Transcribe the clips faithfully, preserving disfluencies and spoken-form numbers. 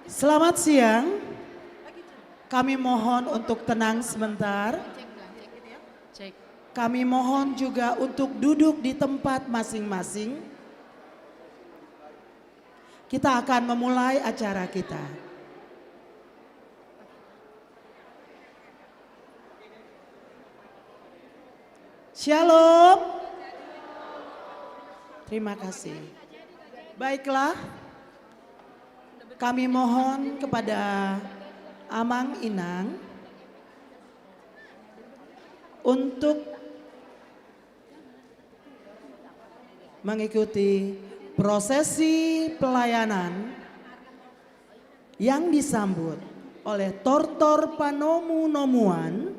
Selamat siang. Kami mohon untuk tenang sebentar. Kami mohon juga untuk duduk di tempat masing-masing. Kita akan memulai acara kita. Shalom. Terima kasih. Baiklah, kami mohon kepada Amang Inang untuk mengikuti prosesi pelayanan yang disambut oleh tortor panomu-nomuan,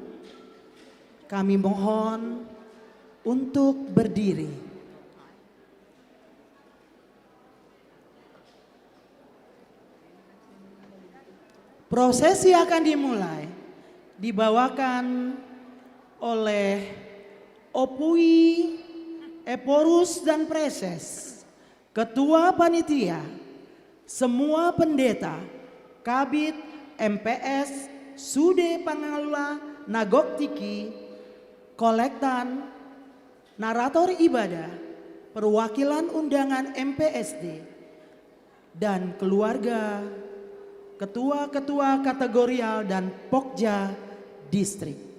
kami mohon untuk berdiri. Prosesi akan dimulai, dibawakan oleh Opui, Ephorus dan Praeses, Ketua Panitia, semua pendeta, kabid, M P S, sude pangalua na gok tingki, kolektan, narator ibadah, perwakilan undangan M P S D, dan keluarga, ketua-ketua kategorial dan pokja distrik.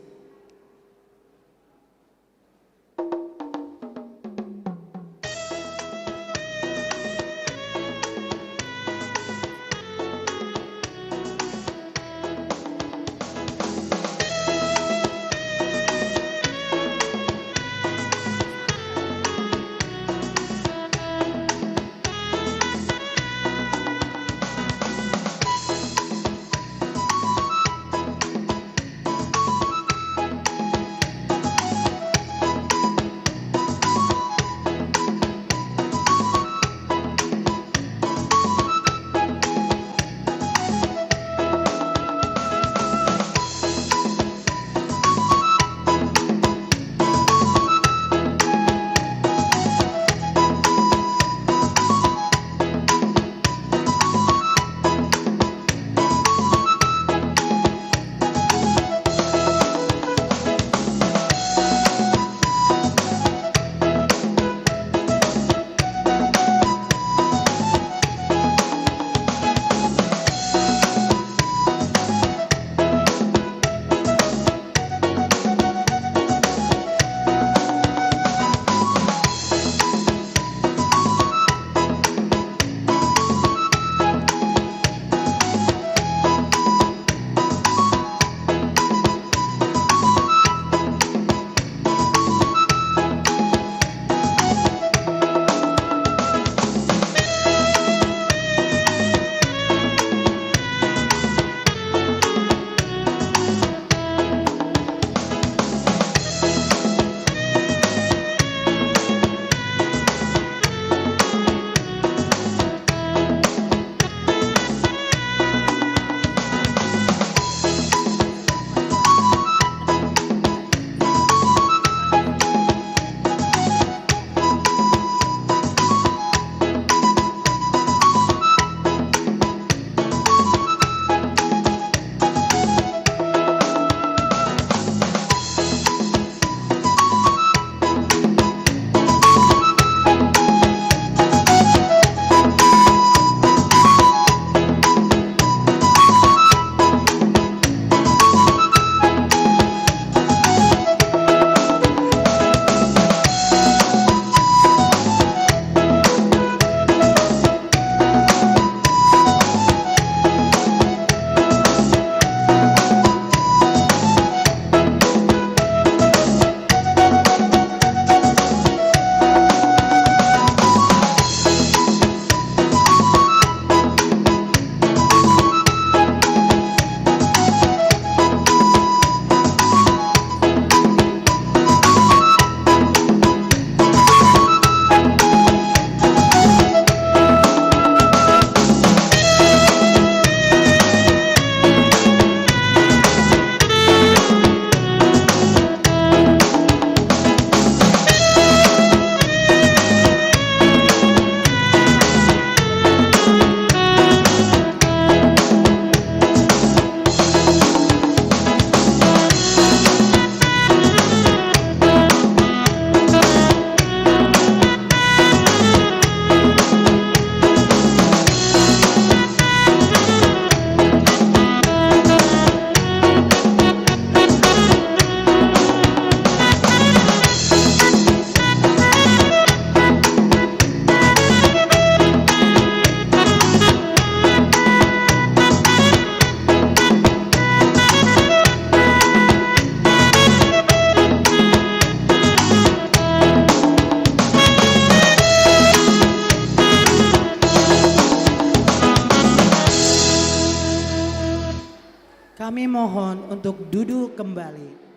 kembali.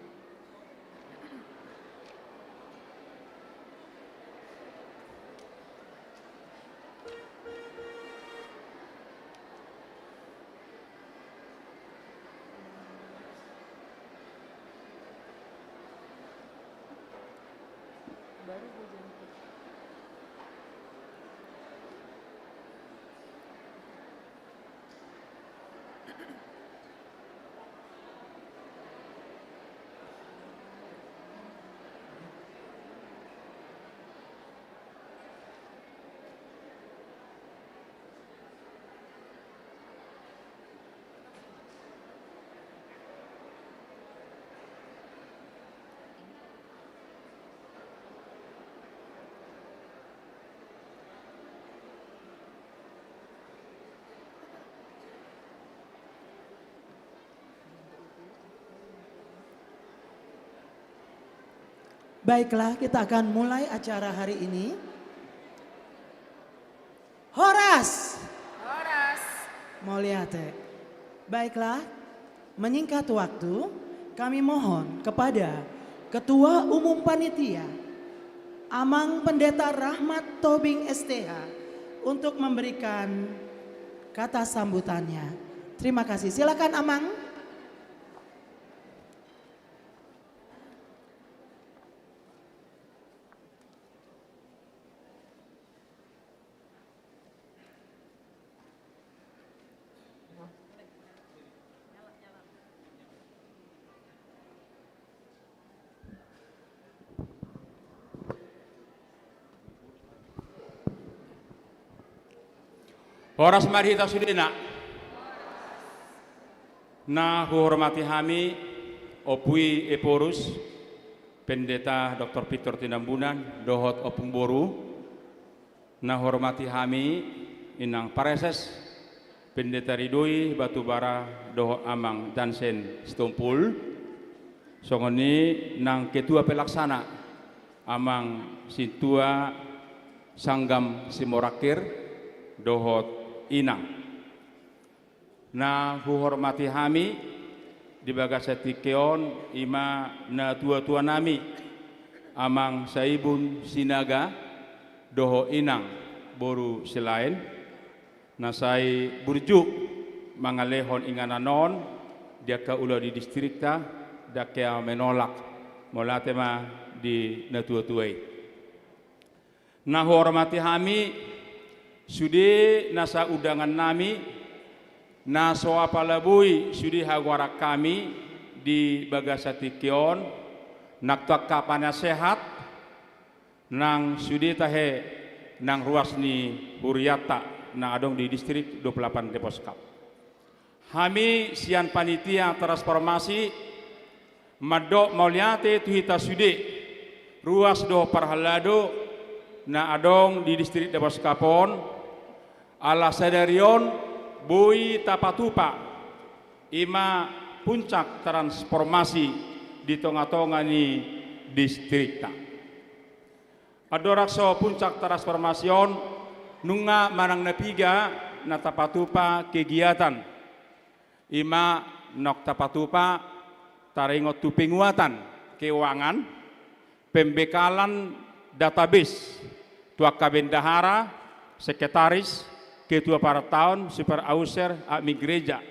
Baiklah, kita akan mulai acara hari ini. Horas! Horas! Mauliate. Baiklah, menyingkat waktu, kami mohon kepada Ketua Umum Panitia, Amang Pendeta Rahmat Tobing, S T H, untuk memberikan kata sambutannya. Terima kasih. Silakan, Amang. Horas ma di hita sudena. Na huhormati hami Ompu i Ephorus, Pendeta Doktor Victor Tinambunan, dohot Ompung Boru. Na huhormati hami Inang Praeses, Pendeta Ridhoi Batubara, dohot Amang Jansen Sitompul. Songon i nang Ketua Pelaksana, Amang Sintua Sanggam Simorangkir, dohot Inang. Na huhormati hami di bagasan tingki on, i ma natuatuanami, Amang Saibun Sinaga, dohot Inang boru Silaen, na sai burju mangalehon inganan on di angka ulaon di distrikta, ndang hea menolak. Mauliate ma di natuatua i. Na huhormati hami sude nasa undangannami, na so apala boi sude hagoaran hami di bagasan tingki on, nang tu angka panasehat, nang sude tahe nang ruas ni hurianta na adong di distrik dua puluh delapan Depos Cup. Hami sian panitia transformasi mandok mauliate tu hita sude, ruas dohot parhalado na adong di distrik Depos Cup on, ala sadari on boi tapatupa, i ma puncak transformasi di tongatonga ni distrikta. Andorang so puncak transformasi on, nunga manang na piga na tapatupa kegiatan. I ma naung tapatupa taringot tu penguatan keuangan, pembekalan database tu angka bendahara, sekretaris, ketua partaon, super auser, admin gereja,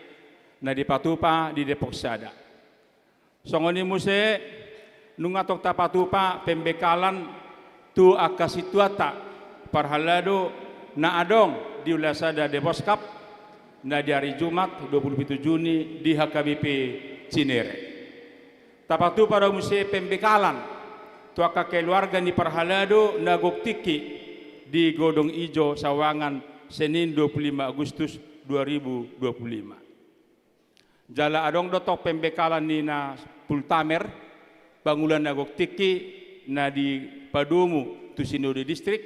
na dipatupa di Depok Sada. Songon i muse, nunga tong tapatupa pembekalan tu angka sintuanta parhalado na adong di Ulansada Depos Cup, na di ari Jumat dua pulu pitu Juni di H K B P Cinere. Tapatupa do muse pembekalan tu angka keluarga ni parhalado na gok tingki di Godong Ijo Sawangan, Senin dua pulu lima Agustus dua ribu dua pulu lima. Jala adong do tong pembekalan ni na pultamer, pangula na gok tingki na dipadomu tu sinode distrik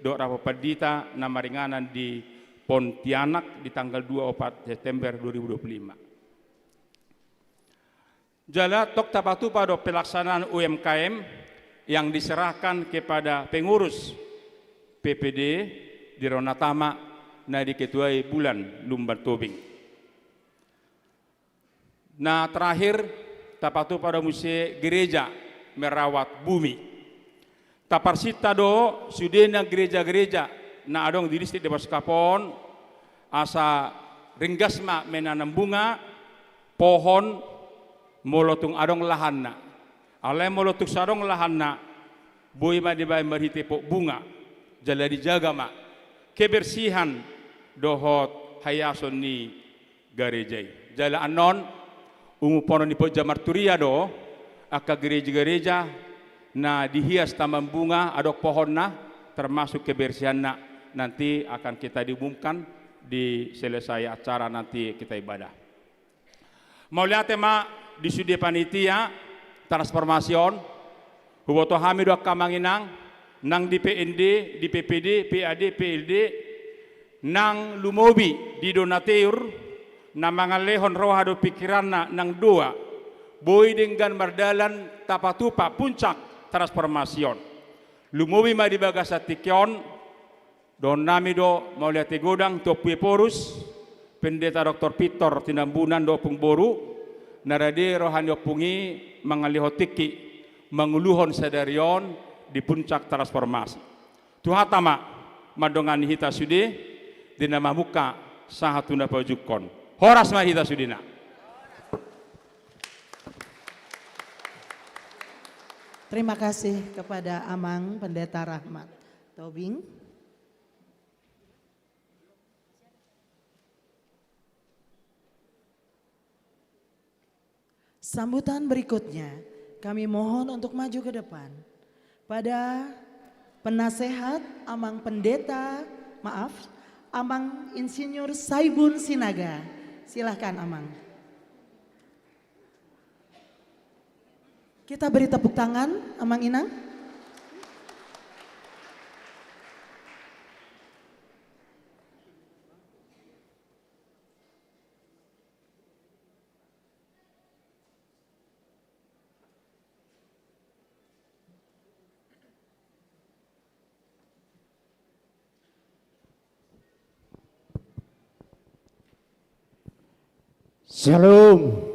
dohot rapat pandita na maringanan di Pontianak di tanggal dua opat September dua ribu dua puluh lima. Jala tong tapatupa do pelaksanaan U M K M yang diserahkan kepada pengurus P P D di Ronatama na diketuai Bulan Lumban Tobing. Na terakhir, tapatupa do muse gereja merawat bumi. Taparsinta do sudena gereja-gereja na adong di distrik Deboscap on, asa ringgas ma menanam bunga, pohon, molo tung adong lahanna. Alai molo tung so adong lahanna, boi ma dibaen marhite pot bunga, jala dijaga ma kebersihan dohot haiason ni gareja i. Jala annon, umumponon ni Pogja Marturia do angka gereja-gereja na dihias taman bunga adong pohonna, termasuk kebersihanna, nanti akan kita diumumkan di selesai acara nanti kita ibadah. Mauliate ma di sude panitia transformasi on. Huboto hami do angka amang inang nang di P N D, di P P D, P A D, P L D, nang lumobi di donatur na mangalehon roha dohot pingkiranna nang dua boi denggan mardalan tapatupa puncak transformasi on. Lumobi ma di bagasan tingki on, dohononnami do mauliate godang tu Ompu Ephorus, Pendeta Doktor Victor Tinambunan dohot Ompung Boru, na rade roha ni ompung i mangalehon tingki manguluhon sadari on di puncak transformasi. Tuhanta ma mandongani hita sude di na mamungka sahat tu na paujunghon. Horas ma hita sudena. Terima kasih kepada Amang Pendeta Rahmat Tobing. Sambutan berikutnya, kami mohon untuk maju ke depan pada penasehat Amang Pendeta, maaf, Amang Insinyur Saibun Sinaga. Silahkan, Amang. Kita beri tepuk tangan, Amang Inang. Shalom.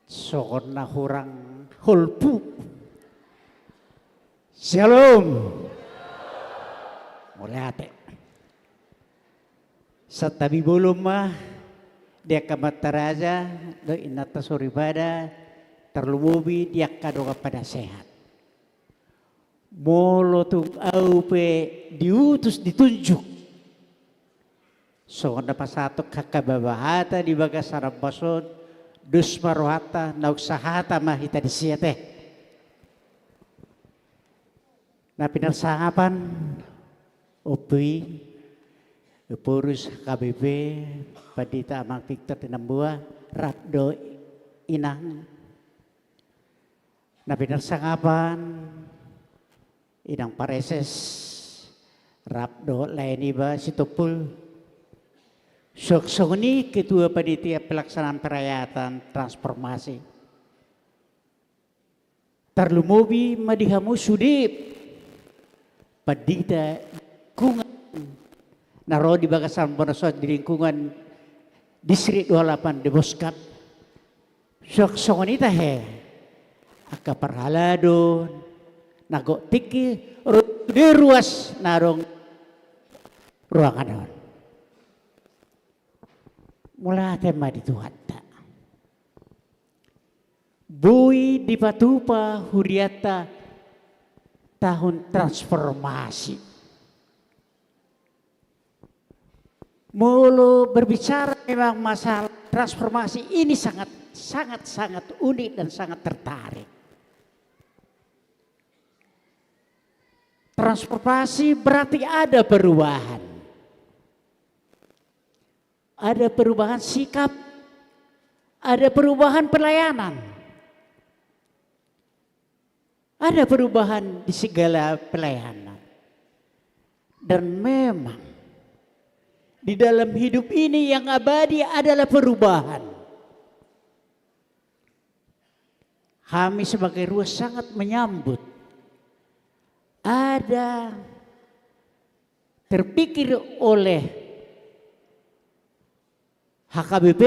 Songon na hurang holpu. Shalom. Mauliate. Santabi bolon ma di angka amanta raja dohot inanta soripada, tarlumobi di angka dongan panasehat. Molo tung ahu pe diutus, ditunjuk, songon na pasahathon angka baba hata di bagasan ambas on, dos ma rohanta, naung sahata ma hita disi ate. Na pinarsangapan, Ompu i, Ephorus H K B P, Pandita Amang Victor Tinambunan, rap dohot Inang. Na pinarsangapan, Inang Praeses, rap dohot lae niba Sitompul. Suang songon i Ketua Panitia Pelaksanaan Perayaan Transformasi. Tarlumobi ma di hamu sude pandita lingkungan na ro di bagasan ambas on di lingkungan Distrik dua puluh delapan Deboscap. Suang songon i tahe angka parhalado na gok tingki ro di ruas na adong ruangan on. Mauliate ma di Tuhanta. Boi dipatupa hurianta tahun transformasi. Molo berbicara memang masalah transformasi ini sangat, sangat, sangat unik dan sangat tertarik. Transformasi berarti ada perubahan. Ada perubahan sikap, ada perubahan pelayanan, ada perubahan di segala pelayanan. Dan memang, di dalam hidup ini yang abadi adalah perubahan. Hami sebagai ruas sangat menyambut ada terpikir oleh H K B P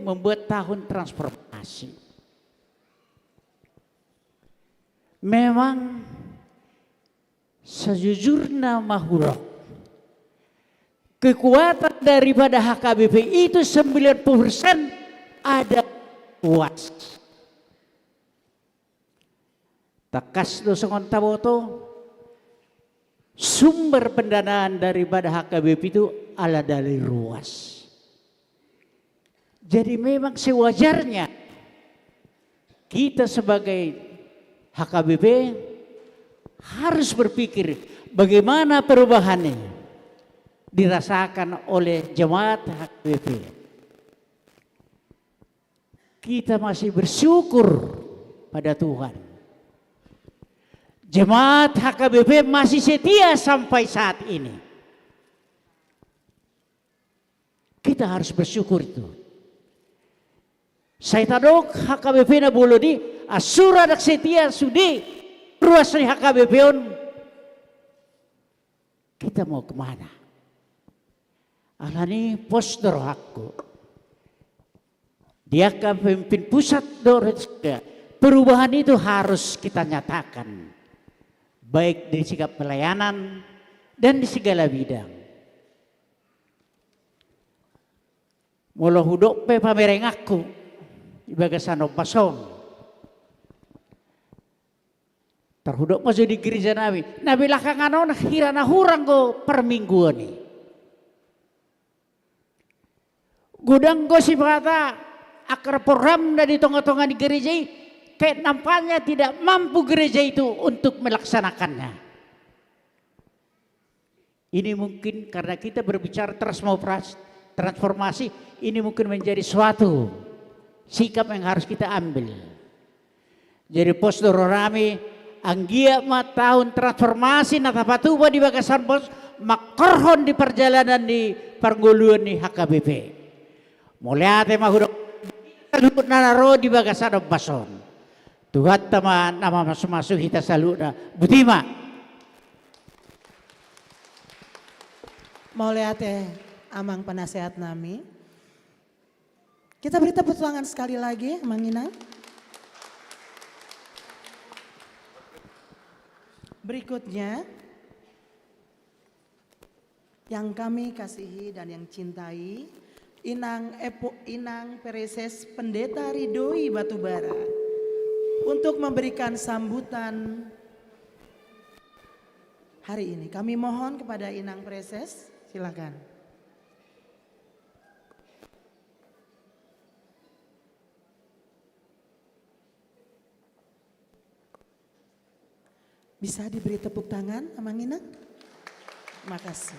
membuat tahun transformasi. Memang sejujurna ma hudok, kekuatan daripada H K B P itu sembilan puluh persen ada ruas. Tangkas do songon taboto, sumber pendanaan daripada H K B P itu ala dari ruas. Jadi memang sewajarnya kita sebagai H K B P harus berpikir bagaimana perubahan ini dirasakan oleh jemaat H K B P. Kita masih bersyukur pada Tuhan. Jemaat H K B P masih setia sampai saat ini. Kita harus bersyukur itu. Sai tadok H K B P na bolon i, asura dak setia sude ruas ni H K B P on. Kita mau kemana? Alani pos do rohangku. Di angka pemimpin pusat dohot, perubahan itu harus kita nyatakan, baik di sikap pelayanan dan di segala bidang. Molo hudok pe pamerenganku di bagasan ombas on, tarhudok ma jo di gereja nami. Na belakangan on hira na hurang do parmingguon i. Godang do sipata angka program na di tonga-tonga ni gereja i, kayak nampaknya tidak mampu gereja itu untuk melaksanakannya. Ini mungkin karena kita berbicara transmopras-, transformasi, ini mungkin menjadi suatu sikap yang harus kita ambil. Jadi pos do roha nami, anggiat ma tahun transformasi na tapatupa di bagasan pos, mangkorhon di parjalanan ni parngoluon ni H K B P. Mauliate ma hudok saluhutna na ro di bagasan ombas on. Tuhanta ma na mamasu-masu hita saluhutna. Boti ma. Mauliate amang penasehat nami. Kita beri tepuk tangan sekali lagi, Amang Inang. Berikutnya, yang kami kasihi dan yang cintai, Inang Epo, Inang Pereses Pendeta Ridoi Batubara, untuk memberikan sambutan hari ini. Kami mohon kepada Inang Pereses, silakan. Bisa diberi tepuk tangan, Amang Inang? Makasih.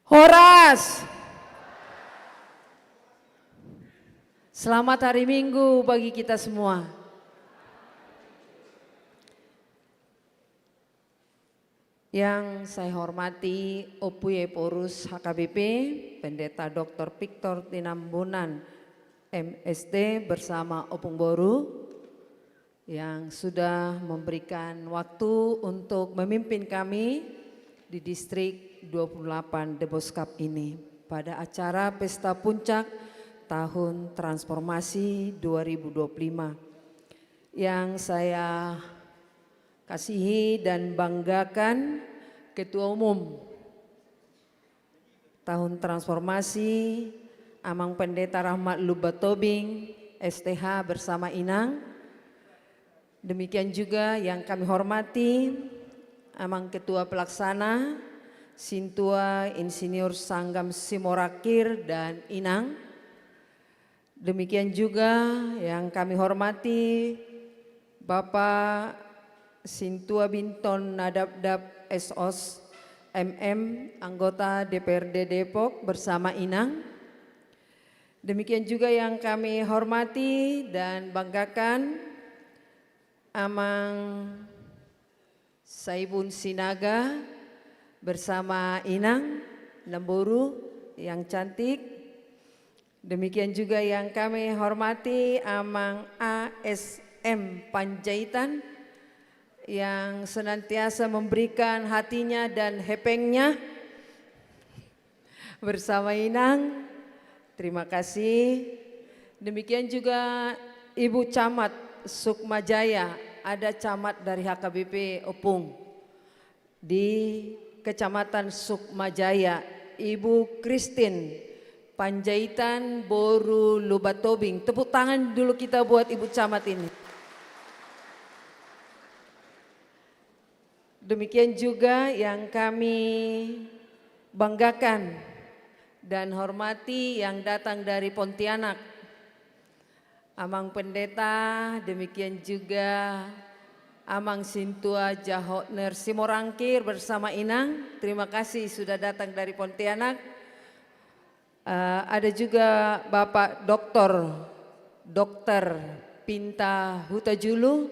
Horas. Selamat hari Minggu bagi kita semua. Yang saya hormati Ompu Ephorus H K B P, Pendeta Doktor Victor Tinambunan, M S D, bersama Opung Boru yang sudah memberikan waktu untuk memimpin kami di Distrik dua puluh delapan Deboskap ini pada acara Pesta Puncak Tahun Transformasi dua ribu dua puluh lima. Yang saya kasihi dan banggakan Ketua Umum Tahun Transformasi, Amang Pendeta Rahmat Lumban Tobing, S T H, bersama Inang. Demikian juga yang kami hormati Amang Ketua Pelaksana, Sintua Insinyur Sanggam Simorakir dan Inang. Demikian juga yang kami hormati Bapak Sintua Binton Nadapdap S Os, M M, anggota D P R D Depok bersama Inang. Demikian juga yang kami hormati dan banggakan Amang Saibun Sinaga bersama Inang, Namboru yang cantik. Demikian juga yang kami hormati Amang A S M Panjaitan yang senantiasa memberikan hatinya dan hepengnya Bersama Inang. Terima kasih. Demikian juga Ibu Camat Sukma Jaya, ada camat dari H K B P Opung di Kecamatan Sukma Jaya, Ibu Christine Panjaitan boru Lubatobing. Tepuk tangan dulu kita buat Ibu Camat ini. Demikian juga yang kami banggakan dan hormati yang datang dari Pontianak. Amang Pendeta, demikian juga Amang Sintua Jahotner Simorangkir bersama Inang. Terima kasih sudah datang dari Pontianak. Eh, ada juga Bapak Doktor, Dokter Pinta Hutajulu,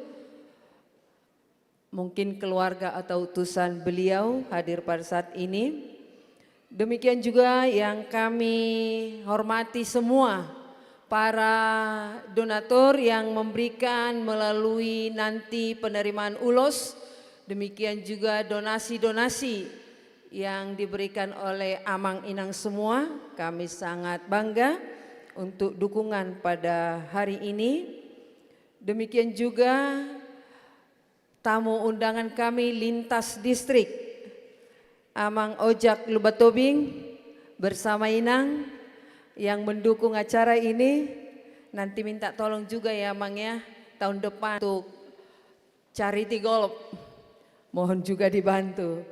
mungkin keluarga atau utusan beliau hadir pada saat ini. Demikian juga yang kami hormati semua para donatur yang memberikan melalui nanti penerimaan ulos, demikian juga donasi-donasi yang diberikan oleh Amang Inang semua. Kami sangat bangga untuk dukungan pada hari ini. Demikian juga tamu undangan kami lintas distrik, Amang Ojak Lubatobing bersama Inang yang mendukung acara ini. Nanti minta tolong juga ya, Amang, ya, tahun depan untuk charity golf. Mohon juga dibantu.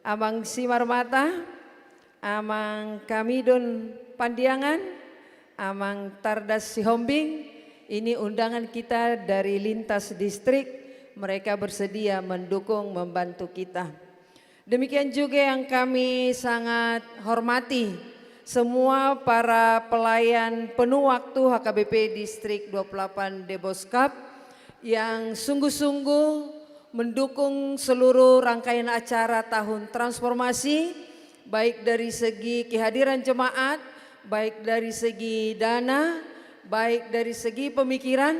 Amang Simarmata, Amang Kamidon Pandiangan, Amang Tardas Sihombing, ini undangan kita dari lintas distrik, mereka bersedia mendukung, membantu kita. Demikian juga yang kami sangat hormati, semua para pelayan penuh waktu H K B P Distrik dua puluh delapan Deboskap yang sungguh-sungguh mendukung seluruh rangkaian acara tahun transformasi, baik dari segi kehadiran jemaat, baik dari segi dana, baik dari segi pemikiran.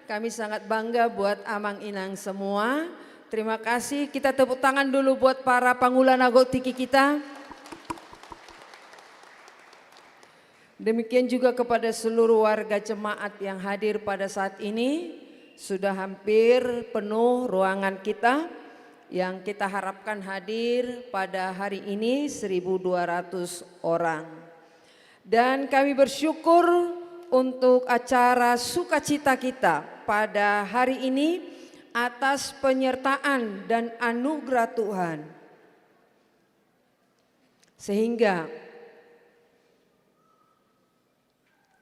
Kami sangat bangga buat Amang Inang semua. Terima kasih. Kita tepuk tangan dulu buat para pangula na gok tingki kita. Demikian juga kepada seluruh warga jemaat yang hadir pada saat ini. Sudah hampir penuh ruangan kita yang kita harapkan hadir pada hari ini, seribu dua ratus orang. Dan kami bersyukur untuk acara sukacita kita pada hari ini atas penyertaan dan anugerah Tuhan. Sehingga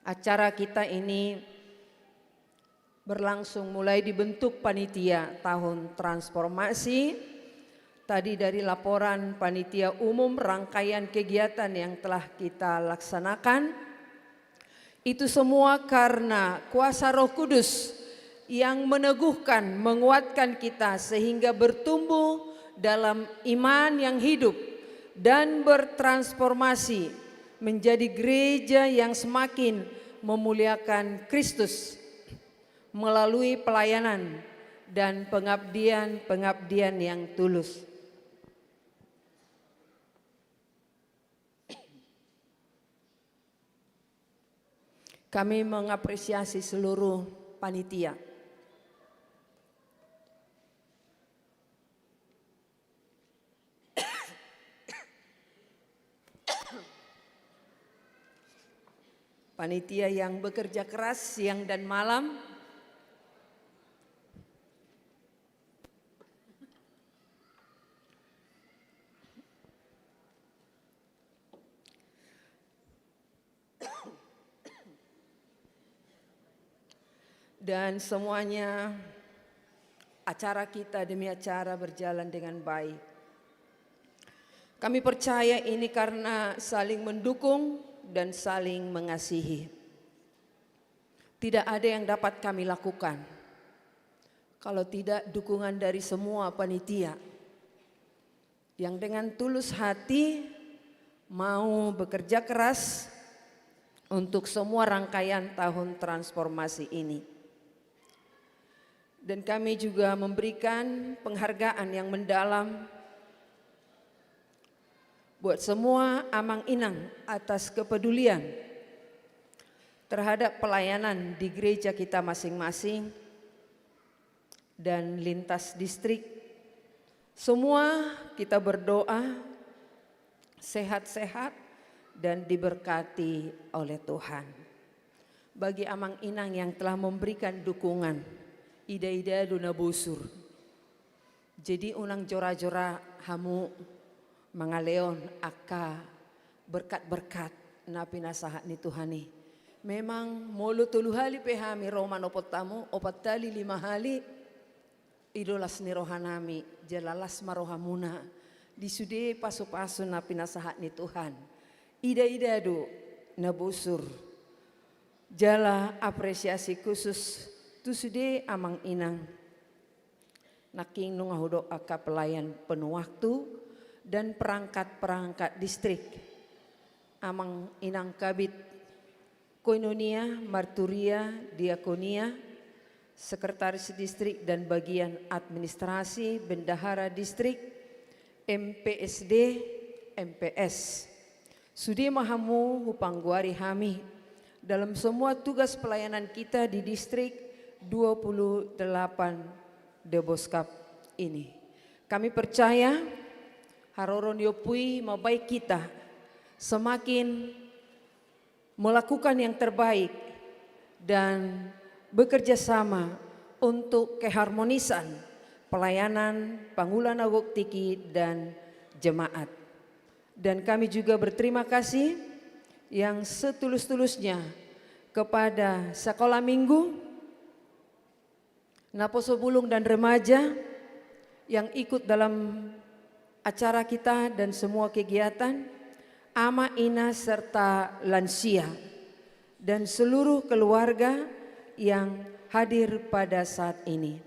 acara kita ini berlangsung mulai dibentuk panitia tahun transformasi. Tadi dari laporan panitia umum, rangkaian kegiatan yang telah kita laksanakan, itu semua karena kuasa Roh Kudus yang meneguhkan, menguatkan kita sehingga bertumbuh dalam iman yang hidup dan bertransformasi menjadi gereja yang semakin memuliakan Kristus melalui pelayanan dan pengabdian-pengabdian yang tulus. Kami mengapresiasi seluruh panitia. Panitia yang bekerja keras siang dan malam. Dan semuanya, acara kita demi acara berjalan dengan baik. Kami percaya ini karena saling mendukung dan saling mengasihi. Tidak ada yang dapat kami lakukan kalau tidak dukungan dari semua panitia yang dengan tulus hati mau bekerja keras untuk semua rangkaian tahun transformasi ini. Dan kami juga memberikan penghargaan yang mendalam Buat semua amang inang atas kepedulian terhadap pelayanan di gereja kita masing-masing dan lintas distrik. Semua kita berdoa sehat-sehat dan diberkati oleh Tuhan. Bagi amang inang yang telah memberikan dukungan, ida-ida do na bosur. Jadi unang jora-jora hamu mangalehon angka berkat-berkat na pinasahat ni Tuhan i. Memang molo tolu hali pe hami ro manopot hamu, opat hali, lima hali, i do las ni rohanami, jala las ma rohamuna di sude pasu-pasu na pinasahat ni Tuhan. Ida-ida do na bosur. Jala apresiasi khusus tu sude amang inang. Nangkin nunga hudok angka pelayan penuh waktu dan perangkat-perangkat distrik. Amang inang Kabid Koinonia, Marturia, Diakonia, Sekretaris Distrik dan Bagian Administrasi, Bendahara Distrik, M P S D, M P S. Sude ma hamu hupanggoari hami dalam semua tugas pelayanan kita di distrik dua puluh delapan Deboskap ini. Kami percaya haroro ni Ompu i mambahen kita semakin melakukan yang terbaik dan bekerja sama untuk keharmonisan pelayanan Pangula na Gok Tingki dan jemaat. Dan kami juga berterima kasih yang setulus-tulusnya kepada Sekolah Minggu, Naposo Bulung dan Remaja yang ikut dalam acara kita dan semua kegiatan, ama, ina, serta lansia, dan seluruh keluarga yang hadir pada saat ini.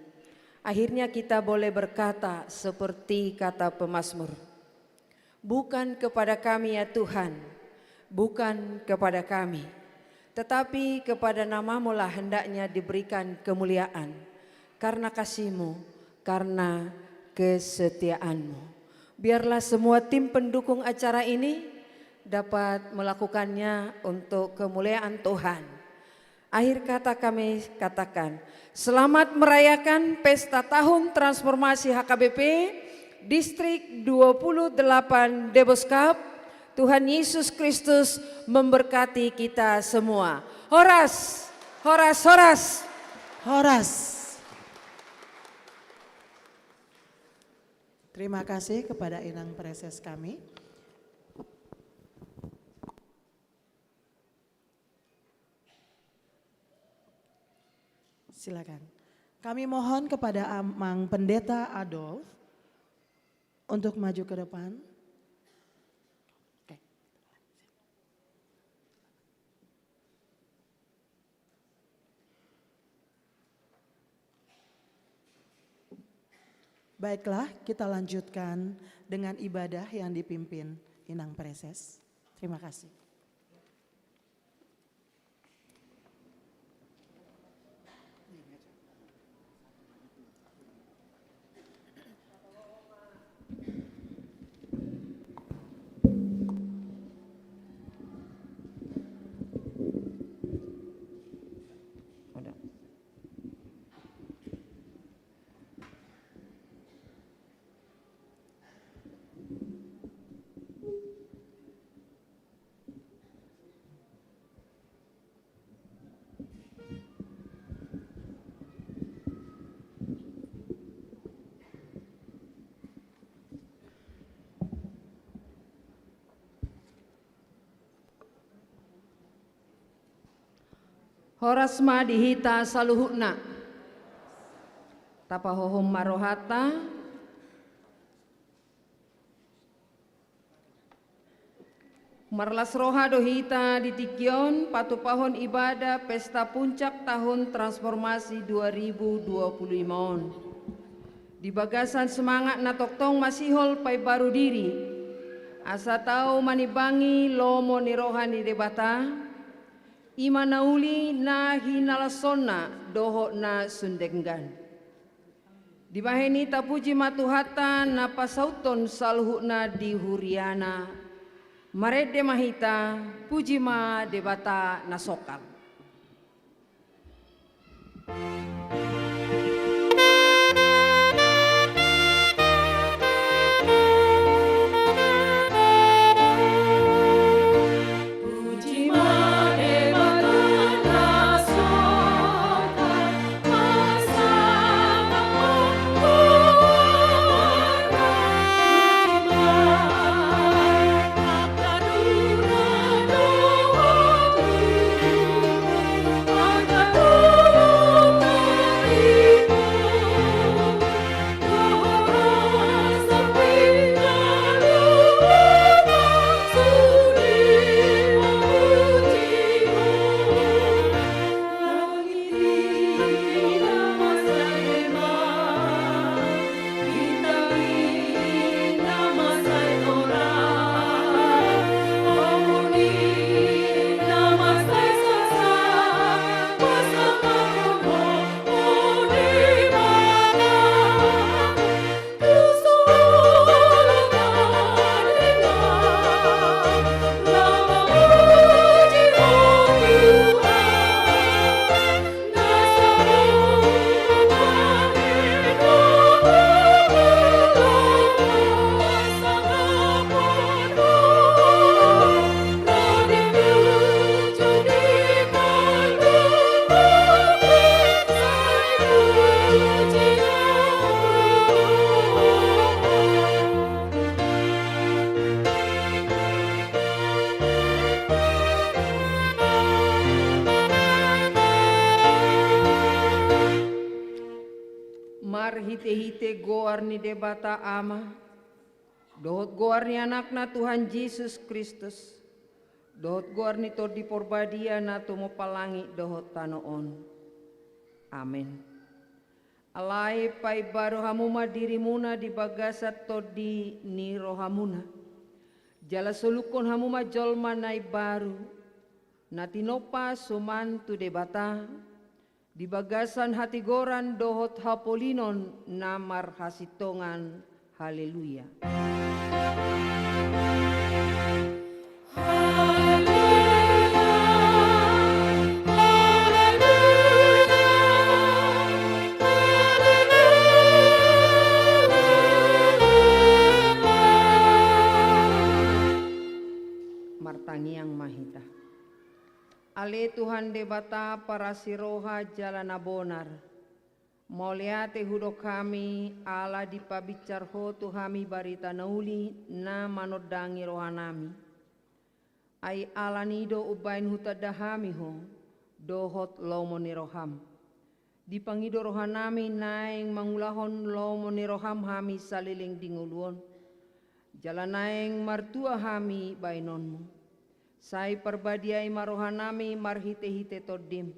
Akhirnya kita boleh berkata seperti kata pemazmur. Bukan kepada kami, ya Tuhan, bukan kepada kami, tetapi kepada nama-Mu lah hendaknya diberikan kemuliaan, karena kasih-Mu, karena kesetiaan-Mu. Biarlah semua tim pendukung acara ini dapat melakukannya untuk kemuliaan Tuhan. Akhir kata kami katakan, selamat merayakan pesta tahun transformasi H K B P Distrik dua puluh delapan Deboskap. Tuhan Yesus Kristus memberkati kita semua. Horas, horas, horas. Horas. Terima kasih kepada Inang Praeses kami. Silakan. Kami mohon kepada Amang Pendeta Adolf untuk maju ke depan. Oke. Baiklah, kita lanjutkan dengan ibadah yang dipimpin Inang Praeses. Terima kasih. Horas ma di hita saluhutna. Tapahohom ma rohanta. Marlas roha do hita di tingki on patupahon ibadah pesta puncak tahun transformasi dua ribu dua puluh lima on. Di bagasan semangat na tongtong masihol paimbaru diri, asa tau manimbangi lomo ni roha ni Debata, i ma na uli na hinalashonna dohot na sun denggan. Dibahen i tapuji ma Tuhanta na pasauthon saluhutna di huriana. Marende ma hita, puji ma Debata na songkal. Marhitehite goar ni Debata Ama, dohot goar ni Anakna Tuhan Jesus Kristus, dohot goar ni Tondi Parbadia na tumompa langit dohot tano on. Amen. Alai paimbaru hamu ma dirimuna di bagasan tondi ni rohamuna, jala solukkon hamu ma jolma na imbaru, na tinompa suman tu Debata, di bagasan hatigoran dohot hapolinon na marhasintongan. Haleluya. Martangiang ma hita. Ale Tuhan Debata parasi roha jala na bonar, mauliate hudok hami ala dipabinsar Ho tu hami barita na uli na manondangi rohanami. Ai alani do umbahen hutanda hami Ho dohot lomo ni roham. Dipangido rohanami naeng mangulahon lomo ni roham hami saleleng di ngolu on. Jala naeng martua hami baenonmu. Sai parbadiai ma rohanami marhitehite tondim.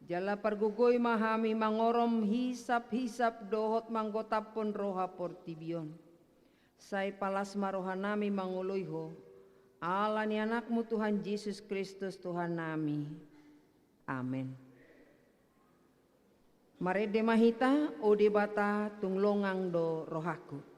Jala pargogoi ma hami mangorom hisaphisap dohot manggotaphon roha portibi on. Sai palas ma rohanami mangoloi Ho. Alani Anakmu Tuhan Jesus Kristus Tuhannami. Amen. Marende ma hita, o Debata, tung longang do rohangku.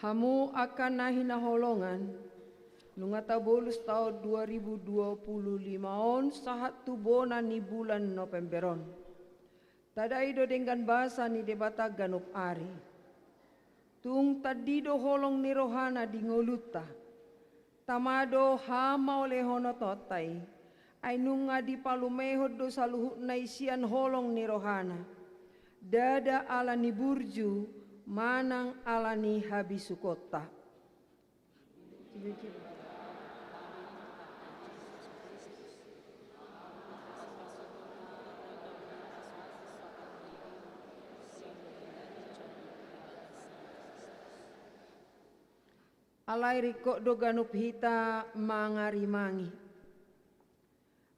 Hamu angka na hinaholongan, nunga tabolus taon dua ribu dua puluh lima on sahat tu bona ni bulan November on. Tadai do denggan basa ni Debata ganup ari. Tung tandi do holong ni rohana di ngolunta. Tama do hamaolehononta i, ai nunga dipalumehon do saluhutna i sian holong ni rohana. Ndada ala ni burju manang ala ni habisukonta. Alai ringkot do ganup hita mangarimangi.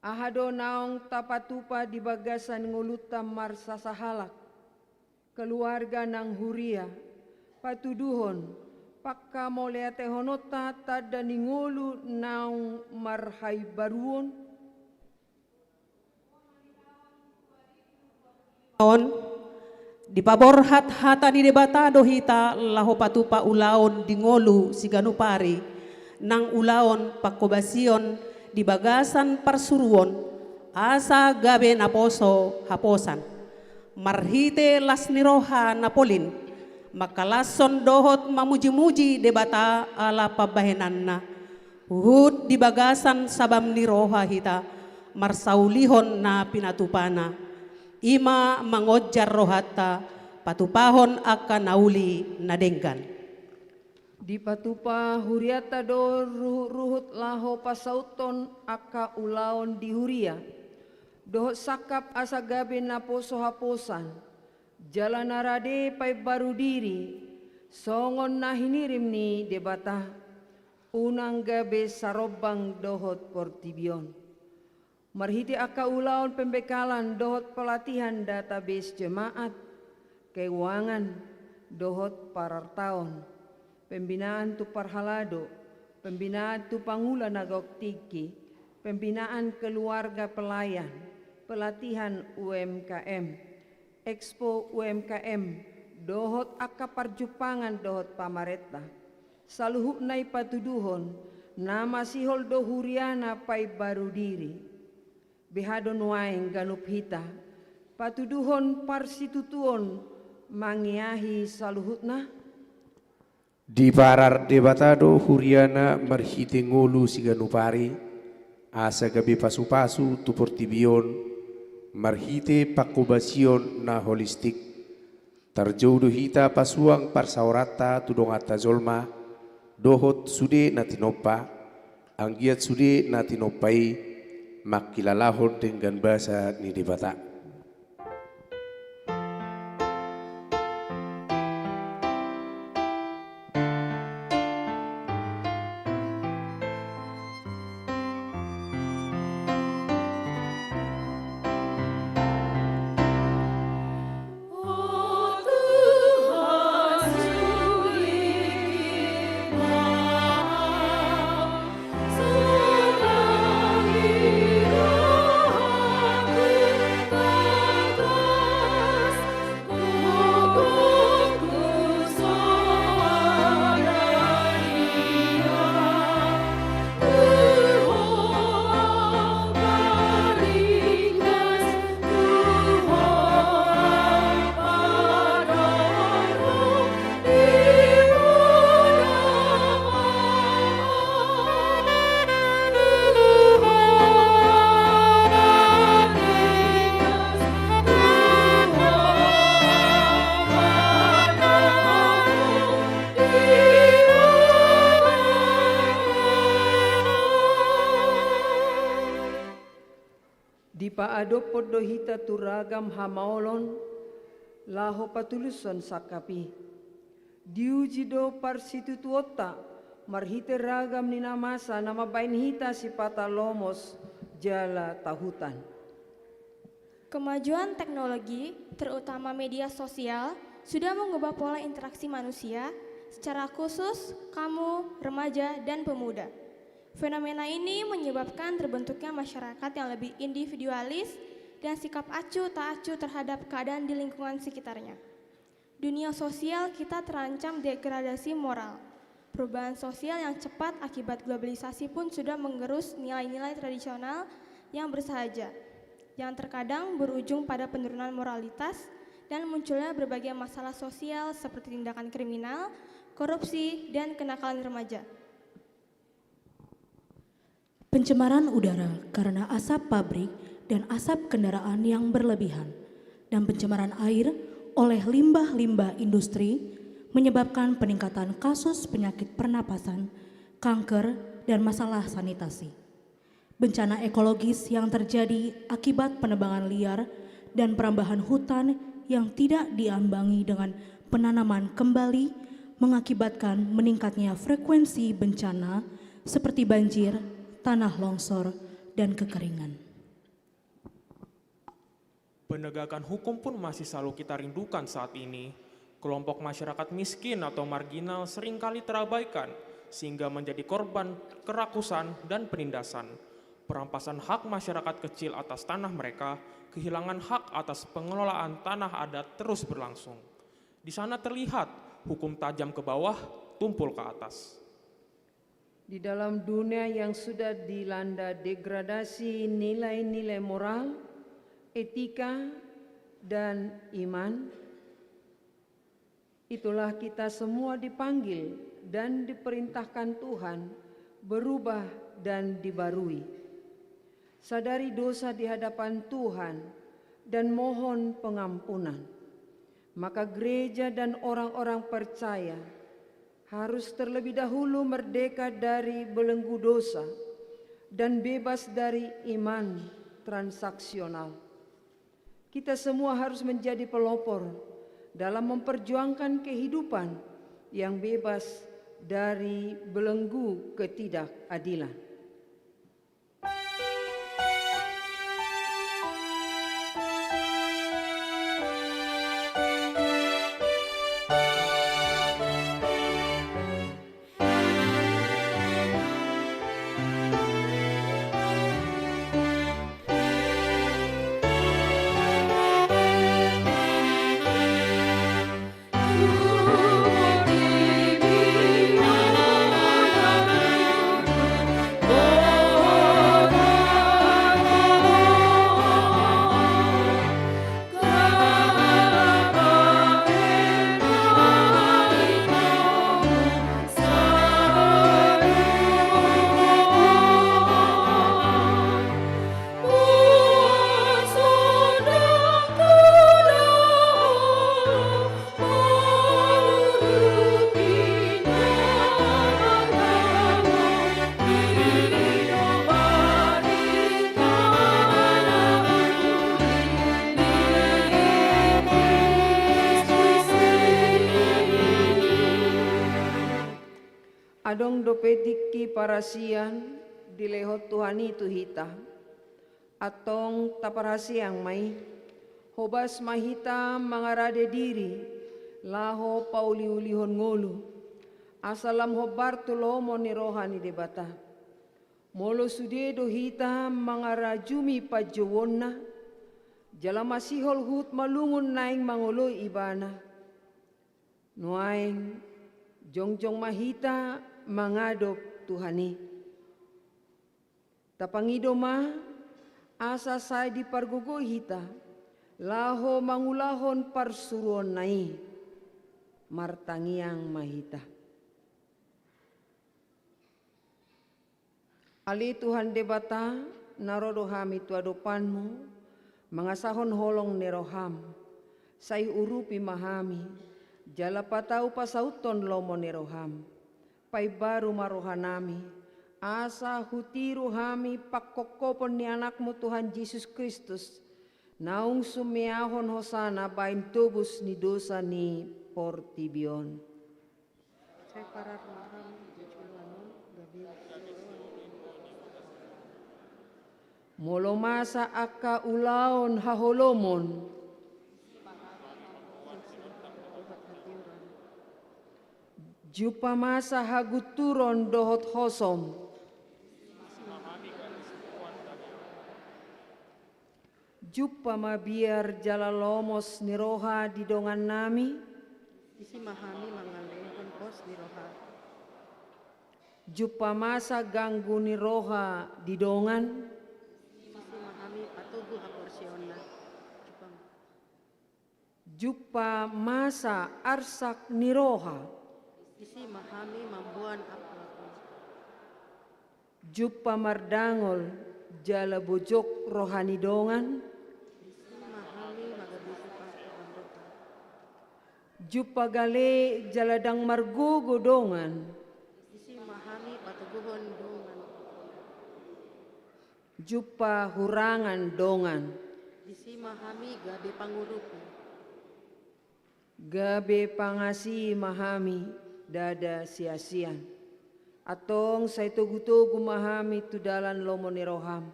Aha do naung tapatupa di bagasan ngolunta marsasahalak, keluarga nang huria, patuduhon, pangkamauliatehononta tanda ni ngolu naung marhaimbaruon? On, dipaborhat hata ni Debata do hita laho patupa ulaon di ngolu siganup ari, nang ulaon pangkobasion di bagasan parsuruon, asa gabe naposo haposan. Marhite las ni roha na polin, mangkalashon dohot mamujimuji Debata ala pambahenanna, huhut di bagasan sabam ni roha hita marsaulihon na pinatupana. I ma mangonjar rohanta patupahon angka na uli na denggan. Dipatupa hurianta do ruhutruhut laho pasauthon angka ulaon di huria, dohot sangkap asa gabe naposo haposan, jala na rade paimbaru diri, songon na hinirim ni Debata, unang gabe sarombang dohot portibi on. Marhite angka ulaon pembekalan dohot pelatihan database jemaat, keuangan, dohot parartaon, pembinaan tu parhalado, pembinaan tu pangula na gok tingki, pembinaan keluarga pelayan, pelatihan U M K M, Expo U M K M, dohot angka parjumpangan dohot pamarenta. Saluhutna i patuduhon, na masihol do huriana paimbaru diri. Beha do nuaeng ganup hita patuduhon parsitutuon mangeahi saluhutna? Diparar Debata do huriana marhite ngolu siganup ari, asa gabe pasupasu tu portibi on, marhite pangkobasion na holistik. Tarjou do hita pasuang parsaoranta tu donganta jolma, dohot sude na tinompa, anggiat sude na tinompa i mangkilalahon denggan basa ni Debata. Dipaadophon do hita tu ragam hamaolon, laho patulushon sangkap i. Diuji do parsitutuonta, marhite ragam ni na masa na mambahen hita sipata lomos jala tahutan. Kemajuan teknologi, terutama media sosial, sudah mengubah pola interaksi manusia, secara khusus kamu, remaja, dan pemuda. Fenomena ini menyebabkan terbentuknya masyarakat yang lebih individualis dan sikap acuh tak acuh terhadap keadaan di lingkungan sekitarnya. Dunia sosial kita terancam degradasi moral. Perubahan sosial yang cepat akibat globalisasi pun sudah menggerus nilai-nilai tradisional yang bersahaja, yang terkadang berujung pada penurunan moralitas dan munculnya berbagai masalah sosial seperti tindakan kriminal, korupsi, dan kenakalan remaja. Pencemaran udara karena asap pabrik dan asap kendaraan yang berlebihan, dan pencemaran air oleh limbah-limbah industri menyebabkan peningkatan kasus penyakit pernapasan, kanker, dan masalah sanitasi. Bencana ekologis yang terjadi akibat penebangan liar dan perambahan hutan yang tidak diambangi dengan penanaman kembali mengakibatkan meningkatnya frekuensi bencana seperti banjir, tanah longsor, dan kekeringan. Penegakan hukum pun masih selalu kita rindukan saat ini. Kelompok masyarakat miskin atau marginal seringkali terabaikan, sehingga menjadi korban kerakusan dan penindasan. Perampasan hak masyarakat kecil atas tanah mereka, kehilangan hak atas pengelolaan tanah adat terus berlangsung. Di sana terlihat hukum tajam ke bawah, tumpul ke atas. Di dalam dunia yang sudah dilanda degradasi nilai-nilai moral, etika, dan iman, itulah kita semua dipanggil dan diperintahkan Tuhan berubah dan dibarui. Sadari dosa di hadapan Tuhan dan mohon pengampunan. Maka gereja dan orang-orang percaya harus terlebih dahulu merdeka dari belenggu dosa dan bebas dari iman transaksional. Kita semua harus menjadi pelopor dalam memperjuangkan kehidupan yang bebas dari belenggu ketidakadilan. Adong dope tingki parasian dilehon Tuhan i tu hita. Antong taparhaseang ma i, hobas ma hita mangarade diri laho pauliulihon ngolu, asa lam hombar tu lomo ni roha ni Debata. Molo sude do hita mangarajumi panjouonna, jala masihol huhut malungun naeng mangoloi Ibana, nuaeng jongjong ma hita mangadop Tuhan i. Tapangido ma asa sai dipargogoi hita laho mangulahon parsuruonna i. Martangiang ma hita. Ale Tuhan Debata, na ro do hami tu adopanmu, mangasahon holong ni roham. Sai urupi ma hami, jala patau pasauthon lomo ni roham. Paimbaru ma rohanami, asa hutiru hami pangkophopon ni Anakmu Tuhan Jesus Kristus, naung sumeahon hosana bahen tobus ni dosa ni portibi on. Sai parar ma hami di joloan on, gabe. Molo masa angka ulaon haholomon, jumpa masa hagunturon dohot hosom, jumpa ma biar jala lomos ni roha di dongannami, Disi ma hami mangalehon pos ni roha. Jumpa masa ganggu ni roha di dongan. Disi ma hami patogu haporseaonna. Jumpa masa arsak ni roha. Disi ma hami mamboan ampulon. Jumpa mardangol jala bojok roha ni dongan. Disi ma hami mangabisi pangkuan roha. Jumpa gale jala ndang margogo dongan. Disi ma hami patoguhon dongan. Jumpa hurangan dongan. Disi ma hami gabe pangurupi. Gabe pangasi ma hami, ndada siasian. Antong sai togutogu ma hami tu dalan lomo ni roham.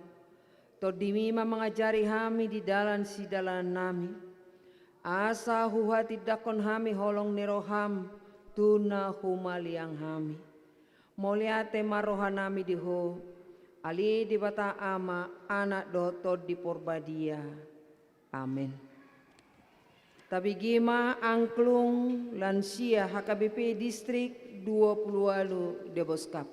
Tondimi ma mangajari hami di dalan sidalanannami. Asa huhatindangkon hami holong ni roham, tu na humaliang hami. Mauliate ma rohanami di ho, ale Debata Ama, Anak dohot Tondi Porbadia. Amen. Tabege ma angklung lansia H K B P Distrik dua puluh ualu Debos Cup.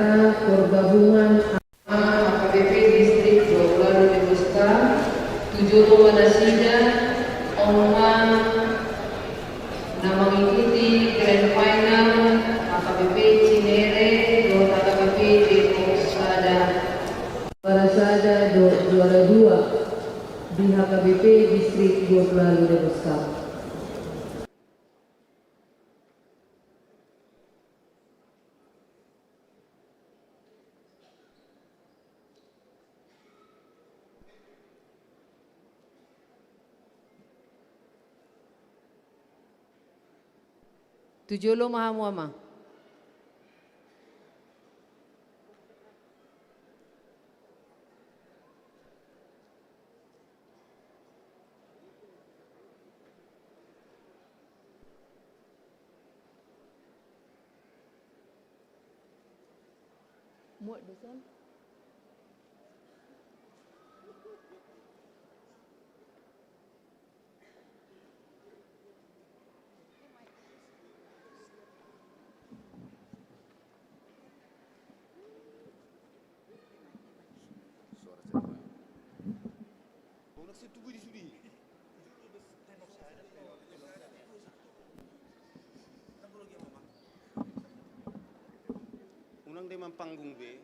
Pergabungan H K B P Distrik Dua Pulu Ualu Deli Serdang, tu jolo ma nasida. On ma na mangikuti grand final H K B P Cinere dohot H K B P Depok Sada. Juara sada dohot juara dua di H K B P Distrik Dua Pulu Ualu Deli Serdang. Tu jolo ma hamu, Amang. Muat do son. Unang de mampanggung be.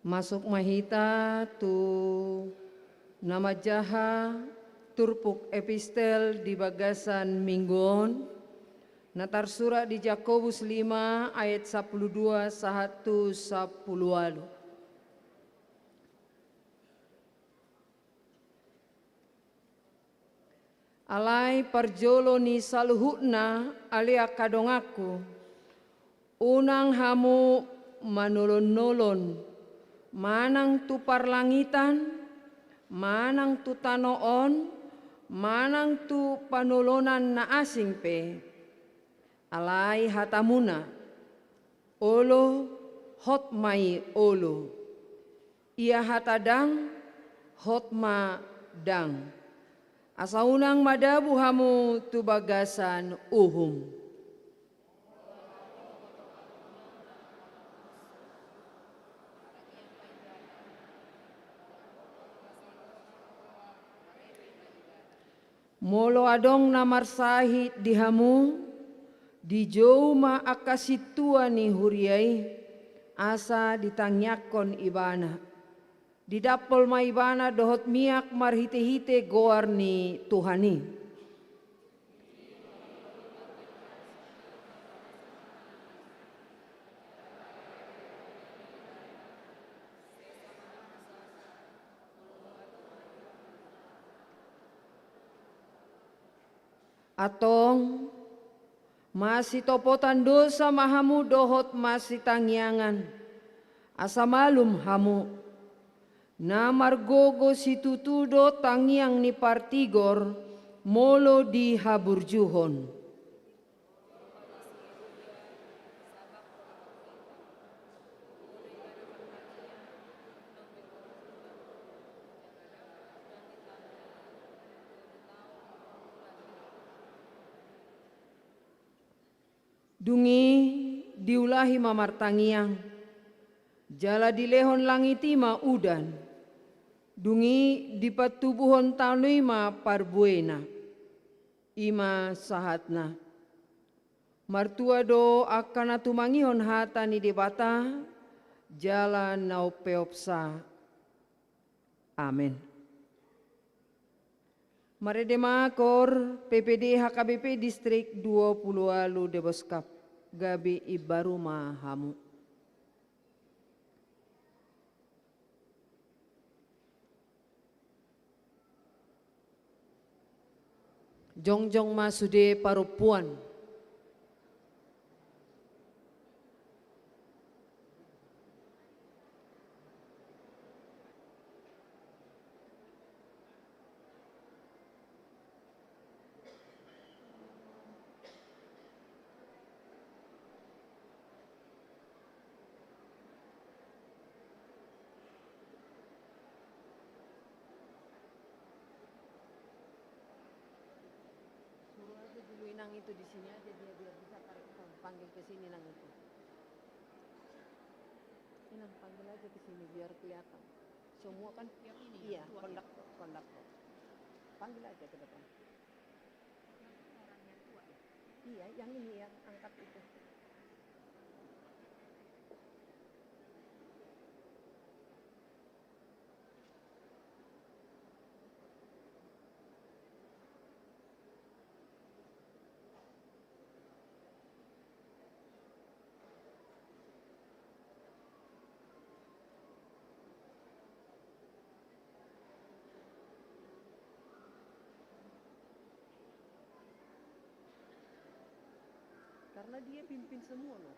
Masuk ma hita tu na manjaha turpuk epistel di bagasan minggu on, na tarsurat di Jakobus lima ayat sampulu dua sahat tu sampulu ualu. Alai parjolo ni saluhutna, ale angka donganku, unang hamu manolon-nolon, manang tu parlangitan, manang tu tano on, manang tu panolonan na asing pe. Alai hatamuna, olo, hot ma i olo. Ia hata ndang, hot ma ndang. Asa unang madabu hamu tu bagasan uhum. Molo adong na marsahit di hamu, dijou ma angka sintua ni huria i, asa ditangiangkon ibana. Didampol ma ibana dohot miak marhite-hite goar ni Tuhan i. Antong, masitopotan dosa ma hamu dohot masitangiangan, asa malum hamu. Na margogo situtu do tangiang ni partigor molo dihaburjuhon. Dung i diulahi ma martangiang, jala dilehon langit i ma udan. Dung i dipantubuhon tano i ma parbuena. I ma sahatna. Martua do angka na tumangihon hata ni Debata, jala na umpeopsa. Amen. Marende ma kor P P D H K B P Distrik dua pulu ualu Deboskap, gabe imbaru ma hamu. Jongjong ma sude parompuan. Suruh aja dulu Inang itu di sini aja, dia biar bisa tarik, panggil ke sini Inang itu. Inang, panggil aja ke sini biar kelihatan. Semua kan. Yang ini, iya, yang tua, ya? Konduktor, konduktor. Panggil aja ke depan. Yang ini orang yang tua, ya? Iya, yang ini yang angkat itu. Karena dia pimpin semua, loh.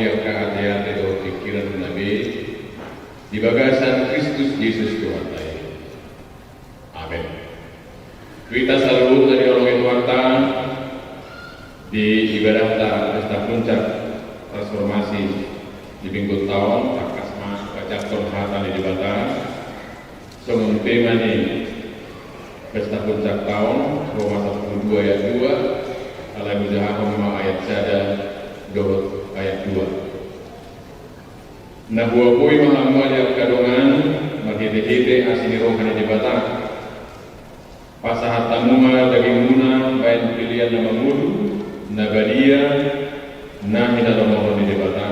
Angka ateate dohot pingkiranmuna be di bagasan Kristus Jesus Tuhanta i. Amen. Tu hita saluhutna dioloi Tuhanta, di ibadahta pesta puncak transformasi di minggunta on, tangkas ma bacakkon hata ni Debata. Songon tema ni pesta puncakta on, Roma sampulu dua ayat dua, alai hujahahon ma ayat sada dohot ayat dua. Na huapoi ma hamu ale angka dongan, marhitehite asi ni roha ni Debata. Pasahat hamu ma dagingmuna baen pelean na mangolu, na badia, na hinalomohon ni Debata.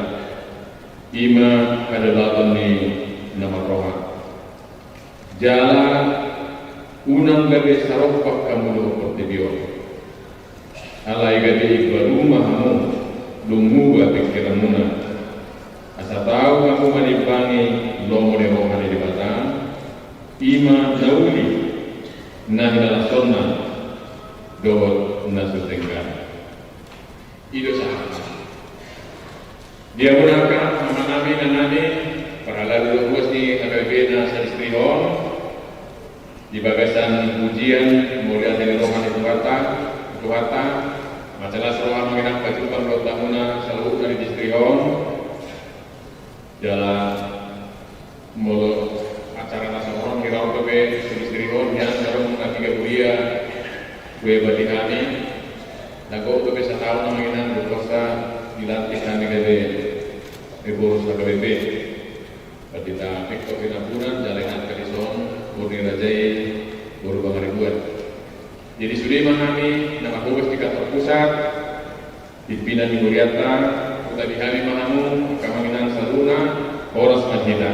I ma hadalaton ni na marroha. Jala unang gabe sarompak hamu dohot portibi on. Alai gabe imbaru ma hamu, dung muba pingkiranmuna. Asa tau hamu manimbangi lomo ni roha ni Debata, i ma na uli, na hinalashonna, dohot na so denggan. I do sahatna. Di hamuna angka amanami, inanami, parhalado dohot ruas ni H K B P na sadistrik on, di bagasan pujian, mauliate ni roha ni Tuhanta, Tuhanta, mansai las roha ma inang pajumpang dohot hamuna saluhutna di distrik on. Jala molo acara na songon on, hira on dope sadistrik on, hian adong na piga huria, huria bati hami, na gok dope sataon amang inang, dohot sa dilantik hami gabe boru H K B P. Pandita Victor Sinapunan, jala inanta dison, boru ni raja i, boru Pangaribuan. Jadi sude ma hami na marhobas di kantor pusat, pimpinan ni hurianta, hutabi hami ma hamu, angka amang inang saluhutna, horas ma di hita.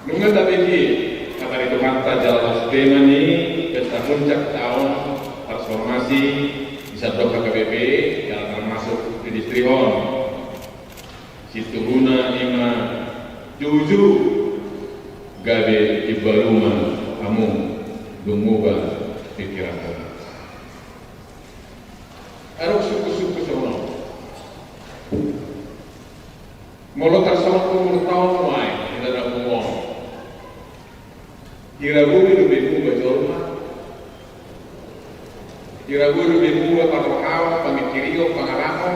Nunga tabege hata ni Tuhanta jala laos tema ni pesta puncakta on, transformasi di sandok H K B P, jala termasuk di distrik on. Situhuna i ma, jujur gabe imbaru ma hamu, dung muba pingkiranmuna. Adong sungkun-sungkun songon on. Molo tarsongon umurta on nuaeng, hita na pungu on. Hira boi dope muba jolma. Hira boi dope muba parrohaon, pamingkirion, pangalahon.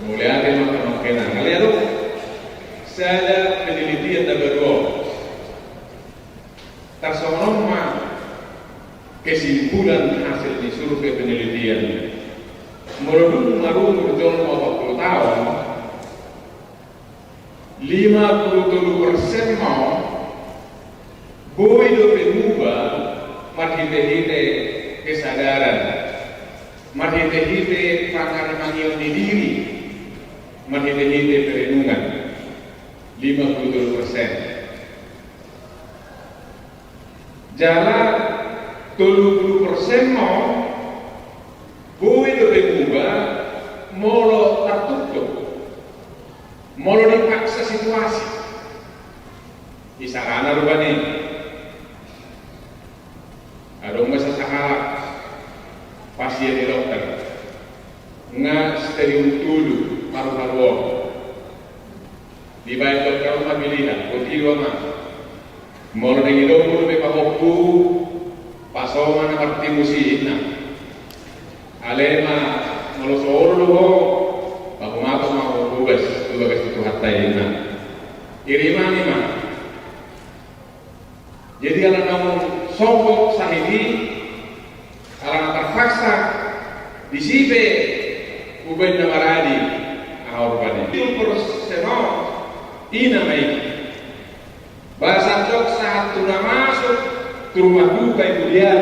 Mauliate ma angka amang inang. Alai adong sada penelitian na baru on. Tarsongon on ma kesimpulan hasil ni survei penelitian. Molo dung marumur jolma opat pulu taon, lima pulu tolu persen ma on boi dope muba marhite-hite kesadaran, marhite-hite pangarimangion ni diri, marhite-hite perenungan. Lima pulu tolu persen. Jala tolu pulu persen ma on boi dope muba molo tartuktuk, molo dipaksa situasi. Isarana rupani, adong ma sasahalak pasien ni dokter, nga stadium tolu paru-paru on. Dibaen dokter ma pilihan, botima ma. Molo denggan domu dope pahompu, pasonga na martimusi inna. Alai ma molo so olo do ho, pahumaton ma ho tu bagas, tu bagas ni Tuhanta inna. Irimangi ma. Jadi ala naung sombong sahit i, ala na tarpaksa, disi pe hubaen na maradi, aha rupani. Itu persen on, i nama i. Ba sandok sahat tu na masuk tu rumah duka i, kemudian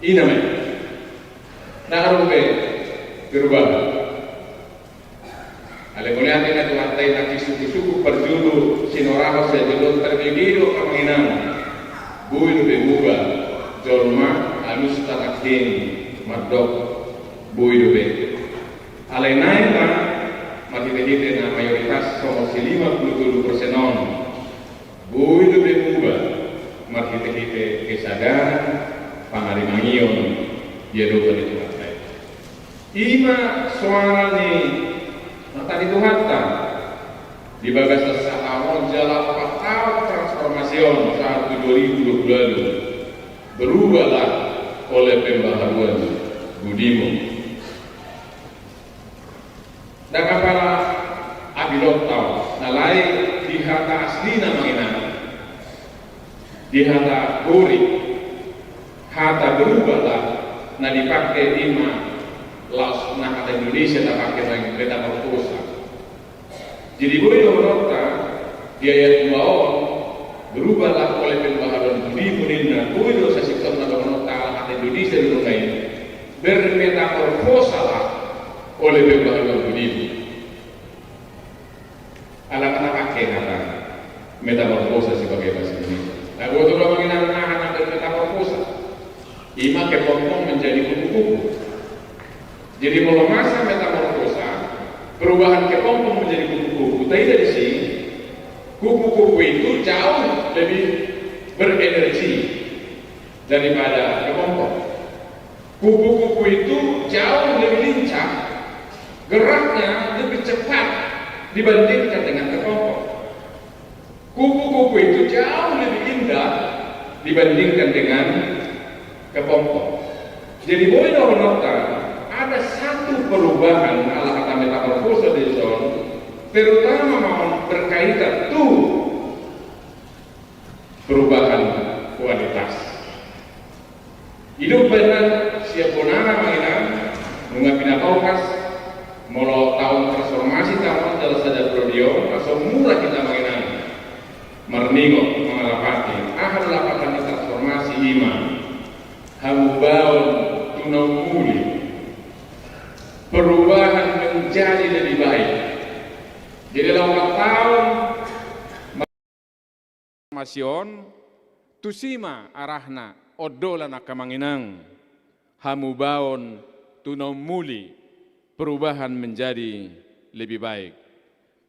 i nama i. Na adong pe perubahan. Alai mauliate ma Tuhanta i, nangkin sungkun-sungkun parjolo sinorahon sian jolo on, tabege do amang inang. Boi dope muba jolma, alusta nangkin mandok boi dope. Alai naeng ma marhite-hite na mayoritas songon si lima pulu tolu persen on. Boi dope muba marhite-hite kesadaran, pangarimangion di adopan ni Tuhanta i. I ma soara ni hata ni Tuhanta di bagasan sahat on jala pasahat transformasi on sahat tu dua ribu dua puluh lalu. Berubahlah oleh pembaharuan budimu. Ndang apala abilonta on, alai di hata aslina ma inang, di hata Gorik, hata berubahlah na dipake i ma laos na hata Indonesia tapake na metamorfosa. Jadi boi dohononta di ayat dua on, berubahlah oleh pembaharuan budimu ninna, boi do sasintongna dohononta ala hata Indonesia do nunga i, bermetamorfosalah oleh pembaharuan budimu. Ala nunga tapake hata metamorfosa sebagai bahasa Indonesia. Nah, buat orang mengenal hata metamorfosa. I ma kepompong menjadi kupu-kupu. Jadi molo masa metamorfosa, perubahan kepompong menjadi kupu-kupu, taida disi, kupu-kupu itu jauh lebih berenergi daripada kepompong. Kupu-kupu itu jauh lebih lincah, geraknya lebih cepat dibandingkan dengan kepompong. Kupu-kupu itu jauh lebih indah dibandingkan dengan kepompong. Jadi boi dohononta ada satu perubahan ala hata metamorfosa dison, terutama ma berkaitan tu perubahan kualitas. Hidup badan siap bonana ma inang, nunga pinatolhas, molo taon transformasi taon jala sada periode on, asa mura hita ma inang marningot mangalapati, aha do lapatan ni transformasi i ma, hamubaon tu na ummuli, perubahan menjadi lebih baik. Jadi laho taon Masion, tusi ma arahna, on do lan angka amang inang, hamubaon tu na ummuli, perubahan menjadi lebih baik.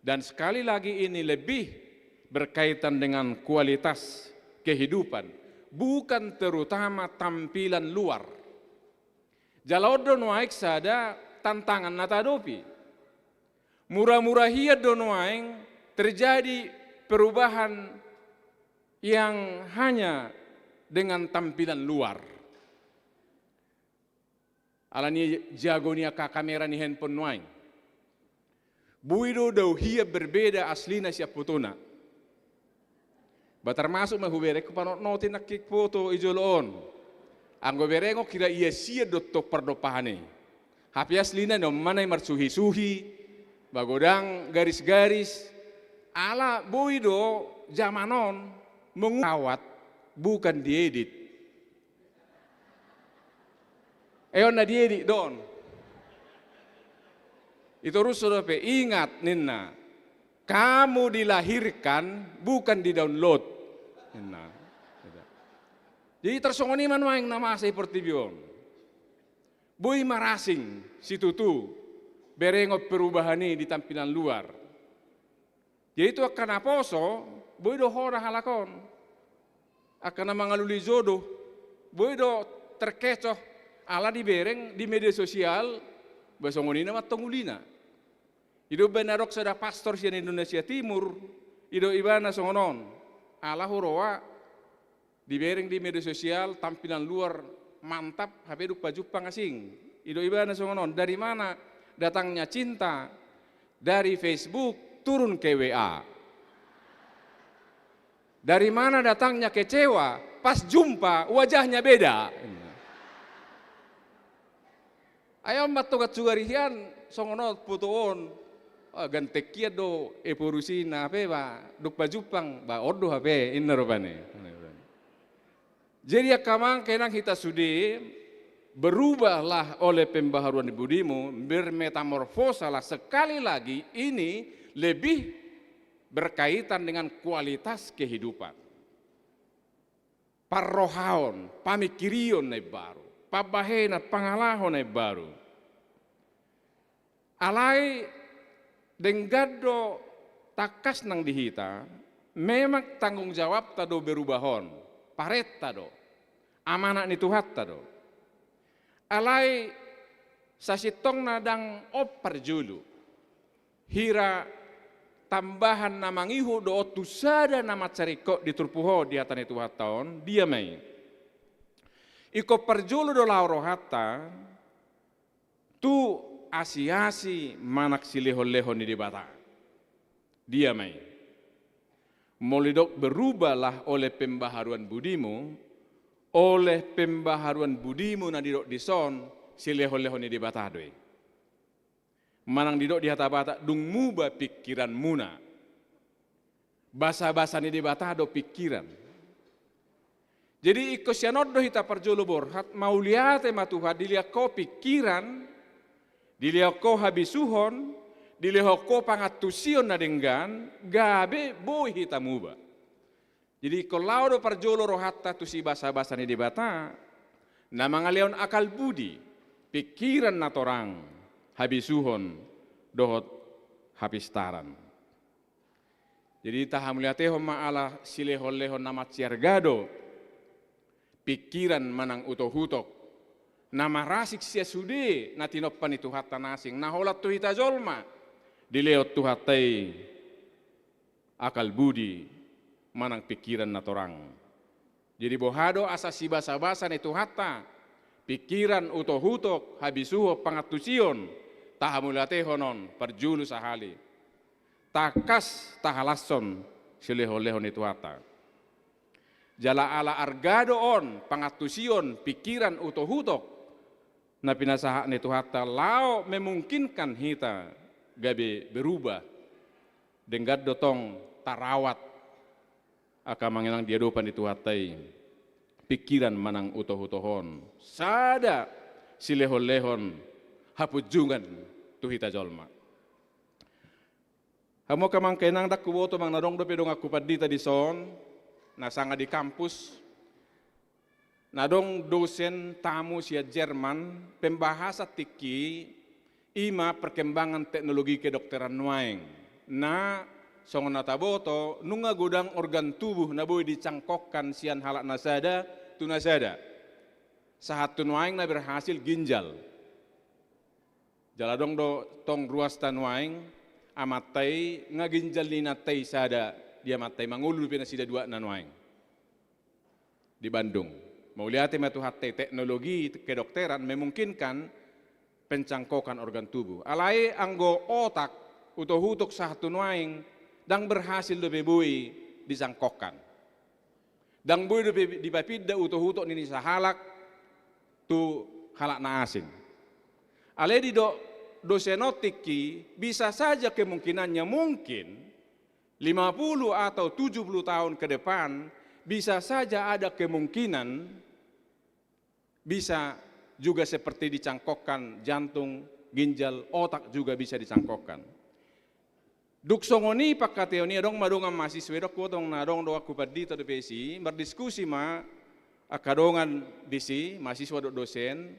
Dan sekali lagi ini lebih berkaitan dengan kualitas kehidupan, bukan terutama tampilan luar. Jala on do nuaeng sada tantangan na tahadopi. Mura-mura hian do nuaeng terjadi perubahan yang hanya dengan tampilan luar. Alani jago ni angka kamera ni handphone nuaeng. Boi do dao hian berbeda aslina sian fotona. Ba termasuk ma huberengku panotnoti nangkin foto i jolo on. Anggo berengon hira ia sian do tong pardompahan i. Hape aslina on ma na i marsuhi-suhi, ba godang garis-garis, ala boi do jaman on mengurawat, bukan diedit. Eon na diedit do on. Itorushon dope, ingat ninna, kamu dilahirkan bukan di-download ninna. Jadi tarsongon i ma nuaeng na masa i portibi on. Boi marasing situtu berengon perubahan i di tampilan luar. Jadi tu angka naposo, boi do hona halak on. Angka na mangalului jodoh, boi do terkecoh ala dibereng di media sosial, ba songon i nama tong ulina. I do umbahen adong sada pastor sian Indonesia Timur, i do ibana songon on. Ala huroha dibereng di media sosial, tampilan luar mantap, hape dung pajumpang asing. I do ibana songon on, dari mana datangnya cinta? Dari Facebook turun ke W A. Dari mana datangnya kecewa? Pas jumpa, wajahnya beda. Ai on ma tong sugari hian songon on foto on. Ah, ganteng hian do evolusi na hape ba, dung pajumpang ba on do hape, inna rupani. Jadi angka amang inang hita sude, berubahlah oleh pembaharuan budimu, bermetamorfosalah, sekali lagi ini lebih berkaitan dengan kualitas kehidupan. Parrohaon, pamingkirion na imbaru, pambahenan, pangalaho na imbaru. Alai denggan do tangkas nang di hita, memang tanggung jawabta do berubah on, parenta do, amanat ni Tuhanta do. Alai Sasintongna ndang on parjolo. Hira tambahan na mangihut do on tu sada na mansai ringkot di turpuk on di hata ni Tuhanta on, dia ma i. Ingkon parjolo do laho rohanta tu asiasi manang silehonlehon ni Debata. Dia ma i. Molo didok berubahlah oleh pembaharuan budimu, oleh pembaharuan budimu na didok dison, silehonlehon ni Debata do i. Manang didok di hata Batak, dung muba pingkiranmuna. Basabasa ni Debata do pingkiran. Jadi ingkon sian on do hita parjolo borhat, mauliate ma Tuhan, dilehon Ho pingkiran, dilehon Ho habisuhon, dilehon Ho pangantusion na denggan, gabe boi hita muba. Jadi ingkon laho do parjolo rohanta tu sibasabasa ni Debata, na mangalehon akal budi, pingkiran na torang, habisuhon, dohot hapistaran. Jadi tahamauliatehon ma ala silehonlehon na mansai arga do, pingkiran manang utokutok, na marasing sian sude na tinompa ni Tuhanta na asing, na holan tu hita jolma, dilehon Tuhanta i akal budi manang pingkiran na torang. Jadi boha do asa sibasabasa ni Tuhanta, pingkiran, utokutok, habisuhon, pangantusion, tahamauliatehon on, parjolo sahali. Tangkas tahalashon silehonlehon ni Tuhanta. Jala ala arga do on, pangantusion, pingkiran, utokutok, na pinasahat ni Tuhanta laho memungkinkan hita gabe berubah. Denggan do tong tarawat angka amang inang di adopan ni Tuhanta i, pingkiran manang utokutok on. Sada silehonlehon hapunjungan tu hita jolma. Hamu angka amang inang, ndang huboto manang na adong dope donganku pandita dison, na sanga di kampus, na adong dosen tamu sian Jerman, pembahasan tingki i, i ma perkembangan teknologi kedokteran nuaeng. Na, songon na taboto, nunga godang organ tubuh na boi dicangkokkan sian halak na sada tu na sada. Sahat tu nuaeng na berhasil ginjal. Jala adong do tong ruasta nuaeng, amanta i nga ginjal ni inanta i sada, di amanta i, mangolu dope nasida duana nuaeng. Di Bandung. Mauliate ma Tuhanta i, teknologi kedokteran memungkinkan pencangkokan organ tubuh. Alai anggo otak, utokutok sahat tu nuaeng, ndang berhasil dope boi dicangkokkan. Ndang boi dope dipapinda utokutok ni sahalak tu halak na asing. Alai didok dosen on tingki, bisa saja kemungkinannya, mungkin lima puluh atau tujuh puluh tahun ke depan, bisa saja ada kemungkinan bisa juga seperti dicangkokkan jantung, ginjal, otak juga bisa dicangkokkan. Dung songon i pangkataion i, adong ma dongan mahasiswa, didok, adong na adong donganku pandita dope disi, mardiskusi ma angka dongan disi, mahasiswa dohot dosen,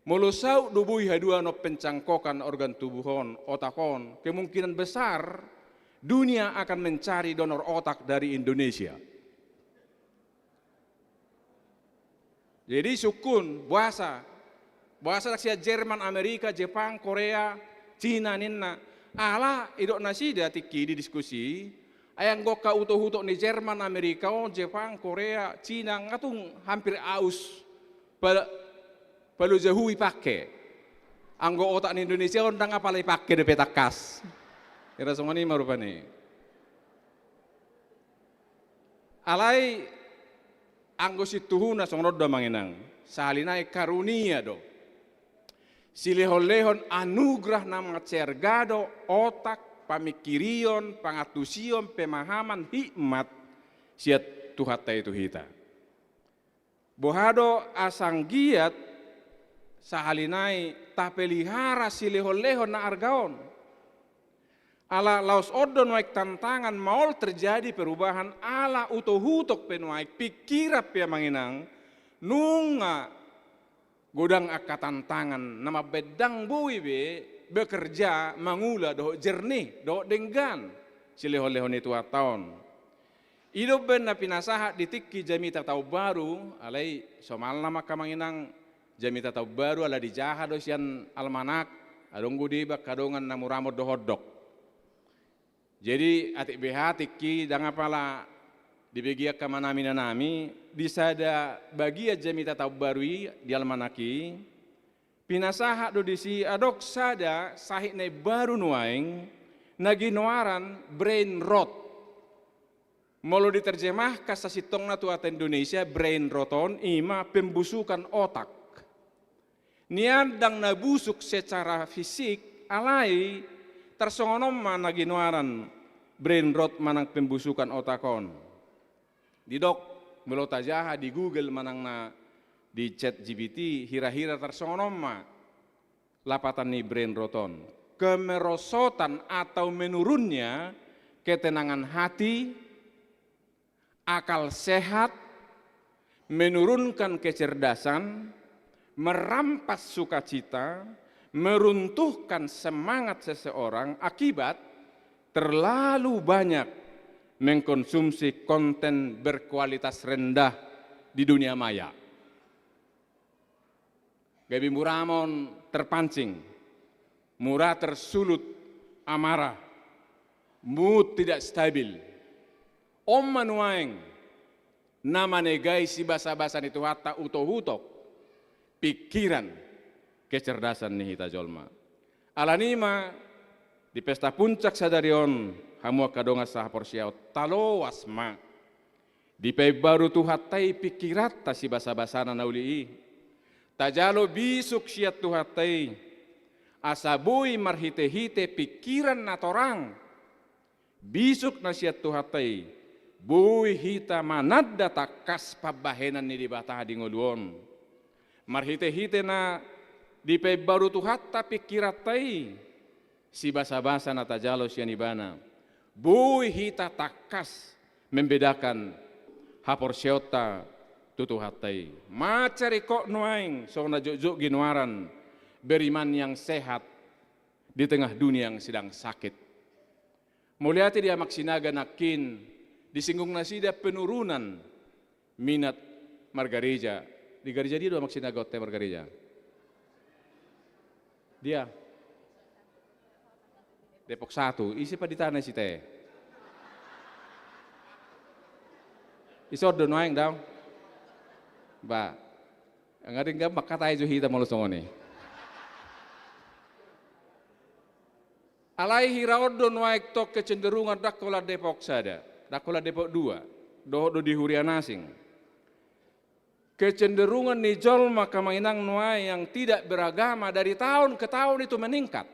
molo saut do boi haduan on pencangkokan organ tubuh on, otak on, kemungkinan besar dunia akan mencari donor otak dari Indonesia. Jadi sungkun, boasa? Boasa ndang sian Jerman, Amerika, Jepang, Korea, Cina ninna? Ala didok nasida tingki di diskusi, ai anggo angka utokutok ni Jerman, Amerika on, Jepang, Korea, Cina, nga tung hampir aus pa-, palojahu i pangke. Anggo otak ni Indonesia on ndang apala i pangke dope tangkas. Hira songon i ma rupani. Alai anggo situhuna songon on do amang inang, sahali nai karunia do. Silehonlehon anugerah na mansai arga do otak, pamingkirion, pangantusion, pemahaman, hikmat sian Tuhanta i tu hita. Boha do asa anggiat sahali nai tapelihara silehonlehon na arga on? Ala laos on do nuaeng tantangan maol terjadi perubahan, ala utokutok pe nuaeng, pingkiran pe amang inang, nunga godang angka tantangan na mambaen ndang boi be bekerja, mangula dohot jernih dohot denggan silehonlehon ni Tuhanta on. I do umbaen na pinasahat di tingki jamita taon baru, alai somalna ma angka amang inang Jamita taon baru ala dijaha do sian almanak, adong do deba angka dongan na muramon dohot dok. Jadi atik beha tingki ndang apala dibege angka amanami inanami, di sada bagian jamita taon baru i di almanak i, pinasahat do disi adong sada sahit na imbaru nuaeng na ginoaran brain rot. Molo diterjemahkan sasintongna tu hata Indonesia, brain rot on ima pembusukan otak. Nian ndang na busuk secara fisik, alai tarsongon on ma na ginoaran brain rot manang pembusukan otak on. Didok, molo tajaha di Google manang na di Chat G P T, hira-hira tarsongon on ma lapatan ni brain rot on. Kemerosotan atau menurunnya ketenangan hati, akal sehat, menurunkan kecerdasan, merampas sukacita, meruntuhkan semangat seseorang akibat terlalu banyak mengkonsumsi konten berkualitas rendah di dunia maya. Gabe muramon terpancing, mura tersulut amarah, mood tidak stabil. On ma nuaeng na manegai sibasabasa ni Tuhanta utok-utok, pikiran, kecerdasan ni hita jolma. Alani ma di pesta puncak sadari on, hamu angka dongan sahaporseaon, taloas ma dipaimbaru Tuhanta i pikiranta sibasabasana na uli i. Tajalo bisuk sian Tuhanta i, asa boi marhite-hite pikiran na torang, bisuk na sian Tuhanta i, boi hita mananda tangkas pambahenan ni Debata di ngolu on. Marhite-hite na dipaimbaru Tuhanta pikiranta i, sibasabasa na tajalo sian Ibana, boi hita tangkas membedakan haporseaonta tu Tuhanta i. Mansai ringkot nuaeng songon na jotjot ginoaran beriman yang sehat di tengah dunia yang sedang sakit. Mauliate di Amak Sinaga nangkin, disinggung nasida penurunan minat margareja. Di gareja dia do Amak Sinaga on te margareja? Dia? Depok satu, ise pe di tano site? Ise on do nuaeng daong? Ba, nga denggan mangkatai jo hita molo songon i. Alai hira on do nuaeng tong kecenderungan, ndang holan Depok sada, ndang holan Depok dua, dohot do di huria na asing. Kecenderungan ni jolma, Amang Inang, nuaeng yang tidak beragama dari tahun ke tahun itu meningkat.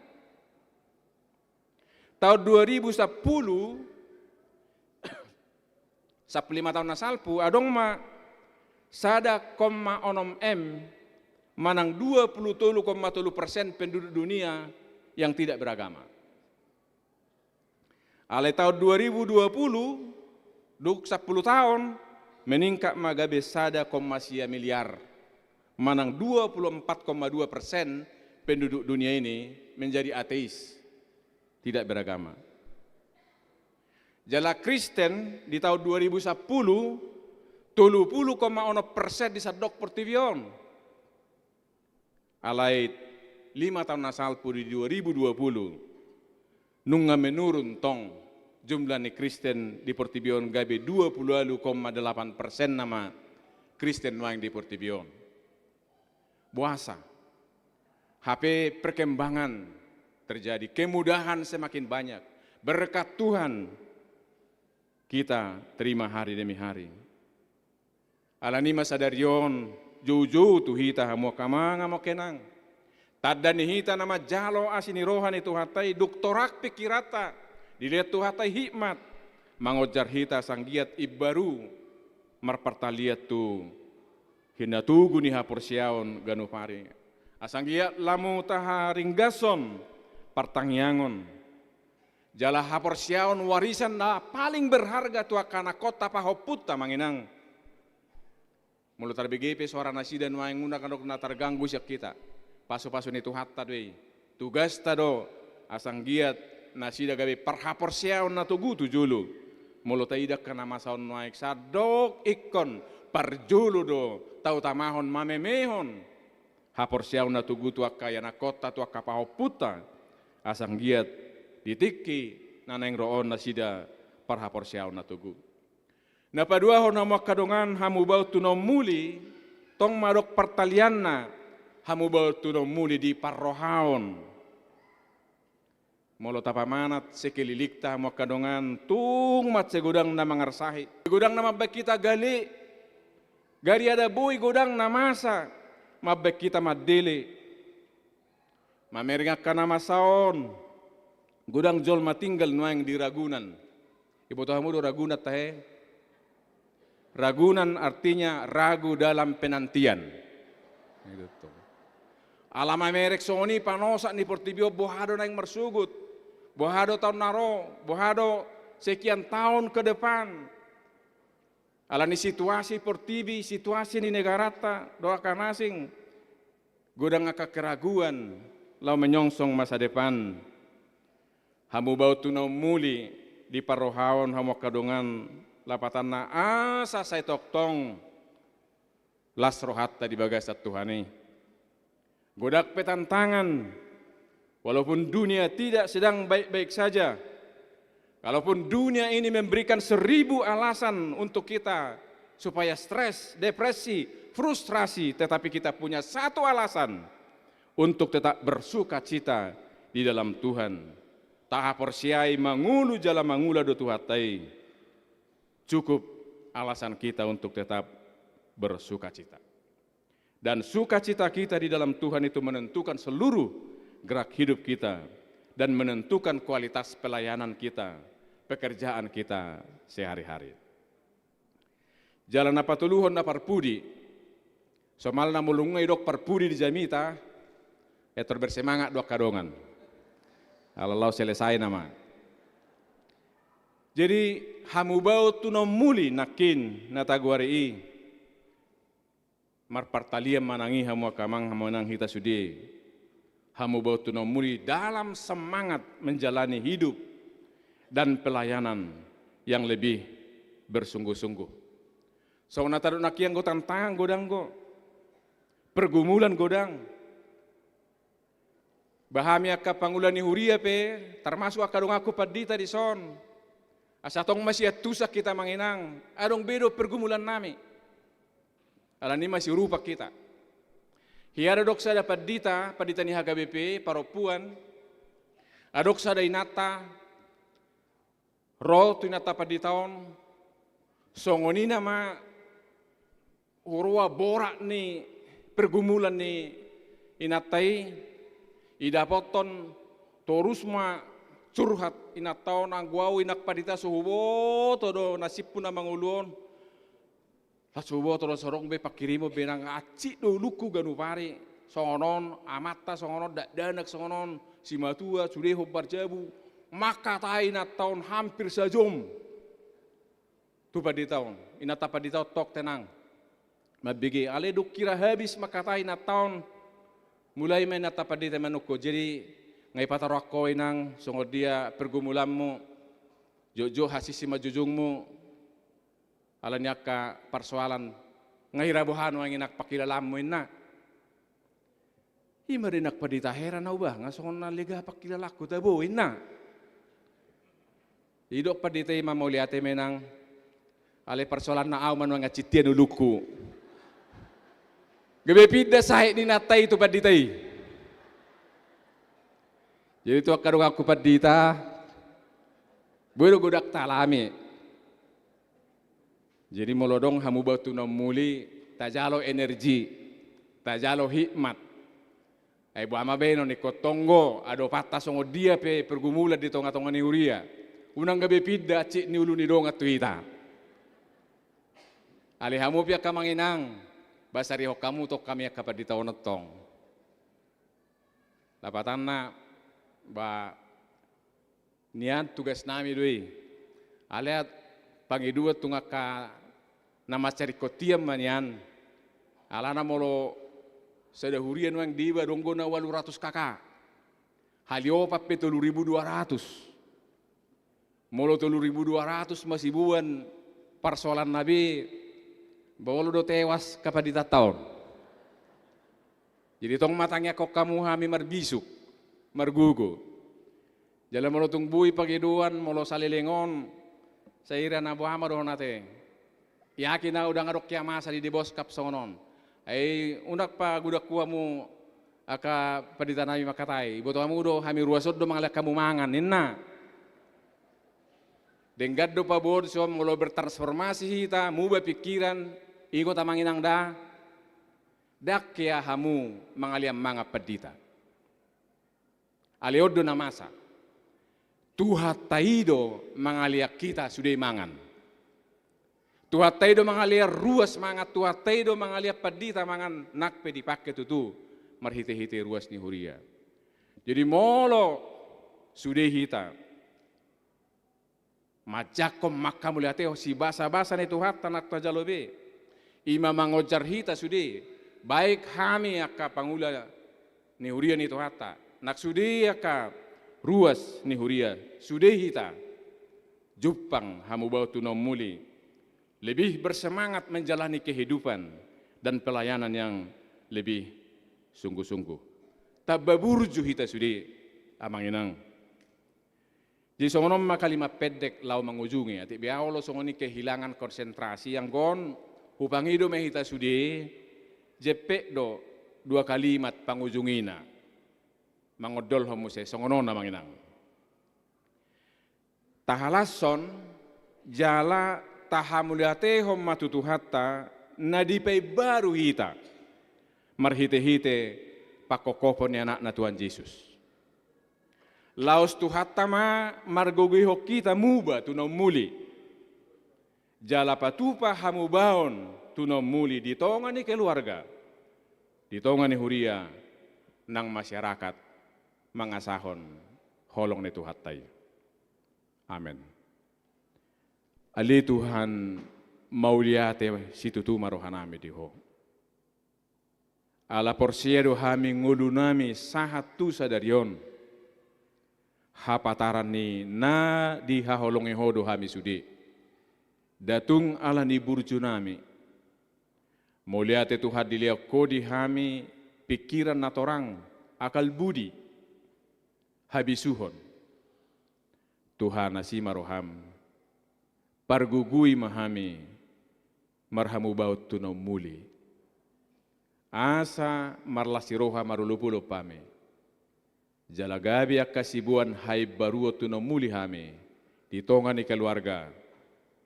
Taon dua ribu sapuluh, sampulu lima taon na salpu, adong ma sada koma onom M, manang dua puluh tolu koma tolu persen penduduk dunia yang tidak beragama. Alai taon dua ribu dua puluh, dung sampulu taon, meningkat ma gabe sada koma sia miliar, manang dua puluh empat koma dua persen penduduk dunia ini menjadi ateis, tidak beragama. Jala Kristen di taon dua ribu sapuluh, tolu puluh koma onom persen di sandok portibi on. Alai lima taon na salpu di dua ribu dua puluh, nunga menurun tong jumlah ni Kristen di portibi on, gabe dua puluh ualu koma delapan persen nama Kristen nuaeng di portibi on. Boasa? Hape perkembangan terjadi, kemudahan semakin banyak, berkat Tuhan kita terima hari demi hari. Alani ma sadari on joujou tu hita hamu angka amang, hamu angka inang, tanda ni hita na manjalo asi ni roha ni Tuhanta i, dung torang pikiranta, dilehon Tuhanta i hikmat, mangonjar hita asa anggiat imbaru marpartalian tu hinatugu ni haporseaon ganup ari. Asa anggiat lam taharinggashon partangiangon jala haporseaon, warisan na paling berharga tu angka anakhonta pahompunta, Amang Inang. Molo tarbege pe soara nasida nuaeng, unang adong na targanggu sian hita. Pasupasu ni Tuhanta do i. Tugasta do asa anggiat nasida gabe parhaporseaon na togu tu jolo. Molo taida angka na masa on nuaeng, sandok ingkon parjolo do tautamahon, mamemehon haporseaon na togu tu angka ianakhonta, tu angka pahompunta, asa anggiat di tingki na naeng ro on nasida parhaporseaon na togu. Na paduahon, hamu angka dongan, hamubaon tu na ummuli, tong ma adong partalianna, hamubaon tu na ummuli di parrohaon. Molo tapamanat sekelilingta, hamu angka dongan, tung mansai godang na mangarsahi. Godang na mambaen hita gale, gariada boi godang na masa mambaen hita mandele. Mamereng angka na masa on, godang jolma tinggal nuaeng di Ragunan. Iboto hamu do Ragunan tahe? Ragunan artinya ragu dalam penantian. Itu tuh. Ala mamereng songon i panosak ni portibi on, boha do naeng marsogot, boha do taon na ro, boha do sekian tahun ke depan. Ala ni situasi portibi, situasi ni negaranta dohot angka na asing, godang angka keraguan laho menyongsong masa depan. Hamubaon tu na ummuli di parrohaon, hamu angka dongan, lapatanna asa sai tongtong las rohanta di bagasan Tuhan i. Godang pe tantangan, walaupun dunia tidak sedang baik-baik saja, kalaupun dunia ini memberikan seribu alasan untuk kita supaya stres, depresi, frustrasi, tetapi kita punya satu alasan untuk tetap bersukacita di dalam Tuhan. Tahaporseai mangolu jala mangula do Tuhanta i. Cukup alasan kita untuk tetap bersukacita. Dan sukacita kita di dalam Tuhan itu menentukan seluruh gerak hidup kita dan menentukan kualitas pelayanan kita, pekerjaan kita sehari-hari. Jala na patoluhon, na parpudi. Somalna molo nunga didok parpudi di jamita, ya tor bersemangat do angka dongan. Ala laho selesai nama. Jadi, hamubaon tu na ummuli nangkin na tagoari i. Marpartalian ma nang i, hamu angka amang, hamu inang, hita sude. Hamubaon tu na ummuli dalam semangat menjalani hidup dan pelayanan yang lebih bersungguh-sungguh. Songon na tadok nangkin, anggo tantangan godang do, pergumulan godang. Ba hami angka pangula ni huria pe, termasuk angka donganku pandita dison, asa tong masiantusan hita, amang inang, adong be do pergumulan nami. Alani i masiurupan hita. Hea do adong sada pandita, pandita ni H K B P parompuan, adong sada inanta, ro tu inanta pandita on, songon i nama huroha borat ni pergumulan ni inanta i, idapothon torus ma curhat inanta on, anggo au inang pandita so huboto do nasibmu na mangolu on. Las huboto do, so adong be pangkirimon be nang, hansit do ulungku ganup ari, songon on amanta, songon on dakdanak, songon on simatua, sude hombar jabu, mangkatai inanta on hampir sajom tu pandita on. Inanta pandita on tong tenang, mambege, alai dung kira habis mangkatai inanta on, mulai ma inanta pandita manungkun, jadi nga ipataruhon ho inang songon dia pergumulanmu, jotjot hansit simanjujungmu, alani angka parsoalan, nga hira boha nuaeng inang pangkilalaanmu, inna. I ma do inang pandita, heran au ba, nga songon na lega pangkilalaanku tabo, inna. Didok pandita i ma, mauliate ma inang, alai parsoalanna au ma nuaeng hansit hian ulungku. Gabe pinda sahit ni inanta i tu pandita i. Jadi tu angka donganku pandita, boi do godang taalami. Jadi molo adong hamubaon tu na ummuli, tajalo energi, tajalo hikmat. Ai boha ma bahenon, ingkon tong do adopanta songon dia pe pergumulan di tongatonga ni huria, unang gabe pinda hansit ni ulu ni dongan tu hita. Alai hamu pe angka amang inang, ba sarihon hamu tong hami angka pandita on tong. Lapatanna, ba nian tugasnami do i. Alai pangidoan tu angka na mansai ringkot hian ma nian. Alana molo sada huria nuaeng deba, adong do na ualu ratus K K. Hali opat pe tolu ribu dua ratus. Molo tolu ribu dua ratus masiboan parsoalanna be, ba olo do tewas angka panditanta on. Jadi tong ma tangiangkon hamu hami marbisuk, margogo. Jala molo tung boi pangidoan, molo saleleng on, sai ira na boha ma dohon ate. Yakin ahu ndang adong hea masa di Deboskap songon on. Ai unang pagodanghu hamu angka pandita nami mangkatai, iboto hamu do hami ruas on do mangalean hamu mangan, ninna. Denggan do paboaon songon molo bertransformasi hita, muba pingkiran, ingot amang inang da, ndang hea hamu mangalean mangan pandita. Alai on do na masa. Tuhanta i do mangalean hita sude mangan. Tuhanta i do mangalean ruas mangan, Tuhanta i do mangalean pandita mangan, nang pe dipangke tutu marhite-hite ruas ni huria. Jadi molo sude hita manjangkon manghamauliatehon sibasa-basa ni Tuhanta nang tajalo be. I ma mangonjar hita sude, baik hami angka pangula ni huria ni Tuhanta, nang sude angka ruas ni huria, sude hita jumpang hamubaon tu na ummuli, lebih bersemangat menjalani kehidupan dan pelayanan yang lebih sungguh-sungguh. Tamba burju hita sude, amang inang. Jadi songon on ma kalimat pendek laho mangujungi, atik be ahu olo songon i kehilangan konsentrasi, anggo on hupangido ma hita sude, jempek do dua kalimat pangujungina. Mangondolhon muse songon on, amang inang. Tahalashon jala tahamauliatehon ma tu Tuhanta na dipaimbaru hita marhite-hite pangkophopon ni Anakna Tuhan Jesus. Laos Tuhanta ma margogoihon hita muba tu na ummuli. Jala patupa hamubaon tu na ummuli di tonga ni keluarga, di tonga ni huria, nang masyarakat mangasahon holong ni Tuhanta i. Amen. Ale Tuhan, mauliate situtu ma rohanami di Ho. Ala porsea do hami ngolunami sahat tu sadari on, hapataran ni na dihaholongi Ho do hami sude. Nda tung ala ni burjunami. Mauliate Tuhan dilehon Ho di hami pingkiran na torang, akal budi, habisuhon. Tuhan, asi ma roham, pargogoi ma hami marhamubaon tu na ummuli. Asa marlas ni roha marolopolop hami. Jala gabe angka siboan haimbaruon tu na ummuli hami, di tonga ni keluarga,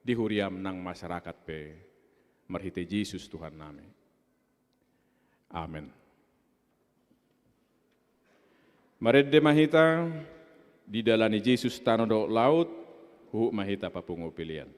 di huriam nang masyarakat pe, marhite Jesus Tuhannami. Amen. Marende ma hita, didalani Jesus tano dohot laut, huhut ma hita papungu pelean.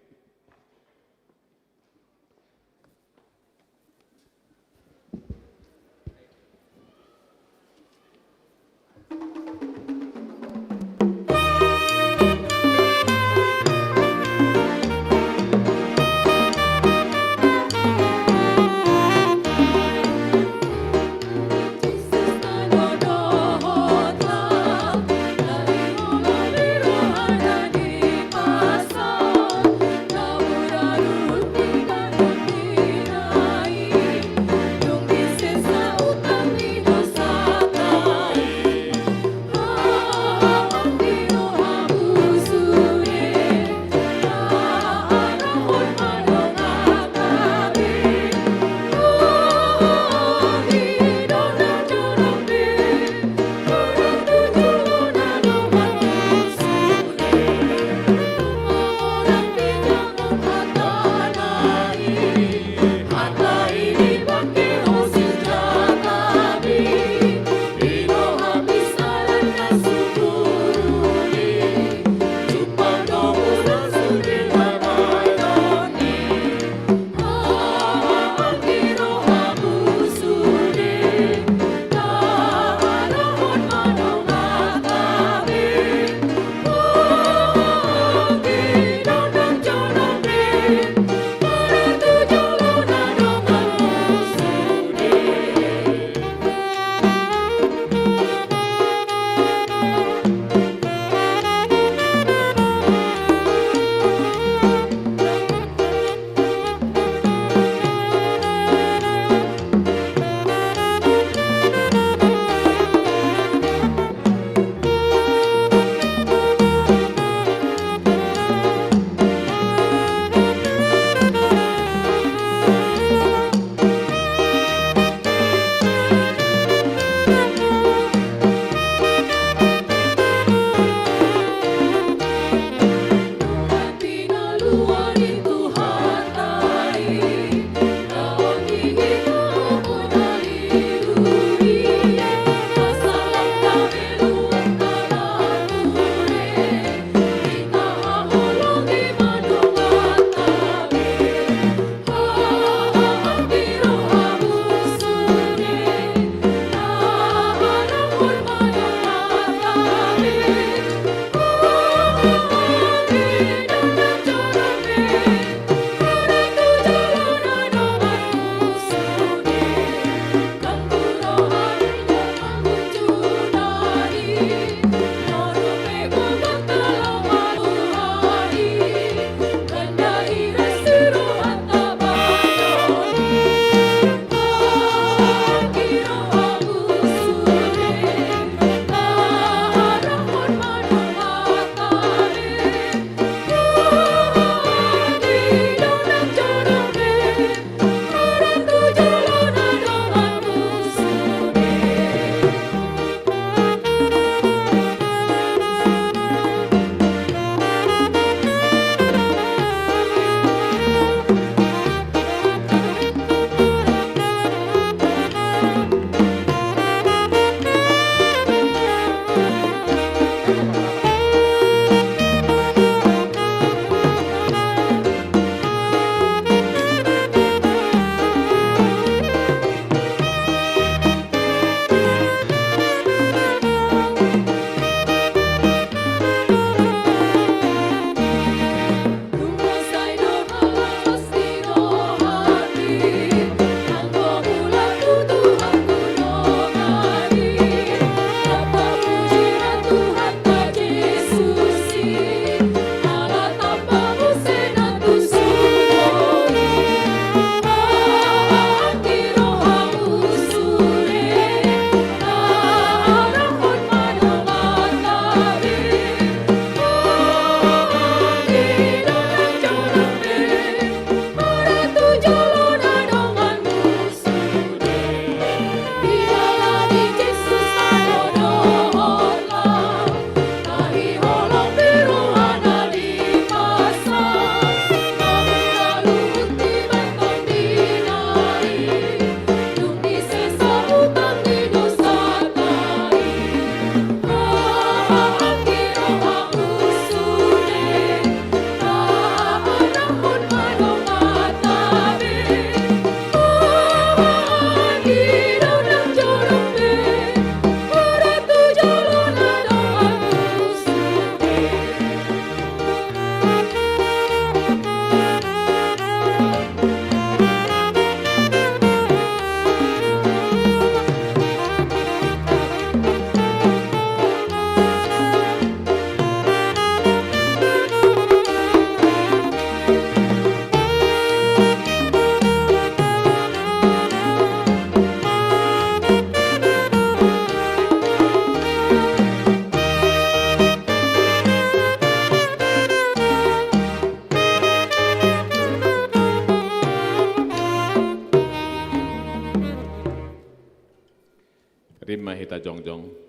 hita jongjong.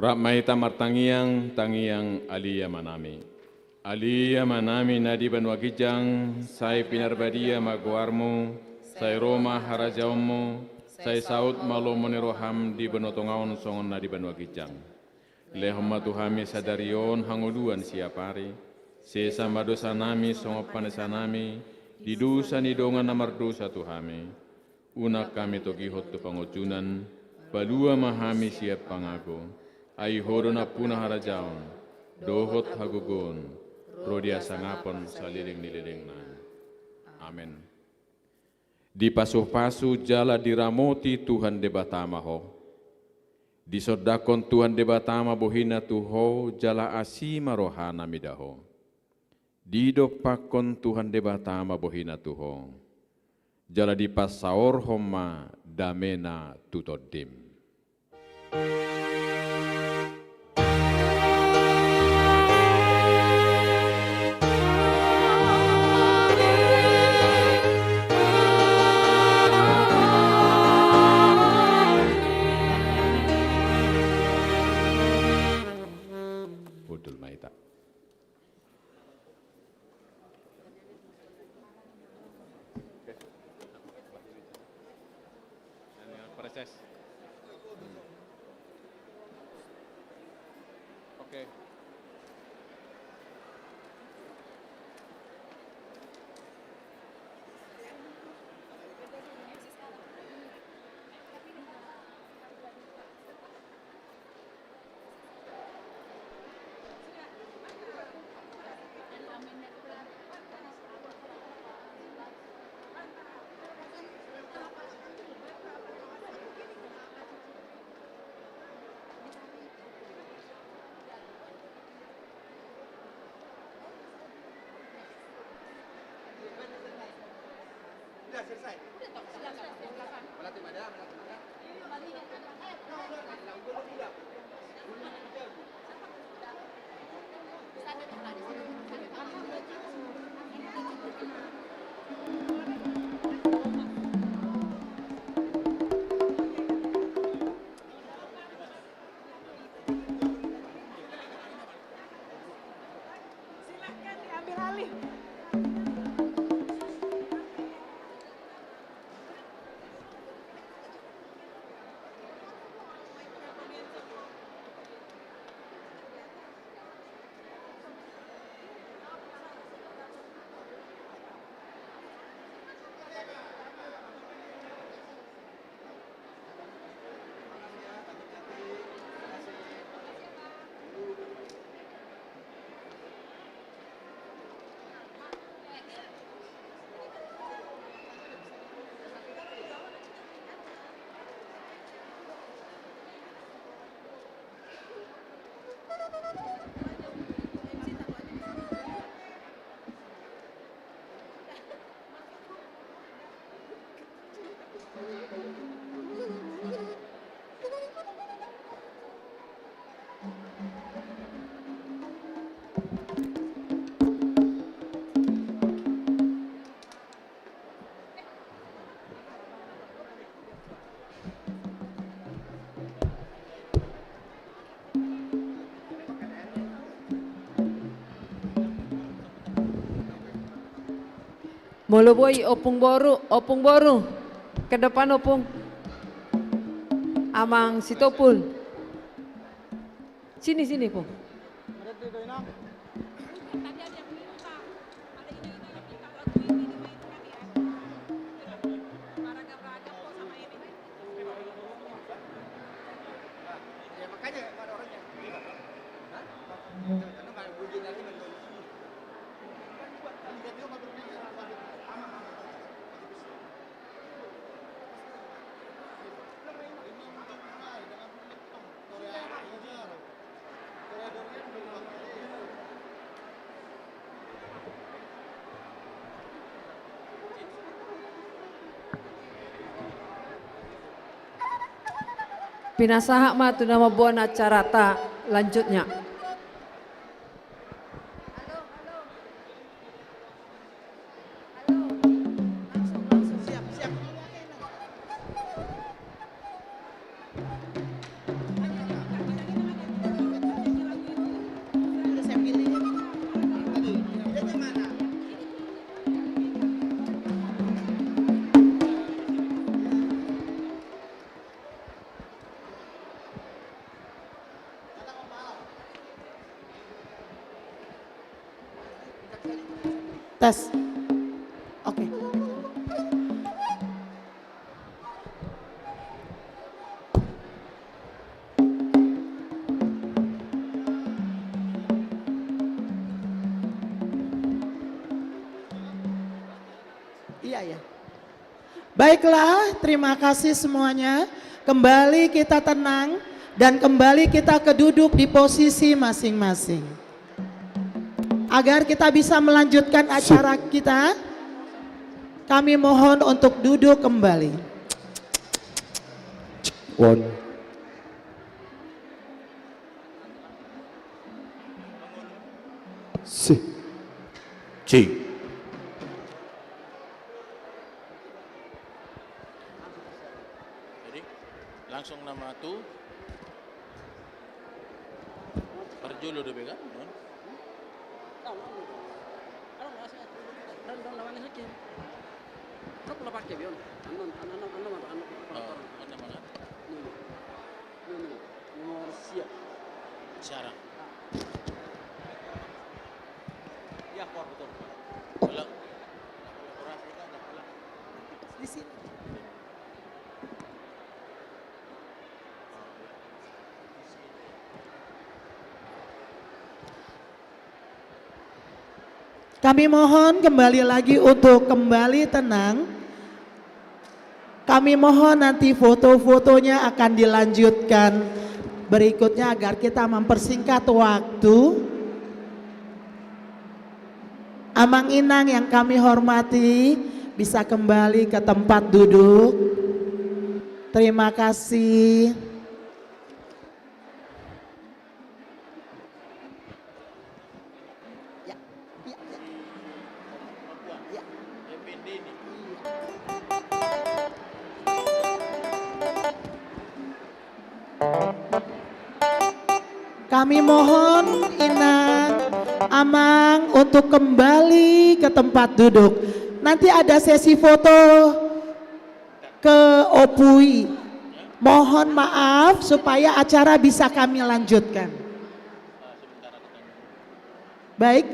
Rap ma hita martangiang, tangiang Ale Amanami. Ale Amanami na di banua ginjang, sai pinarbadia ma goarMu, sai ro ma harajaonMu, sai saut ma lomo ni rohaM di banua tonga on songon na di banua ginjang. Lehon ma tu hami sadari on hangoluan siapari, sesa ma dosanami songon panesanami di dosa ni dongan na mardosa tu hami. Unang hami togihon tu pangunjunan, palua ma hami sian pangago. Ai Ho do nampuna harajaon, dohot hagogoon, ro di hasangapon saleleng ni lelengna. Amen. Dipasupasu jala diramoti Tuhan Debata ma ho. Disondangkon Tuhan Debata ma bohiNa tu ho jala asi ma rohaNa mida ho. Didompakkon Tuhan Debata ma bohiNa tu ho, jala dipasaorhon ma dameNa tu tondim. Hundul ma hita. Oke. Silahkan diambil alih. Molo boi, Ompung Boru, Ompung Boru, ke depan, Ompung. Amang Sitompul. Sini, sini, Pung. Pinasahat ma tu na mamboan acarata lanjutnya. Siap, siap. Tes. Oke. Iya, iya. Baiklah, terima kasih semuanya. Kembali kita tenang dan kembali kita ke duduk di posisi masing-masing. Agar kita bisa melanjutkan acara kita, kami mohon untuk duduk kembali. One. Si. Cek. Jadi, langsung nama tu. Parjolo do be kan? Non? Nomor sia. Siarang. Iya, kuat betul. Di sini. Kami mohon kembali lagi untuk kembali tenang. Kami mohon nanti foto-fotonya akan dilanjutkan berikutnya agar kita mempersingkat waktu. Amang inang yang kami hormati, bisa kembali ke tempat duduk. Terima kasih. Kami mohon inang, amang untuk kembali ke tempat duduk. Nanti ada sesi foto ke Opui. Mohon maaf supaya acara bisa kami lanjutkan. Baik.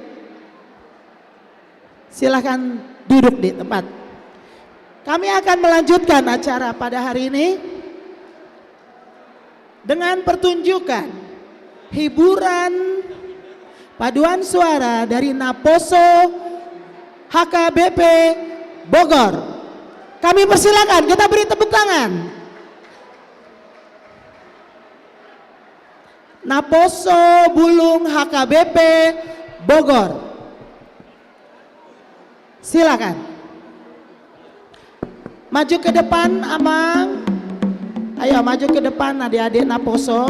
Silahkan duduk di tempat. Kami akan melanjutkan acara pada hari ini dengan pertunjukan hiburan paduan suara dari Naposo H K B P Bogor. Kami persilakan, kita beri tepuk tangan. Naposo Bulung H K B P Bogor. Silakan. Maju ke depan, amang. Ayo, maju ke depan, adik-adik Naposo.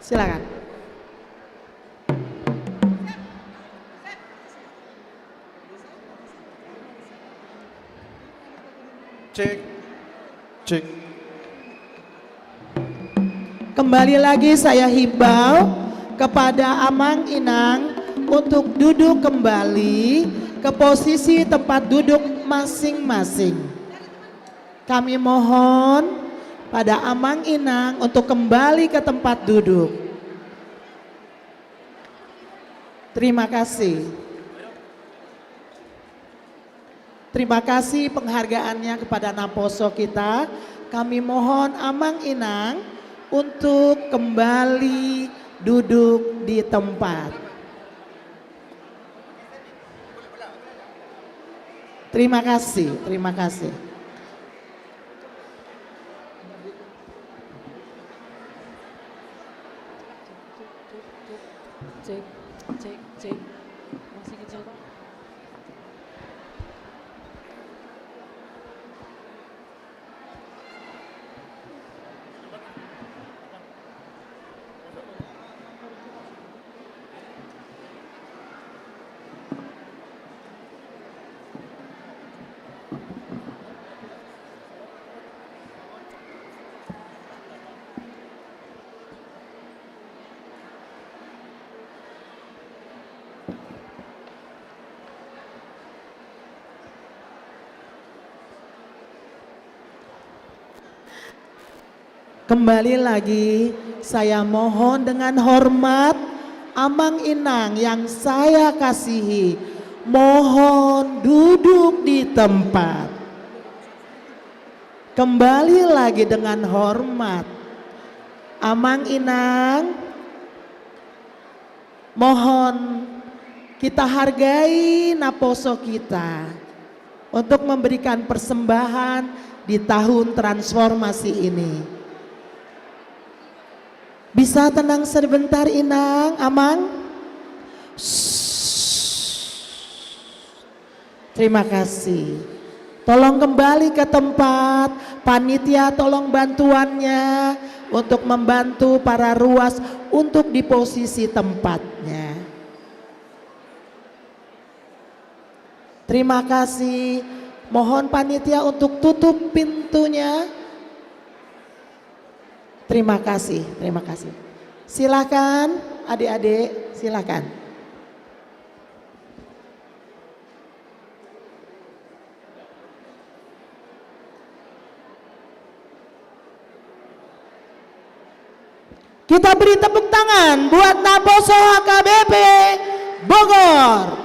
Silakan. Cek, cek. Kembali lagi saya himbau kepada amang inang untuk duduk kembali ke posisi tempat duduk masing-masing. Kami mohon pada amang inang untuk kembali ke tempat duduk. Terima kasih. Terima kasih penghargaannya kepada Naposo kita. Kami mohon amang inang untuk kembali duduk di tempat. Terima kasih, terima kasih. Cek, cek, cek. Masih kecil, Pak. Kembali lagi, saya mohon dengan hormat, Amang Inang yang saya kasihi, mohon duduk di tempat. Kembali lagi dengan hormat, Amang Inang, mohon kita hargai naposo kita untuk memberikan persembahan di tahun transformasi ini. Bisa tenang sebentar, Inang, Amang? Terima kasih. Tolong kembali ke tempat, panitia tolong bantuannya untuk membantu para ruas untuk di posisi tempatnya. Terima kasih. Mohon panitia untuk tutup pintunya. Terima kasih, terima kasih. Silakan, adik-adik, silakan. Kita beri tepuk tangan buat Naposo H K B P Bogor.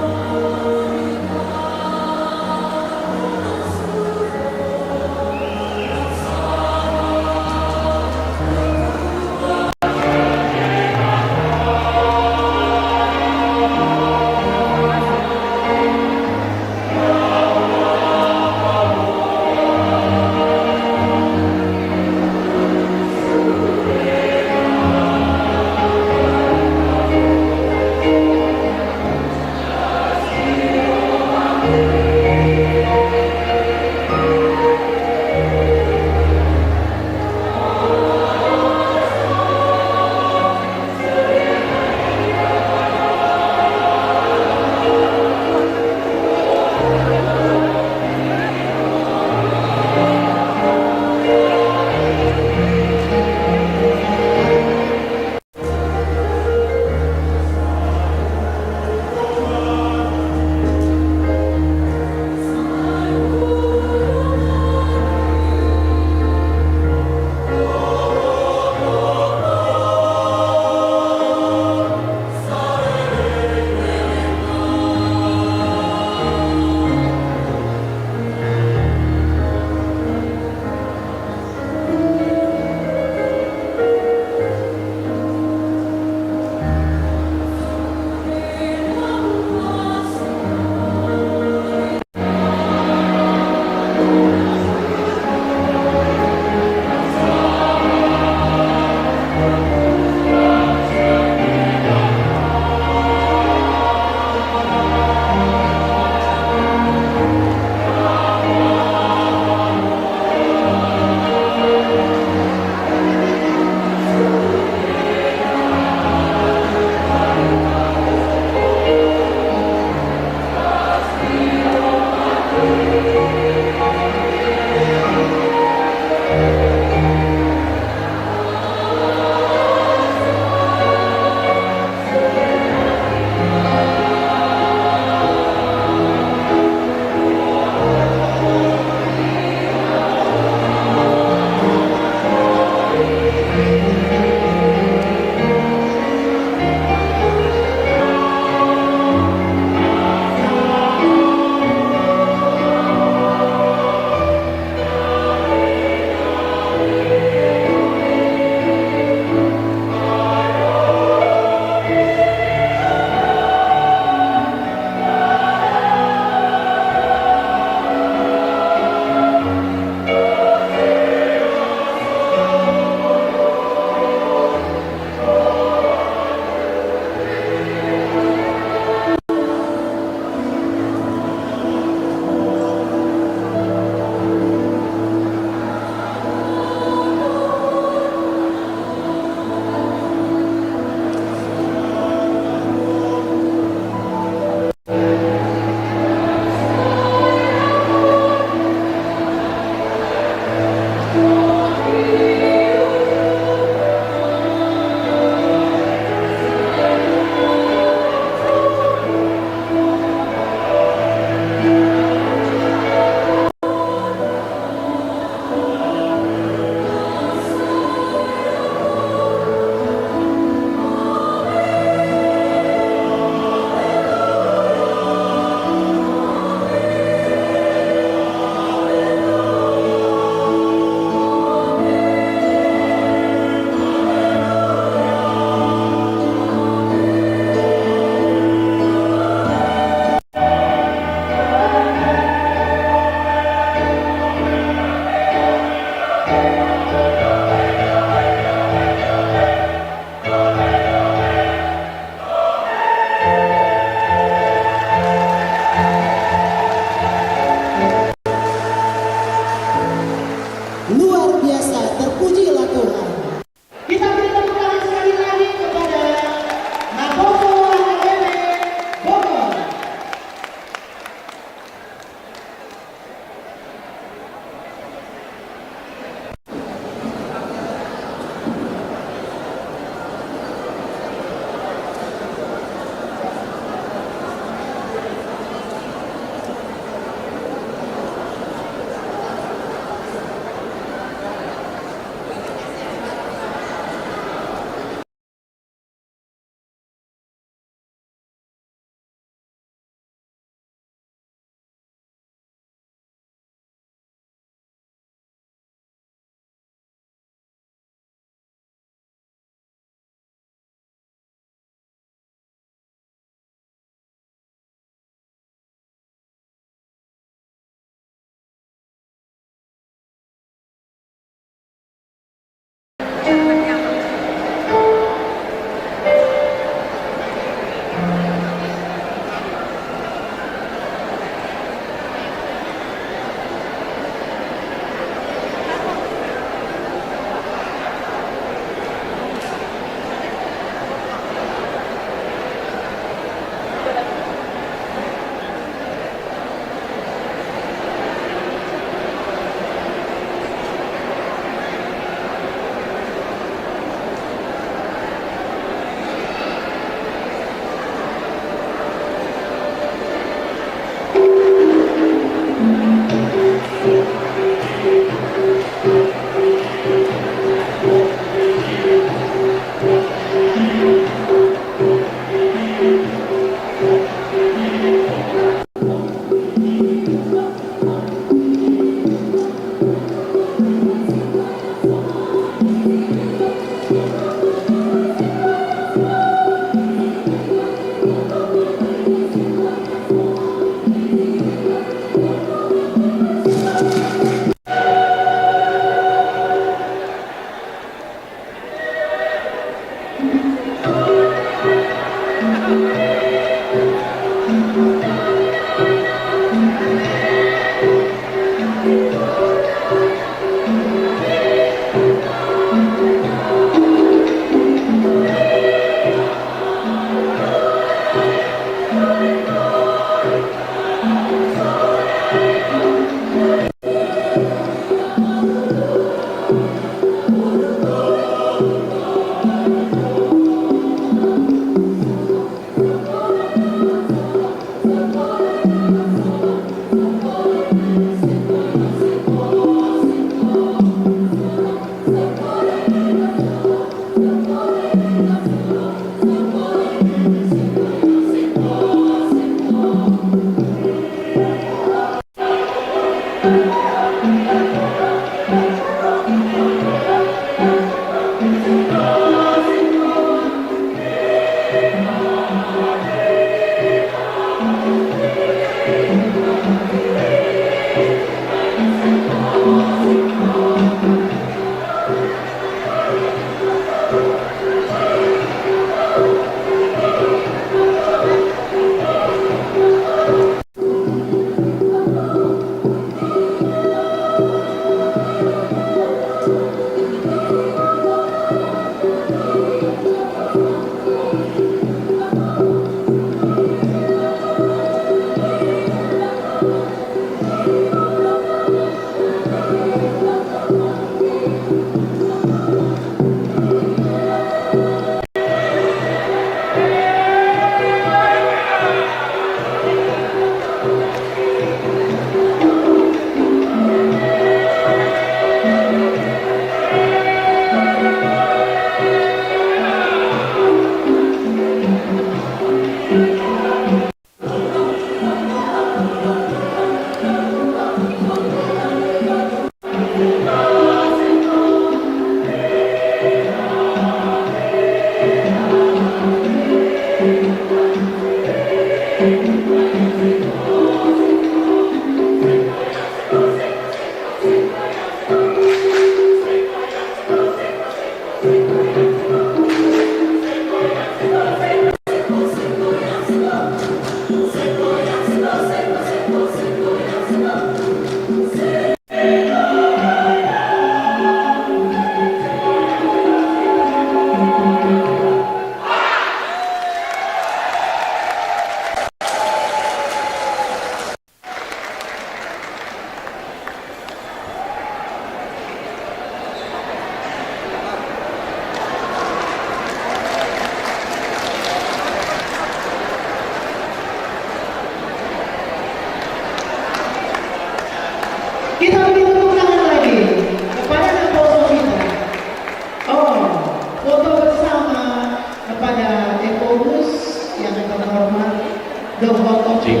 Cek.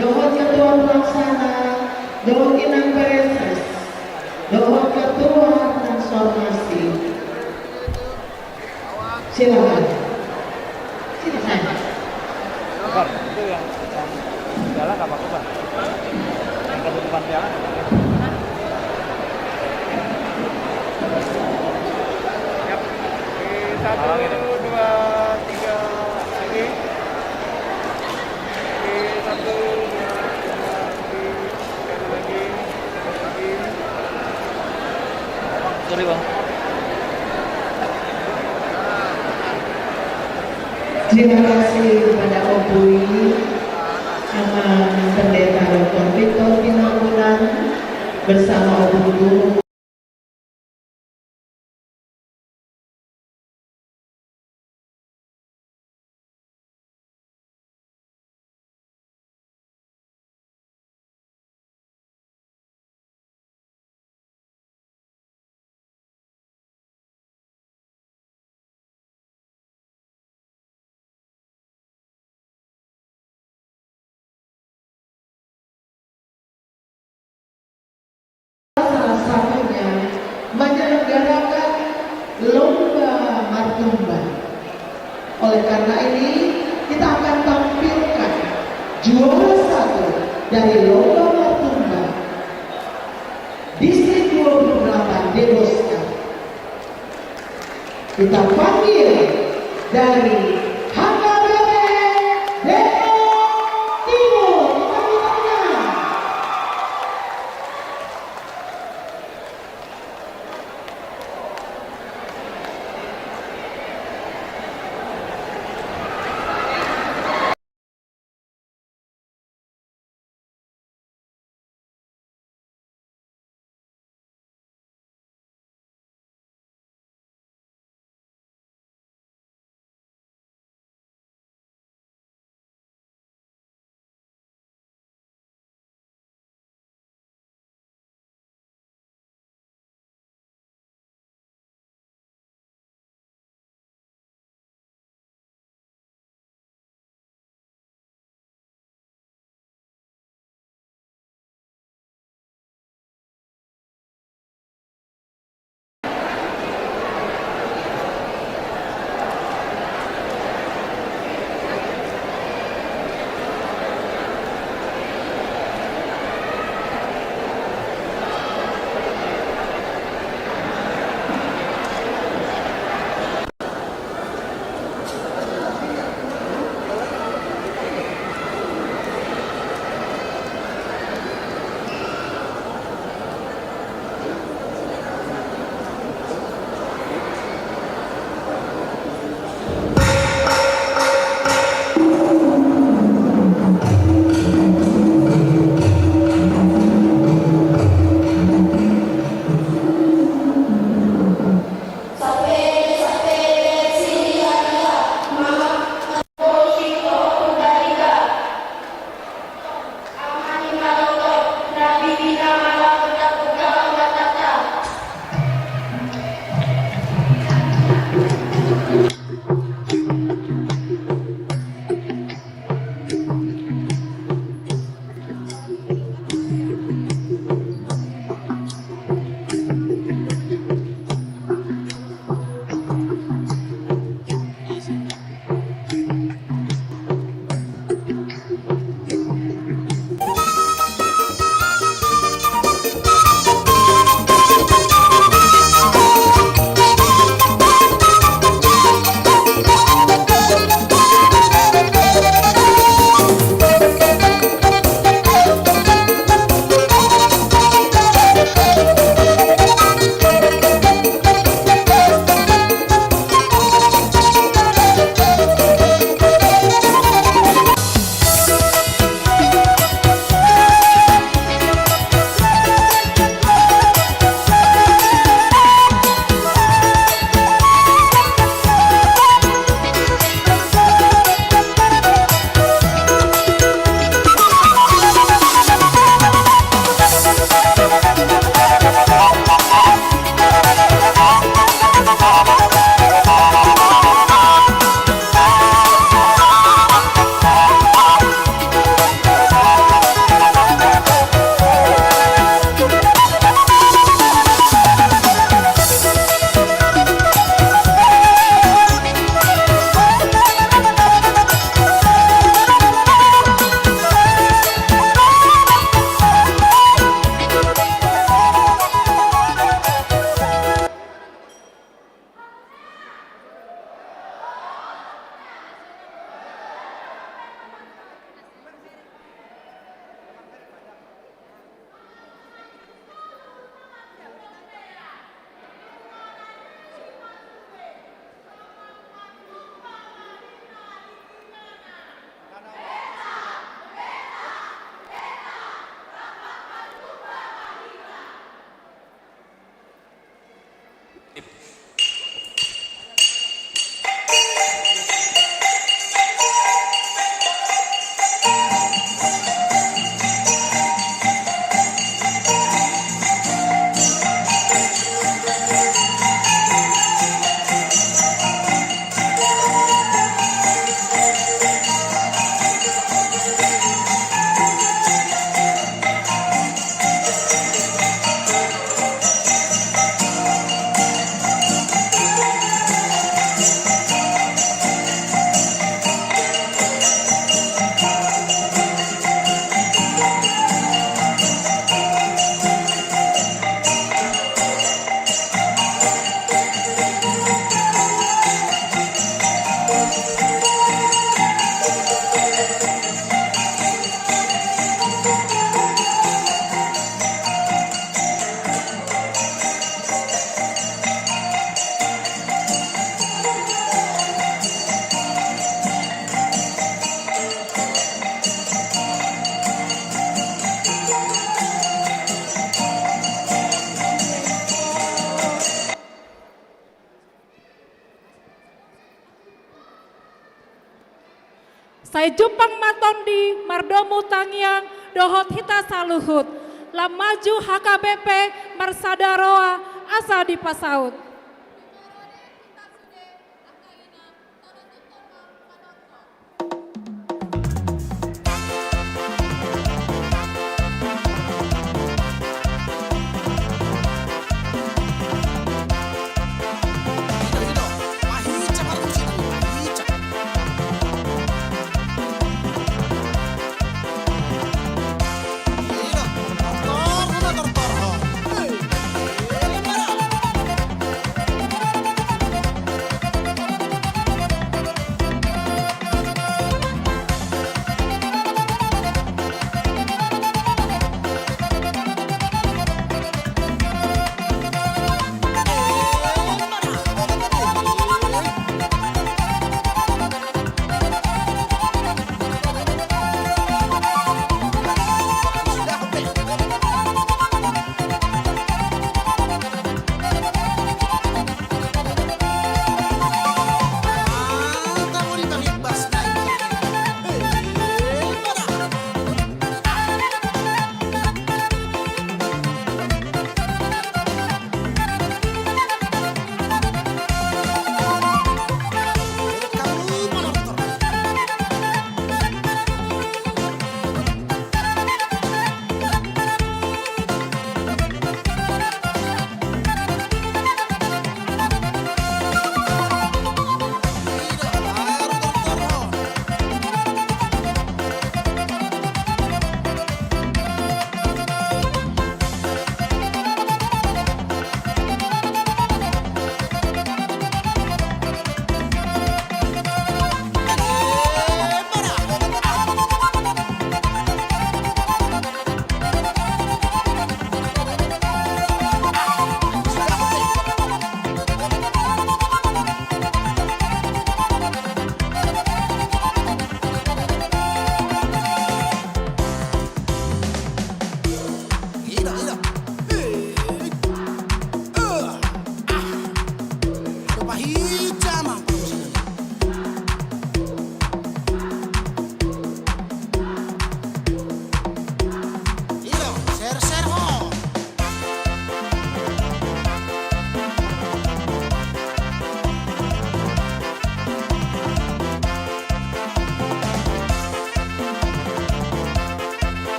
Dohot ketua pelaksana, dohot inang P S S, dohot ketua transformasi. Silakan. Silakan. Bang, itu yang, yang piala nggak pakai, Bang? Yang penutupan piala nggak pakai? Oke, satu, dua, tiga, lagi. Oke, satu, dua, tiga, lagi. Sorry, Bang. Terima kasih kepada Om Bui, Amang Pendeta Doktor Victor Simanjuntak bersama Om Bui. Salah satunya menyelenggarakan lomba martumba. Oleh karena ini, kita akan tampilkan juara satu dari lomba martumba Distrik dua puluh delapan Deboska. Kita panggil dari H K B P Depok Timur. Tepuk tangan. Ai jumpang ma tondi mardomu tangiang dohot hita saluhut. Lam maju H K B P marsada roha asa dipasaut.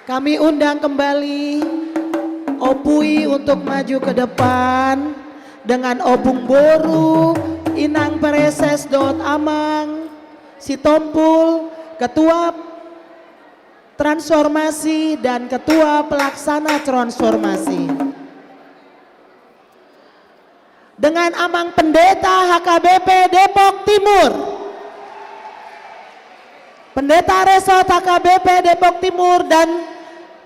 Kami undang kembali Opui untuk maju ke depan dengan Opung Boru, Inang Preses dohot Amang Sitompul, Ketua Transformasi dan Ketua Pelaksana Transformasi. Dengan Amang Pendeta H K B P Depok Timur. Pendeta Resort H K B P Depok Timur dan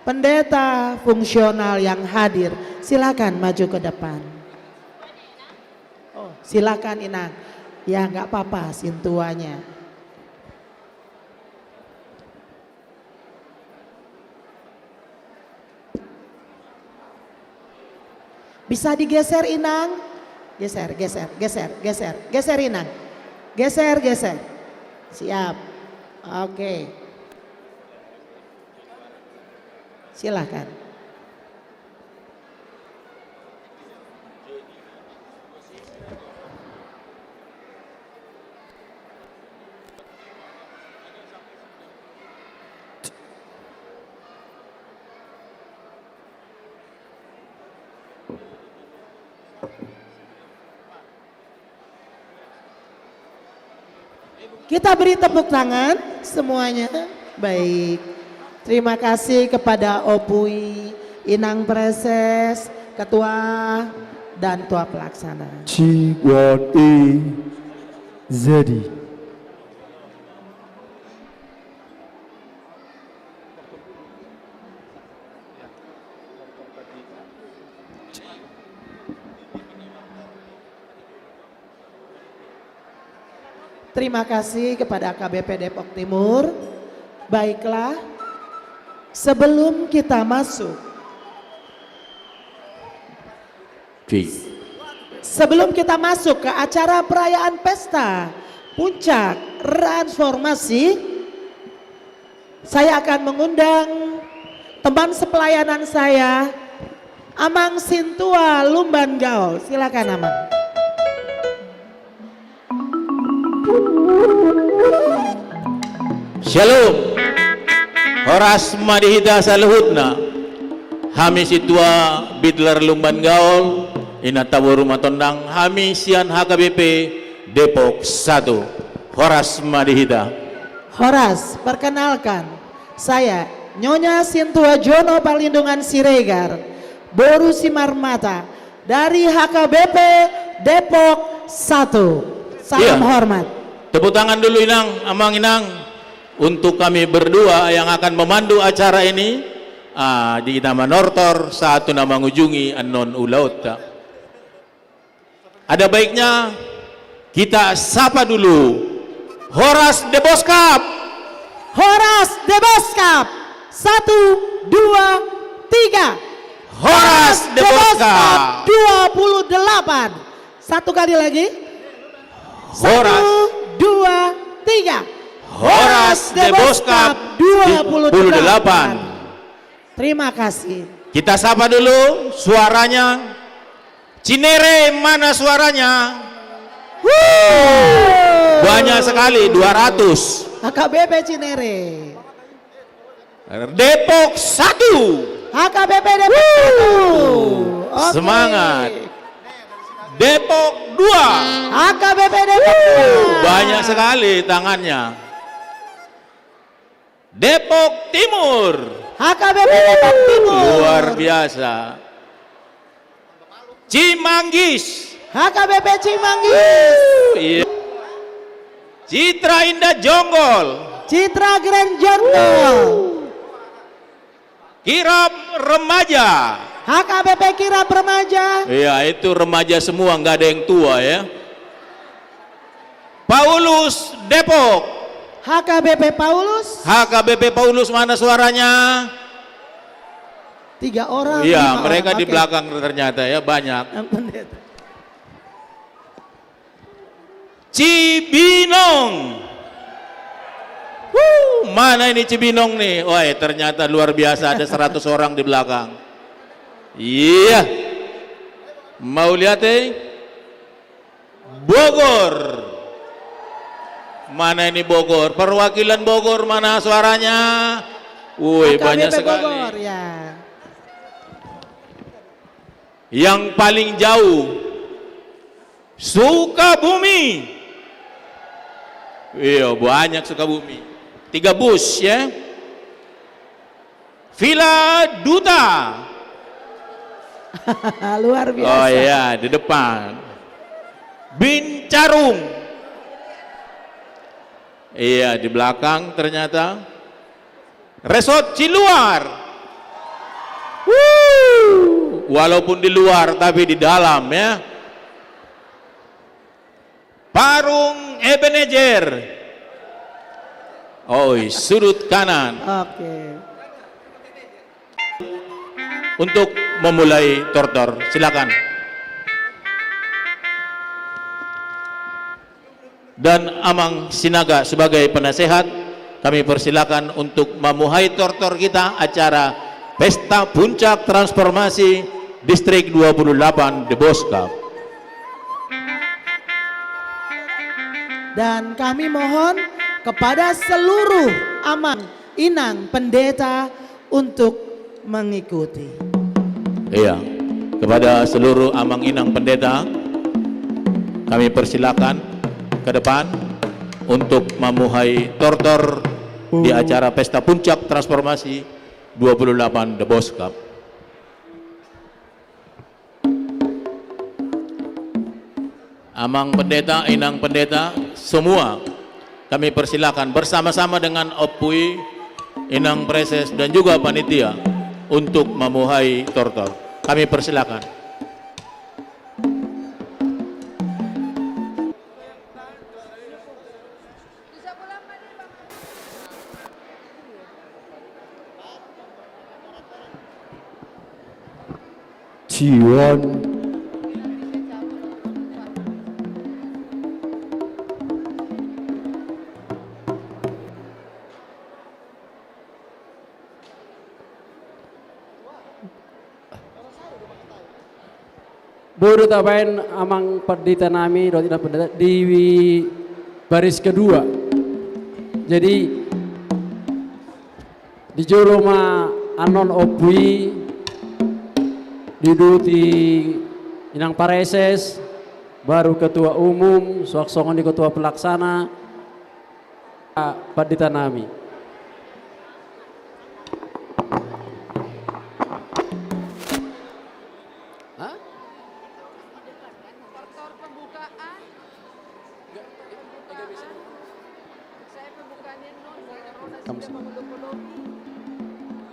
pendeta fungsional yang hadir. Silakan maju ke depan. Oh, silakan, Inang. Ya, nggak apa-apa, sintuanya. Bisa digeser, Inang? Geser, geser, geser, geser, geser, Inang. Geser, geser. Siap. Oke. Silakan. Kita beri tepuk tangan semuanya. Baik. Terima kasih kepada Opui, Inang Preses, Ketua, dan Tua Pelaksana. Ci wan i zedi. Terima kasih kepada K B P Depok Timur. Baiklah, sebelum kita masuk, Oke. Sebelum kita masuk ke acara perayaan pesta puncak transformasi, saya akan mengundang teman sepelayanan saya, Amang Sintua Lumban Gaol. Silakan, Amang. Shalom. Horas ma di hita saluhutna. Hami sintua Bidlar Lumban Gaol, inanta boru ma tondang, hami sian H K B P Depok satu. Horas ma di hita. Horas, perkenalkan, saya Nyonya Sintua Jono Palindungan Siregar, boru Simarmata, dari H K B P Depok satu. Salam hormat. Tepuk tangan dulu, Inang, Amang, Inang, untuk kami berdua yang akan memandu acara ini. Ah, di na manortor, sahat tu na mangujungi annon ulaonta. Ada baiknya kita sapa dulu Horas Deboskap. Horas Deboskap. Satu, dua, tiga. Horas Deboskap dua puluh delapan. Satu kali lagi. Horas. Satu, dua, tiga. Horas Deboskap dua puluh delapan. Terima kasih. Kita sapa dulu suaranya. Cinere, mana suaranya? Wuh. Banyak sekali, dua ratus. H K B P Cinere. Depok satu. H K B P Depok satu. Wuh. Oke. Semangat. Depok dua. H K B P Depok dua. Wuh. Banyak sekali tangannya. Depok Timur. H K B P Depok Timur. Luar biasa. Cimanggis. H K B P Cimanggis. Iya. Citra Indah Jonggol. Citra Grand Jonggol. Kirap Remaja. H K B P Kirap Remaja. Iya, itu remaja semua, nggak ada yang tua, ya. Paulus Depok. H K B P Paulus. H K B P Paulus, mana suaranya? Tiga orang, lima orang. Iya, mereka di belakang ternyata, ya, banyak. Yang pendeta. Cibinong. Wuh, mana ini Cibinong nih? Wah, ternyata luar biasa, ada seratus orang di belakang. Iya. Mau lihat, eh? Bogor. Mana ini Bogor? Perwakilan Bogor, mana suaranya? Woi, banyak sekali. Bogor, ya. Yang paling jauh, Sukabumi. Iya, banyak Sukabumi. Tiga bus, ya. Villa Duta. Luar biasa. Oh iya, di depan. Bincarung. Iya, di belakang ternyata. Resort Ciluar. Wuh, walaupun di luar, tapi di dalam, ya. Parung Ebenezer. Oi, sudut kanan. Oke. Untuk memulai tortor, silakan. Dan Amang Sinaga sebagai penasehat, kami persilakan untuk mamuhai tortor kita acara Pesta Puncak Transformasi Distrik dua puluh delapan The Boss Cup. Dan kami mohon kepada seluruh amang inang pendeta untuk mengikuti. Iya, kepada seluruh amang inang pendeta, kami persilakan ke depan untuk mamuhai tortor di acara Pesta Puncak Transformasi dua puluh delapan The Boss Cup. Amang pendeta, inang pendeta, semua kami persilakan bersama-sama dengan Ompu i, inang preses, dan juga panitia untuk mamuhai tortor. Kami persilakan. Ciwan. Boi do tabaen amang pandita nami dohot inang pandita di baris kedua. Jadi di jolo ma annon ompu i, diuduti inang pareses, baru ketua umum, suang songon i ketua pelaksana, pandita nami. Hah?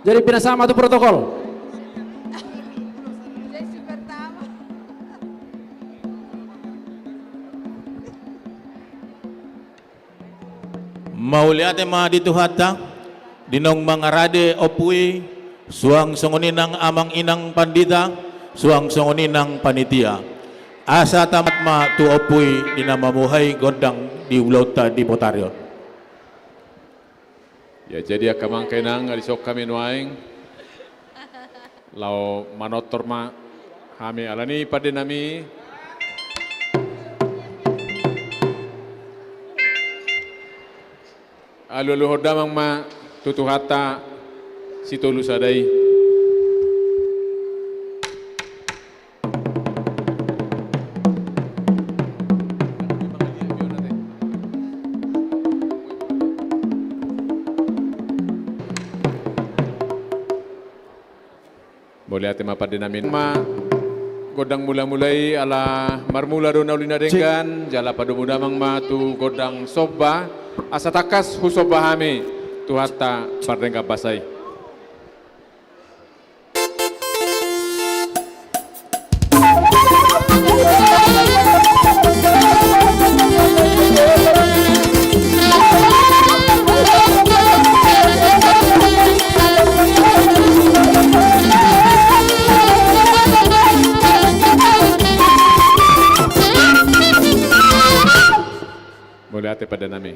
Jadi pinasama tu protokol. Mauliate ma di Tuhanta, di naung mangarade ompu i, suang songon i nang amang inang pandita, suang songon i nang panitia. Asa tamat ma tu ompu i di na mamuhai gondang di ulaonta di botari on. Ya, jadi angka amang inang, adong hami nuaeng. Laho manortor ma hami, alani pande nami. Alualuhon damang ma tu Tuhanta Sitolusada i. Mauliate ma pande nami. Ma gondang mulamula i, ala marmula do na uli na denggan, jala padomu damang ma tu gondang somba, asa tangkas husomba hami Tuhanta pardenggan basa i. Mauliate pande nami.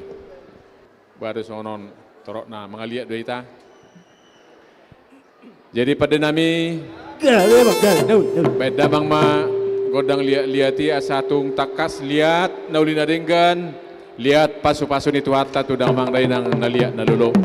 Baru songon on torop na mangaliat do hita. Jadi pande nami, baen damang ma gondang liat-liat i asa tung tangkas liat na uli na denggan, liat pasupasu ni Tuhanta tu damang dainang na liat na lolo.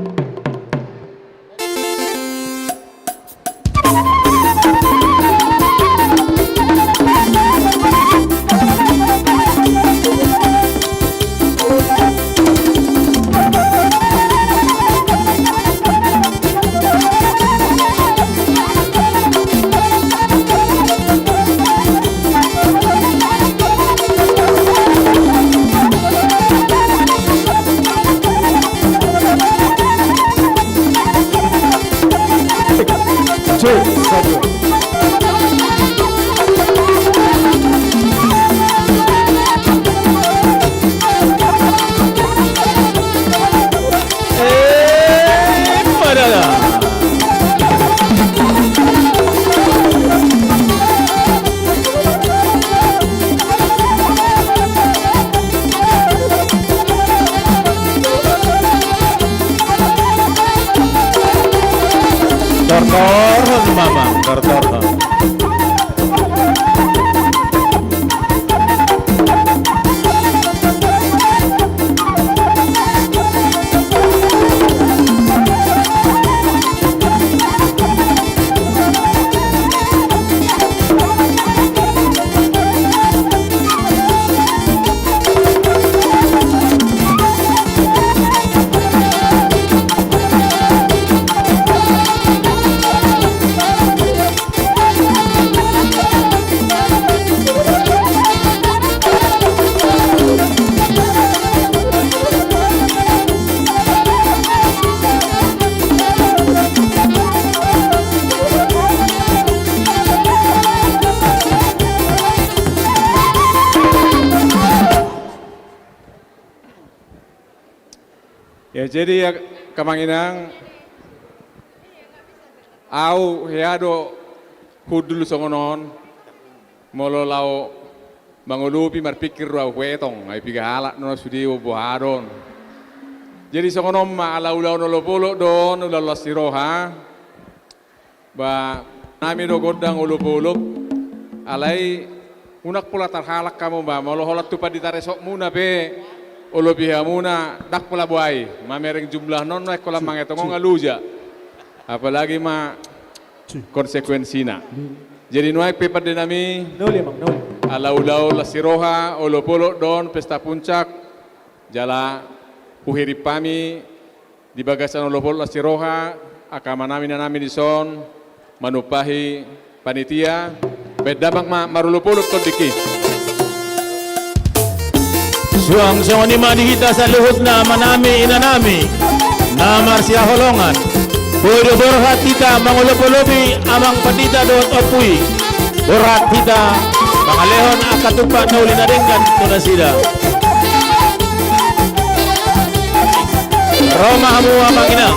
Torhon ma, Amang, torhon. Ya, jadi ya, Amang Inang, au hea do hundul songon on, molo laho mangolopi marpingkir do au, huetong, ai piga halak do na sude, boha do on. Jadi songon on ma, ala ulaon olopolop do on, ulaon las ni roha. Ba, nami do gondang olopolop, alai unang pola tarhalak hamu ba, molo holan tu pandita resort muna pe olopi hamuna, ndang pola boai, mamereng jumlah non, nuaeng holan mangetong on nga loja. Apalagi ma konsekuensina. Jadi nuaeng pe pande nami, ala ulaon las ni roha, olopolop do on, pesta puncak, jala huhirim hami di bagasan olopolop las ni roha, angka amanami, inanami dison, manumpahi panitia, baen damang ma marolopolop tondihi. Suang songon i ma di hita saluhutna amanami, inanami na marsihaholongan. Boi do borhat hita mangolopolopi amang pandita dohot ompu i. Borhat hita mangalehon angka tumpak na uli na denggan tu nasida. Ro ma hamu amang inang,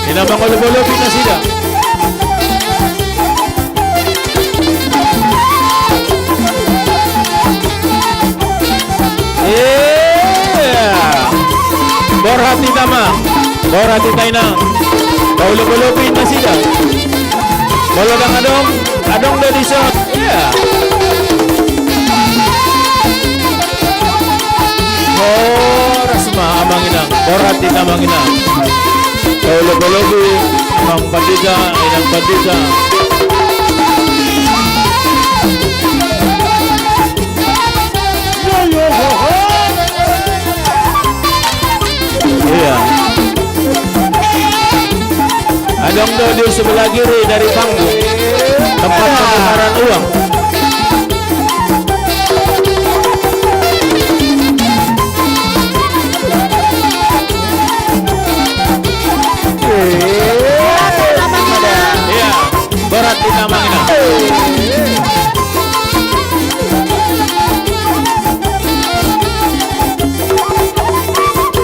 ina mangolopolopi nasida. Iya. Borhat hita ma, borhat hita inang, paolopolopi nasida. Molo ndang adong, adong do dison. Iya. Horas ma amang inang, borhat hita amang inang. Paolopolopi amang pandita, inang pandita. Iya. Adong do di sebelah kiri dari panggung, tempat penukaran uang. Iya, borhat hita amang inang.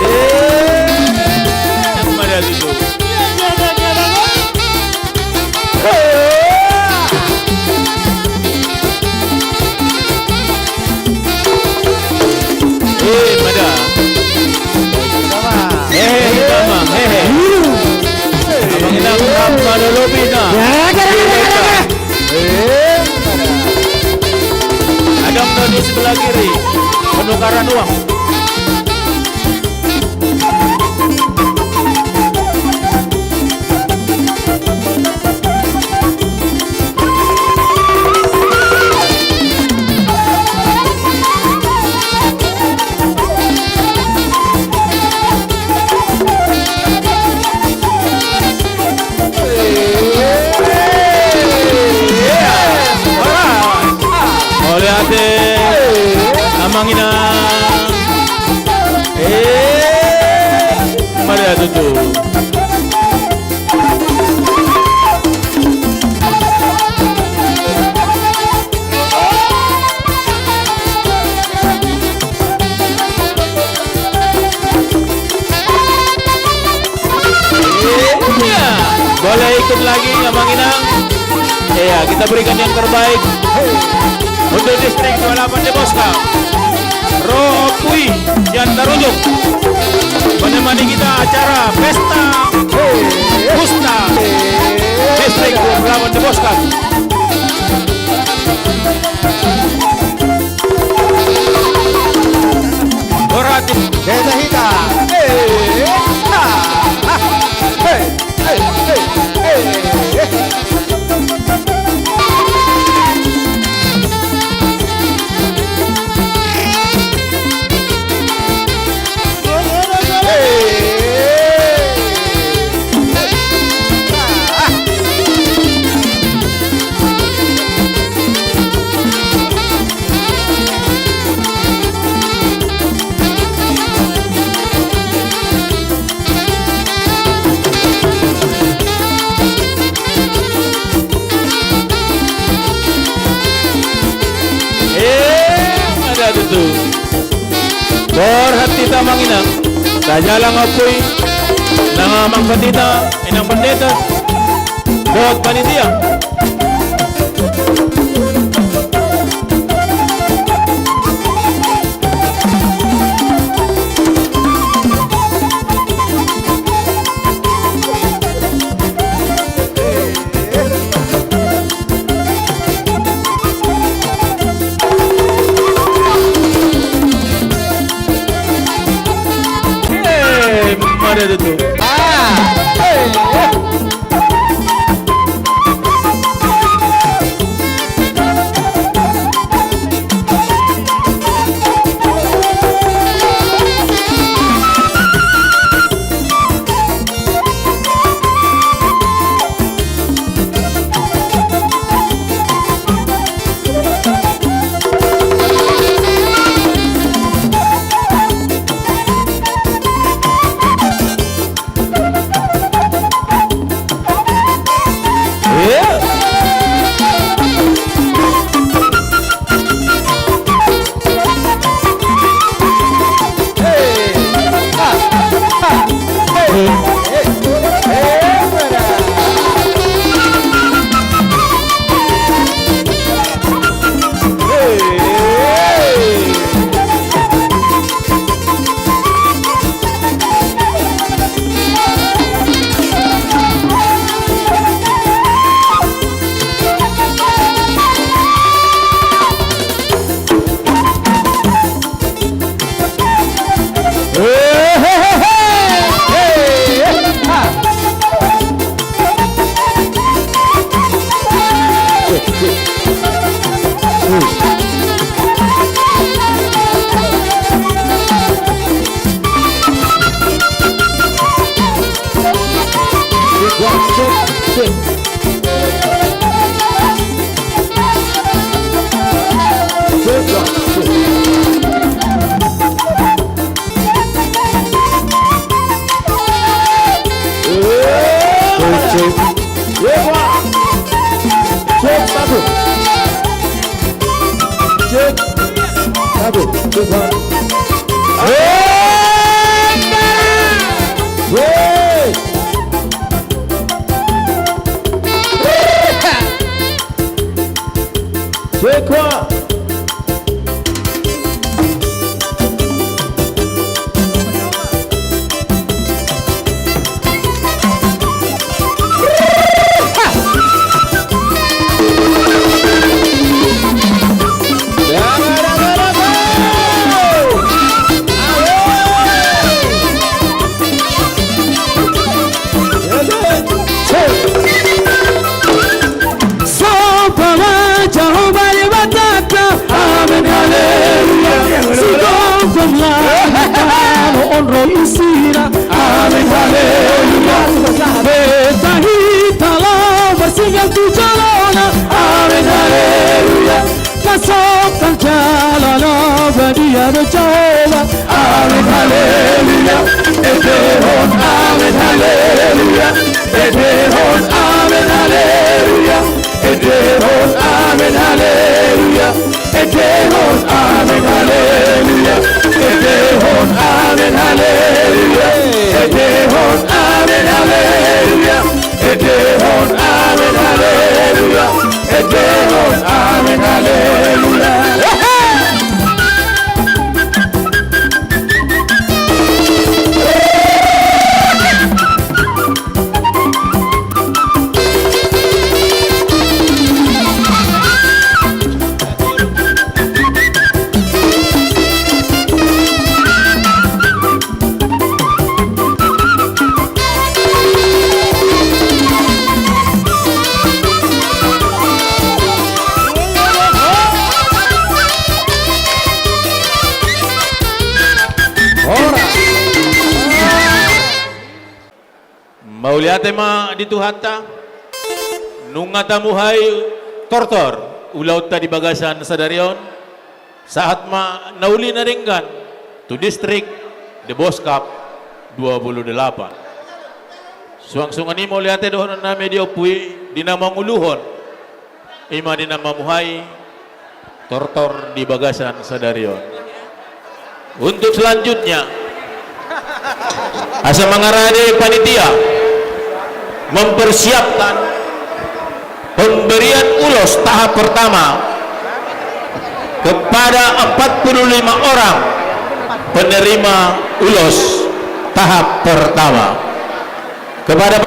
Eh, apa dia itu? Eh, mada. Hehe, mama, hehe. Amang inang, rampa do lobi na. Eh, mada. Adong do di sebelah kiri penukaran uang. Mauliate amang inang. Eh, mauliate tutu. Iya. Boleh ikut lagi, amang inang. Iya, kita berikan yang terbaik untuk distrik dua puluh delapan Deboska. Ro Ompu i sian Tarujung menemani kita acara pesta, pesta, Borhat hita amang inang, tajalang ompu i, nang amang pandita, inang pandita, dohot panitia. Eh, mana tu tu? Ah, eh, eh. Cek, satu. Cek. Satu, cek, satu. Hei! Cek, dua. Sopa ma Jahowa Debatanta. Amen, haleluya. Sigomgom na hita on ro isina. Amen, haleluya. Beta hita laho marsingang tu jolona. Amen, haleluya. Pasohon jala na badia do Jahowa. Amen, haleluya. Etehon amen, haleluya. Etehon amen, haleluya. Etehon amen, haleluya. Etehon amen, haleluya. Etehon amen, haleluya. Etehon amen, haleluya. Etehon amen, haleluya. Etehon amen, haleluya. Mauliate ma di Tuhanta. Nunga tamuhai tortor ulaonta di bagasan sadari on. Sahat ma na uli na denggan tu distrik The Boss Cup dua puluh delapan. Suang songon i mauliate dohonon nami di ompu i di na manguluhon, i ma di na mamuhai tortor di bagasan sadari on. Untuk selanjutnya, asa mangarade panitia mempersiapkan pemberian ulos tahap pertama kepada empat puluh lima orang penerima ulos tahap pertama. Kepada,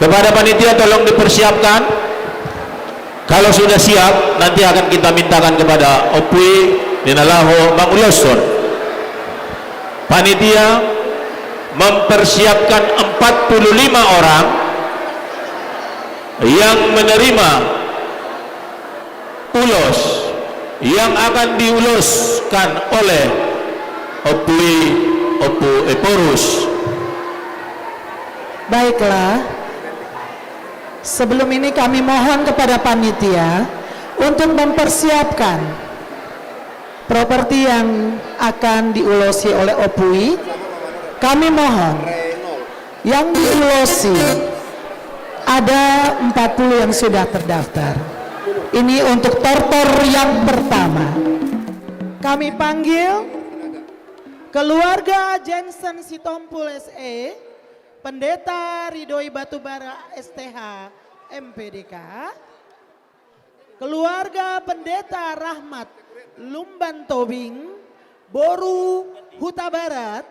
kepada panitia, tolong dipersiapkan. Kalau sudah siap, nanti akan kita mintakan kepada Ompu i di na laho manguloshon. Panitia mempersiapkan empat puluh lima orang yang menerima ulos yang akan diuloskan oleh Ompu i, Ompu Ephorus. Baiklah, sebelum ini kami mohon kepada panitia untuk mempersiapkan properti yang akan diulosi oleh Ompu i. Kami mohon, yang diulosi ada empat puluh yang sudah terdaftar. Ini untuk tortor yang pertama. Kami panggil keluarga Jensen Sitompul S E, Pendeta Ridhoi Batubara S T H, M P D K. Keluarga Pendeta Rahmat Lumban Tobing, boru Hutabarat.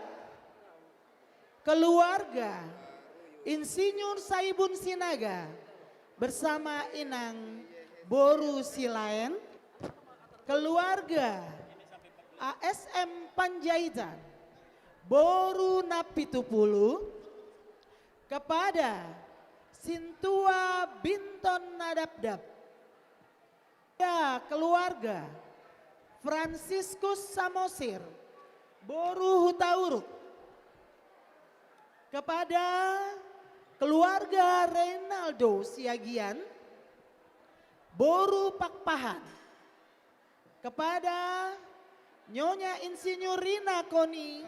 Keluarga Insinyur Saibun Sinaga bersama Inang, boru Silaen. Keluarga A S M Panjaitan, boru Napitupulu. Kepada sintua Binton Nadapdap. Ya, keluarga Franciscus Samosir, boru Hutauruk. Kepada keluarga Reynaldo Siagian, boru Pakpahan. Kepada Nyonya Insinyur Rina Koni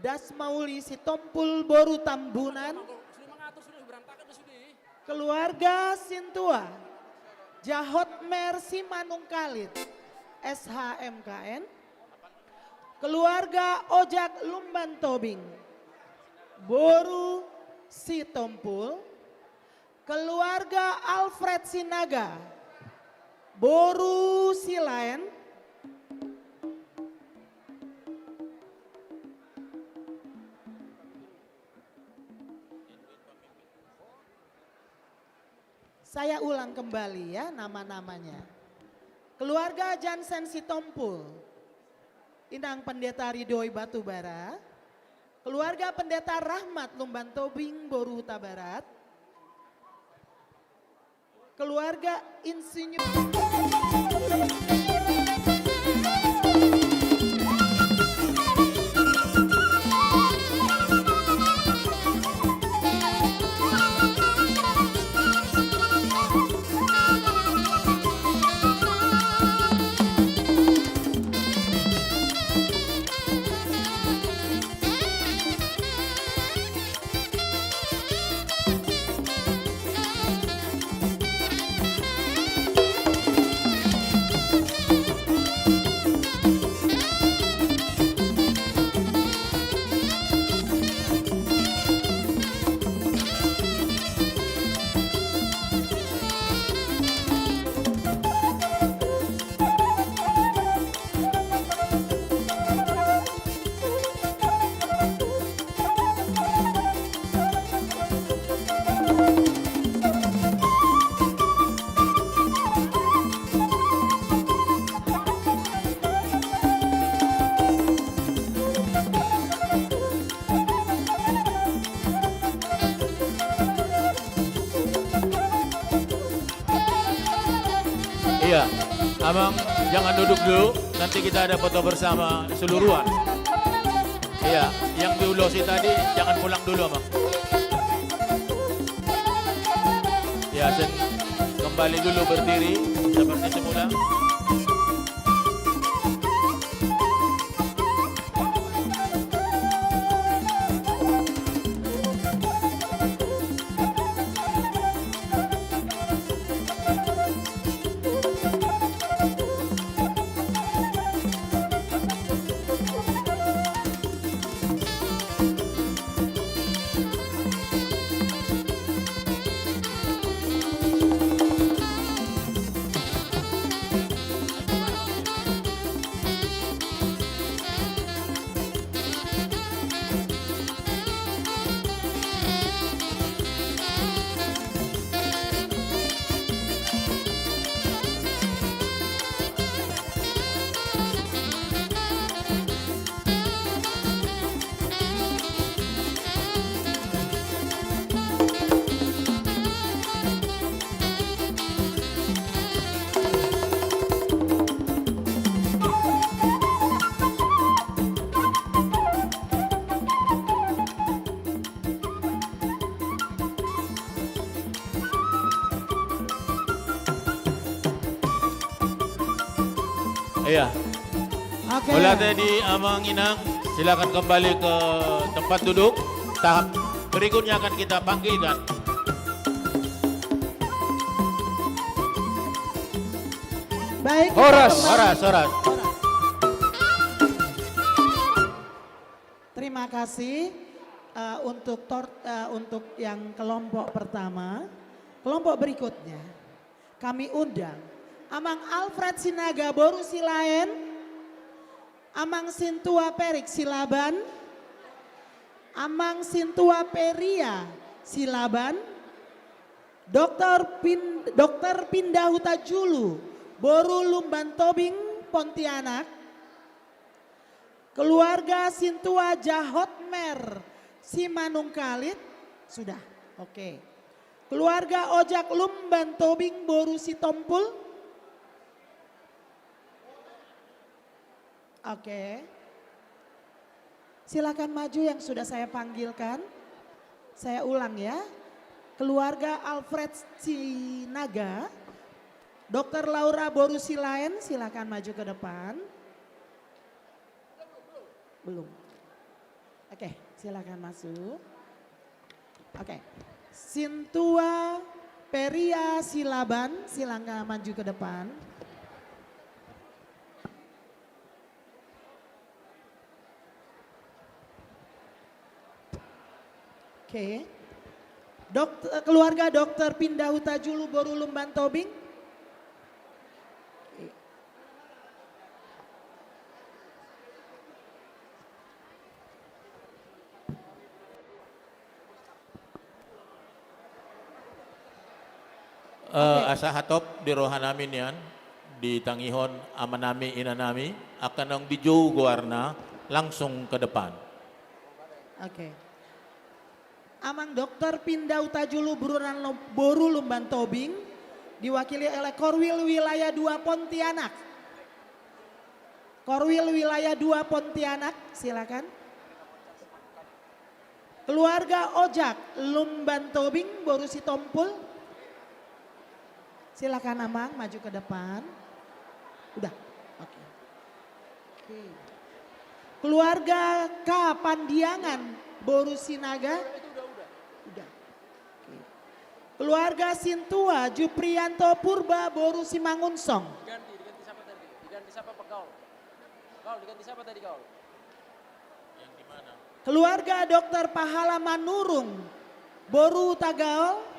Dasmauli Sitompul, boru Tambunan. Keluarga sintua Jahotmer Simanungkalit, S H M K N. Keluarga Ojak Lumban Tobing, boru Sitompul. Keluarga Alfred Sinaga, boru Silaen. Saya ulang kembali ya nama-namanya. Keluarga Jansen Sitompul, Inang Pendeta Ridhoi Batubara. Keluarga Pendeta Rahmat Lumban Tobing, boru Hutabarat. Keluarga Insinyur. Iya, Amang, jangan duduk dulu, nanti kita ada foto bersama seluruhan. Iya, yang diulosi tadi jangan pulang dulu, Amang. Ya, sen-, kembali dulu berdiri seperti semula. Iya. Oke. Mauliate di Amang Inang, silakan kembali ke tempat duduk. Tahap berikutnya akan kita panggilkan. Baik, kita kembali. Horas. Horas, horas. Terima kasih, eh, untuk tor-, eh, untuk yang kelompok pertama. Kelompok berikutnya, kami undang Amang Alfred Sinaga boru Silaen, Amang Sintua Perik Silaban, Amang Sintua Peria Silaban, Dokter Pin-, Dokter Pinda Hutajulu boru Lumban Tobing Pontianak, keluarga Sintua Jahotmer Simanungkalit, sudah. Oke. Keluarga Ojak Lumban Tobing boru Sitompul. Oke. Silakan maju yang sudah saya panggilkan. Saya ulang ya. Keluarga Alfred Sinaga, Dokter Laura boru Silaen, silakan maju ke depan. Belum. Oke, silakan masuk. Oke. Sintua Peria Silaban, silakan maju ke depan. Oke. Dok-, keluarga Dokter Pinda Hutajulu boru Lumban Tobing. Eh, oke. Asa hatop di rohanami nian, ditangihon amanami, inanami, angka naung dijou goarna, langsung ke depan. Oke. Amang Dokter Pinda Hutajulu boru Ran-, boru Lumban Tobing, diwakili oleh Korwil Wilayah dua Pontianak. Korwil Wilayah dua Pontianak, silakan. Keluarga Ojak Lumban Tobing boru Sitompul. Silakan Amang maju ke depan. Udah. Oke. Oke. Keluarga K Pandiangan boru Sinaga. Udah. Oke. Keluarga Sintua Juprianto Purba boru Simangunsong. Diganti, diganti siapa tadi? Diganti siapa, Pak Gaul? Gaul, diganti siapa tadi, Gaul? Yang di mana? Keluarga Dokter Pahala Manurung boru Hutagaol.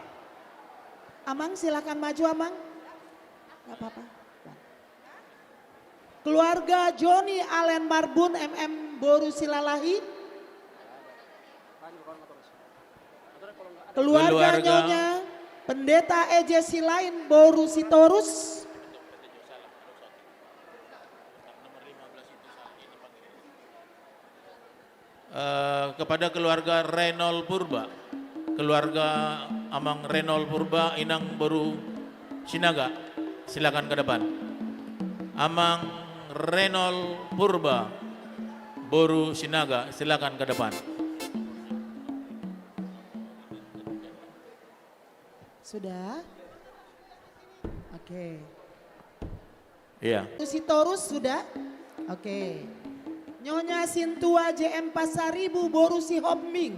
Amang, silakan maju, Amang. Nggak apa-apa. Keluarga Joni Allen Marbun M M boru Silalahi. Keluarga, keluarga Nyonya Pendeta E J Silain boru Sitorus. Eh, kepada keluarga Renol Purba, keluarga Amang Renol Purba, Inang boru Sinaga, silakan ke depan. Amang Renol Purba, boru Sinaga, silakan ke depan. Sudah? Oke. Iya. Sitorus sudah? Oke. Nyonya Sintua J M Pasaribu boru Sihombing.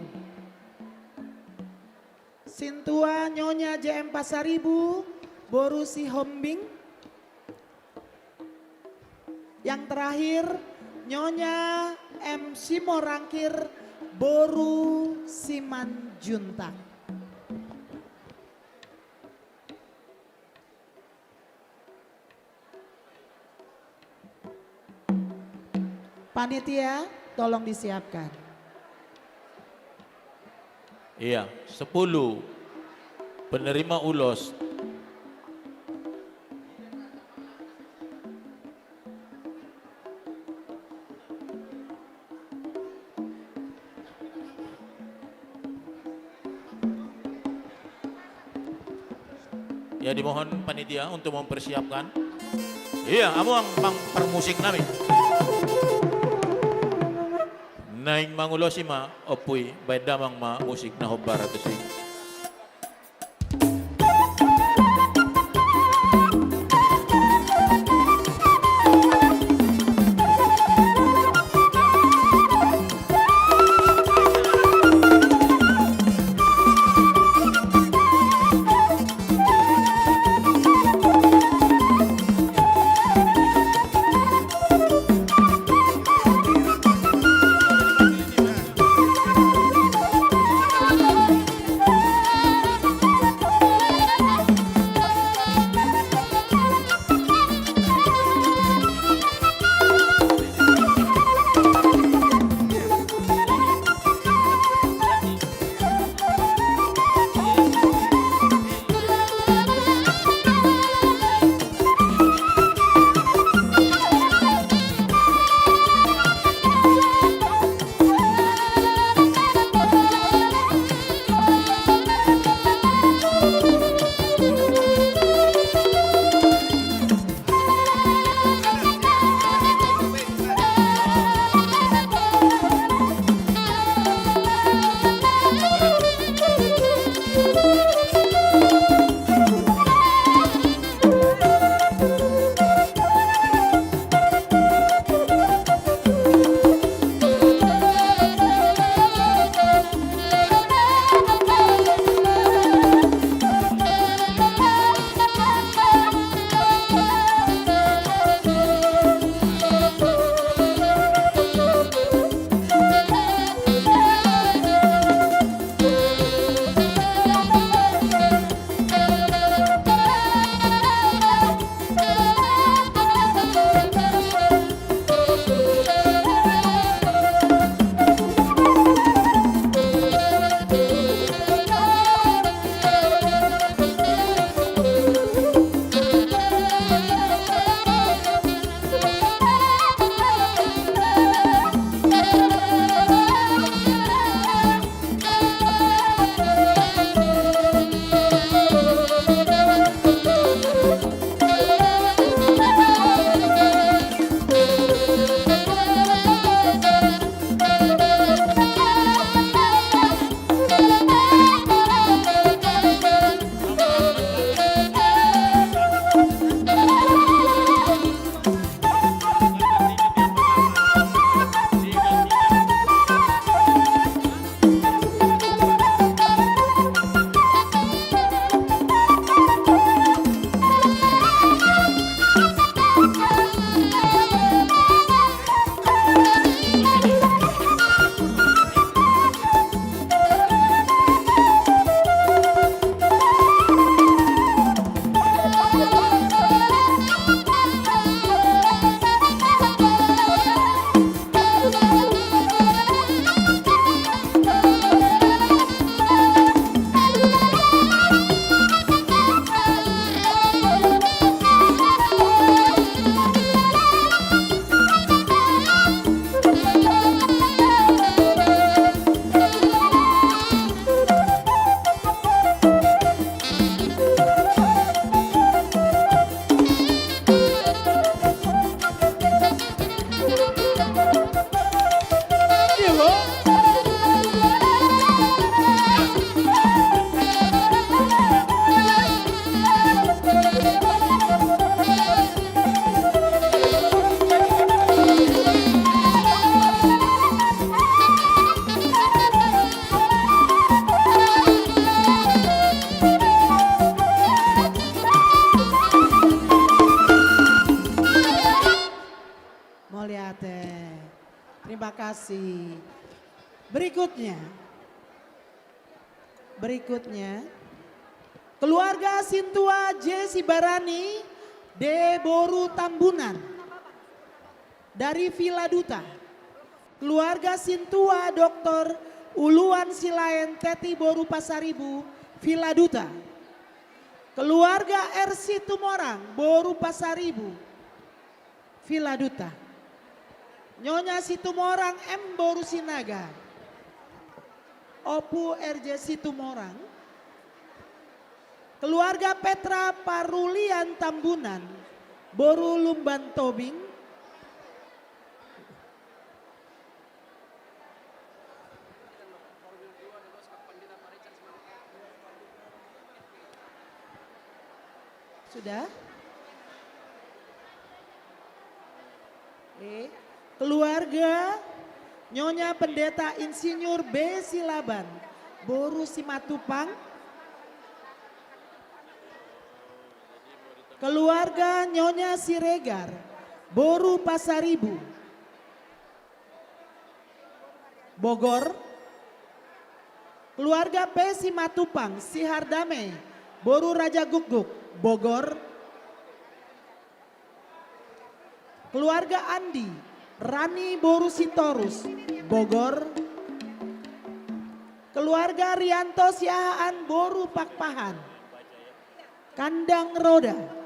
Sintua Nyonya J M Pasaribu boru Sihombing. Yang terakhir, Nyonya M Simorangkir boru Simanjuntak. Panitia, tolong disiapkan. Iya, sepuluh penerima ulos. Ya, dimohon panitia untuk mempersiapkan. Iya, hamu amang parmusik nami. Naeng mangulosi ma, Ompu i, baen damang ma musik na hombar tusi. kasih. Berikutnya. Berikutnya. Keluarga Sintua J Sibarani D boru Tambunan. Dari Villa Duta. Keluarga Sintua Doktor Uluan Silaen Teti boru Pasaribu, Villa Duta. Keluarga R Situmorang boru Pasaribu, Villa Duta. Nyonya Situmorang M boru Sinaga. Ompu R J Situmorang. Keluarga Petra Parulian Tambunan, boru Lumban Tobing. Sudah? Eh, keluarga Nyonya Pendeta Insinyur B Silaban, boru Simatupang. Keluarga Nyonya Siregar, boru Pasaribu, Bogor. Keluarga P Simatupang, Sihardame, boru Rajagukguk, Bogor. Keluarga Andi, Rani boru Sitorus, Bogor. Keluarga Rianto Siahaan boru Pakpahan, Kandang Roda.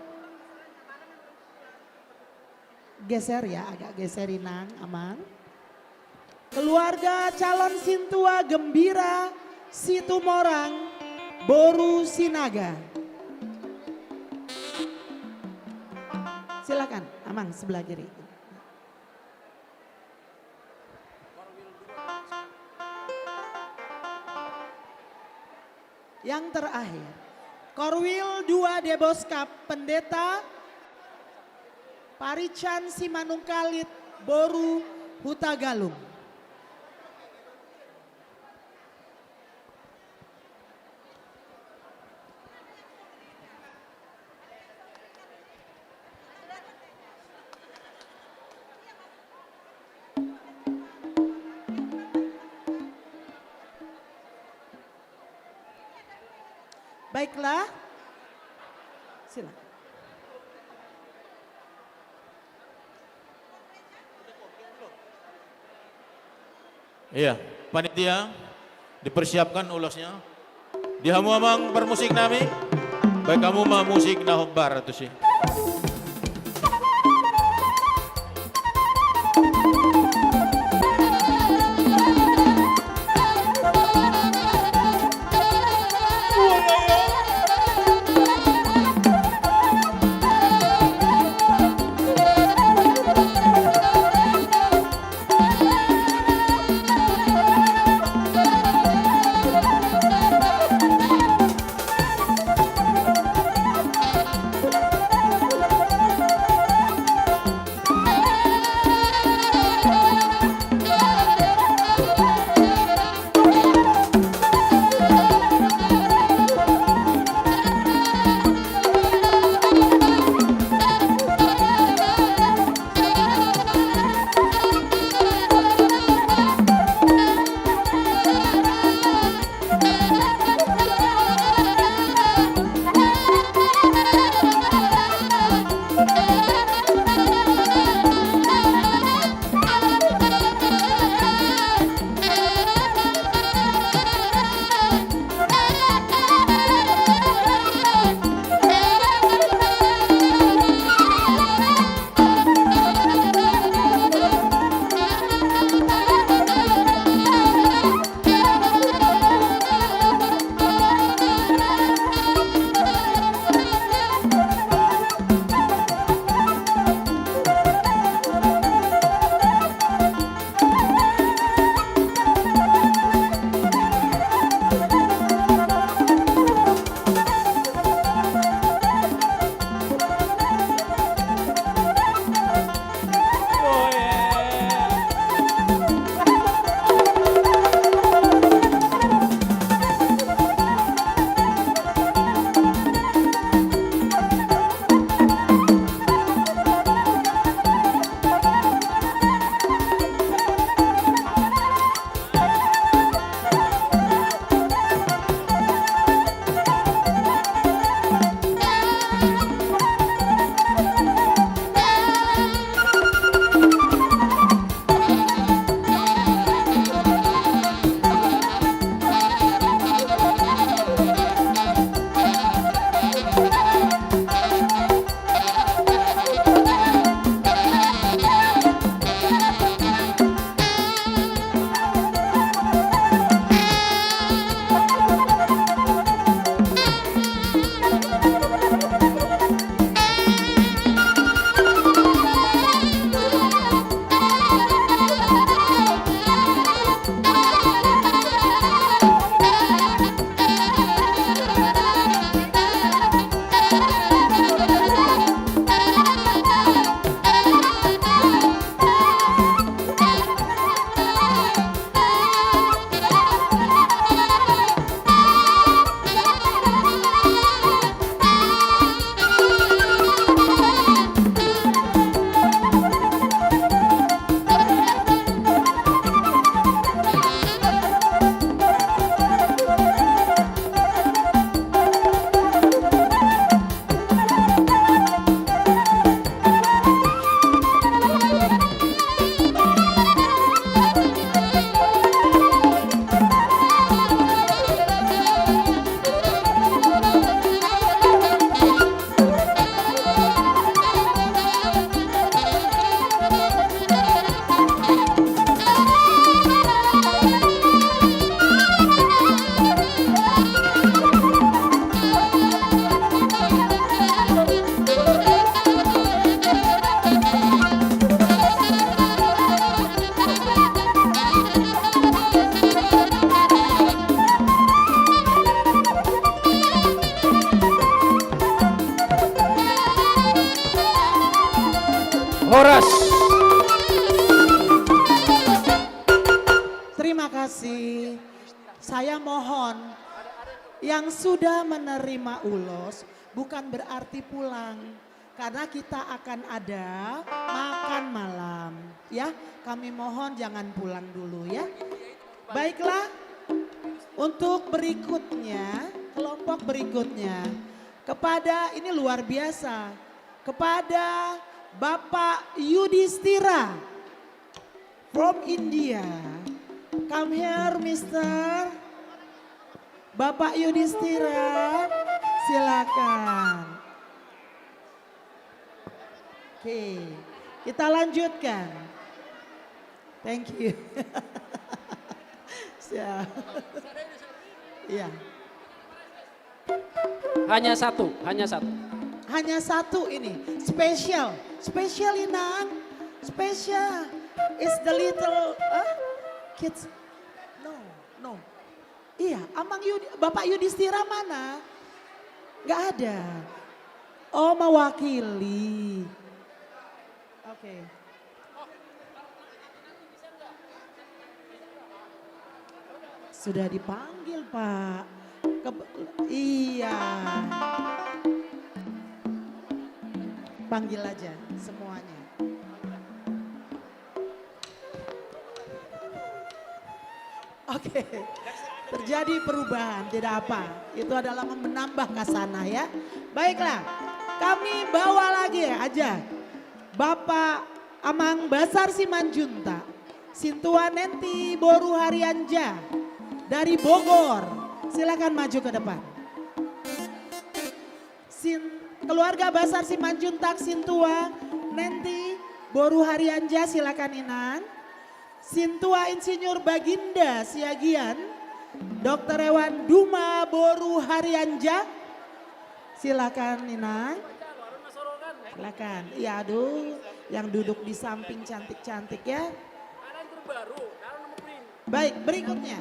Geser ya, agak geser, Inang, Amang. Keluarga calon sintua Gembira Situmorang, boru Sinaga. Silakan, Amang, sebelah kiri. Yang terakhir, Korwil dua Deboskap, Pendeta Parican Simanungkalit, boru Hutagalung. Baiklah. Silakan. Iya, panitia, dipersiapkan ulosnya. Di hamu amang parmusik nami, baen hamu ma musik na hombar tusi. Yang sudah menerima ulos bukan berarti pulang, karena kita akan ada makan malam. Ya, kami mohon jangan pulang dulu ya. Baiklah, untuk berikutnya, kelompok berikutnya, kepada, ini luar biasa, kepada Bapak Yudhistira from India. Come here, Mister. Bapak Yudhistira, silakan. Oke, kita lanjutkan. Thank you. Siap. Iya. Hanya satu, hanya satu. Hanya satu ini, special. Special, Inang. Special is the little, eh, kids. No, no. Iya, Amang Yudi, Bapak Yudhistira mana? Nggak ada. Oh, mewakili. Oke. Sudah dipanggil, Pak. Ke-, iya. Panggil aja semuanya. Oke. Terjadi perubahan, tidak apa. Itu adalah menambah kasanah ya. Baiklah. Kami bawa lagi aja. Bapak Amang Basar Simanjuntak, Sintua Nenti boru Harianja dari Bogor. Silakan maju ke depan. Sin-, keluarga Basar Simanjuntak, Sintua Nenti boru Harianja, silakan Inang. Sintua Insinyur Baginda Siagian, Doktor Ewan Duma boru Harianja. Silakan Inang. Silakan. Iya, aduh, yang duduk di samping cantik-cantik ya. Baik, berikutnya.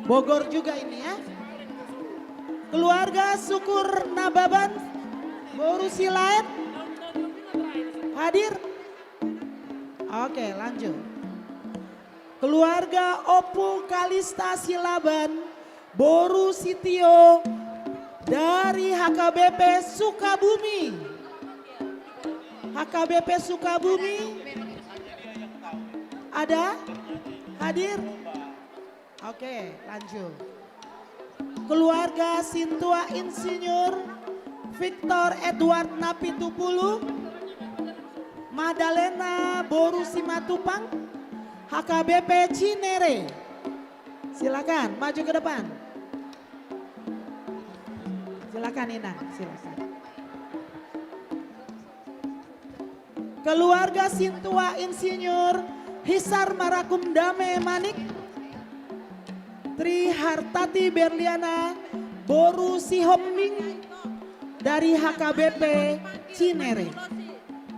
Bogor juga ini ya. Keluarga Syukur Nababan, boru Silaet. Hadir? Oke, lanjut. Keluarga Ompu Kalista Silaban, boru Sitio dari H K B P Sukabumi. H K B P Sukabumi. Ada? Hadir? Oke, lanjut. Keluarga Sintua Insinyur Victor Edward Napitupulu, Madalena boru Simatupang, H K B P Cinere. Silakan, maju ke depan. Silakan, Inang, silakan. Keluarga Sintua Insinyur Hisar Marakum Dame Manik, Tri Hartati Berliana, boru Sihombing dari H K B P Cinere.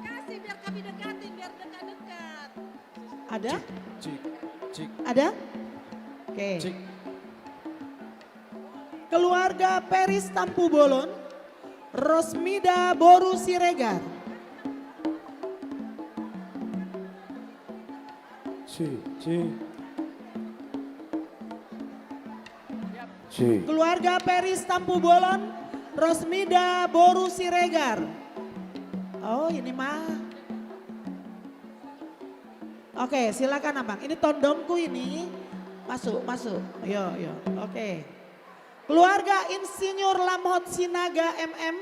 Kasih biar kami dekatin, biar dekat-dekat. Ada? Cik, cik, cik. Ada? Oke. Cik. Keluarga Peris Tampubolon, Rosmida boru Siregar. Cik, cik. Cik. Keluarga Peris Tampubolon, Rosmida boru Siregar. Oh, ini mah. Oke, silakan Amang. Ini tondongku ini. Masuk, masuk. Yo, yo. Oke. Keluarga Insinyur Lamhot Sinaga M M,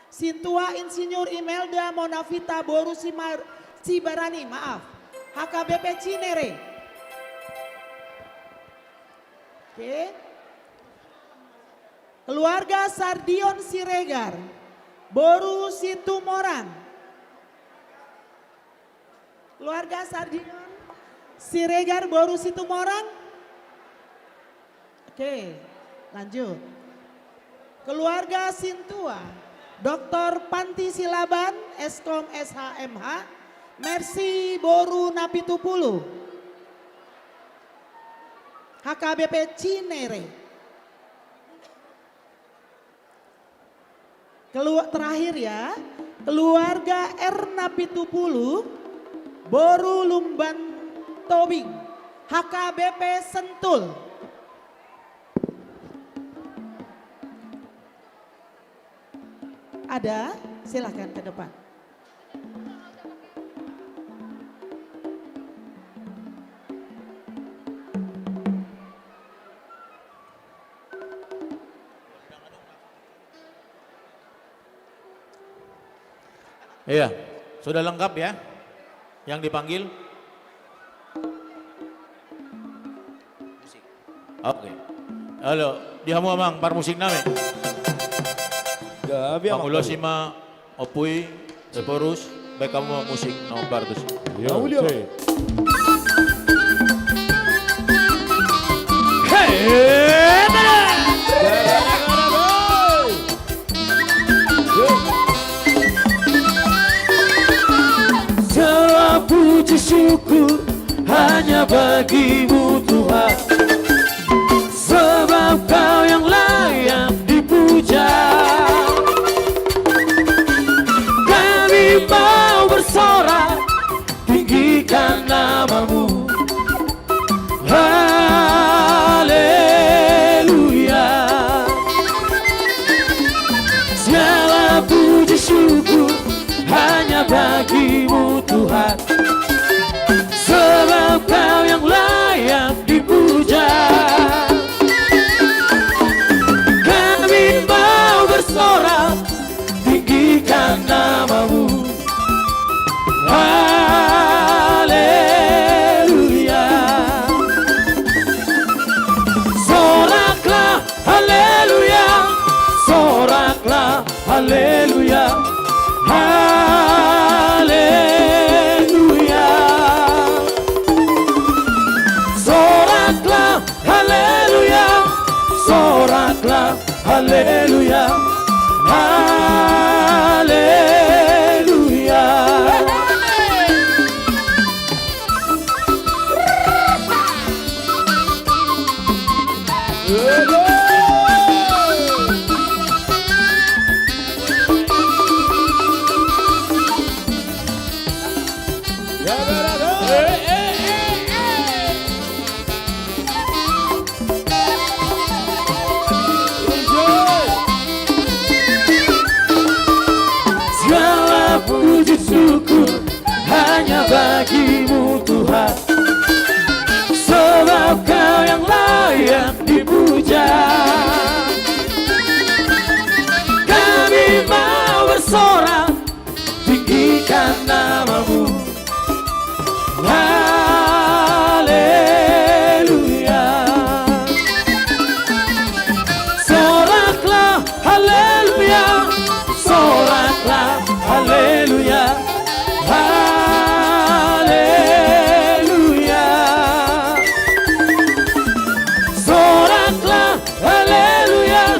Sintua Insinyur Imelda Monavita boru Simar-, Sibarani, maaf. H K B P Cinere. Oke. Keluarga Sardion Siregar, boru Situmorang. Keluarga Sardion Siregar, boru Situmorang. Oke, lanjut. Keluarga Sintua, Doktor Panti Silaban, Eskom S H M H, Mercy boru Napitupulu, H K B P Cinere. Kelu-, terakhir ya, keluarga R Napitupulu, boru Lumban Tobing, H K B P Sentul. Ada, silakan ke depan. Iya, sudah lengkap ya yang dipanggil? Oke. Halo, di hamu amang, parmusik nami. Mangulosi ma Ompu i, Ephorus, baen hamu ma musik na hombar tusi. Yo, Audio. Cek. Hei, mana? Segala puji syukur hanya bagi-Mu Tuhan, sebab Kau yang layak dipuja. Kami mau bersorak, tinggikan nama-Mu. Haleluya. Segala puji syukur hanya bagi-Mu Tuhan, sebab Kau yang layak dipuja. Kami mau bersorak, tinggikan nama-Mu. Haleluya. Soraklah, haleluya. Soraklah, haleluya. Haleluya. Soraklah, haleluya. Soraklah, haleluya. Haleluya. Segala puji syukur hanya bagi-Mu Tuhan, sebab Kau yang layak dipuja. Kami mau bersorak, tinggikan nama-Mu. Haleluya. Soraklah, haleluya. Soraklah, haleluya. Haleluya. Soraklah, haleluya.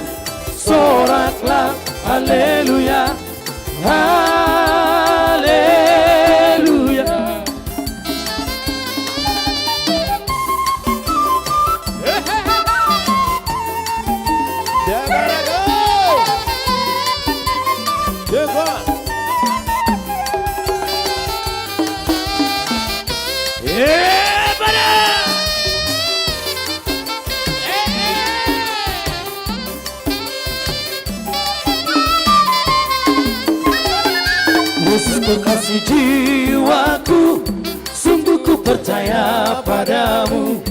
Soraklah, haleluya. Haleluya. Yesus kekasih jiwaku, sungguh ku percaya pada-Mu.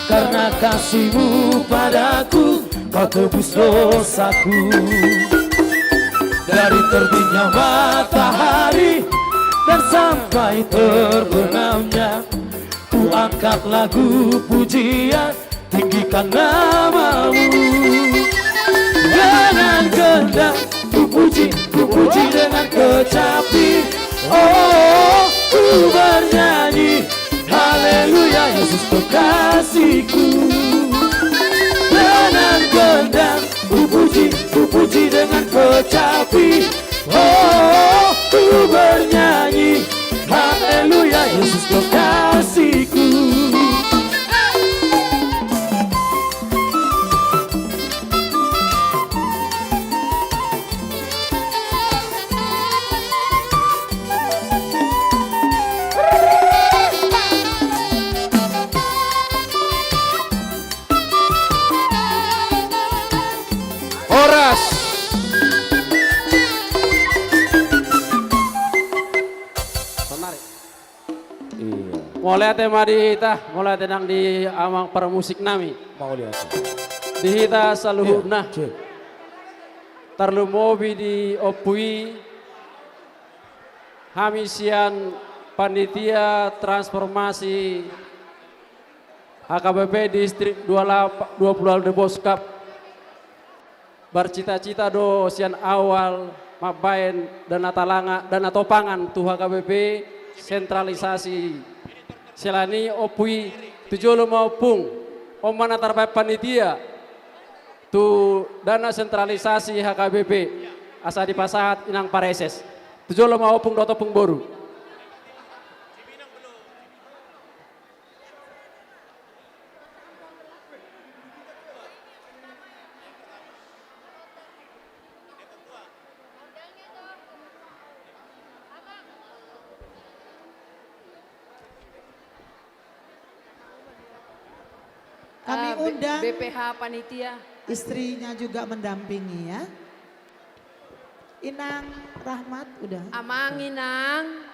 Karena kasih-Mu padaku, Kau tebus dosaku. Dari terbitnya matahari dan sampai terbenamnya, ku angkat lagu pujian, tinggikan nama-Mu. Dengan gendang ku puji, ku puji dengan kecapi. Oh, ku bernyanyi, haleluya, Yesus kekasihku. Dengan gendang ku puji, ku puji dengan kecapi. Oh, ku bernyanyi, haleluya, Yesus kekasihku. Horas. Mauliate ma di hita, mauliate nang di amang parmusik nami. Mauliate. Di hita saluhutna. Iya, cek. Tarlumobi di ompu i, hami sian panitia transformasi H K B P Distrik dua puluh delapan Deboskap. Marcita-cita do sian awal mambaen dana talanga, dana topangan tu H K B P, sentralisasi. Siala ni i ompu i, tu jolo ma ompung, on ma na tarbaen panitia tu dana sentralisasi H K B P, asa dipasahat inang pareses. Tu jolo ma ompung dohot ompung boru. Kami, eh, B-, undang B P H panitia. Istrinya juga mendampingi, ya. Inang Rahmat, udah. Amang, inang.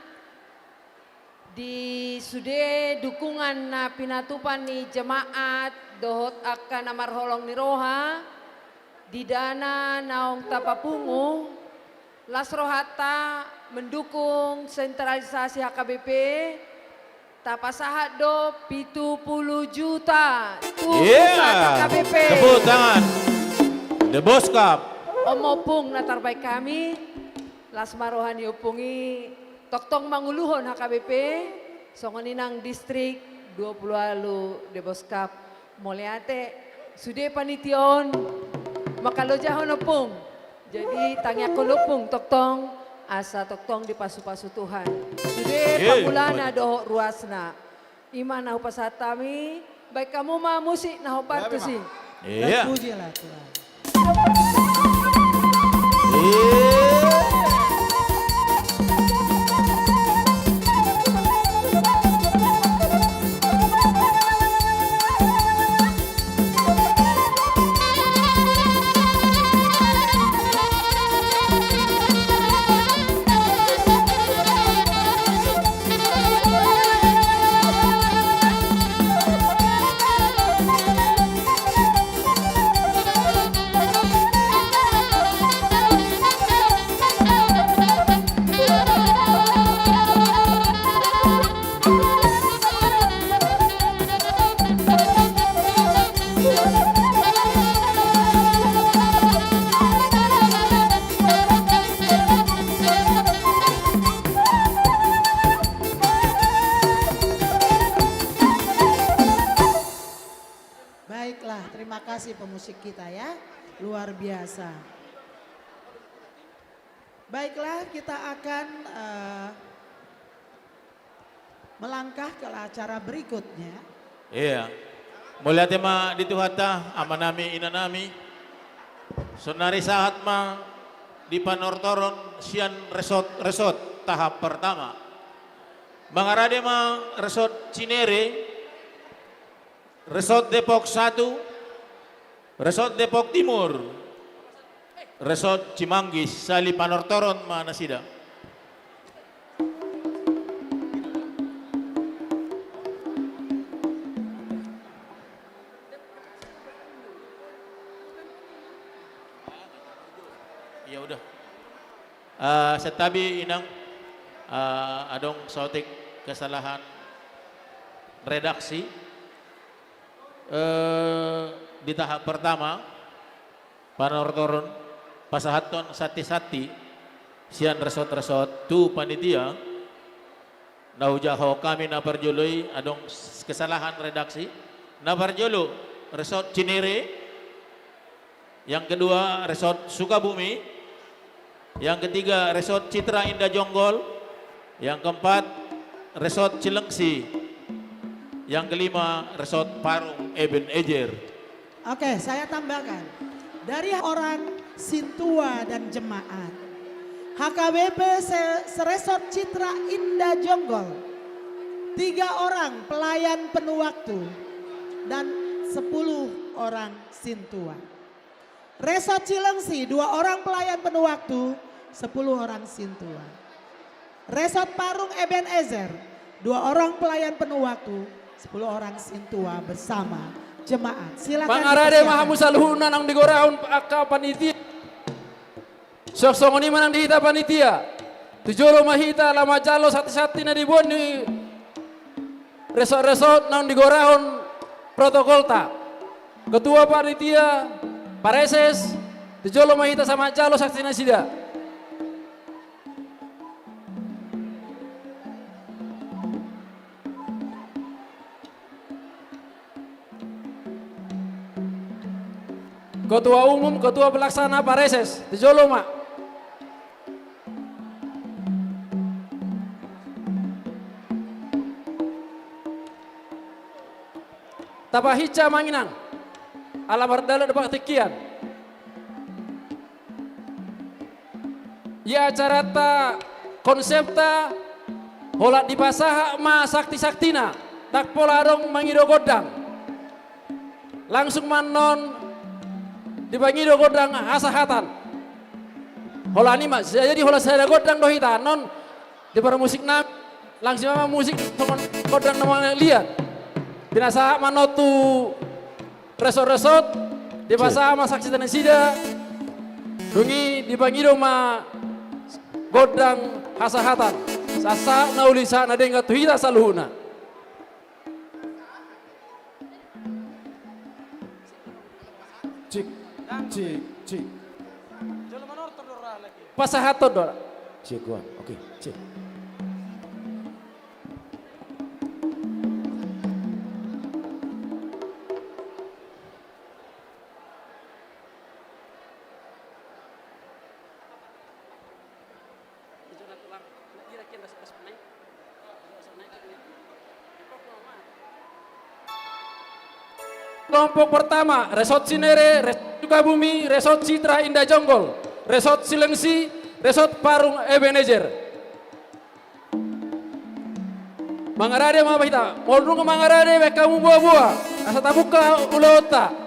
Di sude dukungan na pinatupa ni jemaat dohot angka na marholong ni roha, di dana naung tapapungu, las rohanta mendukung sentralisasi H K B P, tapasahat do pitu pulu juta tu, iya, pusat H K B P. Tepuk tangan. Deboskap. On ma ompung na tarbaen hami, las ma roha ni ompung i, tongtong manguluhon H K B P, songon i nang Distrik dua pulu ualu Deboskap. Mauliate, sude panitia on mangkalojahon ompung. Jadi, tangiangkon ompung, tongtong, asa tongtong dipasu-pasu Tuhan. Sude, eh, pangulana dohot ruasna. I ma na hupasahat hami, baen hamu ma musik na hombar tusi. Iya. Pujilah Tuhan. Iya. Baiklah, terima kasih pemusik kita ya. Luar biasa. Baiklah, kita akan, eh, melangkah ke acara berikutnya. Iya. Mauliate ma di Tuhanta, amanami, inanami. Saonnari sahat ma di panortoron sian resort-resort tahap pertama. Mangarade ma Resort Cinere, Resort Depok satu, Resort Depok Timur, Resort Cimanggis, sahali panortoron ma nasida. Ya udah. Eh, santabi, inang, eh, adong saotik kesalahan redaksi. Eh, di tahap pertama, panortoron, pasahathon santi-santi sian resort-resort tu panitia. Na hujahahon hami na parjolo i, adong s-, kesalahan redaksi. Na parjolo, Resort Cinere. Yang kedua, Resort Sukabumi. Yang ketiga, Resort Citra Indah Jonggol. Yang keempat, Resort Cilengsi. Yang kelima, Resort Parung Ebenezer. Oke, saya tambahkan. Dari orang Sintua dan jemaat H K B P se-, Seresort Citra Indah Jonggol, tiga orang pelayan penuh waktu dan sepuluh orang Sintua. Resort Cilengsi, dua orang pelayan penuh waktu, sepuluh orang Sintua. Resort Parung Ebenezer, Dua orang pelayan penuh waktu, sepuluh orang sintua bersama jemaat. Silakan. Mangarade ma hamu saluhutna naung digorahon angka panitia. Suang songon i ma nang di hita panitia. Tu jolo ma hita laho manjalo sakti-sakti na diboan ni resort-resort naung digorahon protokolta. Ketua panitia, Pareses, tu jolo ma hita sahat manjalo sakti nasida. Ketua umum, ketua pelaksana, Pareses, tu jolo ma. Tapahinsa amang inang, ala mardalan do partingkian. Ia acaranta, konsepta, holan dipasahat ma sakti-saktina, ndang pola adong mangido gondang. Langsung ma annon dipangido gondang hasahatan. Holan i ma, jadi holan sada gondang do hita annon, diparmusik nami, langsung ma musik songon gondang na mangaliat. Pinasahat ma annon tu resort-resort, dipasahat ma sakti nasida, dung i dipangido ma gondang hasahatan. Sahat-sahat na uli, sahat na denggan tu hita saluhutna. Cik, cik, cik. Pasahaton do. Cik, one, oke, cik. Kelompok pertama, Resort Cinere, Resort Sukabumi, Resort Citra Indah Jonggol, Resort Cilengsi, Resort Parung Ebenezer. Mangarade ma hita, molo dung mangarade baen hamu boa-boa, asa tabuka ulaonta.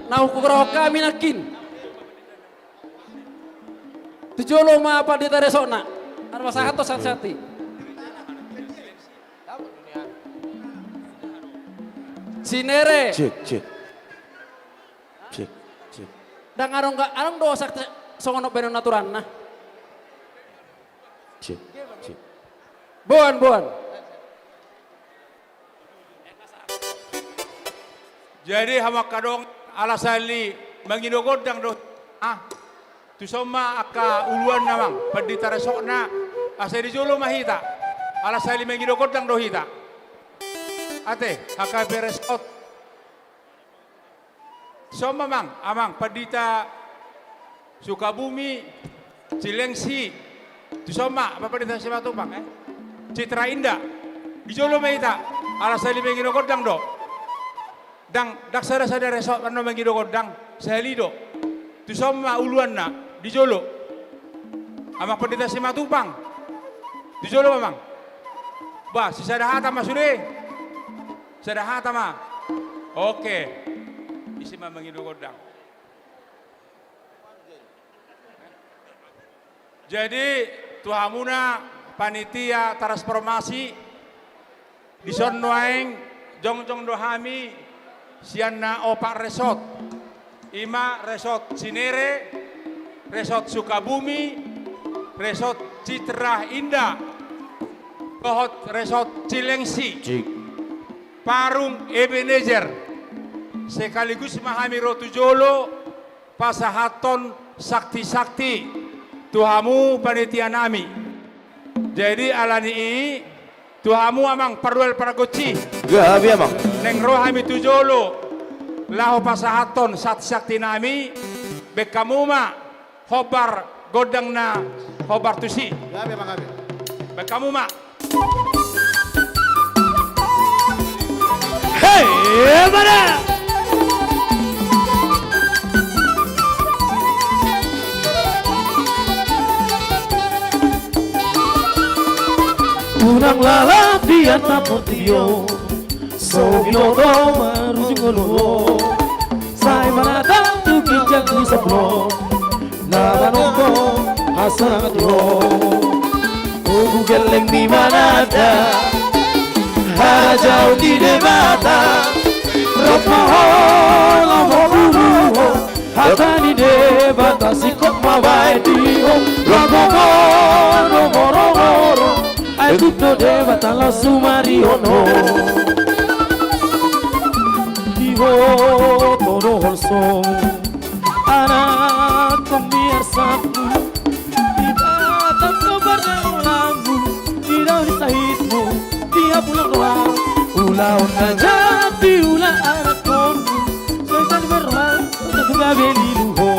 Na hugoarhon hami nangkin. Tu jolo ma pandita resortna. Anak pasahaton sakti-sakti. Cinere. Cik, cik. Cik, cik. Ndang adong, ndang adong do sakti songon on baenon aturanna. Cik, cik. Boan, boan. Jadi hamu angka dongan, ala sahali mangido gondang do, ah, tuson ma angka uluanna amang pandita resortna, asa di jolo ma hita, ala sahali mangido gondang do hita. Ate, H K P Resort. Tuson ma amang, amang pandita Sukabumi, Cilengsi, tuson ma, amang pandita Simatupang, eh? Citra Indah, di jolo ma hita, ala sahali mangido gondang do. Ndang, ndang sada-sada resort annon mangido gondang, sahali do. Tuson ma uluanna, di jolo. Amang pandita Simatupang, di jolo ma amang. Bah, sisada hata ma sude. Sada hata ma. Oke. Ise ma mangido gondang. Jadi, tu hamuna panitia transformasi, dison nuaeng jongjong do hami sian na opat resort. Ima Resort Cinere, Resort Sukabumi, Resort Citra Indah, dohot Resort Cilengsi. Cik. Parung Ebenezer. Sekaligus ma hami ro tu jolo pasahathon sakti-sakti tu hamu panitia nami. Jadi alani i, tu hamu amang pardual paragonsi. Gabe amang. Naeng ro hami tu jolo laho pasahathon sakti-sakti nami, baen hamu ma hombar gondang na hombar tusi. Gabe amang, gabe. Baen hamu ma. Hei, mana? Unang lalap di atap portibi on, so binoto marujung ngolu on. Sai manatap tu ginjang tu sablon, na manongko hasangapon. Obu gelleng ni mananda, harajaon ni Debata. Rap ma ho, lomo bubu ho, hata ni Debata singkop ma baen di ho. Lomo ho, lomo rongoro, ai tuk do Debata laos sumarihon ho. Di ho todohon songon anakkon ni arsakmu, di batang pardaolanmu, di daon ni sahitmu, di hapulang roha, ulaon na jat di ulaon anakkon, songon i ma roha, songon i ma belilu ho.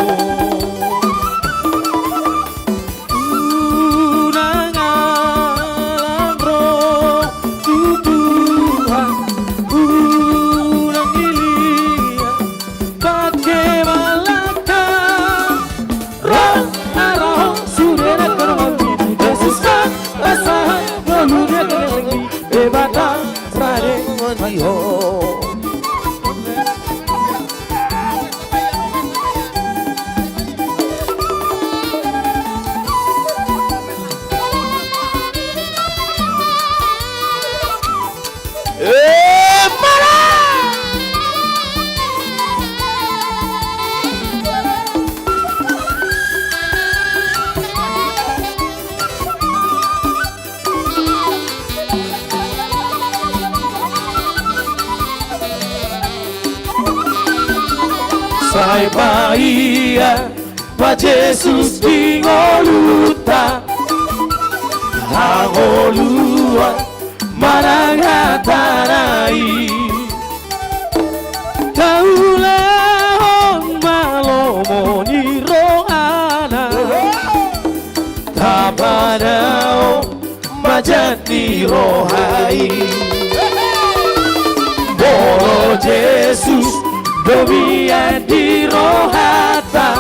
Unang alang ro tu Tuhan, unang ilia pake balakang. Ro, aro, sude na kono mati, Jesus kan, asa, ngolu dia kena lagi, Debata, sade, mati ho. Sai paia ma Jesus di ngolunta, hangoluan manang hata na i. Taulahon ma lomo ni rohana, tapadao ma jat ni roha i. Molo Jesus do mian di rohanta,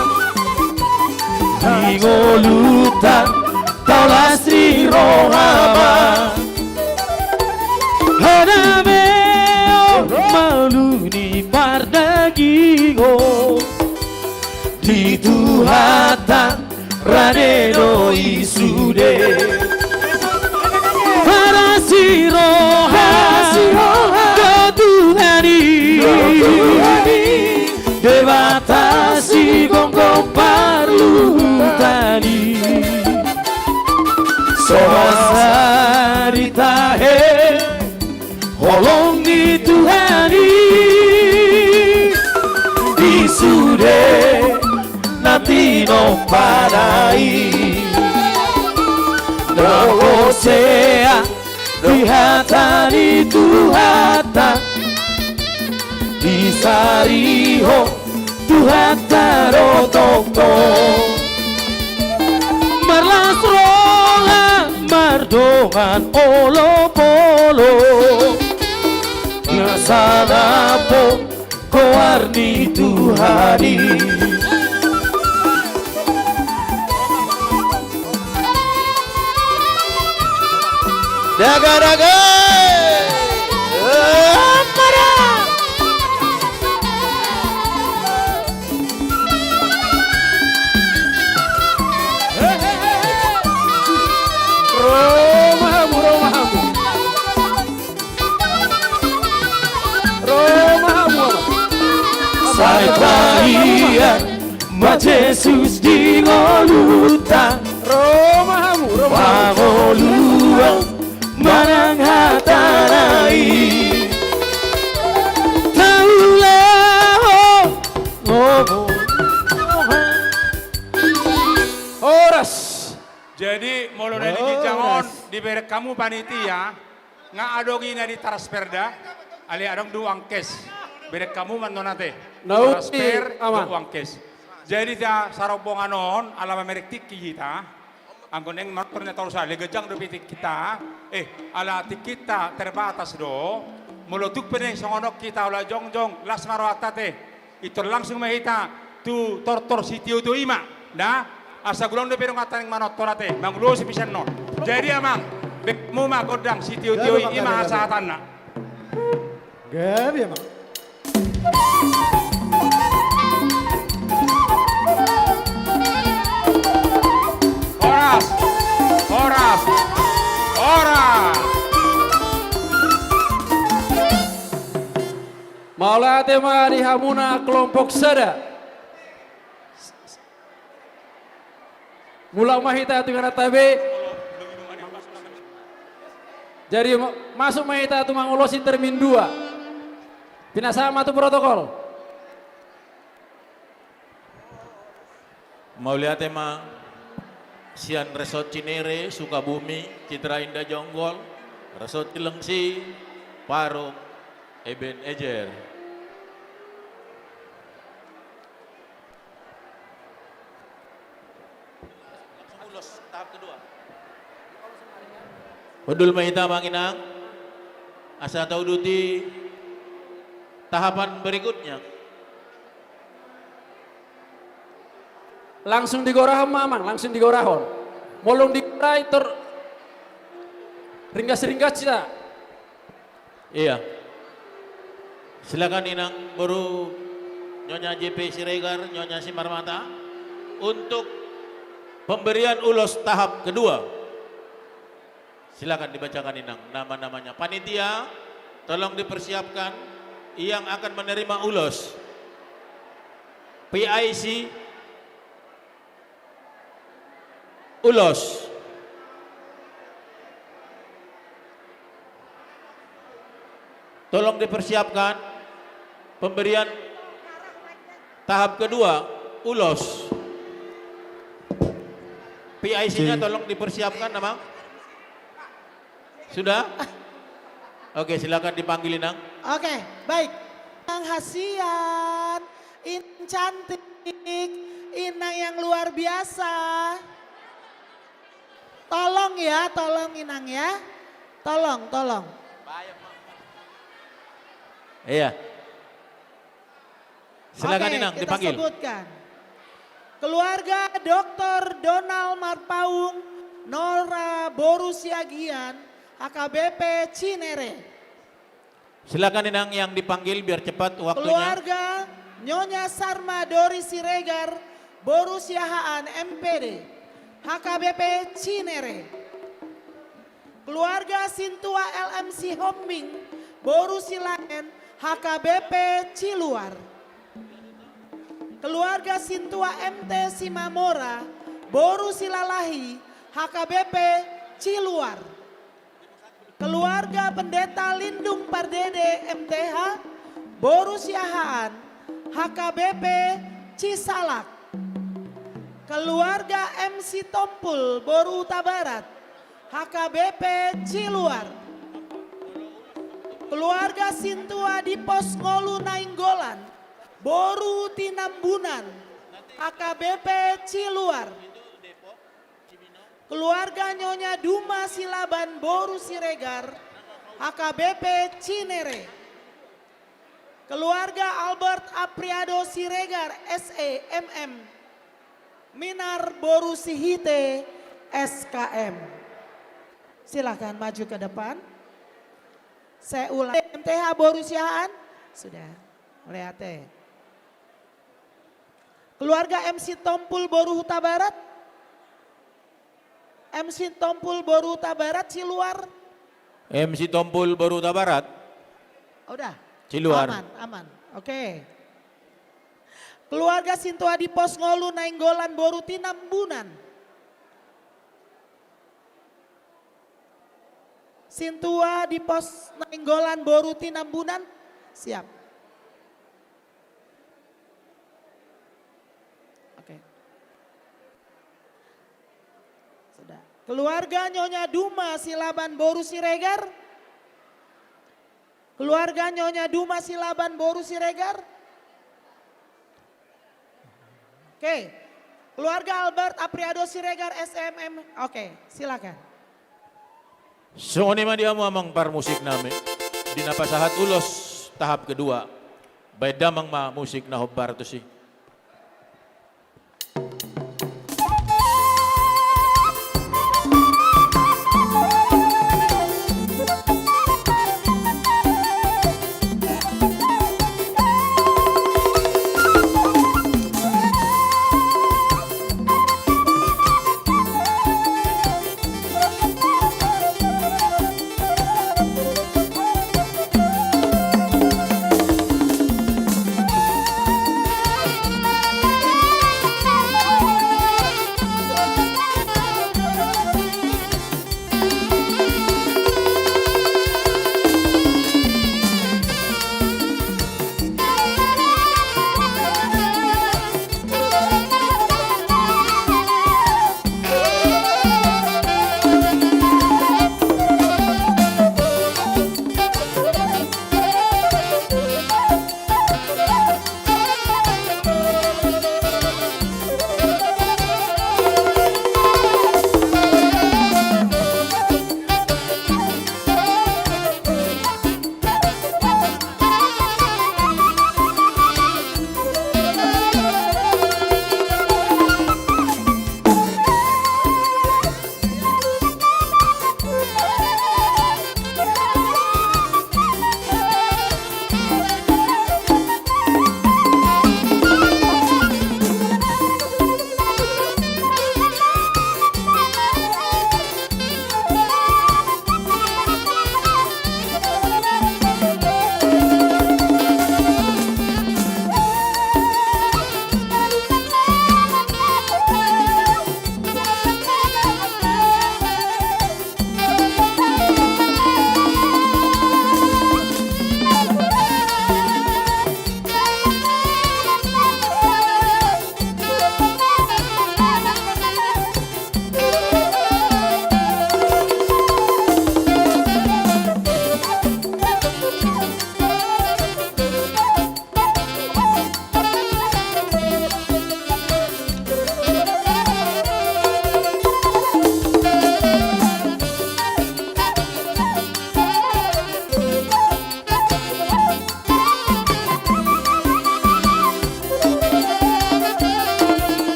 di ngolunta taulas ni roha ma. Hanabeon ma ulu ni pardagingon, di Tuhanta rade do i sude. Paras ni roha, paras ni roha, do Tuhan i, do Tuhan i, Debata sigomgom parluhutan i. So masa ditahe holong ni Tuhan i, di sude na tinompana i. Na hosea di hata ni Tuhanta, disarihon Tuhanta do tongtong. Marlas roha mardongan olopolop, na sanapo goar ni Tuhan i. Daga, daga! Amara! Ro ma hamu, ro ma hamu. Ro ma hamu, ro ma. Sai paia ma Jesus di ngolunta. Ro ma hamu, ro ma hamu. Hangoluan manang hata na i. Taulahon. Horas. Jadi molo na di ginjang on dibereng hamu panitia, nga adong i na di transfer da, alai adong do uang cash. Bereng hamu ma annon ate. Transfer dohot uang cash. Jadi da sarombongan on ala mamereng tingki hita. Anggo naeng manortor na torus ale ganjang dope tingkinta, eh, ala tingkinta terbatas do, molo tung pe naeng songon on hita olo jongjong, las ma rohanta te. Ito langsung ma hita tu tortor sitiotio i ma, da, asa godang dope donganta naeng manortor ate, mangulosi pe sian on. Jadi amang, bekmu ma gondang sitiotio i, i ma hasahatanna. Gabe amang. Horas, horas, horas. Mauliate ma di hamuna kelompok sada. Mulak ma hita tu ingananta be. Jadi ma-, masuk ma hita tu mangulosi termin dua. Pinasahat ma tu protokol. Mauliate ma sian Resort Cinere, Sukabumi, Citra Indah Jonggol, Resort Cilengsi, Parung, Eben Ezer. Hundul ma hita amang inang, asa tauduti tahapan berikutnya. Langsung digorahon ma amang, langsung digorahon. Molo dung digorahi tor ringgas-ringgas hita. Iya. Silakan inang boru Nyonya J P Siregar, Nyonya Simarmata, untuk pemberian ulos tahap kedua. Silakan dibacakan inang nama-namanya. Panitia, tolong dipersiapkan yang akan menerima ulos. P I C, ulos. Tolong dipersiapkan pemberian tahap kedua, ulos. P I C-nya tolong dipersiapkan, Amang. Sudah? Oke, silakan dipanggil, Inang. Oke, baik. Inang hasian, Inang cantik, Inang yang luar biasa. Tolong ya, tolong Inang ya. Tolong, tolong. Iya. Silakan, Inang, dipanggil. Oke, kita sebutkan. Keluarga Doktor Donald Marpaung, Nora boru Siagian, H K B P Cinere. Silakan, Inang, yang dipanggil biar cepat waktunya. Keluarga Nyonya Sarma Dori Siregar, boru Siahaan, M P D, H K B P Cinere. Keluarga Sintua L M Sihombing, boru Silaen, H K B P Ciluar. Keluarga Sintua M T Simamora, boru Silalahi, H K B P Ciluar. Keluarga Pendeta Lindung Pardede, M T H, boru Siahaan, H K B P Cisalak. Keluarga M Sitompul, boru Hutabarat, H K B P Ciluar. Keluarga Sintua di Pos Ngolu Nainggolan, boru Tinambunan, H K B P Ciluar. Keluarga Nyonya Duma Silaban, boru Siregar, H K B P Cinere. Keluarga Albert Apriado Siregar, S E, M M, Minar, boru Sihite, S K M. Silakan maju ke depan. Saya ulang. M T H, boru Siahaan. Sudah. Mauliate. Keluarga M Sitompul, boru Hutabarat. M Sitompul, boru Hutabarat, Ciluar. M Sitompul, boru Hutabarat. Udah. Ciluar. Aman, aman. Oke. Keluarga Sintua di Pos Ngolu Nainggolan, boru Tinambunan. Sintua di Pos Nainggolan, boru Tinambunan. Siap. Oke. Sudah. Keluarga Nyonya Duma Silaban, boru Siregar. Keluarga Nyonya Duma Silaban, boru Siregar. Oke. Keluarga Albert Apriado Siregar, S M M. Oke, silakan. Songon i ma di hamu amang parmusik nami. Di na pasahat ulos tahap kedua. Baen damang ma musik na hombar tusi.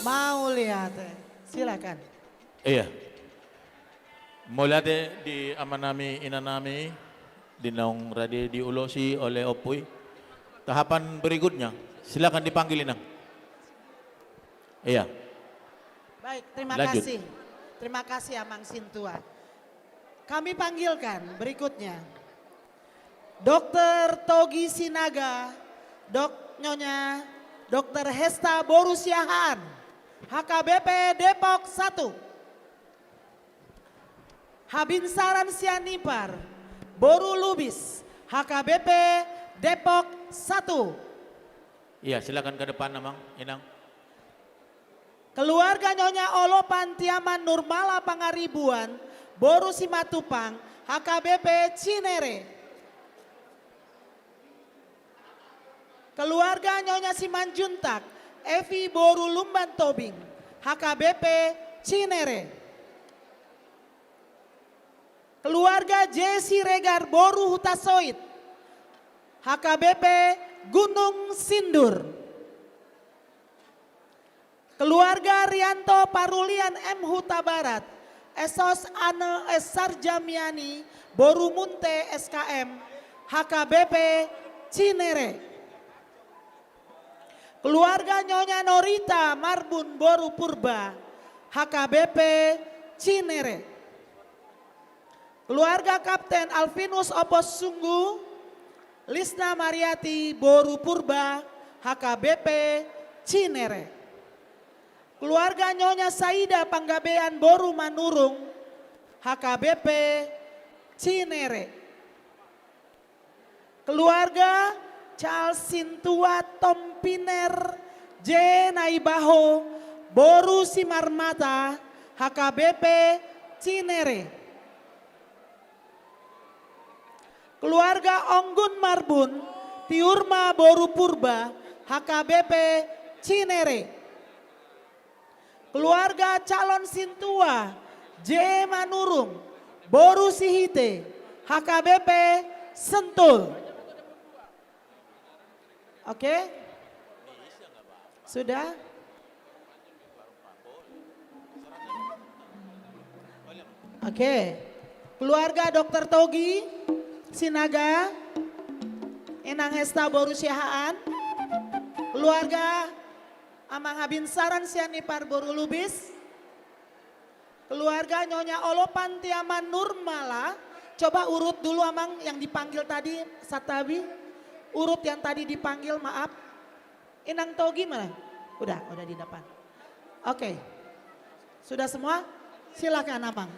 Mauliate. Silakan. Iya. Mauliate di amanami, inanami, di naung rade diulosi oleh Ompu i. Tahapan berikutnya, silakan dipanggil, Inang. Iya. Baik, terima kasih. Terima kasih, Amang Sintua. Kami panggilkan berikutnya Dokter Togi Sinaga, dok-, Nyonya Dokter Hesta boru Siahaan, H K B P Depok satu. Habinsaran Sianipar boru Lubis, H K B P Depok satu. Iya, silakan ke depan, Amang, Inang. Keluarga Nyonya Olo Pantiaman Nurmala Pangaribuan, boru Simatupang, H K B P Cinere. Keluarga Nyonya Simanjuntak, Evi boru Lumban Tobing, H K B P Cinere. Keluarga J Siregar boru Hutasoit, H K B P Gunung Sindur. Keluarga Rianto Parulian M Hutabarat, Esos Ane S Sarjamiani boru Munte S K M, H K B P Cinere. Keluarga Nyonya Norita Marbun boru Purba, H K B P Cinere. Keluarga Kapten Alvinus Oposunggu, Lisna Mariati boru Purba, H K B P Cinere. Keluarga Nyonya Saida Panggabean boru Manurung, H K B P Cinere. Keluarga Charles Sintua Tompiner J Naibaho boru Simarmata, H K B P Cinere. Keluarga Onggun Marbun Tiurma boru Purba, H K B P Cinere. Keluarga calon sintua J Manurung boru Sihite, H K B P Sentul. Oke? Sudah? Oke. Keluarga Dokter Togi Sinaga, Inang Hesta boru Siahaan. Keluarga Amang Habinsaran Sianipar boru Lubis. Keluarga Nyonya Olo Pantiaman Nurmala. Coba urut dulu, Amang, yang dipanggil tadi, Satabi. Urut yang tadi dipanggil, maaf. Inang Togi mana? Udah, udah di depan. Oke. Sudah semua? Silakan, Amang.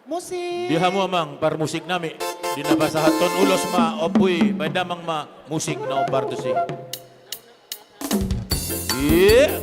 Musik. Di hamu, Amang, parmusik nami. Di na pasahathon ulos ma Ompu i, baen damang ma musik na ombar tusi. Iya.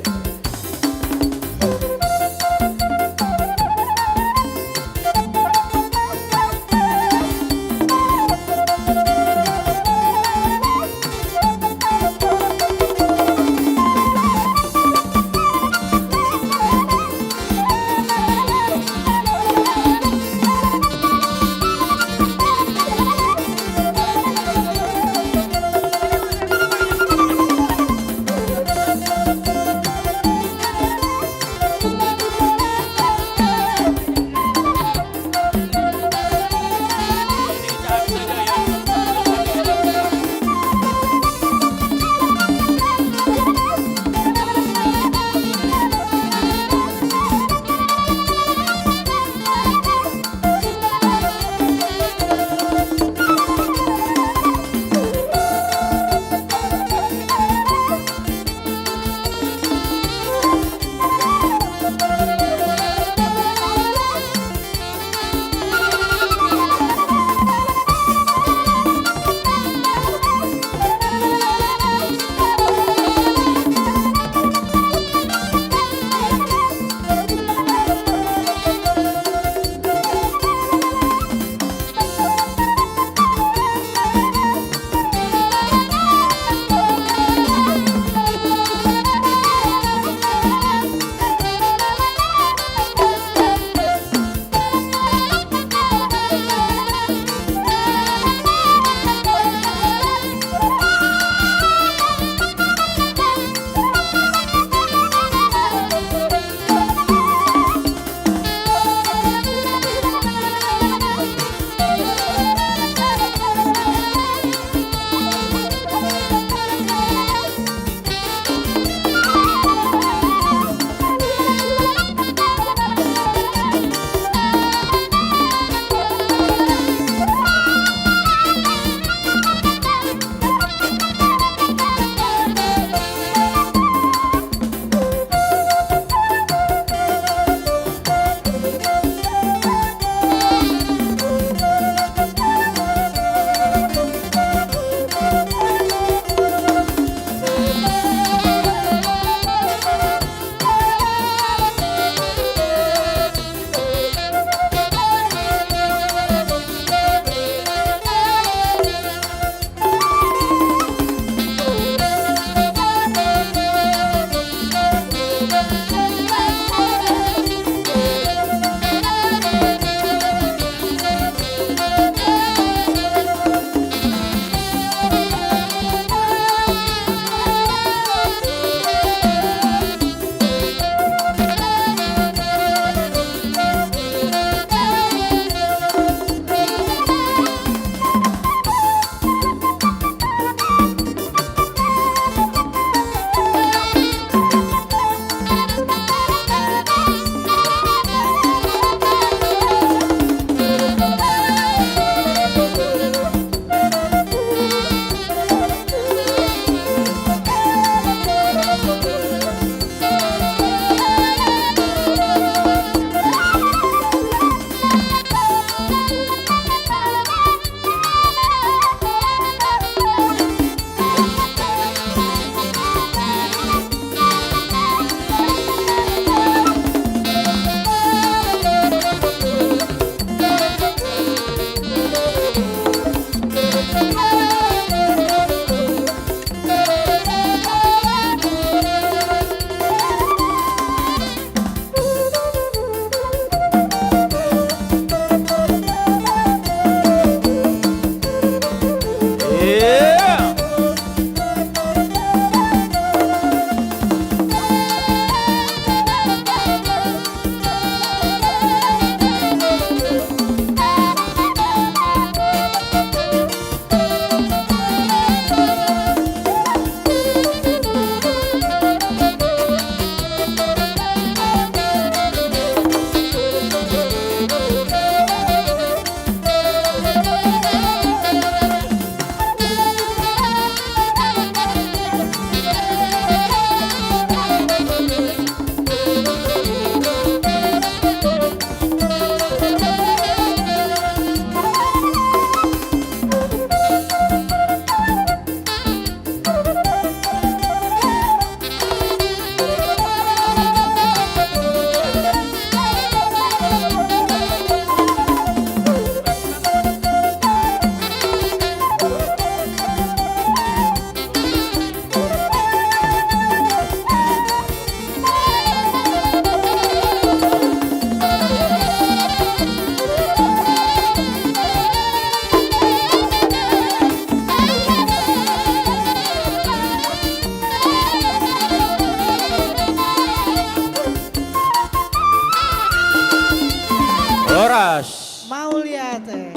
Ras. Mauliate.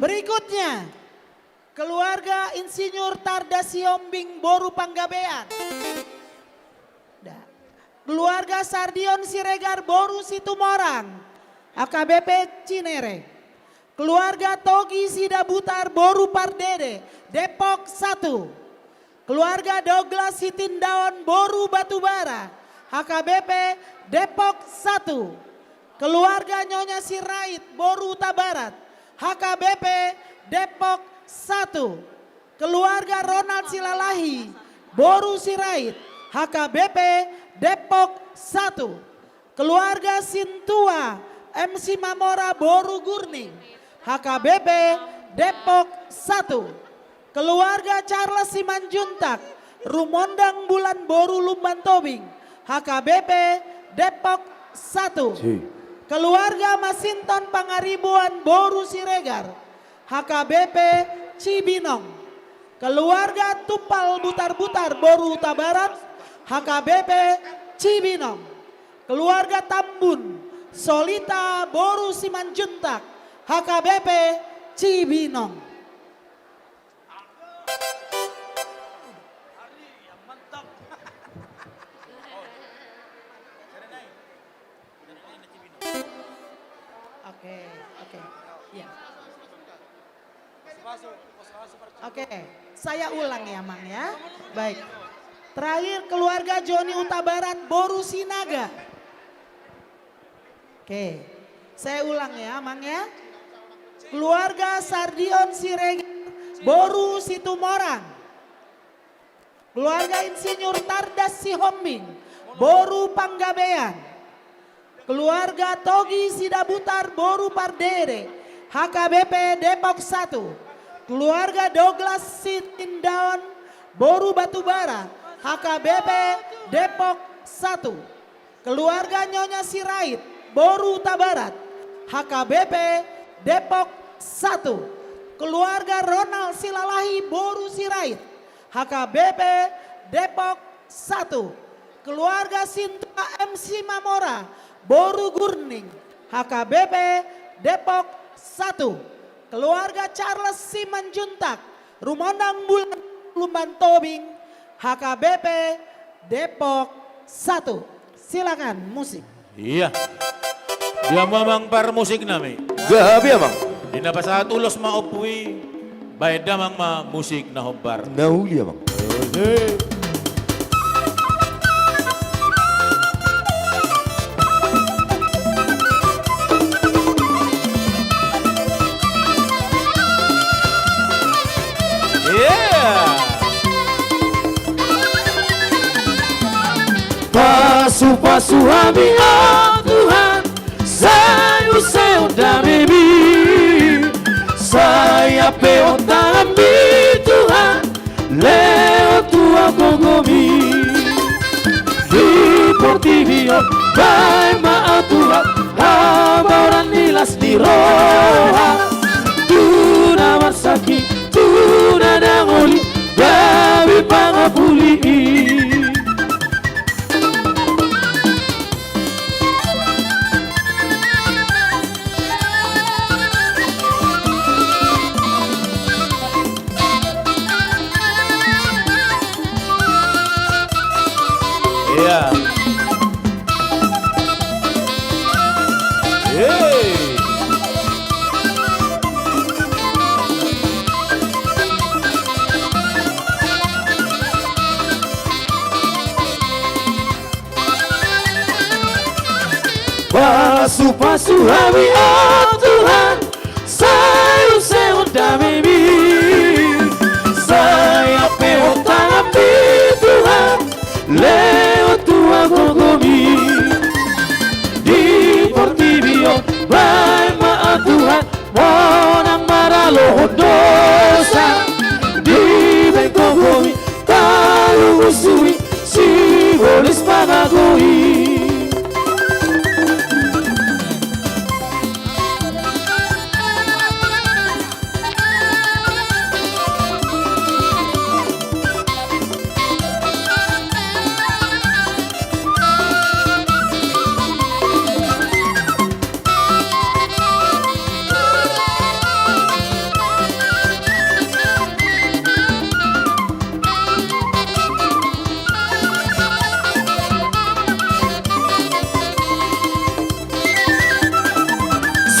Berikutnya, keluarga Insinyur Tarda Sihombing boru Panggabean. Da. Keluarga Sardion Siregar boru Situmorang, H K B P Cinere. Keluarga Togi Sidabutar boru Pardede, Depok satu. Keluarga Douglas Sitindaon boru Batubara, H K B P Depok satu. Keluarga Nyonya Sirait boru Hutabarat, H K B P Depok satu. Keluarga Ronald Silalahi boru Sirait, H K B P Depok satu. Keluarga Sintua M Simamora boru Gurning, H K B P Depok satu. Keluarga Charles Simanjuntak, Rumondang Bulan boru Lumban Tobing, H K B P Depok satu. Si. Keluarga Masinton Pangaribuan boru Siregar, H K B P Cibinong. Keluarga Tumpal Butarbutar boru Hutabarat, H K B P Cibinong. Keluarga Tambun Solita boru Simanjuntak, H K B P Cibinong. Oke, oke. Ya. Oke, saya ulang ya, Mang, ya. Baik. Terakhir, keluarga Joni Hutabarat boru Sinaga. Oke. Saya ulang ya, Mang, ya. Keluarga Sardion Siregar boru Situmorang. Keluarga Insinyur Tardas Sihombing boru Panggabean. Keluarga Togi Sidabutar boru Pardede, H K B P Depok satu. Keluarga Douglas Sitindaon boru Batubara, H K B P Depok satu. Keluarga Nyonya Sirait boru Hutabarat, H K B P Depok satu. Keluarga Ronald Silalahi boru Sirait, H K B P Depok satu. Keluarga Sintua M Simamora boru Gurning, H K B P Depok satu. Keluarga Charles Simanjuntak, Rumondang Bulan Lumban Tobing, H K B P Depok satu. Silakan, musik. Iya. Di hamu amang parmusik nami. Gabe amang. Di na pasahat ulos ma ompu i, baen damang ma musik na hombar. Na uli amang. Oke. Iya. Pasu-pasu hami, o Tuhan, sai use damemi, sai ampe tanganmi Tuhan, lehon tu ahu gogomi. Di portibi on baen ma, o Tuhan, hamoraon ni las ni roha, tu na marsakit, tu na dangoli, gabe pangapuli. Iya. Hei. Pasu-pasu hami, o Tuhan, sai use damemi, sai ampe tanganmi Tuhan, lehon tu ahu gogomi. Di portibi on baen ma, o Tuhan, monang maralohon dosa, dibaen gogomi, talu musu i, sibolis pangago i.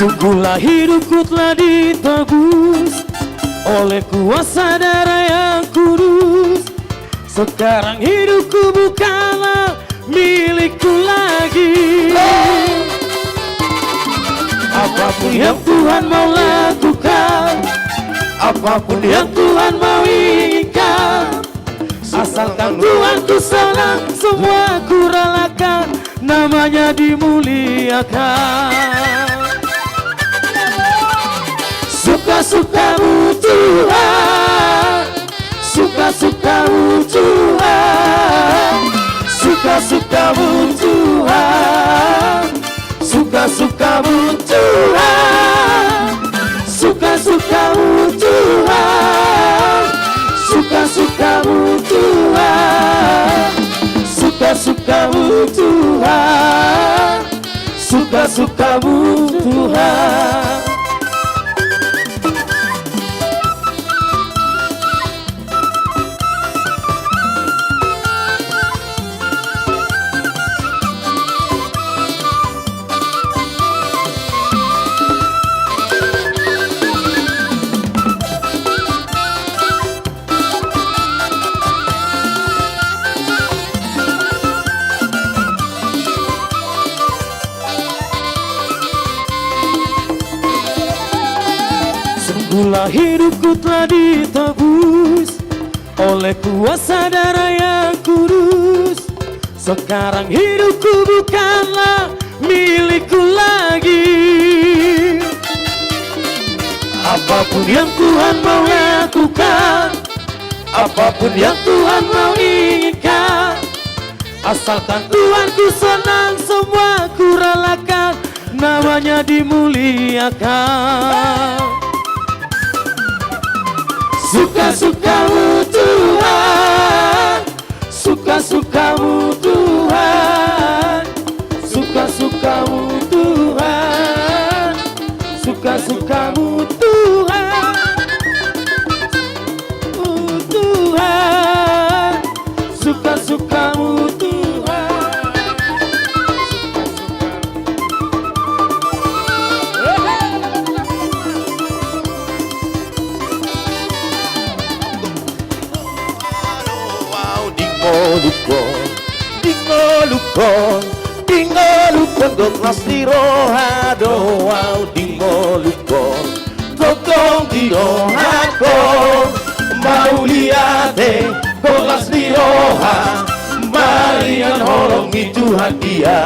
Sungguhlah hidupku telah ditebus oleh kuasa darah yang kudus. Sekarang hidupku bukanlah milikku lagi. Apapun yang Tuhan mau lakukan, apapun yang Tuhan mau inginkan, asalkan Tuhan ku senang, semua ku relakan, namanya dimuliakan. Suka-sukamu Tuhan, suka-sukamu Tuhan, suka-sukamu Tuhan. Suka-sukamu Tuhan, suka-sukamu Tuhan, suka-sukamu Tuhan, suka-sukamu Tuhan, suka-sukamu Tuhan. Sungguhlah hidupku telah ditebus oleh kuasa darah yang kudus. Sekarang hidupku bukanlah milikku lagi. Apapun yang Tuhan mau lakukan, apapun yang Tuhan mau inginkan, asalkan Tuhan ku senang, semua ku relakan, namanya dimuliakan. Suka-sukamu Tuhan, suka-sukamu Tuhan, suka-sukamu Tuhan, suka-sukamu Tuhan. Tuhan, suka-sukamu Tuhan. Dingolupkon, dingolupkon, dingolupkon gok las ni roha do ahu, dingolupkon. Tongtong di rohangkon, mauliate, gok las ni roha, maringan holong ni Tuhan dia.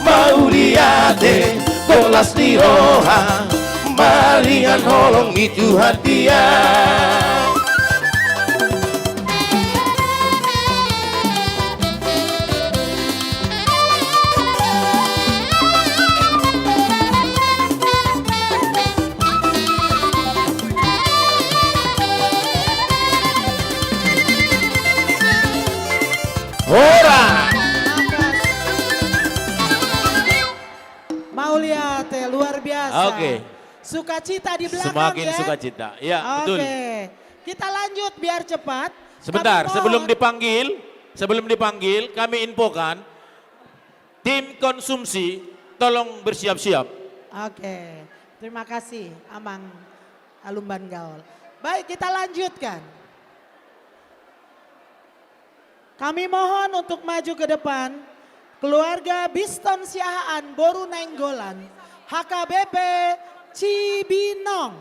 Mauliate, gok las ni roha, maringan holong ni Tuhan dia. Horas. Mauliate, luar biasa. Oke. Sukacita di belakang, semakin ya? Sukacita. Ya, betul. Oke. Kita lanjut biar cepat. Sebentar, kami mohon, sebelum dipanggil, sebelum dipanggil, kami infokan, tim konsumsi, tolong bersiap-siap. Oke. Terima kasih, Amang Alumban Gaol. Baik, kita lanjutkan. Kami mohon untuk maju ke depan, keluarga Biston Siahaan Boru Nainggolan, H K B P Cibinong.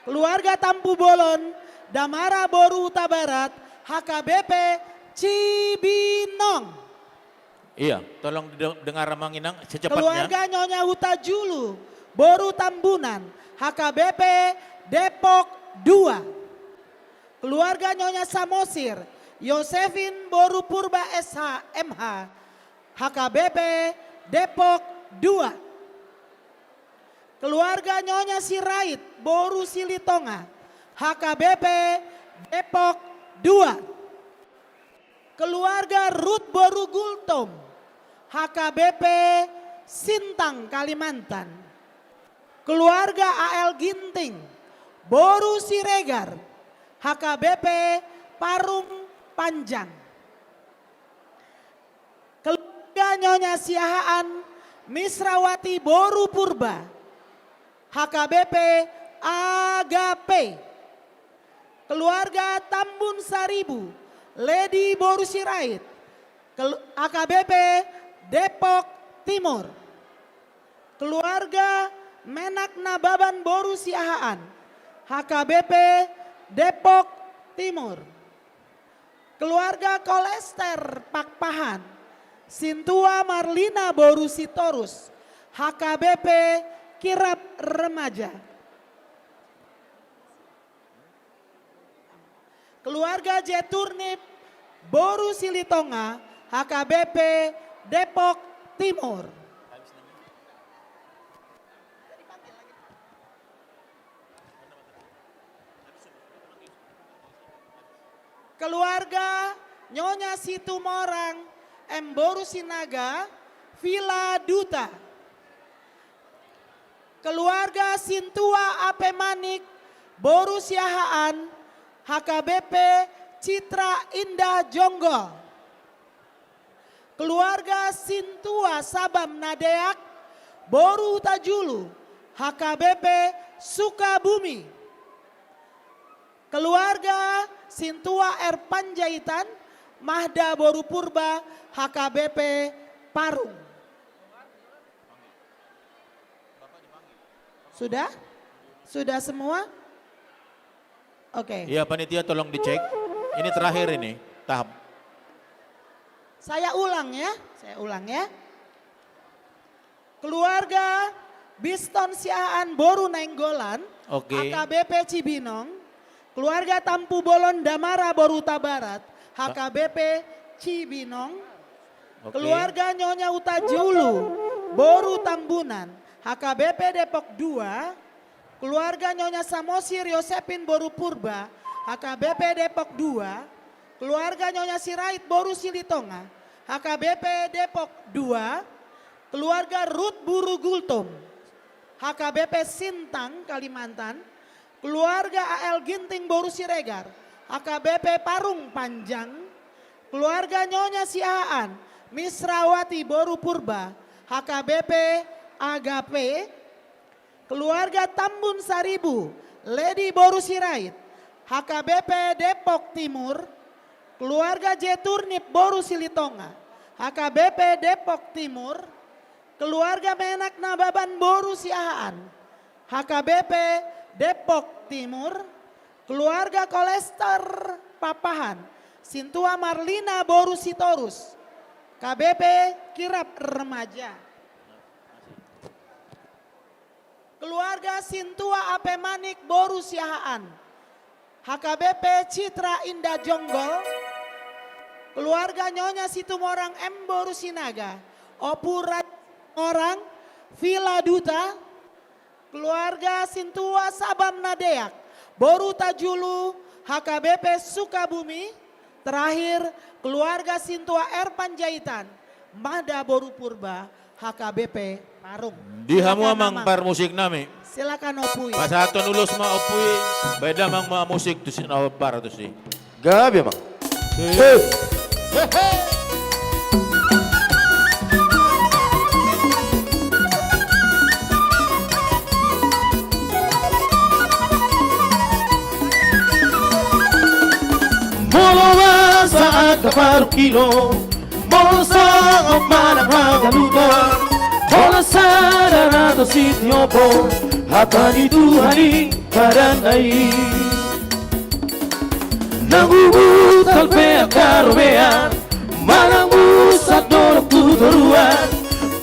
Keluarga Tampubolon, Damara Boru Hutabarat, H K B P Cibinong. Iya, tolong dide-, dengar, Amang Inang, secepatnya. Keluarga Nyonya Hutajulu, Boru Tambunan, H K B P Depok dua. Keluarga Nyonya Samosir, Yosefin Boru Purba S H, M H, H K B P Depok dua. Keluarga Nyonya Sirait, Boru Silitonga, H K B P Depok dua. Keluarga Ruth Boru Gultom, H K B P Sintang, Kalimantan. Keluarga A L Ginting, Boru Siregar, H K B P Parung Panjang. Keluarga Nyonya Siahaan, Misrawati boru Purba, H K B P Agape. Keluarga Tambun Saribu, Ledi boru Sirait, kel-, H K B P Depok Timur. Keluarga Menak Nababan boru Siahaan, H K B P Depok Timur. Keluarga Kolester Pakpahan, Sintua Marlina boru Sitorus, H K B P Kirap Remaja. Keluarga Jeturnip boru Silitonga, H K B P Depok Timur. Keluarga Nyonya Situmorang M boru Sinaga, Villa Duta. Keluarga Sintua Ape Manik boru Siahaan, H K B P Citra Indah Jonggol. Keluarga Sintua Sabam Nadeak boru Hutajulu, H K B P Sukabumi. Keluarga Sintua R Panjaitan, Mahda boru Purba, H K B P Parung. Sudah? Sudah semua? Oke. Iya, panitia, tolong dicek. Ini terakhir ini, tahap. Saya ulang ya, saya ulang ya. Keluarga Biston Siahaan boru Nainggolan, oke. H K B P Cibinong. Keluarga Tampubolon Damara boru Hutabarat, H K B P Cibinong. Oke. Keluarga Nyonya Hutajulu boru Tambunan, H K B P Depok dua. Keluarga Nyonya Samosir Yosepin boru Purba, H K B P Depok dua. Keluarga Nyonya Sirait boru Silitonga, H K B P Depok dua. Keluarga Rut boru Gultom, H K B P Sintang, Kalimantan. Keluarga A L Ginting boru Siregar, H K B P Parung Panjang. Keluarga Nyonya Siahaan, Misrawati boru Purba, H K B P Agape. Keluarga Tambun Saribu, Ledi boru Sirait, H K B P Depok Timur. Keluarga Jeturnip boru Silitonga, H K B P Depok Timur. Keluarga Menak Nababan boru Siahaan, H K B P Depok Timur. Keluarga Kolester Pakpahan, Sintua Marlina boru Sitorus, K B P Kirap Remaja. Keluarga Sintua Ape Manik boru Siahaan, H K B P Citra Indah Jonggol. Keluarga Nyonya Situmorang M boru Sinaga, Ompu Raja Situmorang, Villa Duta. Keluarga Sintua Sabam Nadeak boru Hutajulu, H K B P Sukabumi. Terakhir, keluarga Sintua R Panjaitan, Mahda boru Purba, H K B P Parung. Di hamu, silakan, Amang, Amang, parmusik nami. Silakan, Ompu i. Pasahaton ulos ma, Ompu i. Baen damang ma musik tusi na hombar tusi. Gabe, Amang. He. He, he. Molo masa angka parungkilon, molo sangap manang hagaluton, holan sada na tositiophon, hata ni Tuhan i padanna i. Nang hubutal pe angka robean, manang musat dolok tu toruan,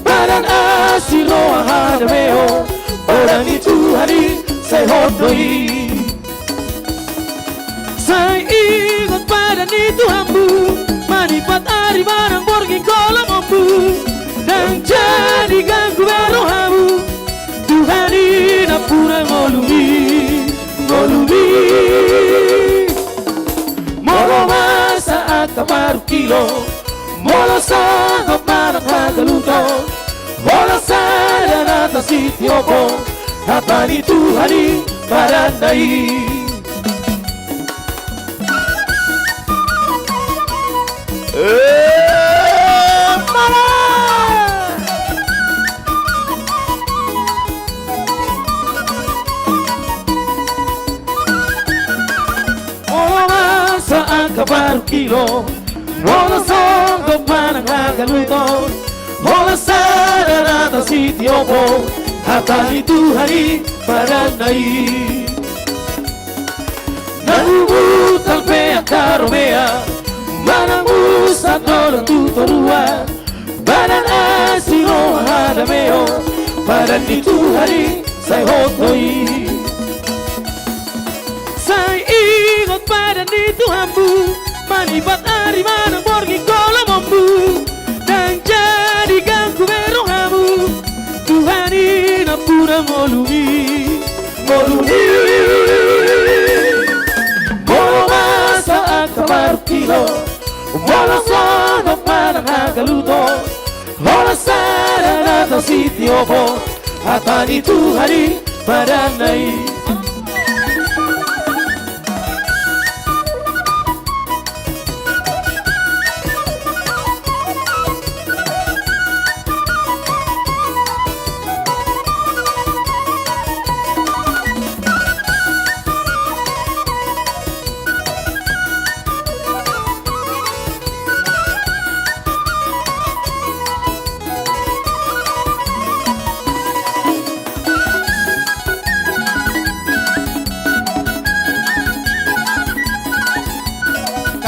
padan asi roha hadameon, godang ni Tuhan i sai hot do i. Sai ingot padan ni Tuhanmu, manipat ari manang borngin kolom ombun, ndang jadi ganggu be rohamu. Tuhan i nampuna ngolumi, ngolumi. Molo masa angka parungkilon, molo sangap manang hagaluton, holan sada na tositiophon, hata ni Tuhan i padanna i. Eh, mala! Kilo, molo songgop manang hagaluton, holan sada na tasitiophon, hata ni Tuhan i padanna i. Na umut pe angka Romea, manang musat dohot tu toruan, badan asi roha hadameon, padan ni Tuhan i sai hot do i. Sai ingot padan ni Tuhanmu, manipat ari manang borngin holomonmu, ndang jadi ganggu be rohamu, Tuhan i nampuna ngolumi. Ngolumi. Molo masa angka parungkilon, molo songgop manang hagaluton, holan sada na tasitiophon, hata ni Tuhan i padanna i.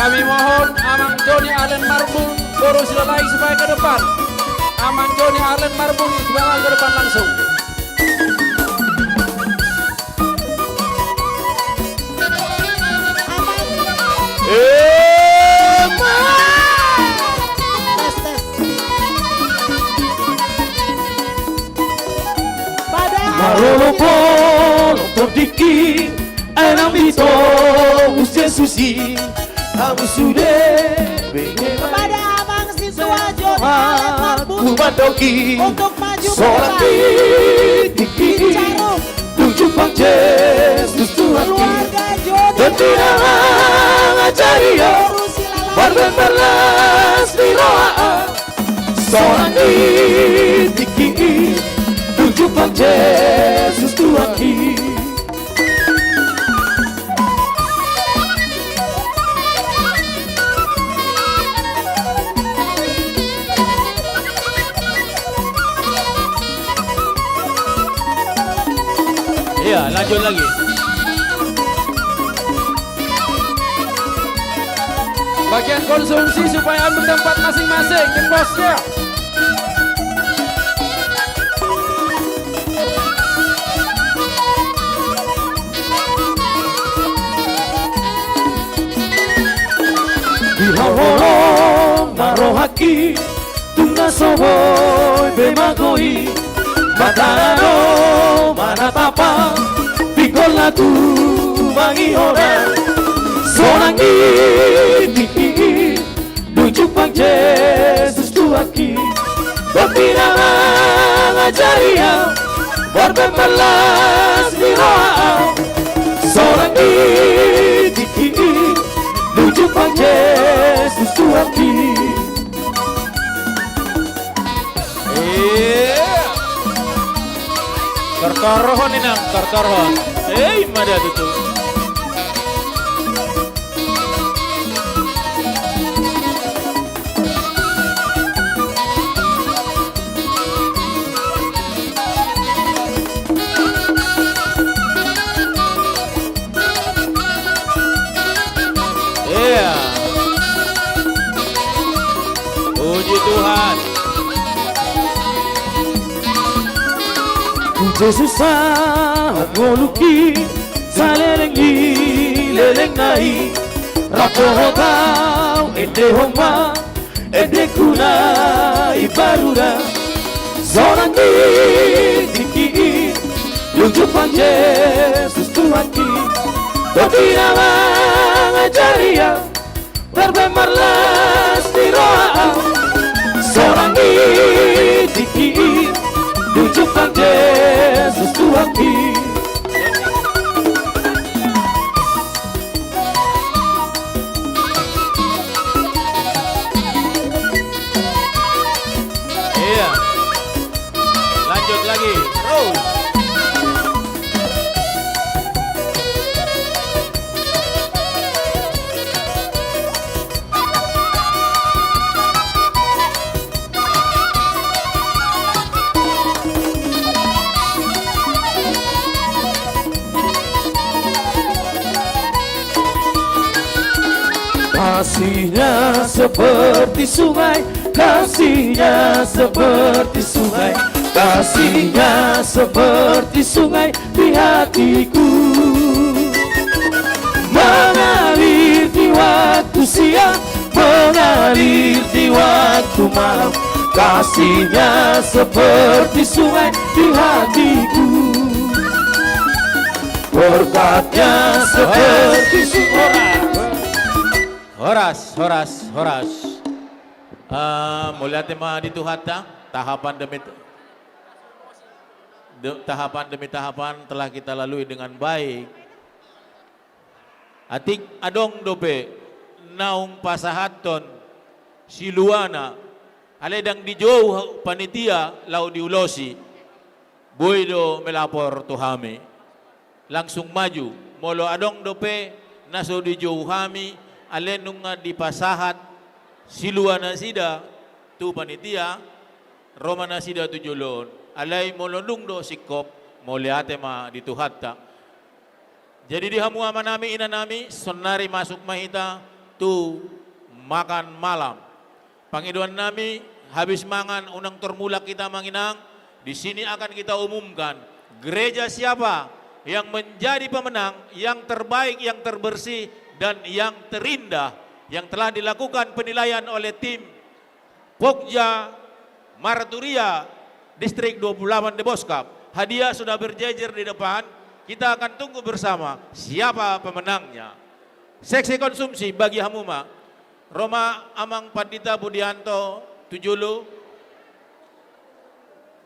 Kami mohon Amang Joni Arlen Marbun, boru Silalahi, supaya ke depan. Amang Joni Arlen Marbun, supaya maju ke depan langsung. Marolopolop tingki, enam ito, usia susi, hamu sude, bege. Kepada Amang Sintua Joni Arlen Marbun, untuk maju ke depan. Solang di tingki, di jumpang Jesus Tuhanki. Keluarga Joni. Doti na mangajari au, boru Silalahi, marbaen marlas ni roha au. Solang di tingki, di jumpang Jesus Tuhanki. Iya, lanjut lagi. Bagian konsumsi supaya ambil tempat masing-masing, di posnya. Di haholongan rohangki, tung na so boi be magoi, matana do manatap au, pinggolna tumangihon au. Solang di tingki, di jumpang Jesus Tuhanki. Doti na mangajari au, marbaen marlas ni roha au. Solang di tingki, di jumpang Jesus Tuhanki. Iya. Tortorhon, Inang, tortorhon. Eh, ima da tutu. Iya. Puji Tuhan. Jesus, sahat ngolungki, saleleng ni lelengna i, rap dohot ahu endehon ma, endengku na imbaru da. Solang di tingki i, di jumpang Jesus Tuhanki. Doti na mangajari ahu, marbaen marlas ni roha ahu. Solang di tingki i, di jumpang Jesus Tuhanki. Iya. Lanjut lagi. Terus. Kasihnya seperti sungai, kasihnya seperti sungai, kasihnya seperti sungai di hatiku. Mengalir di waktu siang, mengalir di waktu malam, kasihnya seperti sungai di hatiku. Berkatnya seperti sungai. Horas, horas, horas. Eh, mauliate ma di Tuhanta, tahapan demi de-, tahapan demi tahapan telah kita lalui dengan baik. Atik adong dope naung pasahathon siluana, alai ndang dijou panitia laho diulosi. Boi do melapor tu hami. Langsung maju. Molo adong dope na so dijou hami, alai nunga dipasahat siluanasida tu panitia, ro ma nasida tu jolo on. Alai molo dung do singkop, mauliate ma di Tuhanta. Jadi di hamu amanami, inanami, saonnari masuk ma hita tu makan malam. Pangidoannami, habis mangan unang tormulak hita, Amang Inang. Di sini akan kita umumkan gereja siapa yang menjadi pemenang, yang terbaik, yang terbersih, dan yang terindah, yang telah dilakukan penilaian oleh tim Pokja Marturia, Distrik dua puluh delapan Deboskap. Hadiah sudah berjejer di depan. Kita akan tunggu bersama siapa pemenangnya. Seksi konsumsi, bagi hamu ma. Ro ma Amang Pandita Budianto tu jolo.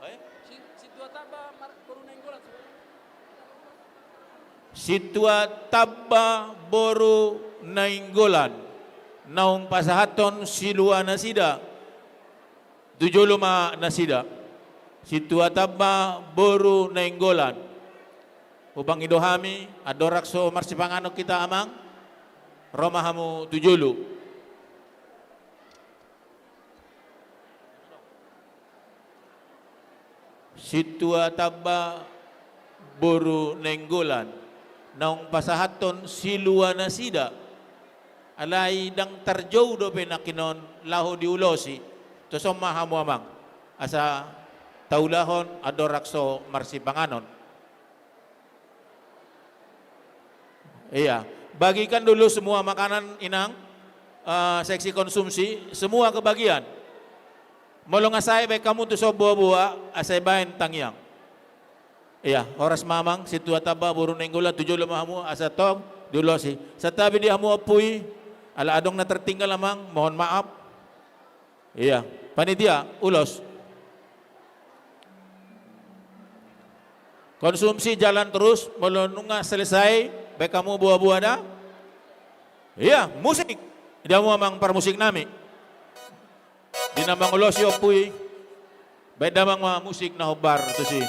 Eh? Sintua Tamba boru Nainggolan naung pasahathon siluanasida. Tu jolo ma nasida. Sintua Tamba boru Nainggolan. Hupangido hami, andorang so marsipanganon hita, Amang, ro ma hamu tu jolo. Sintua Tamba boru Nainggolan naung pasahathon siluanasida, alai ndang tarjou dope nangkinon laho diulosi. Tuson ma hamu, Amang, asa taulahon andorang so marsipanganon. Iya, bagikan dulu semua makanan, Inang. Eh, seksi konsumsi, semua kebagian. Molo nga sae, baen hamu tuson boa-boa, asa dibaen tangiang. Iya, horas ma, Amang, Sintua Tamba boru Nainggolan, tu jolo ma hamu, asa tong diulosi. Santabi di hamu ompu i, ala adong na tertinggal, Amang, mohon maaf. Iya, panitia, ulos. Konsumsi jalan terus, molo nunga selesai, baen hamu boa-boa da. Iya, musik. Di hamu, Amang, parmusiknami. Di na mangulosi ompu i, baen damang ma musik na hombar tusi.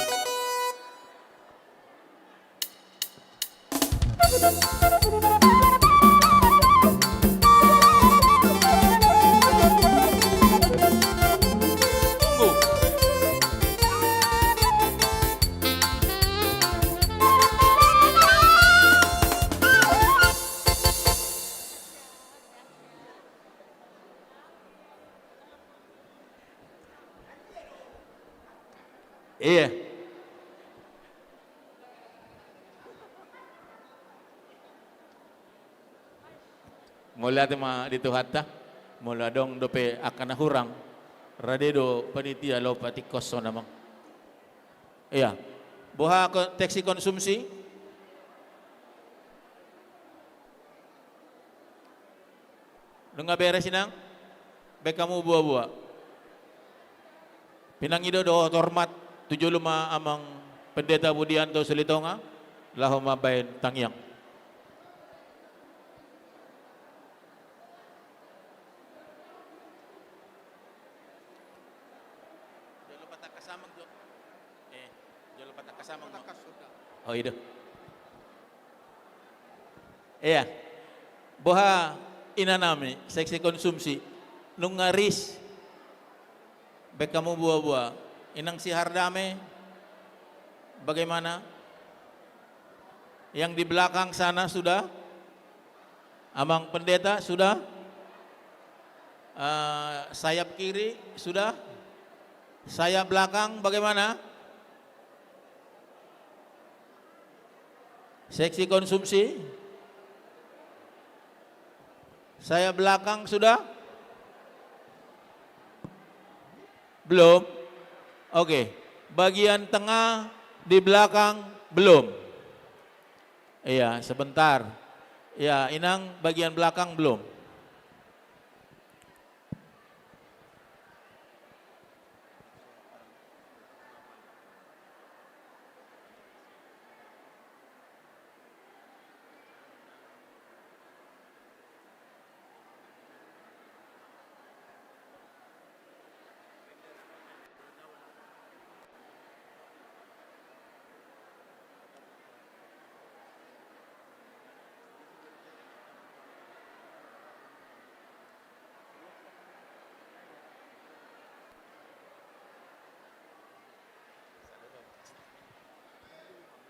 Iya. Mauliate ma di Tuhanta. Molo adong dope angka na hurang, rade do panitia laho patingkoshon, Amang. Iya. Boha ko-, seksi konsumsi? Nunga beres, Inang? Baen hamu boa-boa. Pinangido dohot hormat, tu jolo ma Amang Pendeta Budianto Silitonga, laho mambaen tangiang. Jolo patangkas, Amang, jo. Eh, jolo patangkas, Amang, jo. Oh, i do. Iya. Boha inanami, seksi konsumsi, nunga ris, baen hamu boa-boa. Inang Sihardame, bagaimana? Yang di belakang sana sudah? Amang Pendeta sudah? Eh, sayap kiri sudah? Sayap belakang bagaimana? Seksi konsumsi? Sayap belakang sudah? Belum? Oke. Bagian tengah di belakang belum? Iya, sebentar. Ya, Inang, bagian belakang belum.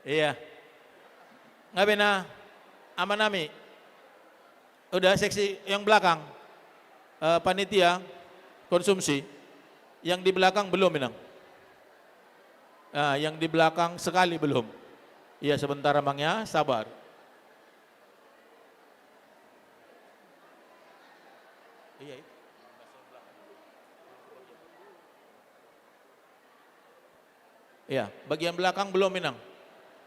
Iya. Nga be na, amanami? Udah, seksi yang belakang. Eh, panitia konsumsi. Yang di belakang belum, Inang. Ah, yang di belakang sekali belum. Iya, sebentar, Amang, ya, sabar. Iya, itu. Iya, bagian belakang belum, Inang.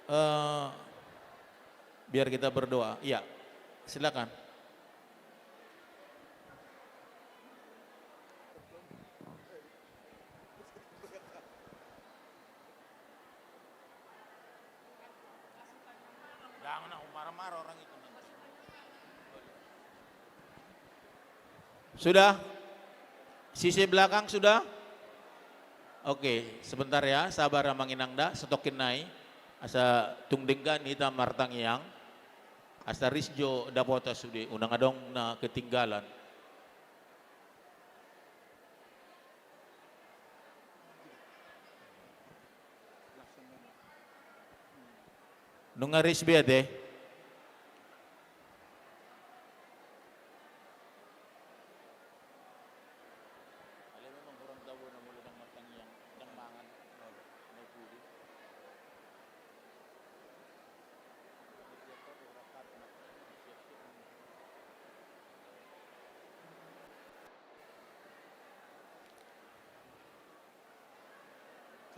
Eh, biar kita berdoa. Iya, silakan. Jangan, aku marah-marah orang itu nanti. Sudah? Sisi belakang sudah? Oke, sebentar ya, sabar, Amang Inang, da, setokin nai. Asa tung denggan hita martangiang. Asa ris jo dapotan sude, unang adong na ketinggalan. Nunga ris be ate.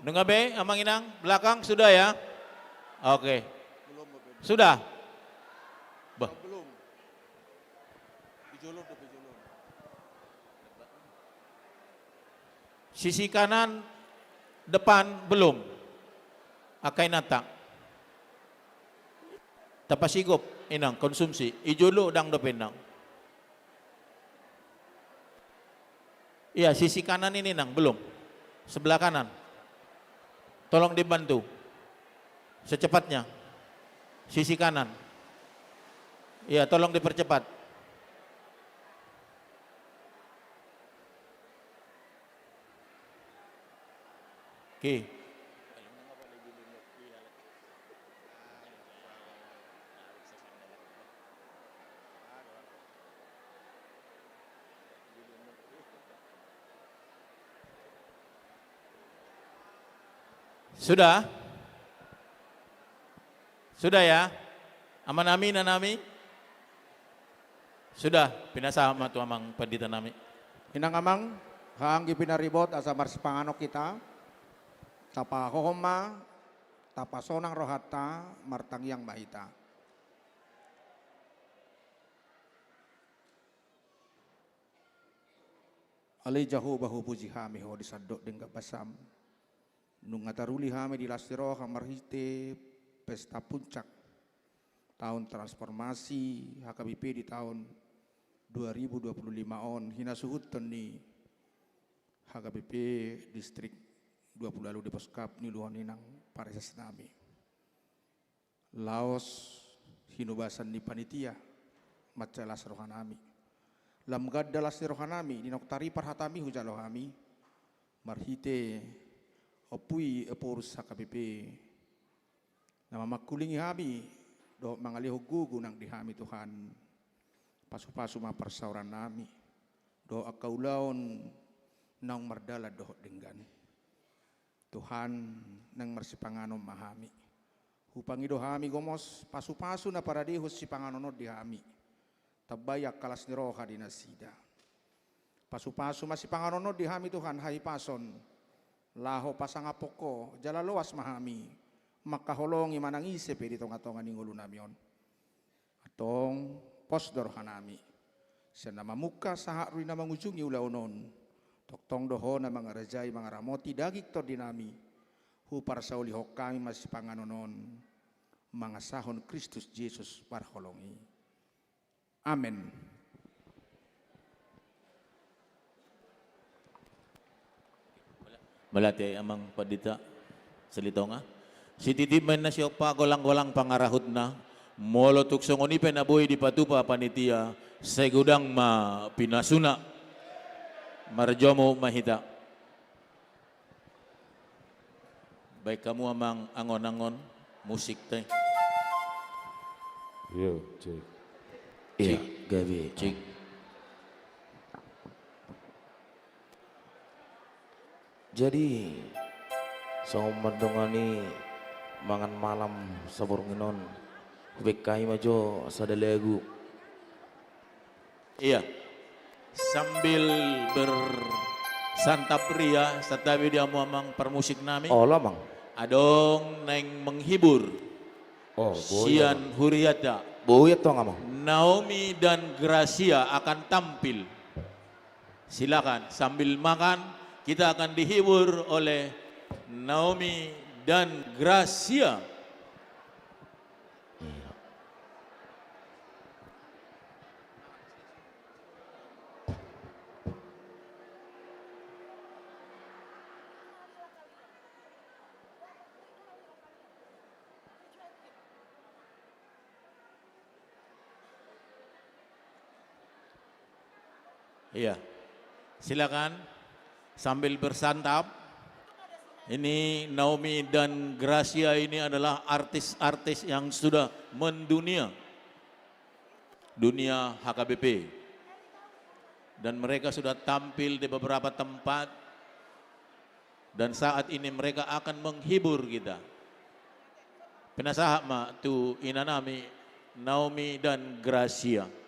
Nunga be, Amang Inang, belakang sudah ya? Oke. Belum, belum. Sudah? Bah. Belum. Di jolo, di jolo. Sisi kanan depan belum. Angka inanta. Tapasigop, Inang, konsumsi. I jolo ndang dope, Inang. Iya, sisi kanan ini, Nang, belum. Sebelah kanan. Tolong dibantu. Secepatnya. Sisi kanan. Iya, tolong dipercepat. Oke. Sudah? Sudah ya? Amanami, inanami? Sudah, pinasahat ma tu amang pandita nami. Inang amang, haha anggi pinaribot asa marsipanganon hita, tapahohom ma, tapasonang rohanta, martangiang ma hita. Ale Jahowa, hupuji hami Ho di sandok denggan basam. Nunga taruli hami di las ni roha marhite pesta puncak taon transformasi H K B P di taon dua ribu dua puluh lima on, hinasuhuton ni H K B P Distrik dua puluh ualu di Poskap ni uluhon inang pareses nami. Laos hinubasan ni panitia, mansai las rohanami. Lam ganda las ni rohanami, di naung taripar hatami hujalo hami, marhite Ompu i Ephorus H K B P, na mamangkulingi hami, dohot mangalehon gogo nang di hami Tuhan. Pasupasu ma parsaorannami. dohot angka ulaon naung mardalan dohot denggan. Tuhan, naeng marsipanganon ma hami. Hupangido hami gomos pasu-pasu na paradehon sipanganon on di hami. Tambai angka las ni roha di nasida. Pasu-pasu ma sipanganon on di hami, Tuhan, hahipason, laho pasangaphon Ho, jala loas ma hami mangkaholongi manang ise pe di tonga-tonga ni ngolunami on. Antong, pos do rohanami sian na mamungka sahat ro di na mangujungi ulaon on. Tongtong do Ho na mangarajai, mangaramoti daging tondinami. Huparsaulihon hami ma sipanganon on mangasahon Kristus Jesus parholong i. Amen. Mauliate, Amang Pandita Silitonga. Sititi ma inna siompa, golang-golang pangarahutna. Molo tung songon i pe na boi dipatupa panitia, sai godang ma pinasuna. Marjomu ma hita. Baen hamu, Amang, angon-angon musikta i. Yo, cek. Iya, cek. Gabe. Cek. Jadi, songon mandongani mangan malam saborngin on, hubaen hami ma jo sada lagu. Iya. Sambil bersantap ria, santabi di hamu, Amang parmusik nami. Olo, Amang. Adong naeng menghibur. Oh, boi, sian huriata. Boi antong, Amang. Naomi dan Gracia akan tampil. Silakan, sambil makan, kita akan dihibur oleh Naomi dan Gracia. Iya. Iya. Silakan, sambil bersantap. Ini Naomi dan Gracia ini adalah artis-artis yang sudah mendunia, dunia H K B P. Dan mereka sudah tampil di beberapa tempat. Dan saat ini mereka akan menghibur kita. Pinasahat ma tu inanami Naomi dan Gracia.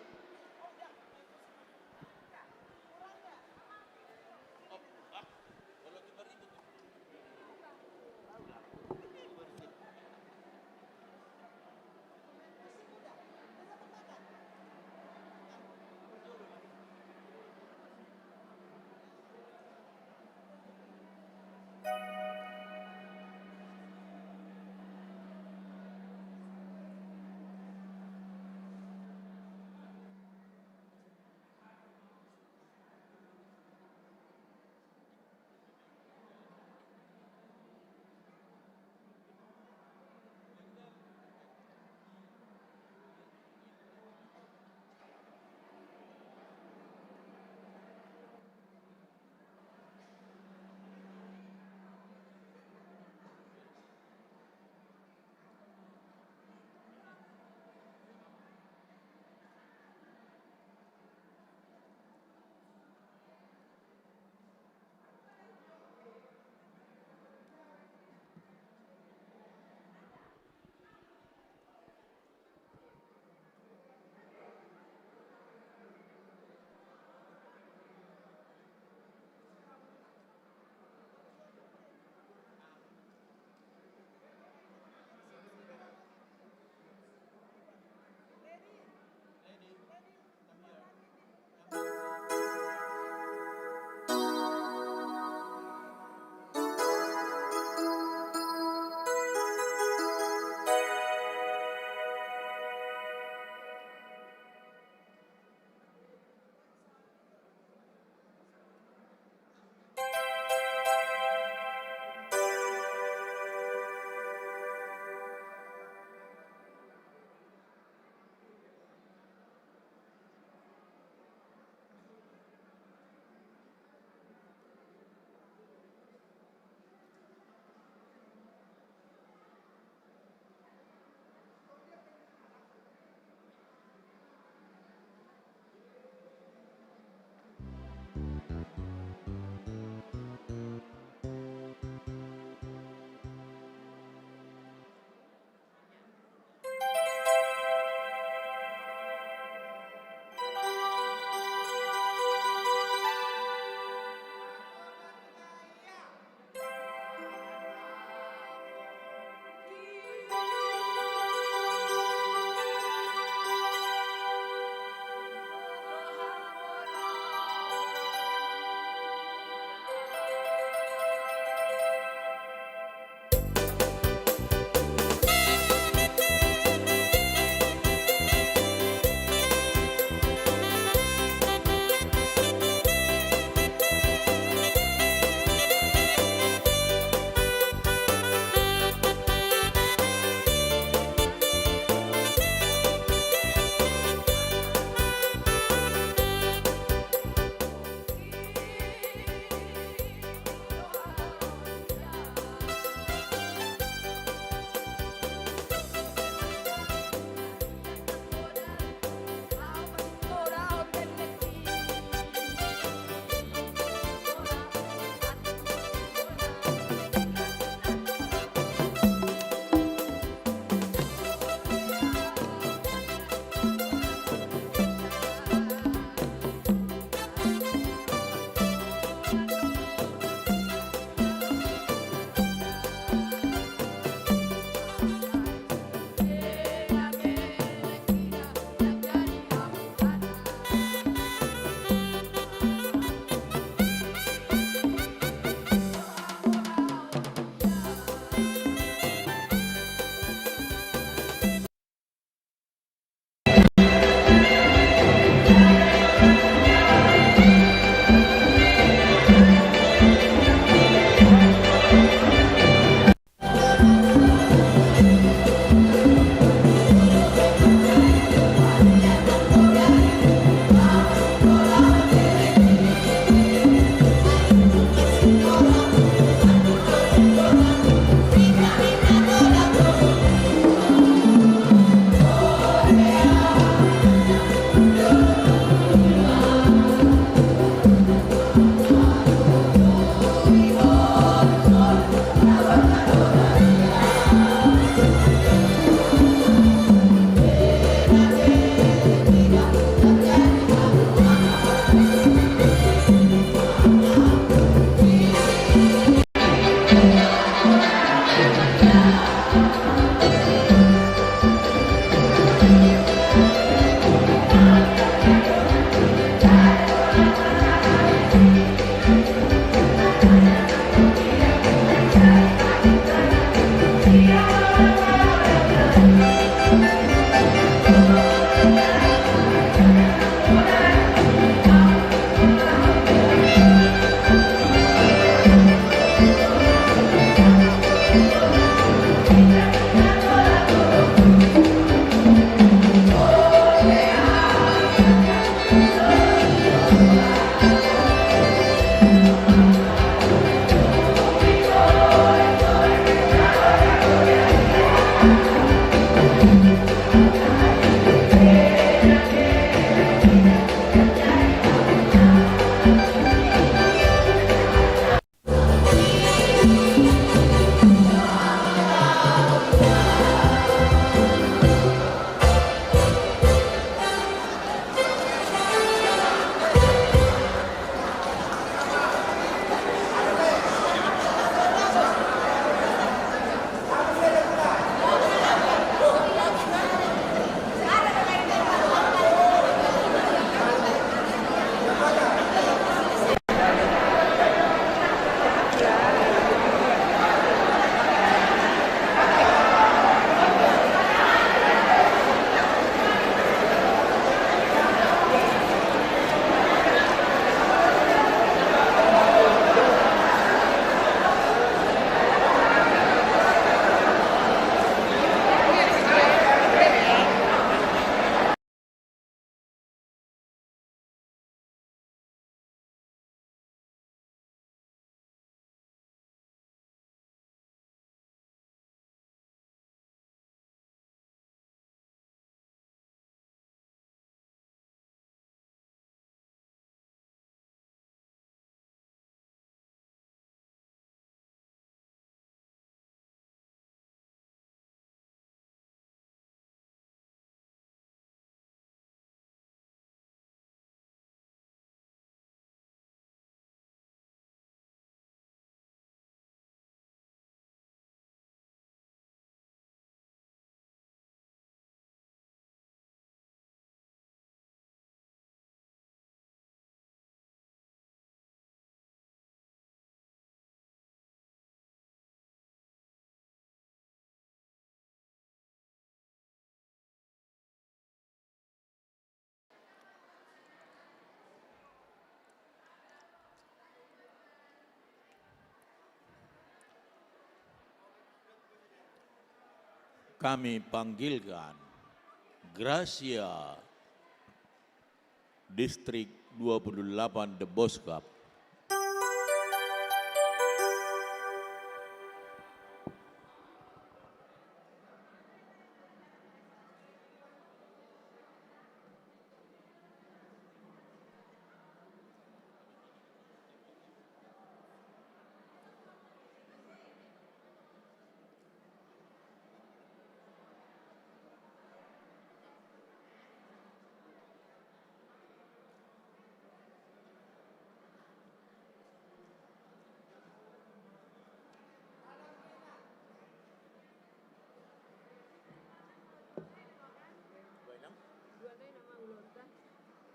Kami panggilkan Gracia, Distrik dua puluh delapan, The Boss Club.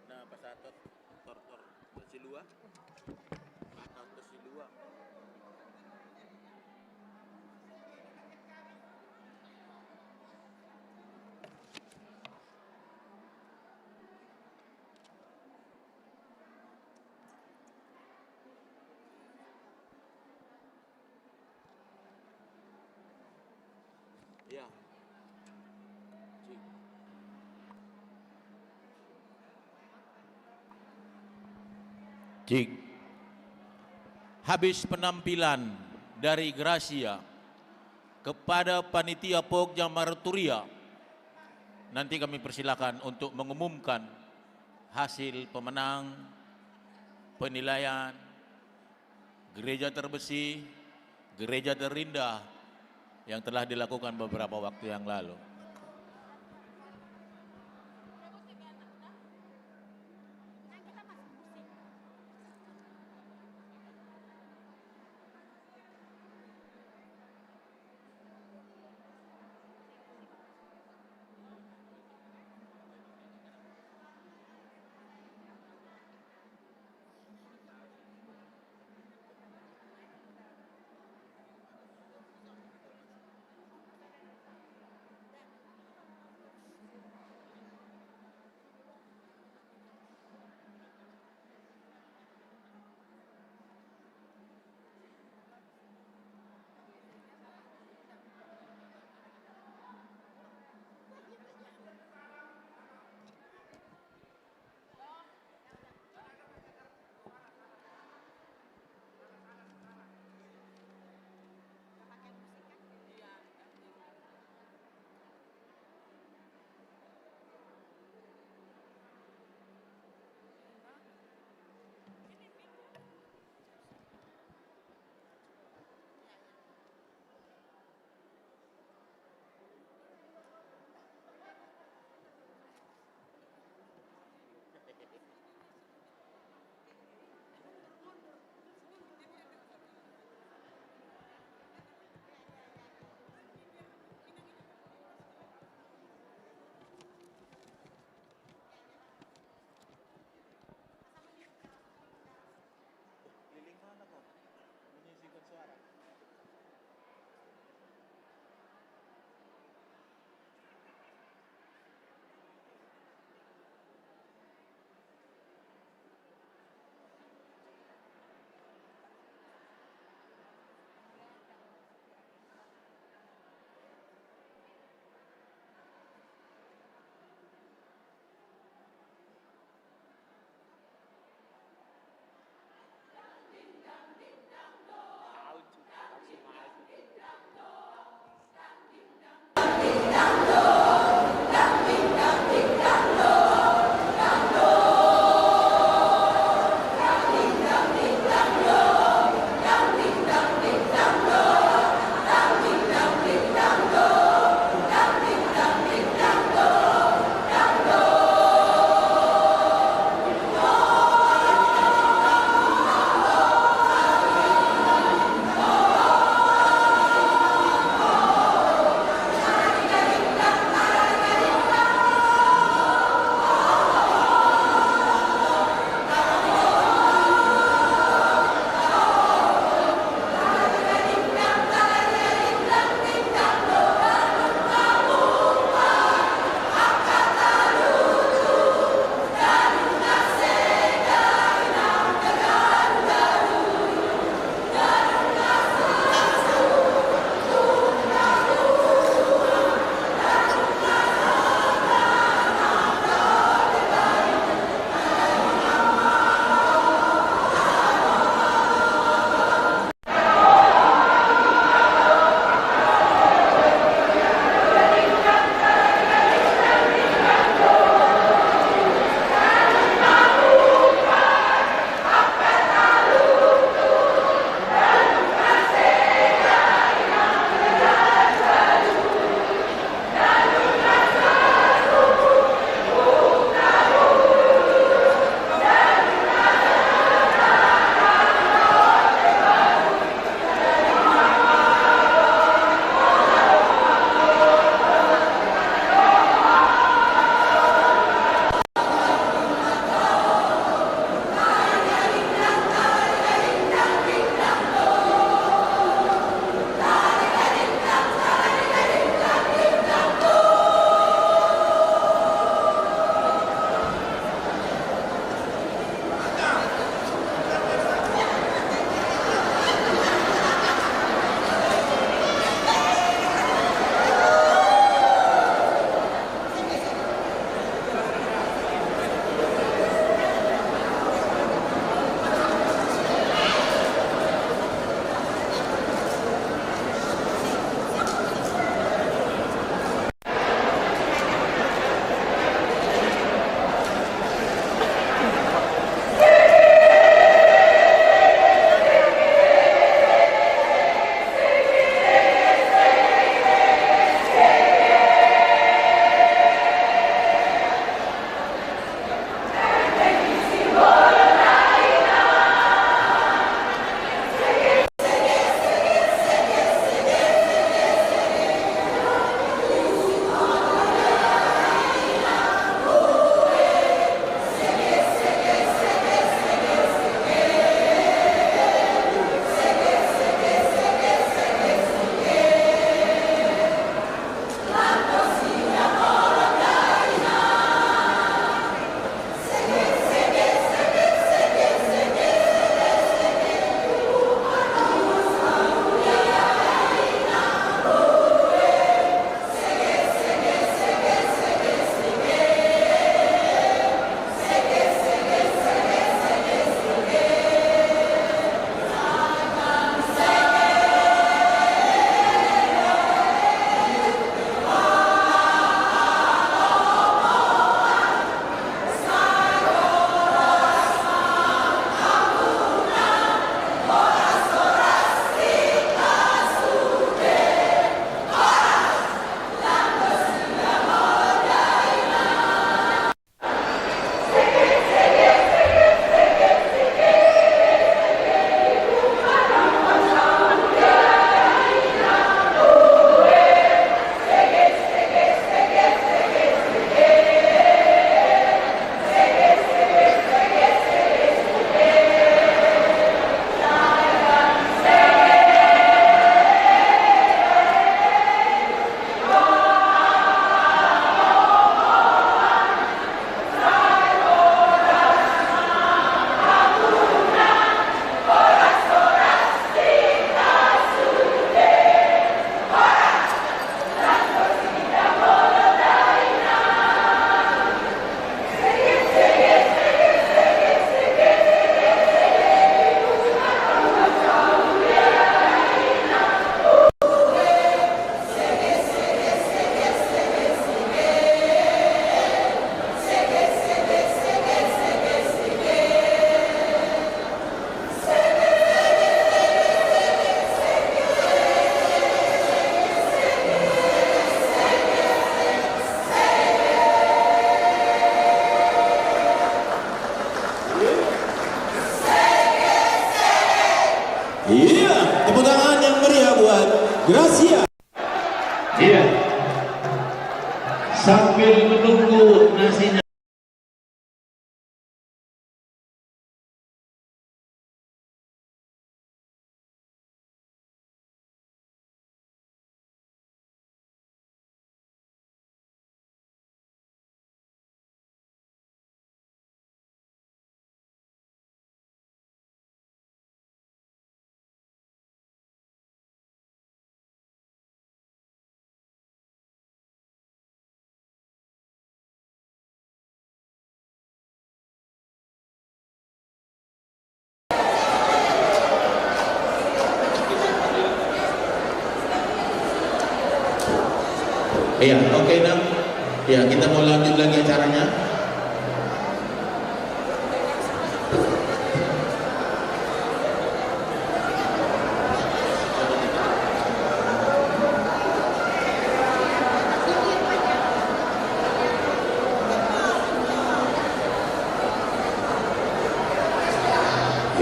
Na pasahat tor, tor, tor, silua. Pasahat tor silua. Ya. Cik. Cik. Habis penampilan dari Gracia, kepada panitia Pokja Marturia, nanti kami persilakan untuk mengumumkan hasil pemenang penilaian gereja terbersih, gereja terindah yang telah dilakukan beberapa waktu yang lalu. Sambil menunggu nasinya. Iya, oke, Nang. Ya, kita mau lanjut lagi acaranya.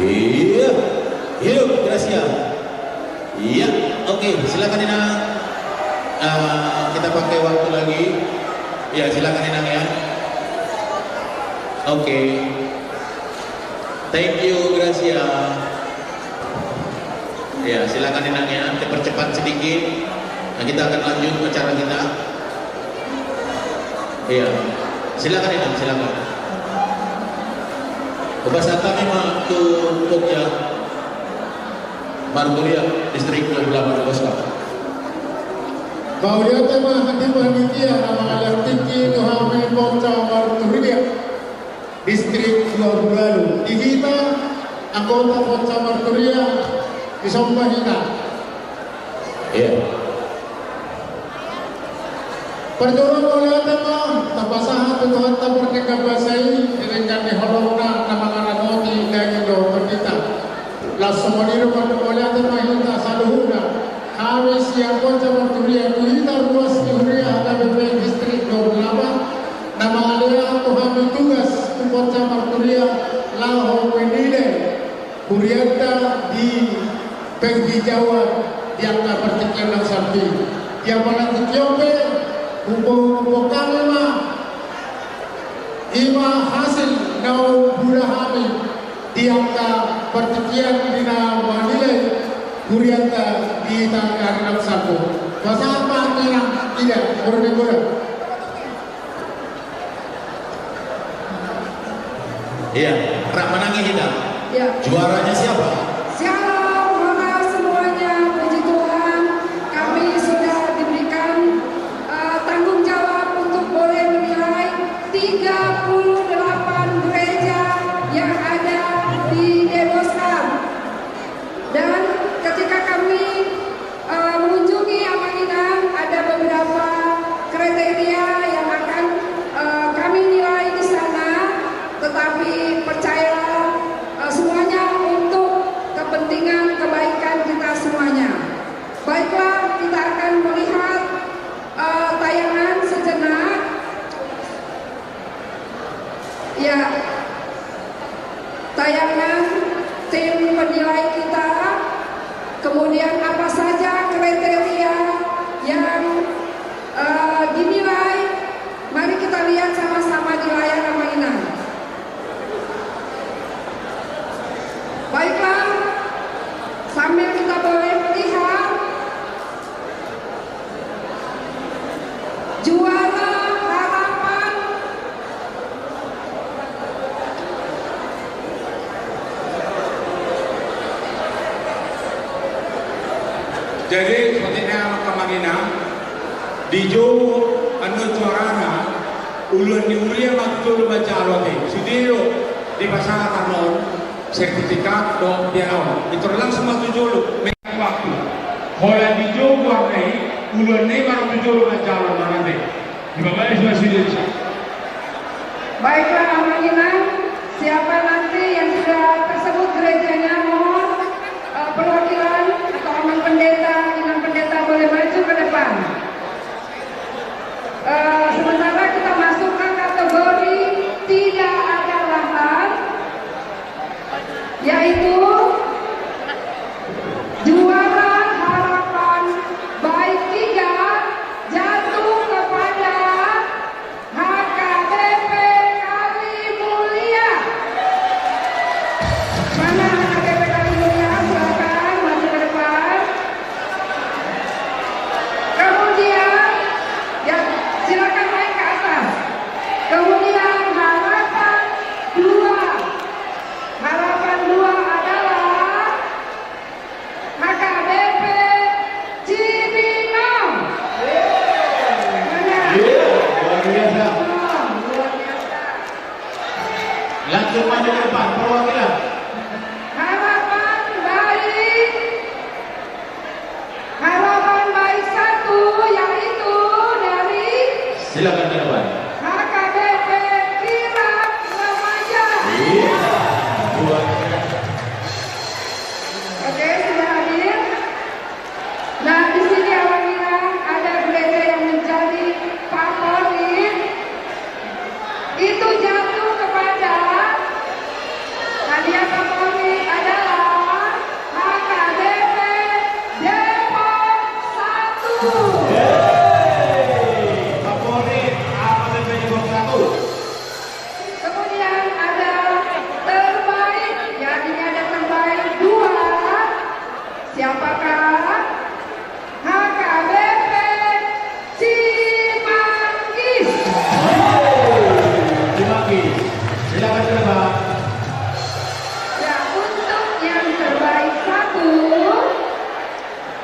Iya, hidup Gracia. Iya, oke, silakan, Inang. Eh, kita pakai waktu lagi. Ya, silakan, Inang, ya. Oke. Thank you, Gracia. Ya, silakan, Inang, ya, dipercepat sedikit. Nah, kita akan lanjut acara kita. Iya. Silakan, Inang, silakan. Hupasahat hami ma tu Pokja Marturia, Distrik dua puluh delapan, Bos. Mauliate ma hadir panitia na mangalean tingki tu hami Pokja Marturia, Distrik dua puluh delapan. Di hita anggota Pokja Marturia, disomba hita. Iya. Parjolo mauliate ma tapasahat tu Tuhanta pardenggan basa i, di denggan ni holongna na mangaramoti daging dohot tondinta. Laos songon i do parjolo mauliate ma hita saluhutna. Hami sian Pokja Marturia tu hita ruas ni huria H K B P Distrik dua puluh delapan, na mangalean tu hami tugas tu Pokja Marturia laho menilai hurianta di penghijauan di angka partingkian na salpu i. Di apala tingki on pe, huboan hami ma, i ma hasil na huula hami di angka partingkian di na manilai hurianta di angka ari na salpu. Pasahat ma hami, Inang, ida, boru ni godang. Iya, rap manang i hita. Iya. Juaranya siapa? Shalom, horas semuanya, puji Tuhan. Kami sudah diberikan, eh, tanggung jawab untuk boleh menilai tiga puluh delapan gereja yang ada di Deboskam. Dan ketika kami, eh, mengunjungi Amang Inang, ada beberapa kriteria yang akan, eh, kami nilai di sana, tetapi percayalah, eh, semuanya untuk kepentingan kebaikan kita semuanya. Baiklah, kita akan melihat, eh, tayangan sejenak. Ya, tayangan tim penilai kita, kemudian apa saja kriteria yang, eh, dinilai, mari kita lihat sama-sama di layar, Amang Inang. Baiklah, sambil kita boleh melihat, Juara Harapan. Jadi, seperti na, Amang Inang, dijou annon juarana, uluan ni huria ma tu jolo manjalo, ate. Sude do dipasahat annon sertifikat dohot piala on. Ditorang langsung ma tu jolo, megang waktu. Holan dijou juara i, uluan na i ma ro tu jolo manjalo, Amang, ate. Dipabaen ma sude. Baiklah, Amang Inang, siapa nanti yang sudah tersebut gerejanya, mohon, eh, perwakilan atau Amang Pendeta, Inang Pendeta boleh maju ke depan. Eh, sementara kita masuk ke kategori tidak ada lahan, yaitu juara harapan baik tiga jatuh kepada Maju ke depan, perwakilan. Harapan Baik, Harapan Baik satu, yaitu dari, silakan ke depan. H K B P Kirap Remaja. Iya, luar biasa. Oke, sudah hadir. Nah, di sini Amang Inang ada gereja yang menjadi favorit. Itu jatuh kepada hadiah favorit adalah H K B P Depok satu. Yeay, favorit H K B P Depok satu. Kemudian ada terbaik, ya, ini ada terbaik dua. Siapakah? H K B P Cimanggis. Cimanggis. Silakan ke depan. Ya, untuk yang terbaik satu,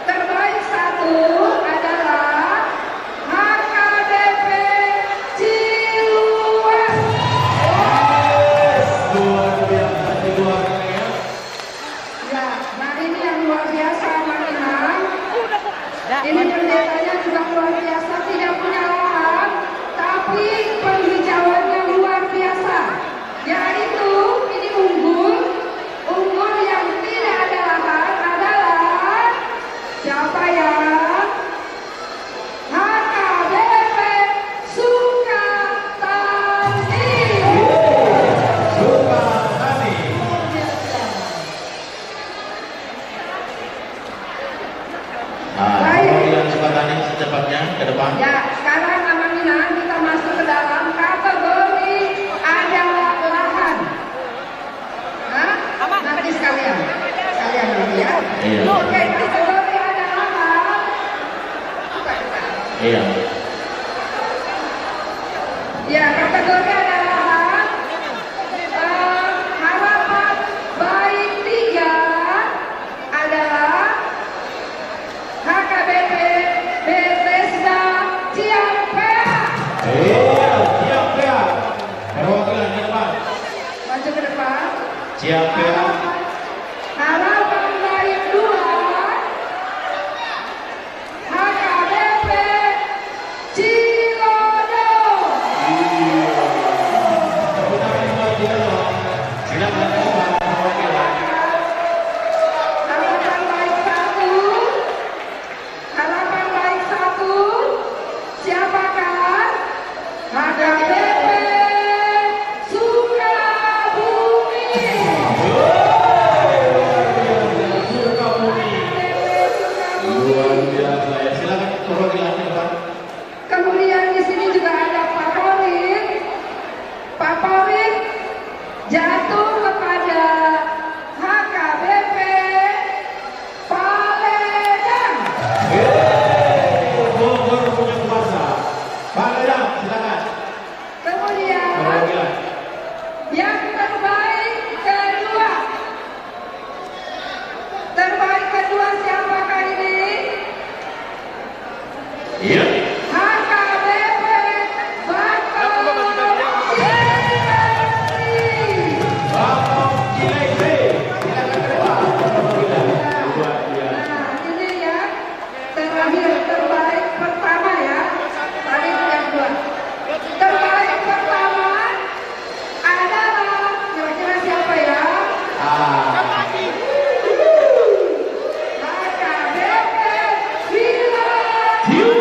terbaik satu adalah H K B P Ciluas. Luar biasa, Ciluas, ya. Ya, nah, ini yang luar biasa, Amang Inang. Ini pendetanya juga luar biasa, tidak punya lahan, tapi penghijauannya luar biasa. Yaitu, ini unggul, unggul yang tidak ada lahan adalah siapa ya? H K B P Sukatani. Sukatani. Nah, baik. Perwakilan Sukatani secepatnya ke depan. Ya, sekarang Amang Inang kita masuk ke dalam kategori ada lahan. Hah? Nanti sekalian. Sekalian nanti ya. Iya. Oke, kategori ada lahan. Buka, buka. Iya. Ya, kategori ada lahan. Eh, harapan baik tiga adalah H K B P Bethesda Ciampea. Iya, Ciampea. Perwakilan, ke depan. Maju ke depan. Ciampea. Harapan, harapan baik dua, H K B P Cilodong. Iya. Tepuk tangan buat Cilodong. Silakan, ke depan, perwakilan. Harapan baik satu. Harapan baik satu, siapakah? H K B P Sukabumi. Sukabumi. Luar biasa, ya. Silakan, perwakilan, ke depan. Kemudian di sini juga ada favorit. Favorit jatuh kepada H K B P Paledang. Yeay, Bogor punya kuasa. Paledang, silakan. Kemudian, perwakilan, yang terbaik kedua. Terbaik kedua siapakah ini? Iya. H K B P Batok Cilengsi. Batok Cilengsi. Silakan ke depan. Luar biasa. Nah, ini ya, terakhir, terbaik pertama ya. Tadi yang dua. Terbaik pertama adalah, kira-kira siapa ya? Ah. H K B P Villa. Iya,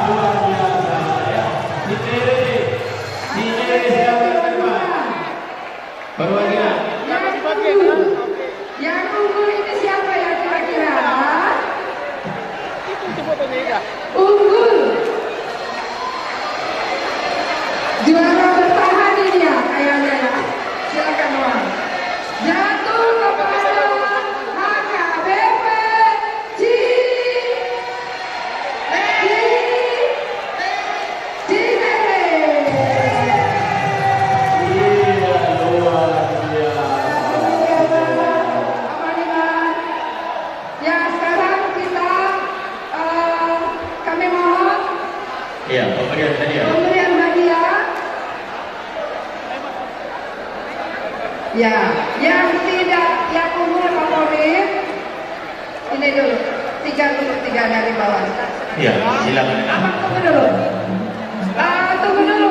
luar biasa, ya. Si Tere, si Tere siapa yang terbaik? Perwakilan. Yang unggul, yang unggul ini siapa ya kira-kira? Unggul. Juara bertahan ini ya, kayaknya ya. Silakan, Bang. Jatuh kepada H K B P Ci-, Ci-, Cinere. Iya, luar biasa. Ya, sekarang kita, eh, kami mohon, iya, pemberian hadiah, pemberian hadiah. Ya, yang tidak, yang umur favorit, ini dulu, tiga dulu, tiga dari bawah. Ya, silakan. Abang tunggu dulu. Ah, tunggu dulu.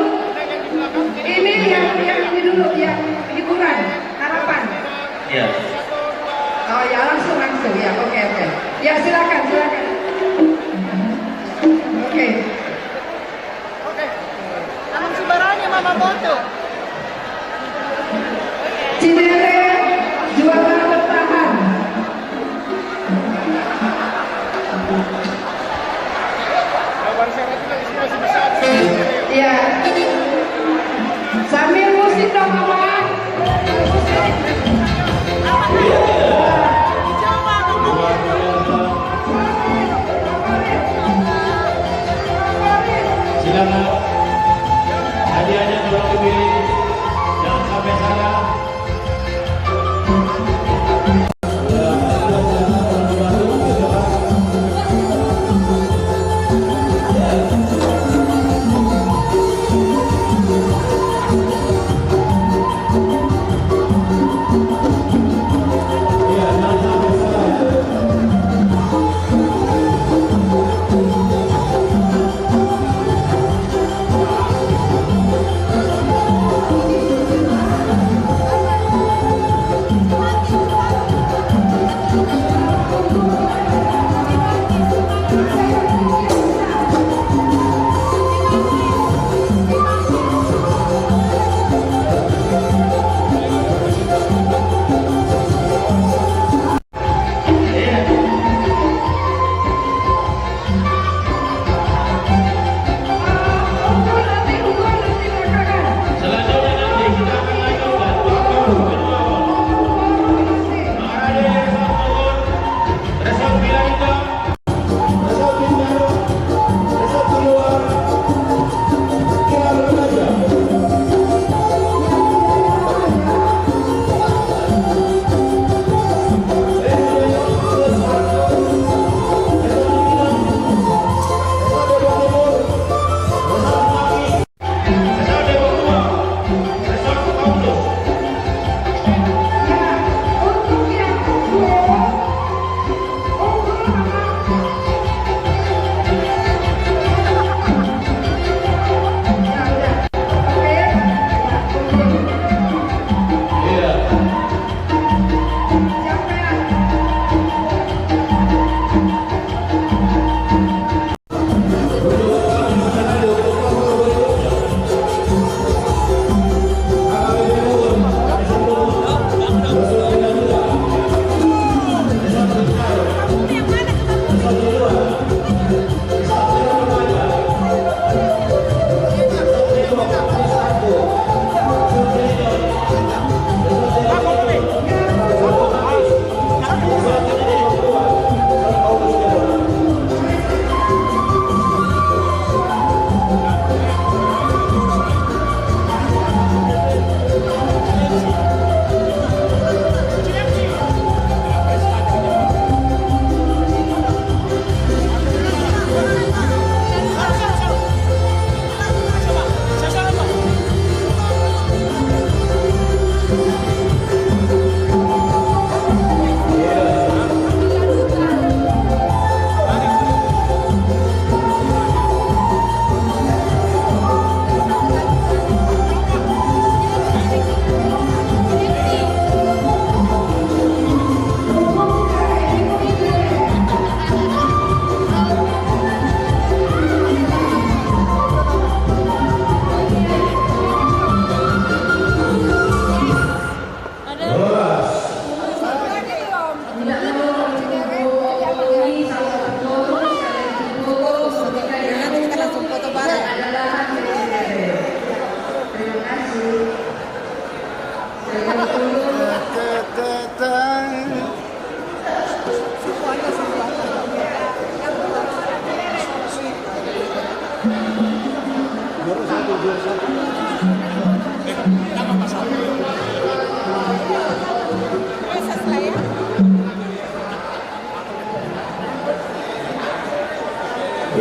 Ini yang, yang ini dulu, yang hiburan, harapan. Ya. Oh ya, langsung, langsung, ya, oke, oke. Ya, silakan, silakan. Oke. Oke. Langsung barangnya Mama Boto. Cinere, juara bertahan. Iya. Sambil musik dong, Mama. Silakan. Hadiahnya tolong dipilih. Jangan sampai salah.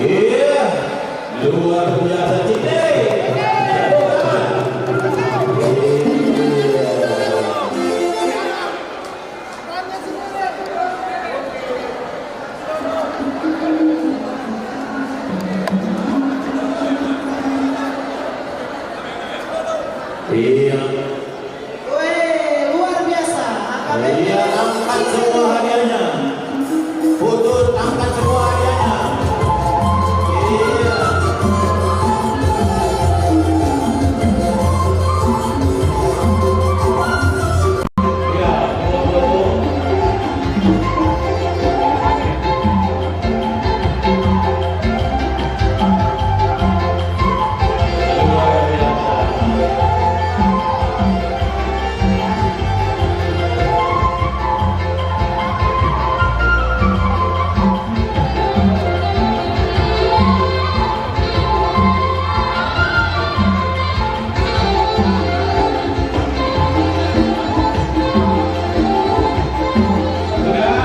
Iya, luar biasa, Cite. Iya. Iya. Weh, luar biasa. Angkat, iya, angkat semua hadiahnya. Putut, angkat semua hadiahnya. Iya. Iya. Sudah?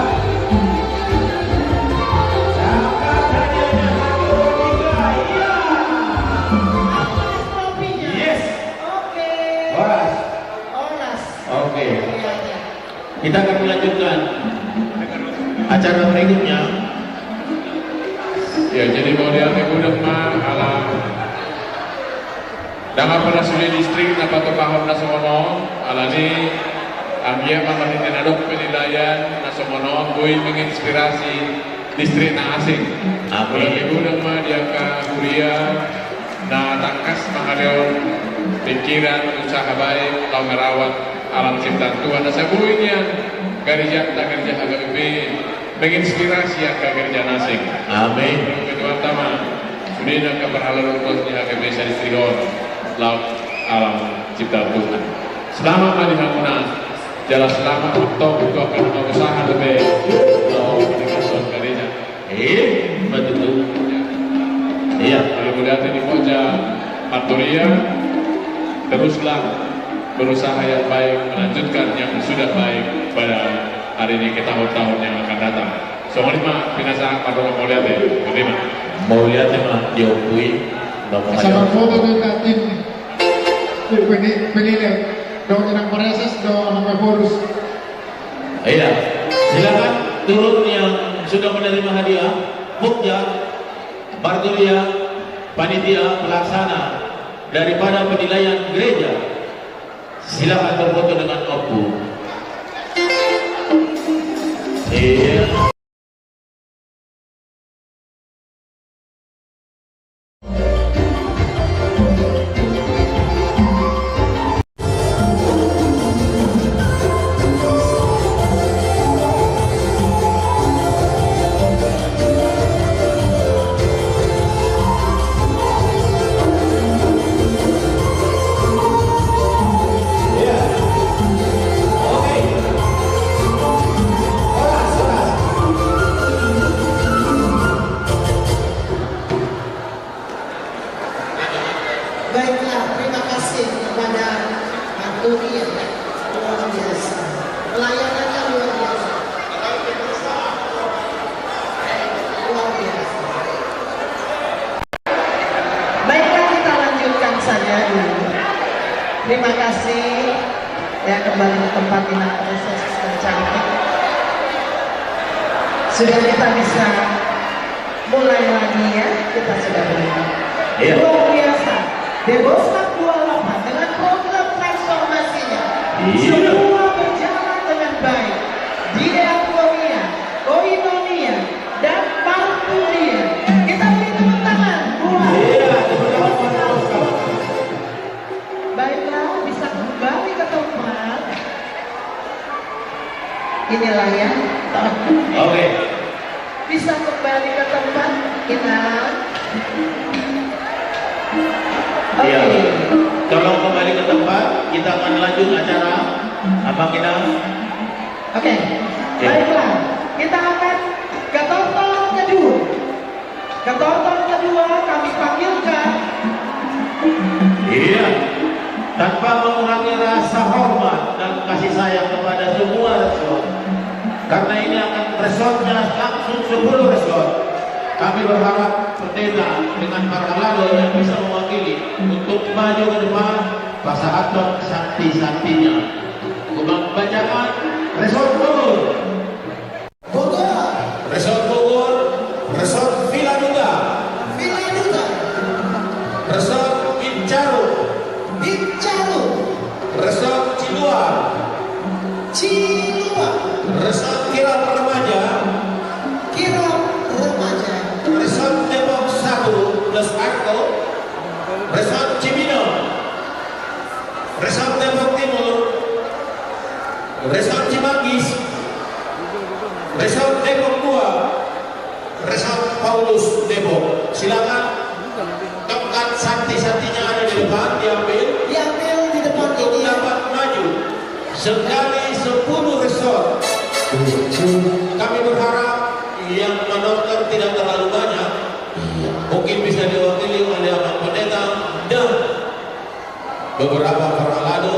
Siapa hadiahnya? Satu, dua, tiga, iya. Apa kopinya? Yes. Oke. Horas. Horas. Oke. Iya, iya. Kita akan melanjutkan acara berikutnya. Ya, jadi mauliate godang ma ala dang apa na sude distrik na patupahon na songon on, alani anggiat ma marhite na dok penilaian na songon on boi menginspirasi distrik na asing. Amin. Mauliate godang ma di angka huria na tangkas mangalehon pikiran, usaha baik, laho merawat alam ciptaan Tuhan. Asa boi nian garejanta, gareja H K B P, menginspirasi angka gareja na asing. Amin. Mauliate godang ma sude angka parhalado ni H K B P sadistrik on laho alam ciptaan Tuhan. Selamat ma di hamuna, jala selamat ma tu angka na usaha dope laho meningkatkan gareja. Eh, betul. Iya. Jadi mauliate di Koja Marturia, teruslah berusaha yang baik, melanjutkan yang sudah baik pada hari ini ke tahun-tahun yang akan datang. Songon i ma pinasahat, mardongan mauliate. Terima. Mauliate ma di Ompu i. Sabar foto tu tim. Peni-, penilai. Dong Inang Mareses, dong Inang Mareses. Iya. Silakan turun yang sudah menerima hadiah. Pokja, Marturia, panitia pelaksana daripada penilaian gereja. Silakan berfoto dengan Ompu. Iya. Baiklah, terima kasih kepada Marturia, luar biasa. Pelayanannya luar biasa. Luar biasa. Baiklah, kita lanjutkan saja dulu. Terima kasih. Ya, kembali ke tempat, Inang Princess yang cantik. Sudah kita bisa mulai lagi ya, kita sudah mulai. Iya. Luar biasa. Debosnak dua puluh delapan dengan program transformasinya. Iya. Semua berjalan dengan baik. Diakonia, koinonia, dan Marturia. Kita beri tepuk tangan buat Debosnak. Baiklah, bisa kembali ke tempat. Inilah ya. Oke. Bisa kembali ke tempat, Inang. Iya. Oke. Tolong kembali ke tempat, kita akan lanjut acara. Apa kita? Oke. Oke. Baiklah, kita akan ke tempat kedua. Ketua kedua kami panggilkan. Iya, tanpa mengurangi rasa hormat dan kasih sayang kepada semua resort. Karena ini akan resortnya langsung sepuluh resort. Kami berharap pendeta dengan para lado yang bisa mewakili untuk maju ke depan, pasahathon santi-santinya. Membacakan resort Bogor. Bogor. Resort Bogor, Resort Villa Duta. Villa Duta. Resort Bintaro. Bintaro. Resort Cibinong, Resort Depok Timur, Resort Cimanggis, Resort Depok Dua, Resort Paulus Depok. Silakan, tongkat santi-santinya ada di depan, diambil. Diambil di depan. Untuk dapat maju. Sekali sepuluh resort. Kami berharap yang menortor tidak terlalu banyak. Iya. Mungkin bisa diwakili oleh Abang Pendeta dan beberapa parhalado,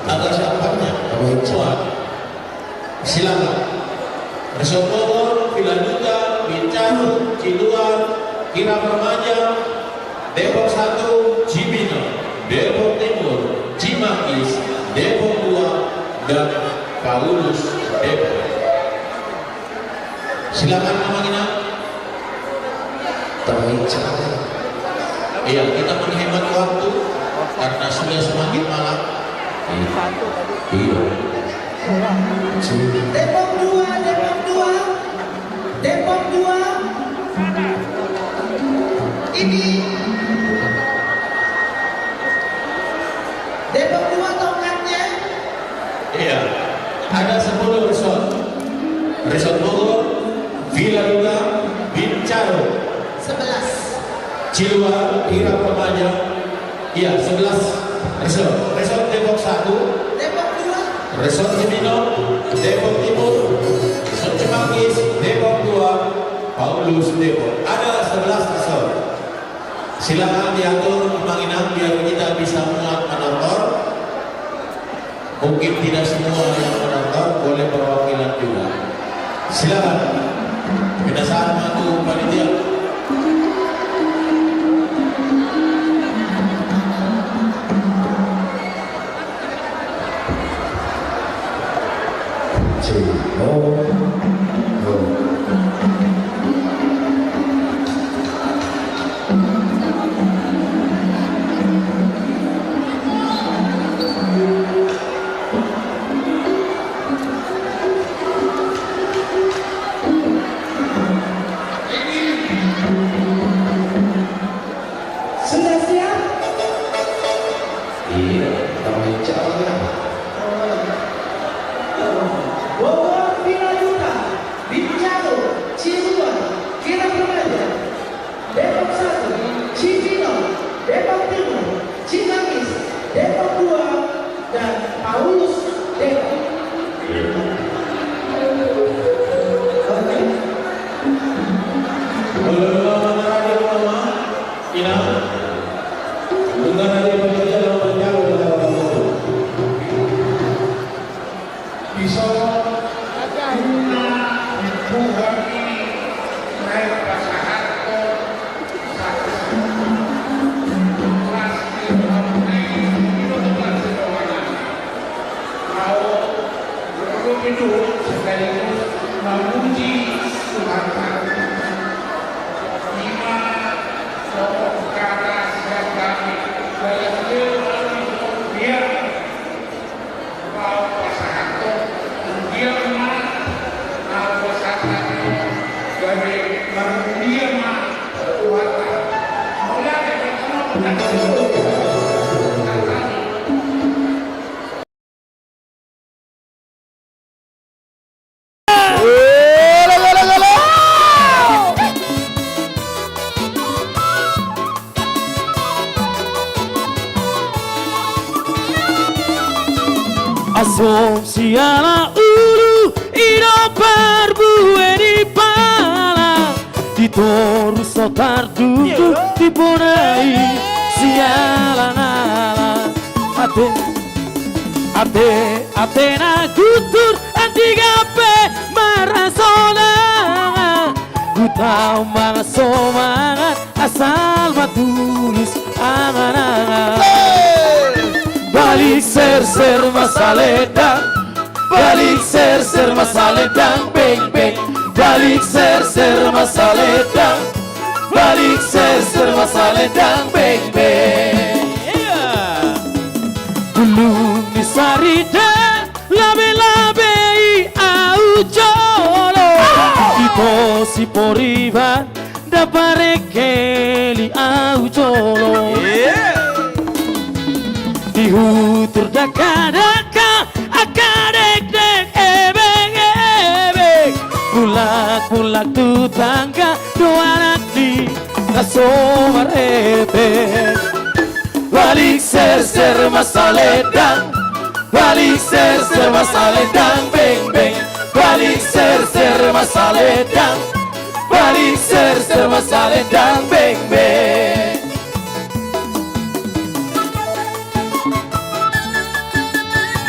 agak siapanya. Baik. Silakan. Resort Bogor, Villa Duta, Bintaro, Ciluan, Kirap Remaja, Depok Satu, Cibinong, Depok Timur, Cimanggis, Depok Dua, dan Paulus Depok. Silakan, Amang Inang. Terbaik sekali. Iya, kita menghemat waktu karena sudah semakin malam. Iya. Iya. Depok Dua, Depok Dua. Depok Dua. Ini. Depok Dua tongkatnya. Iya. Ada sepuluh resort. Resort Bogor, Villa Duta, Bintaro. Sebelas. Ciluan, Kirap Remaja. Iya, sebelas resort. Resort Depok Satu. Depok Dua. Resort Cibinong, Depok Timur. Resort Cimanggis, Depok Dua. Paulus Depok. Ada sebelas resort. Silakan diatur, Amang Inang, biar kita bisa muat menortor. Mungkin tidak semua yang menonton, boleh perwakilan juga. Silakan. Pinasahat ma tu panitia. Sudah siap? Iya, namanya calon. Bogor, Villa Duta, Bintaro, Ciluan, Kirap Remaja. Depok Satu, Cibinong, Depok Timur, Cimanggis, Depok Dua, dan Paulus Depok. Oke. Halo, halo, mana radio, Mama? Ina? Dengar radio, Mama, jangan jauh dari radio. Bisa. Nunga Tuhan i naeng pasahathon satu. Au, jolo pe do sekaligus mamuji Tuhan. Ima songon hata sian hami, balas dendam, biar Asum siala ulu i do parbue ni pala, di toru so tardukduk di bona i siala nala. Ate, ate, ate na guntur andigan pe marasona. Hutau mangan somangan asal ma tulus angan-angan. Balik serser ma salendang, balik serser ma salendang bengbeng. Balik serser ma salendang, balik serser ma salendang bengbeng. Bulung ni sarida labe-labe i au jolo. Ito si Poriban, ndang Parengkeli au jolo. Iya. Di hutur dangka-dangka, angka dekdek ebeng-ebeng. Mulak-mulak tu tangga, do anak ni na so marhepeng. Paling serser ma salendang, paling serser ma salendang, beng, beng. Paling serser ma salendang, paling serser ma salendang, beng, beng.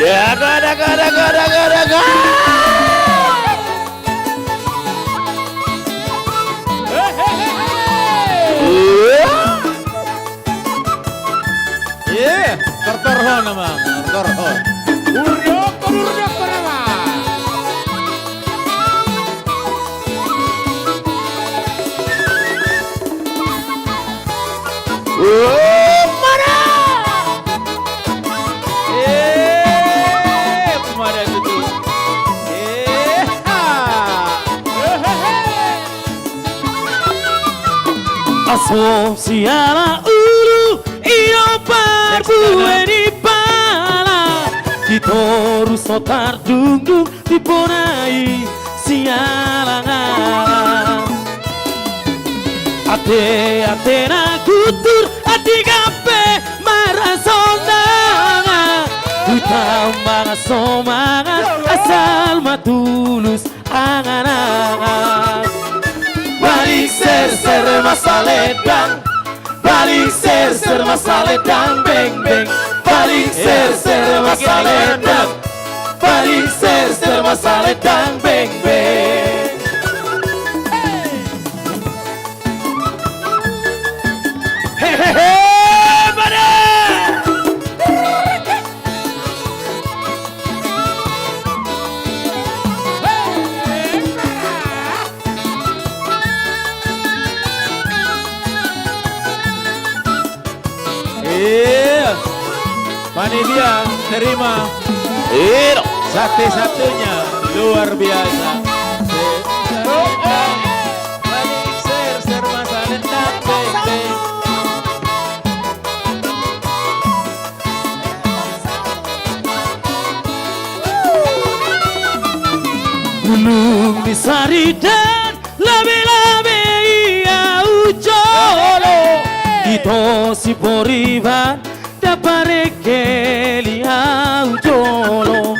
Daga, daga, daga, daga, daga. Iya, tortorhon nama, tortorhon. Urdokkon, urdokkon nama. Umana! Eh, umana tutu. Eh, ha. Aso siala ulu, io parbue ni pala. Di toru so tardungdung, di bona i sialang-alang. Ate-ate na guntur, andigan pe marasonangan. Hutamba na somangan, asal ma tulus angan-angan. Paling serser ma salendang, paling serser ma salendang, beng, beng. Paling serser ma salendang, paling serser ma salendang, beng, beng. Hehehe, mana? Iya. Panitia, terima. Iya. Satu-satunya luar biasa. Balik ser, ser masa dendam, beng, beng. Gunung ni Saridan, lame-lame i au jolo. Ito si Poriban, ndang parengkel i au jolo.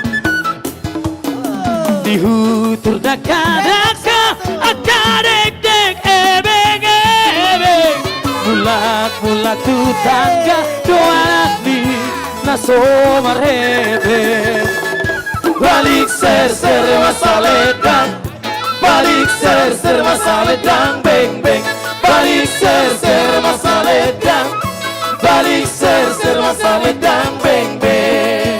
Di hutur dangka-dangka, angka dekdek ebeng-ebeng. Mulak-mulak tu tangga, do anak ni na so marhepeng. Balik ser-ser ma salendang, balik ser-ser ma salendang, beng, beng. Balik ser-ser ma salendang, balik ser-ser ma salendang, beng, beng.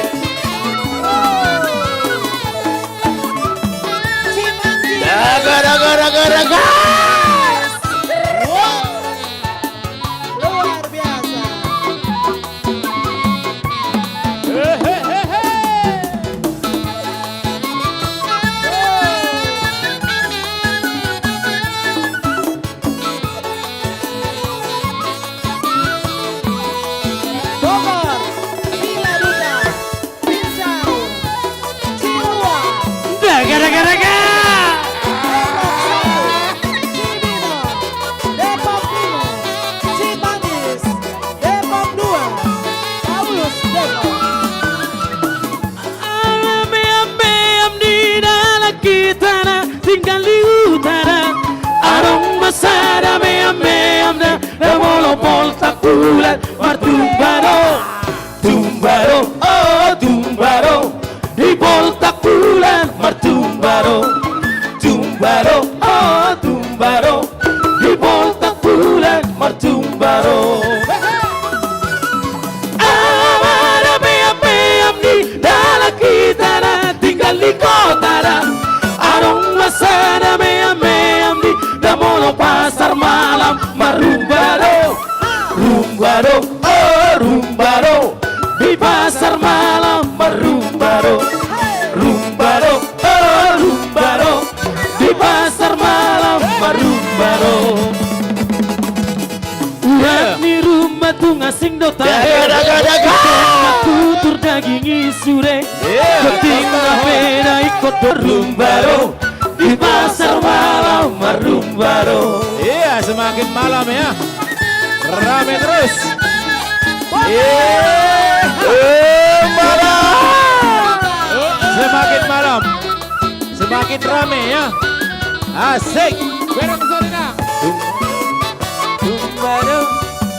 Daga, daga, daga, daga. Luar biasa. Bogor, Villa Duta, Pinjau, Cilua. Daga, daga, daga. Depok Satu, Cibinong, Depok Timur, Cimanggis, Depok Dua, Paulus Depok. Ala meam-meam ni dalan hita na tinggal di utara. Adong ma sada meam-meam na, na molo poltak bulan martumba do. Tumba do, oh, tumba do. Di poltak bulan martumba do. Tumba do, oh, tumba do. Di poltak bulan martumba do. Ala meam-meam ni dalan hita na tinggal di kota da. Adong ma sada meam-meam ni, na molo pasar malam marumba do. Rumba do, oh, rumba do. Di pasar malam marumba do. Rumba do, oh, rumba do. Di pasar malam marumba do. Tung asing do tahe. Daga, daga, daga. Tung mangkutur daging i sude. Iya, tontoron. Tung na pe da ingkon do rumba do. Di pasar malam marrumba do. Iya, semakin malam ya. Rame terus. Iya. Eh, malam. Semakin malam, semakin rame ya. Asik. Bereng solina. Tumba do,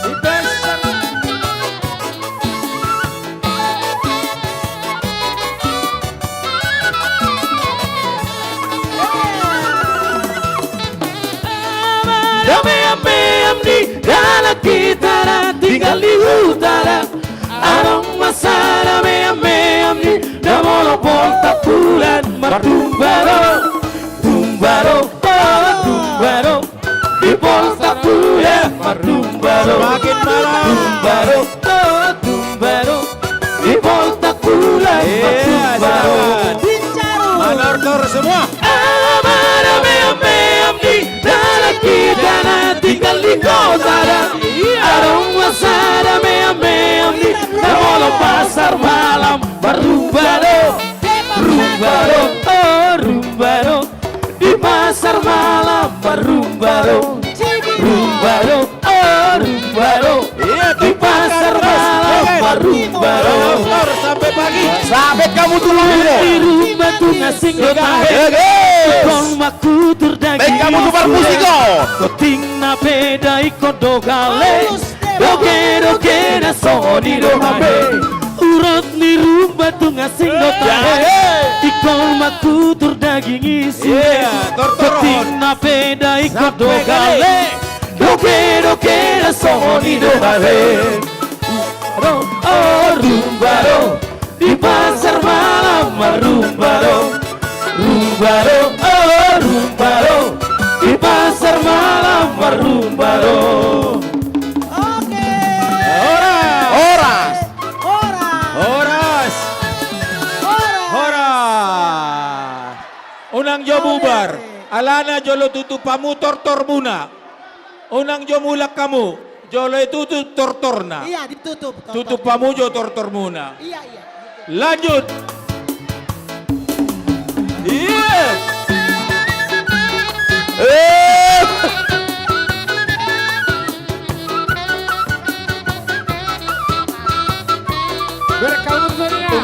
di pasar. Dame ame am ni dalan hita na tinggal di huta da. Adong ma sada meam-meam ni na molo poltak bulan marrumba do. Rumba do, oh, rumba do. Di poltak bulan marrumba do. Semakin malam. Rumba do, oh, rumba do. Di poltak bulan marrumba do. Iya, silakan. Manortor semua. Aha ma dame ame am ni dalan hita na tinggal di kota da. Adong ma sada meam-meam ni na molo pasar malam marrumba do. Rumba do, oh, rumba do. Di pasar malam marrumba do. Rumba do, oh, rumba do. Iya, di pasar malam marrumba do. Sampai pagi. Sampai kamu tuh. Di rumba tung asing do tahe. Iya, guys. Ingkon mangkutur daging i sude. Baik, kamu tuh parmusik kok. Tung na pe da ingkon do gale. Doge-doge na songon i do hape. Urot ni rumba tung asing do tahe. Iya. Ingkon mangkutur daging i sude. Iya, tortoron. Tung na pe da ingkon do gale. Doge-doge na songon i do hape. Ro, oh, rumba do. Di pasar malam marrumba do. Rumba do, oh, rumba do. Di pasar malam marrumba do. Oke. Horas. Horas. Horas. Horas. Horas. Horas. Unang jo bubar. Oke. Alana jolo tutup hamu tortormuna. Unang jo mulak hamu. Jolo i tutup tortorna. Iya, ditutup tortorna. Tutup hamu jo tortormuna. Iya, iya, gitu. Lanjut. Iya. Eh. Berkabar saudara.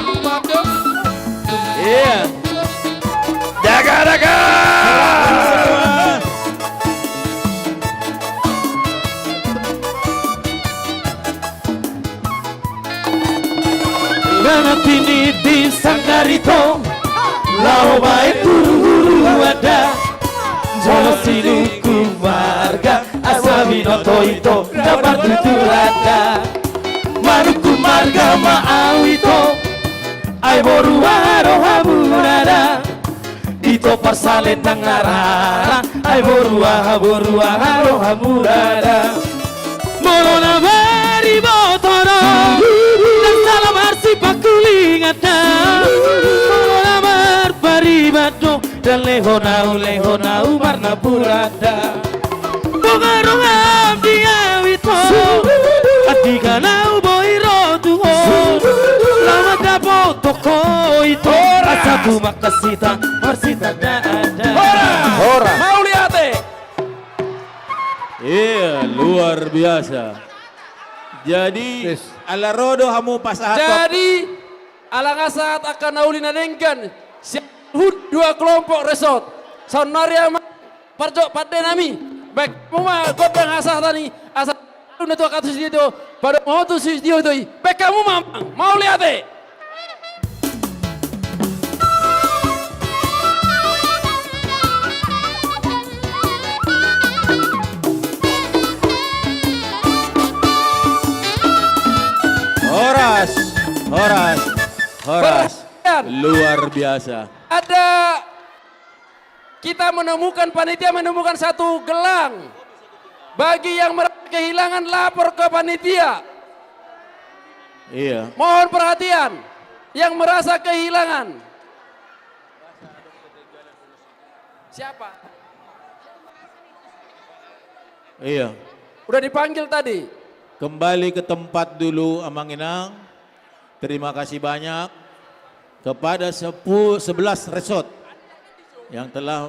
Iya. Daga, daga. Nana tini di sanggar ito, laho baen huru-huru adat. Jolo sinuku marga, asa binoto ito, dapat tutur adat. Manuku marga ma au ito, ai boru aha do hamu dada. Ito parsalen nang arara, ai boru aha, boru aha do hamu dada. Molo na mariboto do, ndang sala marsipangkulingan da. Molo na marpariban do, ndang lehon au, lehon au marnapuran da. Dongan-dongan di au ito, andika na au boi ro tu ho, laho mandapothon ho ito, asa tumangkas hita marsitandaan da. Horas. Horas. Mauliate. Iya, luar biasa. Jadi, ala ro do hamu pasahat. Jadi, ala nga sahat angka na uli na denggan sian HUT dua kelompok resort. Saonnari ama parjolo pande nami, baen hamu ma gondang hasahatan i, asa na tua katus dia do, padomu tu si dia do i, baen hamu ma, mauliate. Horas, horas, horas. Perhatian. Luar biasa. Ada Kita menemukan, panitia menemukan satu gelang. Bagi yang merasa kehilangan, lapor ke panitia. Iya. Mohon perhatian, yang merasa kehilangan. Siapa? Iya. Udah dipanggil tadi. Kembali ke tempat dulu, Amang Inang. Terima kasih banyak kepada sepu-, sebelas resort yang telah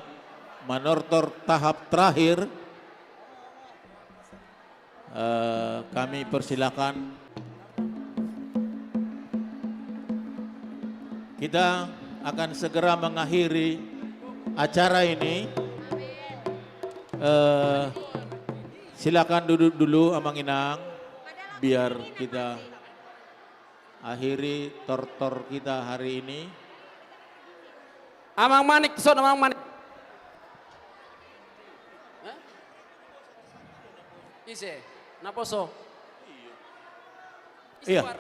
menortor tahap terakhir. Eh, kami persilakan. Kita akan segera mengakhiri acara ini. Eh, silakan duduk dulu, Amang Inang, biar kita akhiri tortor kita hari ini. Amang Manik, son Amang Manik. Hah? Ise, naposo. Ise. Iya.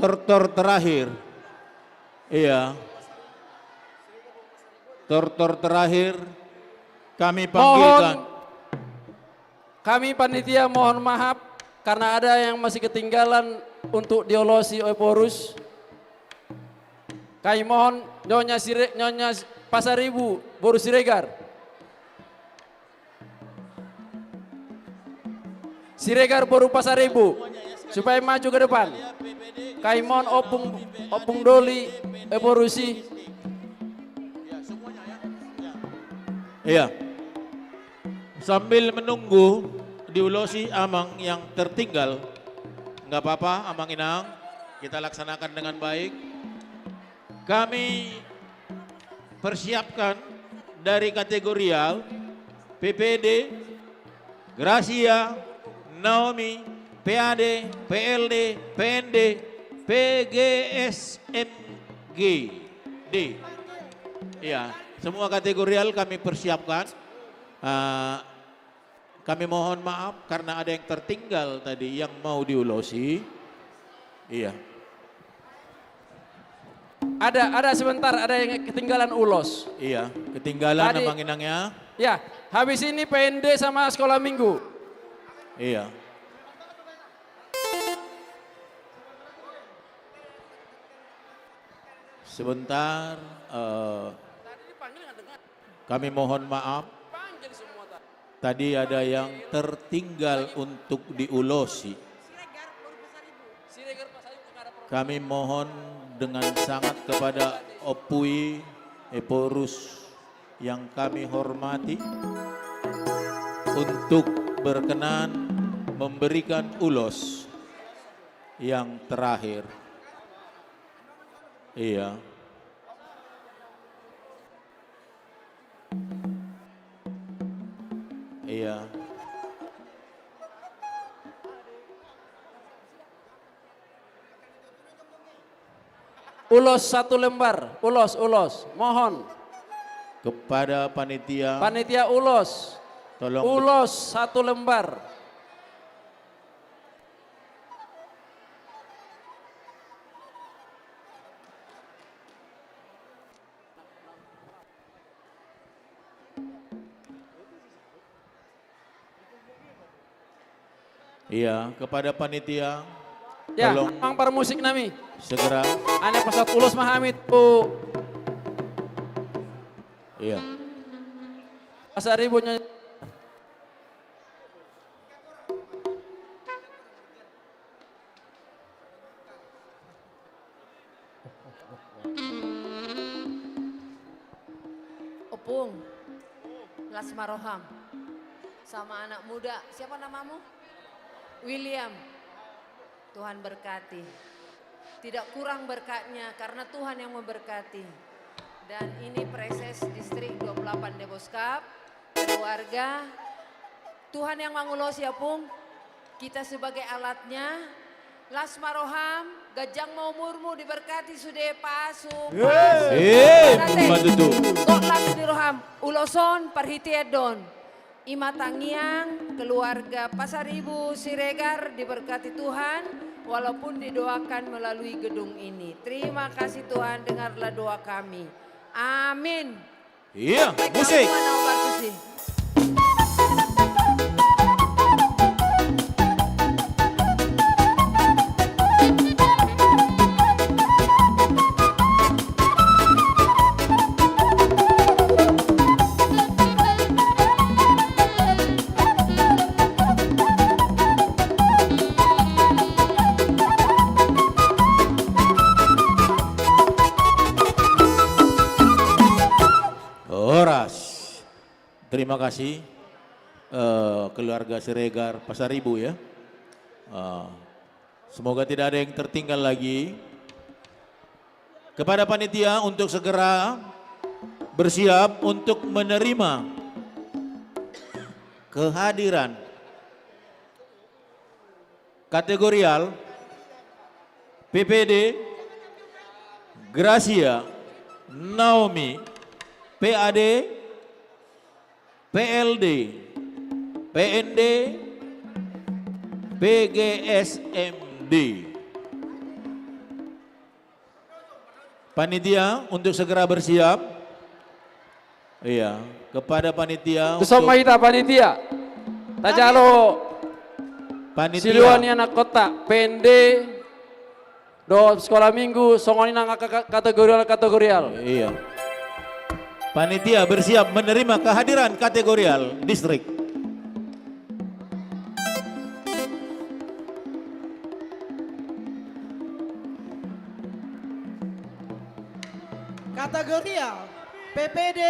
Tortor terakhir. Iya. Tortor terakhir kami panggilkan. Mohon, kami panitia mohon maaf karena ada yang masih ketinggalan untuk diolosi Ephorus. Kami mohon Nyonya Sire-, Nyonya Pasaribu, boru Siregar. Siregar boru Pasaribu, supaya maju ke depan. Kami mohon Ompung, Ompung Doli, Ephorus i. Iya. Sambil menunggu diulosi amang yang tertinggal, nggak apa-apa, Amang Inang, kita laksanakan dengan baik. Kami persiapkan dari kategorial, P P D, Gracia, Naomi, P A D, P L D, P N D, P G S M G D. Iya, semua kategorial kami persiapkan. Eh, kami mohon maaf karena ada yang tertinggal tadi yang mau diulosi. Iya. Ada, ada sebentar, ada yang ketinggalan ulos. Iya, ketinggalan. Tadi, Amang Inang ya. Ya, habis ini P N D sama sekolah minggu. Iya. Sebentar, eh, kami mohon maaf. Tadi ada yang tertinggal untuk diulosi. Kami mohon dengan sangat kepada Ompu i, Ephorus yang kami hormati, untuk berkenan memberikan ulos yang terakhir. Iya. Iya. Ulos satu lembar, ulos, ulos, mohon. Kepada panitia. Panitia ulos. Tolong. Ulos satu lembar. Iya, kepada panitia. Ya, tolong. Amang parmusik nami. Segera. Ane pasat ulos ma hami tu. Iya. Pasaribu nyo. Opung, las ma roham. Sama anak muda, siapa namamu? William. Tuhan berkati. Tidak kurang berkatnya karena Tuhan yang memberkati. Dan ini Praeses Distrik dua puluh delapan Deboskap. Keluarga, Tuhan yang mangulosi, Opung. Kita sebagai alatnya. Las ma roham, ganjang ma umurmu, diberkati sude pasu, pasu. Eh, pasu. Gok las di roham, ulos on parhitean do on. I ma tangiang, keluarga Pasaribu Siregar diberkati Tuhan, walaupun didoakan melalui gedung ini. Terima kasih Tuhan, dengarlah doa kami. Amin. Iya, musik. Terima kasih, eh, keluarga Siregar Pasaribu, ya. Eh, semoga tidak ada yang tertinggal lagi. Kepada panitia untuk segera bersiap untuk menerima kehadiran kategorial P P D, Gracia, Naomi, P A D, P L D, P N D, P G S M D. Panitia untuk segera bersiap. Iya, kepada panitia. Tuson ma hita panitia. Tajalo. Panitia. Silua ni anakkonta, P N D, dohot sekolah minggu, songon i nang angka ka-, kategorial, kategorial. Iya. Panitia bersiap menerima kehadiran kategorial distrik. Kategorial, P P D,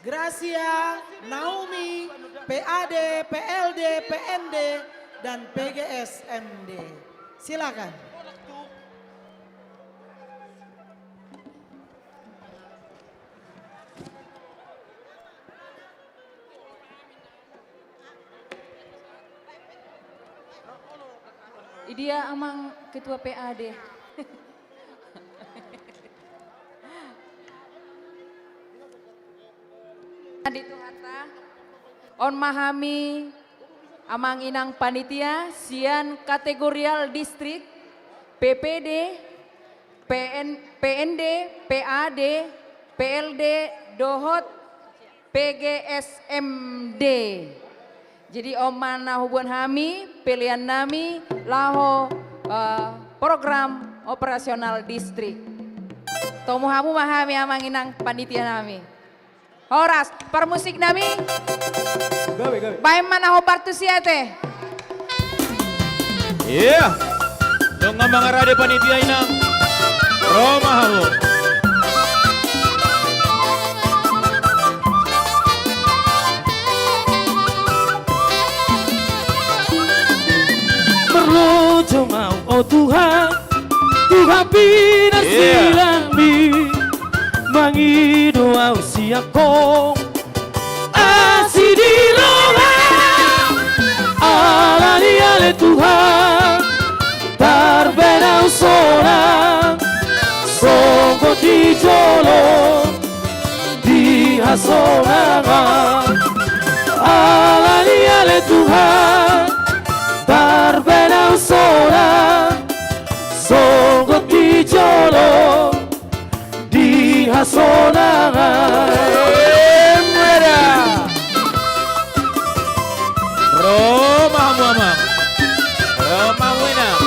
Gracia, Naomi, P A D, P L D, P N D, dan P G S M D. Silakan. Idia amang ketua P A D. Di Tuhanta, on ma hami amang inang panitia sian kategorial distrik, P P D, P N, P N D, P A D, P L D, dohot P G S M D. Jadi on ma na huboan hami pelean nami laho, eh, program operasional distrik. Tomu hamu ma hami amang inang panitia nami. Horas, parmusik nami. Gabe, gabe. Baen ma na hombar tu siate. Iya. Nunga mangarade panitia inang. Ro ma hamu. Marlojong ahu, o Tuhan, Tuhan pinarsilangmi, mangido ahu sian Ho. Asi di roha, alani ale Tuhan, tarbaen ahu sonang, songgot di jolo di hasonangan. Alani ale Tuhan, tarbaen ahu sonang, songgot di jolo di hasonangan. Emma da. Ro ma hamu amang. Ro ma hamu inang.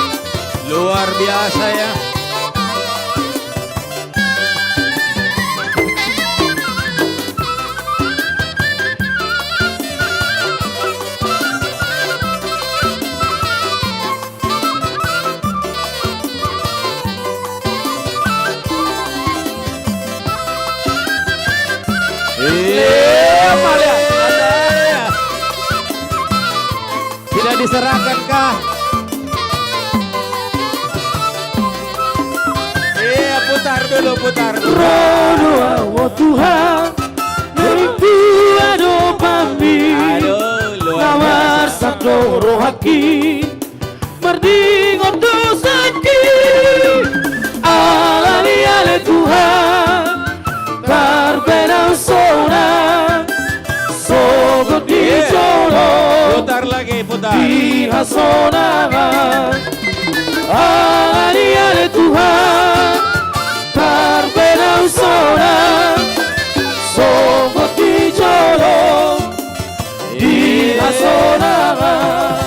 Luar biasa ya. Iya, Maria. Tidak diserahkan kah? Iya, putar dulu, putar dulu. Ro do ahu, o Tuhan, nunga adopanmi. Aduh, luar biasa. Nga marsandok rohangki, mardingot dosangki. Alani ale Tuhan, tarbaen ahu sonang, songgot di jolo. Putar lagi, putar. Di hasonangan. Alani ale Tuhan, tarbaen ahu sonang, songgot di jolo di hasonangan.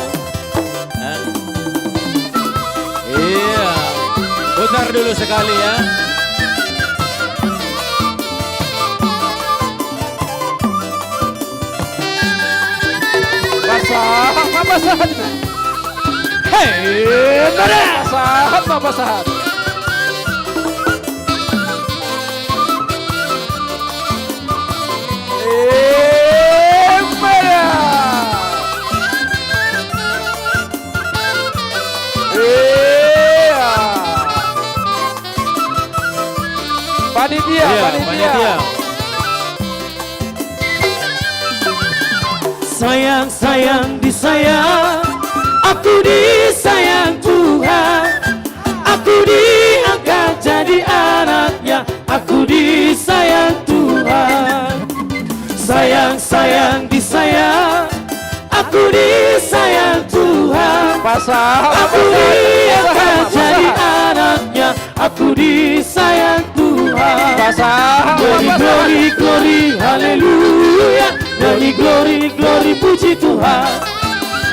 Iya. Putar dulu sekali ya. Pasahat, pasahat. Hei, pasahat, pasahat. Eh. Iya, iya, panitia, panitia. Sayang, sayang disayang, aku disayang Tuhan. Aku diangkat jadi anaknya, aku disayang Tuhan. Sayang, sayang disayang, aku disayang Tuhan. Pasal, aku pasal, diangkat pasal, jadi pasal. Anaknya, aku disayang Tuhan. Pasal, pasal. Nyanyi glory, glory, haleluya. Nyanyi glory, glory, puji Tuhan.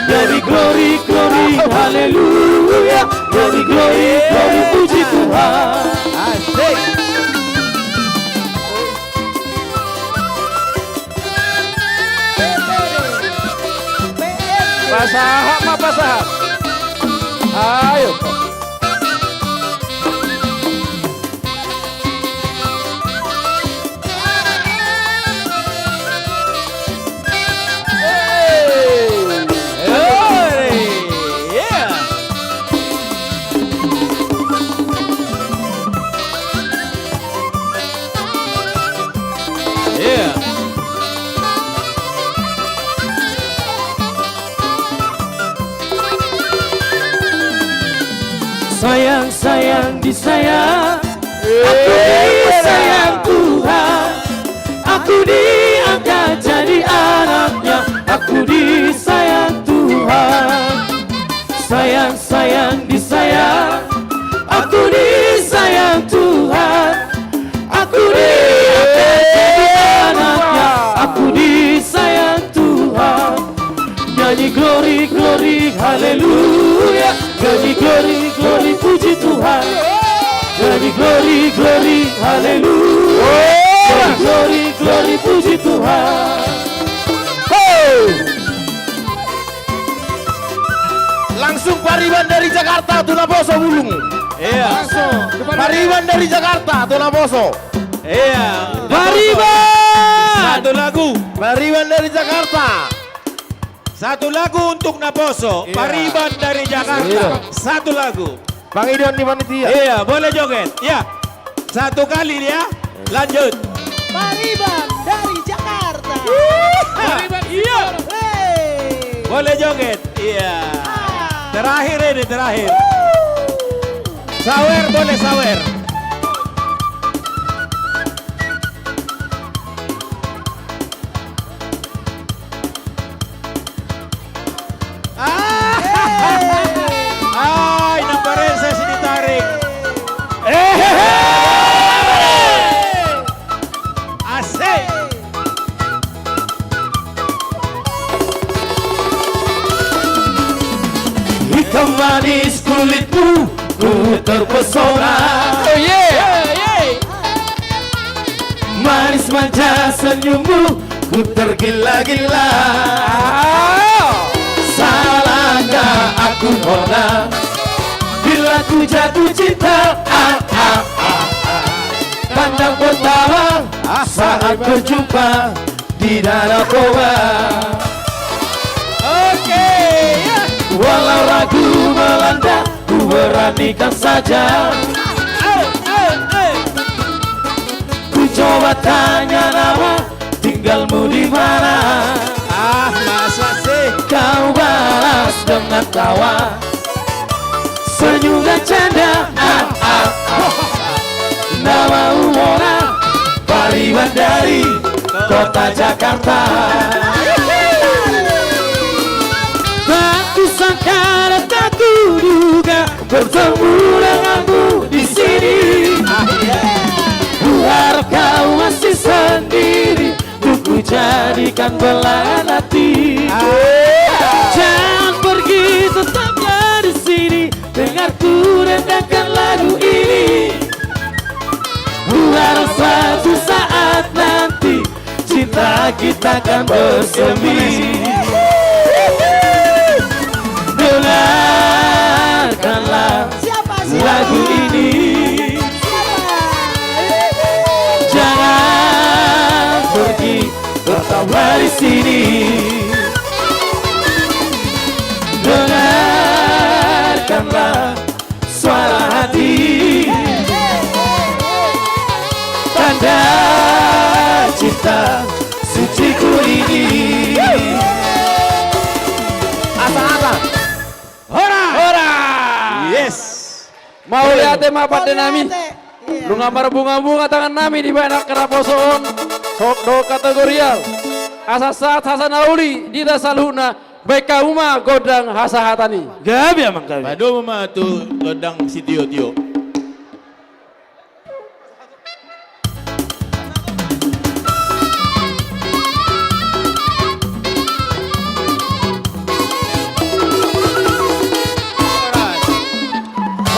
Nyanyi glory, glory, haleluya. Nyanyi glory, glory, puji Tuhan. Asik. Pasahat ma, pasahat. Ayo. Sayang, sayang disayang, aku disayang Tuhan. Aku diangkat jadi anaknya, aku disayang Tuhan. Sayang, sayang disayang, aku disayang Tuhan. Aku diangkat jadi anaknya, aku disayang Tuhan. Nyanyi glory, glory, haleluya. Nyanyi glory, glory, puji Tuhan. Nyanyi glory, glory, haleluya. Nyanyi glory, glory, puji Tuhan. Langsung Pariban dari Jakarta tu naposo, Bulung. Iya. Langsung. Pariban dari Jakarta tu naposo. Iya. Pariban. Satu lagu. Pariban dari Jakarta. Satu lagu untuk naposo. Iya. Pariban dari Jakarta. Iya. Satu lagu. Pangidoan ni panitia. Iya, boleh joget. Iya. Satu kali dia. Lanjut. Pariban dari Jakarta. Pariban, iya. Hei. Boleh joget. Iya. Ah. Terakhir ini, terakhir. Sawer, boleh sawer. Ah! Hei. Ai, nang parenses ditarik. Hehehe. Asik. Hitam manis kulitmu, ku terpesona. Oh, yeah. Yeah, yeah. Manis manja senyummu, ku tergila-gila. Ah. Salahkah aku, nona, bila ku jatuh cinta? Ah, ah, ah, ah. Pandang pertama, ah, saat berjumpa di Danau Toba. Oke, ya. Walau ragu melanda, ku beranikan saja. Eh, eh, eh. Ku coba tanya nama, tinggalmu di mana? Ah, masa sih? Kau balas dengan tawa, senyum dan canda. Ah, ah, ah. Nama umona Pariban dari kota Jakarta. Tak kusangka dan tak kuduga bertemu denganmu di sini. Ku harap kau masih sendiri, untuk ku jadikan belahan hati. Jangan pergi, tetaplah di sini, dengar ku rendangkan lagu ini. Ku harap suatu saat nanti cinta kita kan bersemi. Dengarkanlah lagu ini. Jangan pergi, tetaplah di sini. Dengarkanlah suara hati. Tak Mauliate ma pande nami. Mauliate. Iya. Nunga marbunga-bunga tangan nami dibahen angka naposo on. Sok do kategorial. Asa sahat, asa na uli di hita saluhutna. Bahen hamu ma gondang hasahatan i. Gabe, amang, gabe. Padomu ma tu gondang sitio-tio.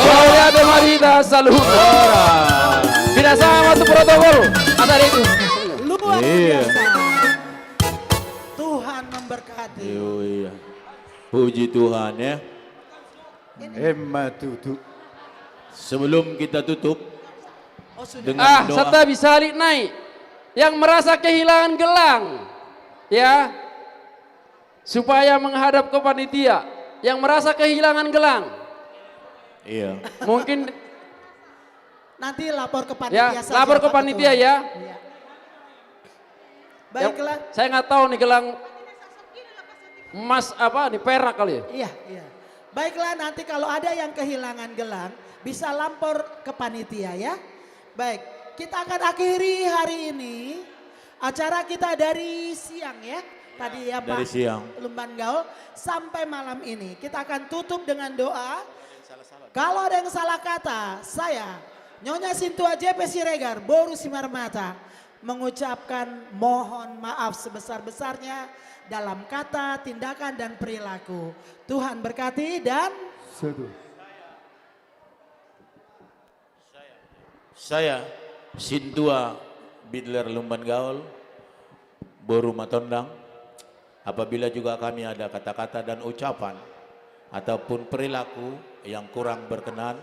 Mauliate ma di hita saluhutna. Horas. Pinasahat ma tu protokol. Asal itu. Luar biasa. Tuhan memberkati. Iyo, iya. Puji Tuhan, ya. Emma tutu. Sebelum kita tutup, oh, sudah, dengan doa. Ah, santabi, sahali nai. Yang merasa kehilangan gelang, ya, supaya menghadap ke panitia. Yang merasa kehilangan gelang. Iya. Mungkin nanti lapor ke panitia saja, lapor ke panitia, Pak Ketua. Ya. Iya. Baiklah. Ya, saya nggak tahu nih gelang emas apa nih, perak kali ya? Iya, iya. Baiklah, nanti kalau ada yang kehilangan gelang, bisa lapor ke panitia ya. Baik, kita akan akhiri hari ini acara kita dari siang ya. Tadi ya, dari Pak siang. Lumban Gaul sampai malam ini. Kita akan tutup dengan doa. Kalau ada yang salah kata, saya, Nyonya Sintua J P Siregar, Boru Simarmata, mengucapkan mohon maaf sebesar-besarnya dalam kata, tindakan, dan perilaku. Tuhan berkati dan satu. Saya, Sintua Bidler Lumban Gaul, Boru Matondang, apabila juga kami ada kata-kata dan ucapan ataupun perilaku yang kurang berkenan,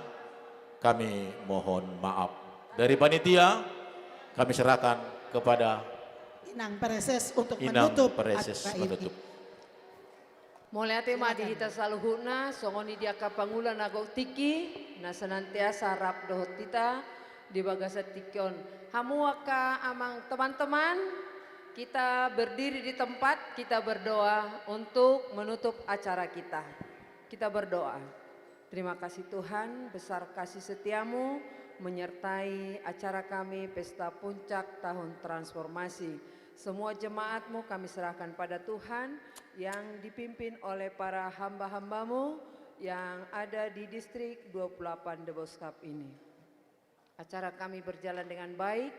kami mohon maaf. Dari panitia, kami serahkan kepada Inang Preses untuk Inang menutup Preses acara ini. Menutup. Mauliate ma di hita saluhutna, songon i di angka pangula na gok tingki, na senantiasa rap dohot hita di bagasan tingki on. Hamu angka amang, teman-teman, kita berdiri di tempat, kita berdoa untuk menutup acara kita. Kita berdoa. Terima kasih Tuhan, besar kasih setiamu menyertai acara kami Pesta Puncak Tahun Transformasi. Semua jemaatmu kami serahkan pada Tuhan, yang dipimpin oleh para hamba-hambamu yang ada di distrik dua puluh delapan Deboskap ini. Acara kami berjalan dengan baik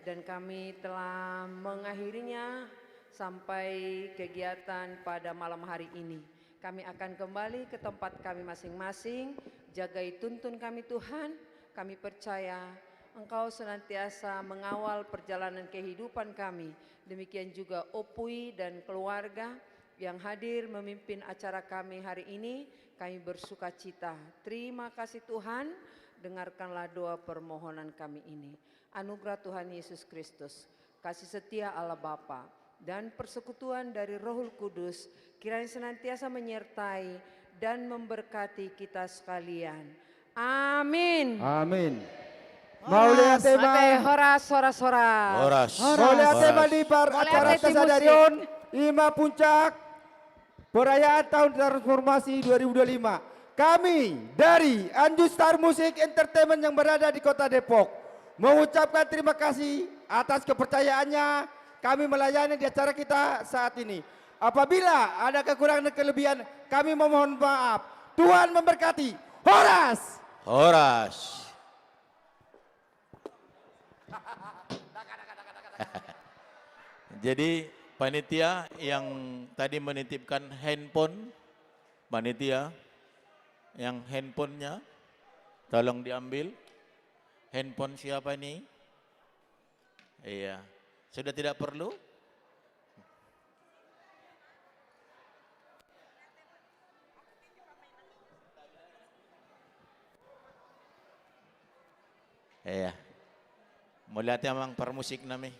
dan kami telah mengakhirinya sampai kegiatan pada malam hari ini. Kami akan kembali ke tempat kami masing-masing. Jagai, tuntun kami Tuhan. Kami percaya Engkau senantiasa mengawal perjalanan kehidupan kami. Demikian juga Ompung dan keluarga yang hadir memimpin acara kami hari ini. Kami bersukacita. Terima kasih Tuhan, dengarkanlah doa permohonan kami ini. Anugerah Tuhan Yesus Kristus, kasih setia Allah Bapa, dan persekutuan dari Rohul Kudus, kiranya senantiasa menyertai dan memberkati kita sekalian. Amin. Amin. Horas. Mauliate ma. Mauliate, horas, horas, horas. Horas. Mauliate ma. Horas. Di par acara sadari on, ima puncak perayaan Tahun Transformasi dua ribu dua puluh lima. Kami dari Anju Star Music Entertainment yang berada di Kota Depok mengucapkan terima kasih atas kepercayaannya kami melayani di acara kita saat ini. Apabila ada kekurangan dan kelebihan, kami memohon maaf. Tuhan memberkati. Horas. Horas. Jadi, panitia yang tadi menitipkan handphone, panitia yang handphonenya, tolong diambil. Handphone siapa ini? Iya. Sudah tidak perlu? Iya. Mauliate amang parmusik nami.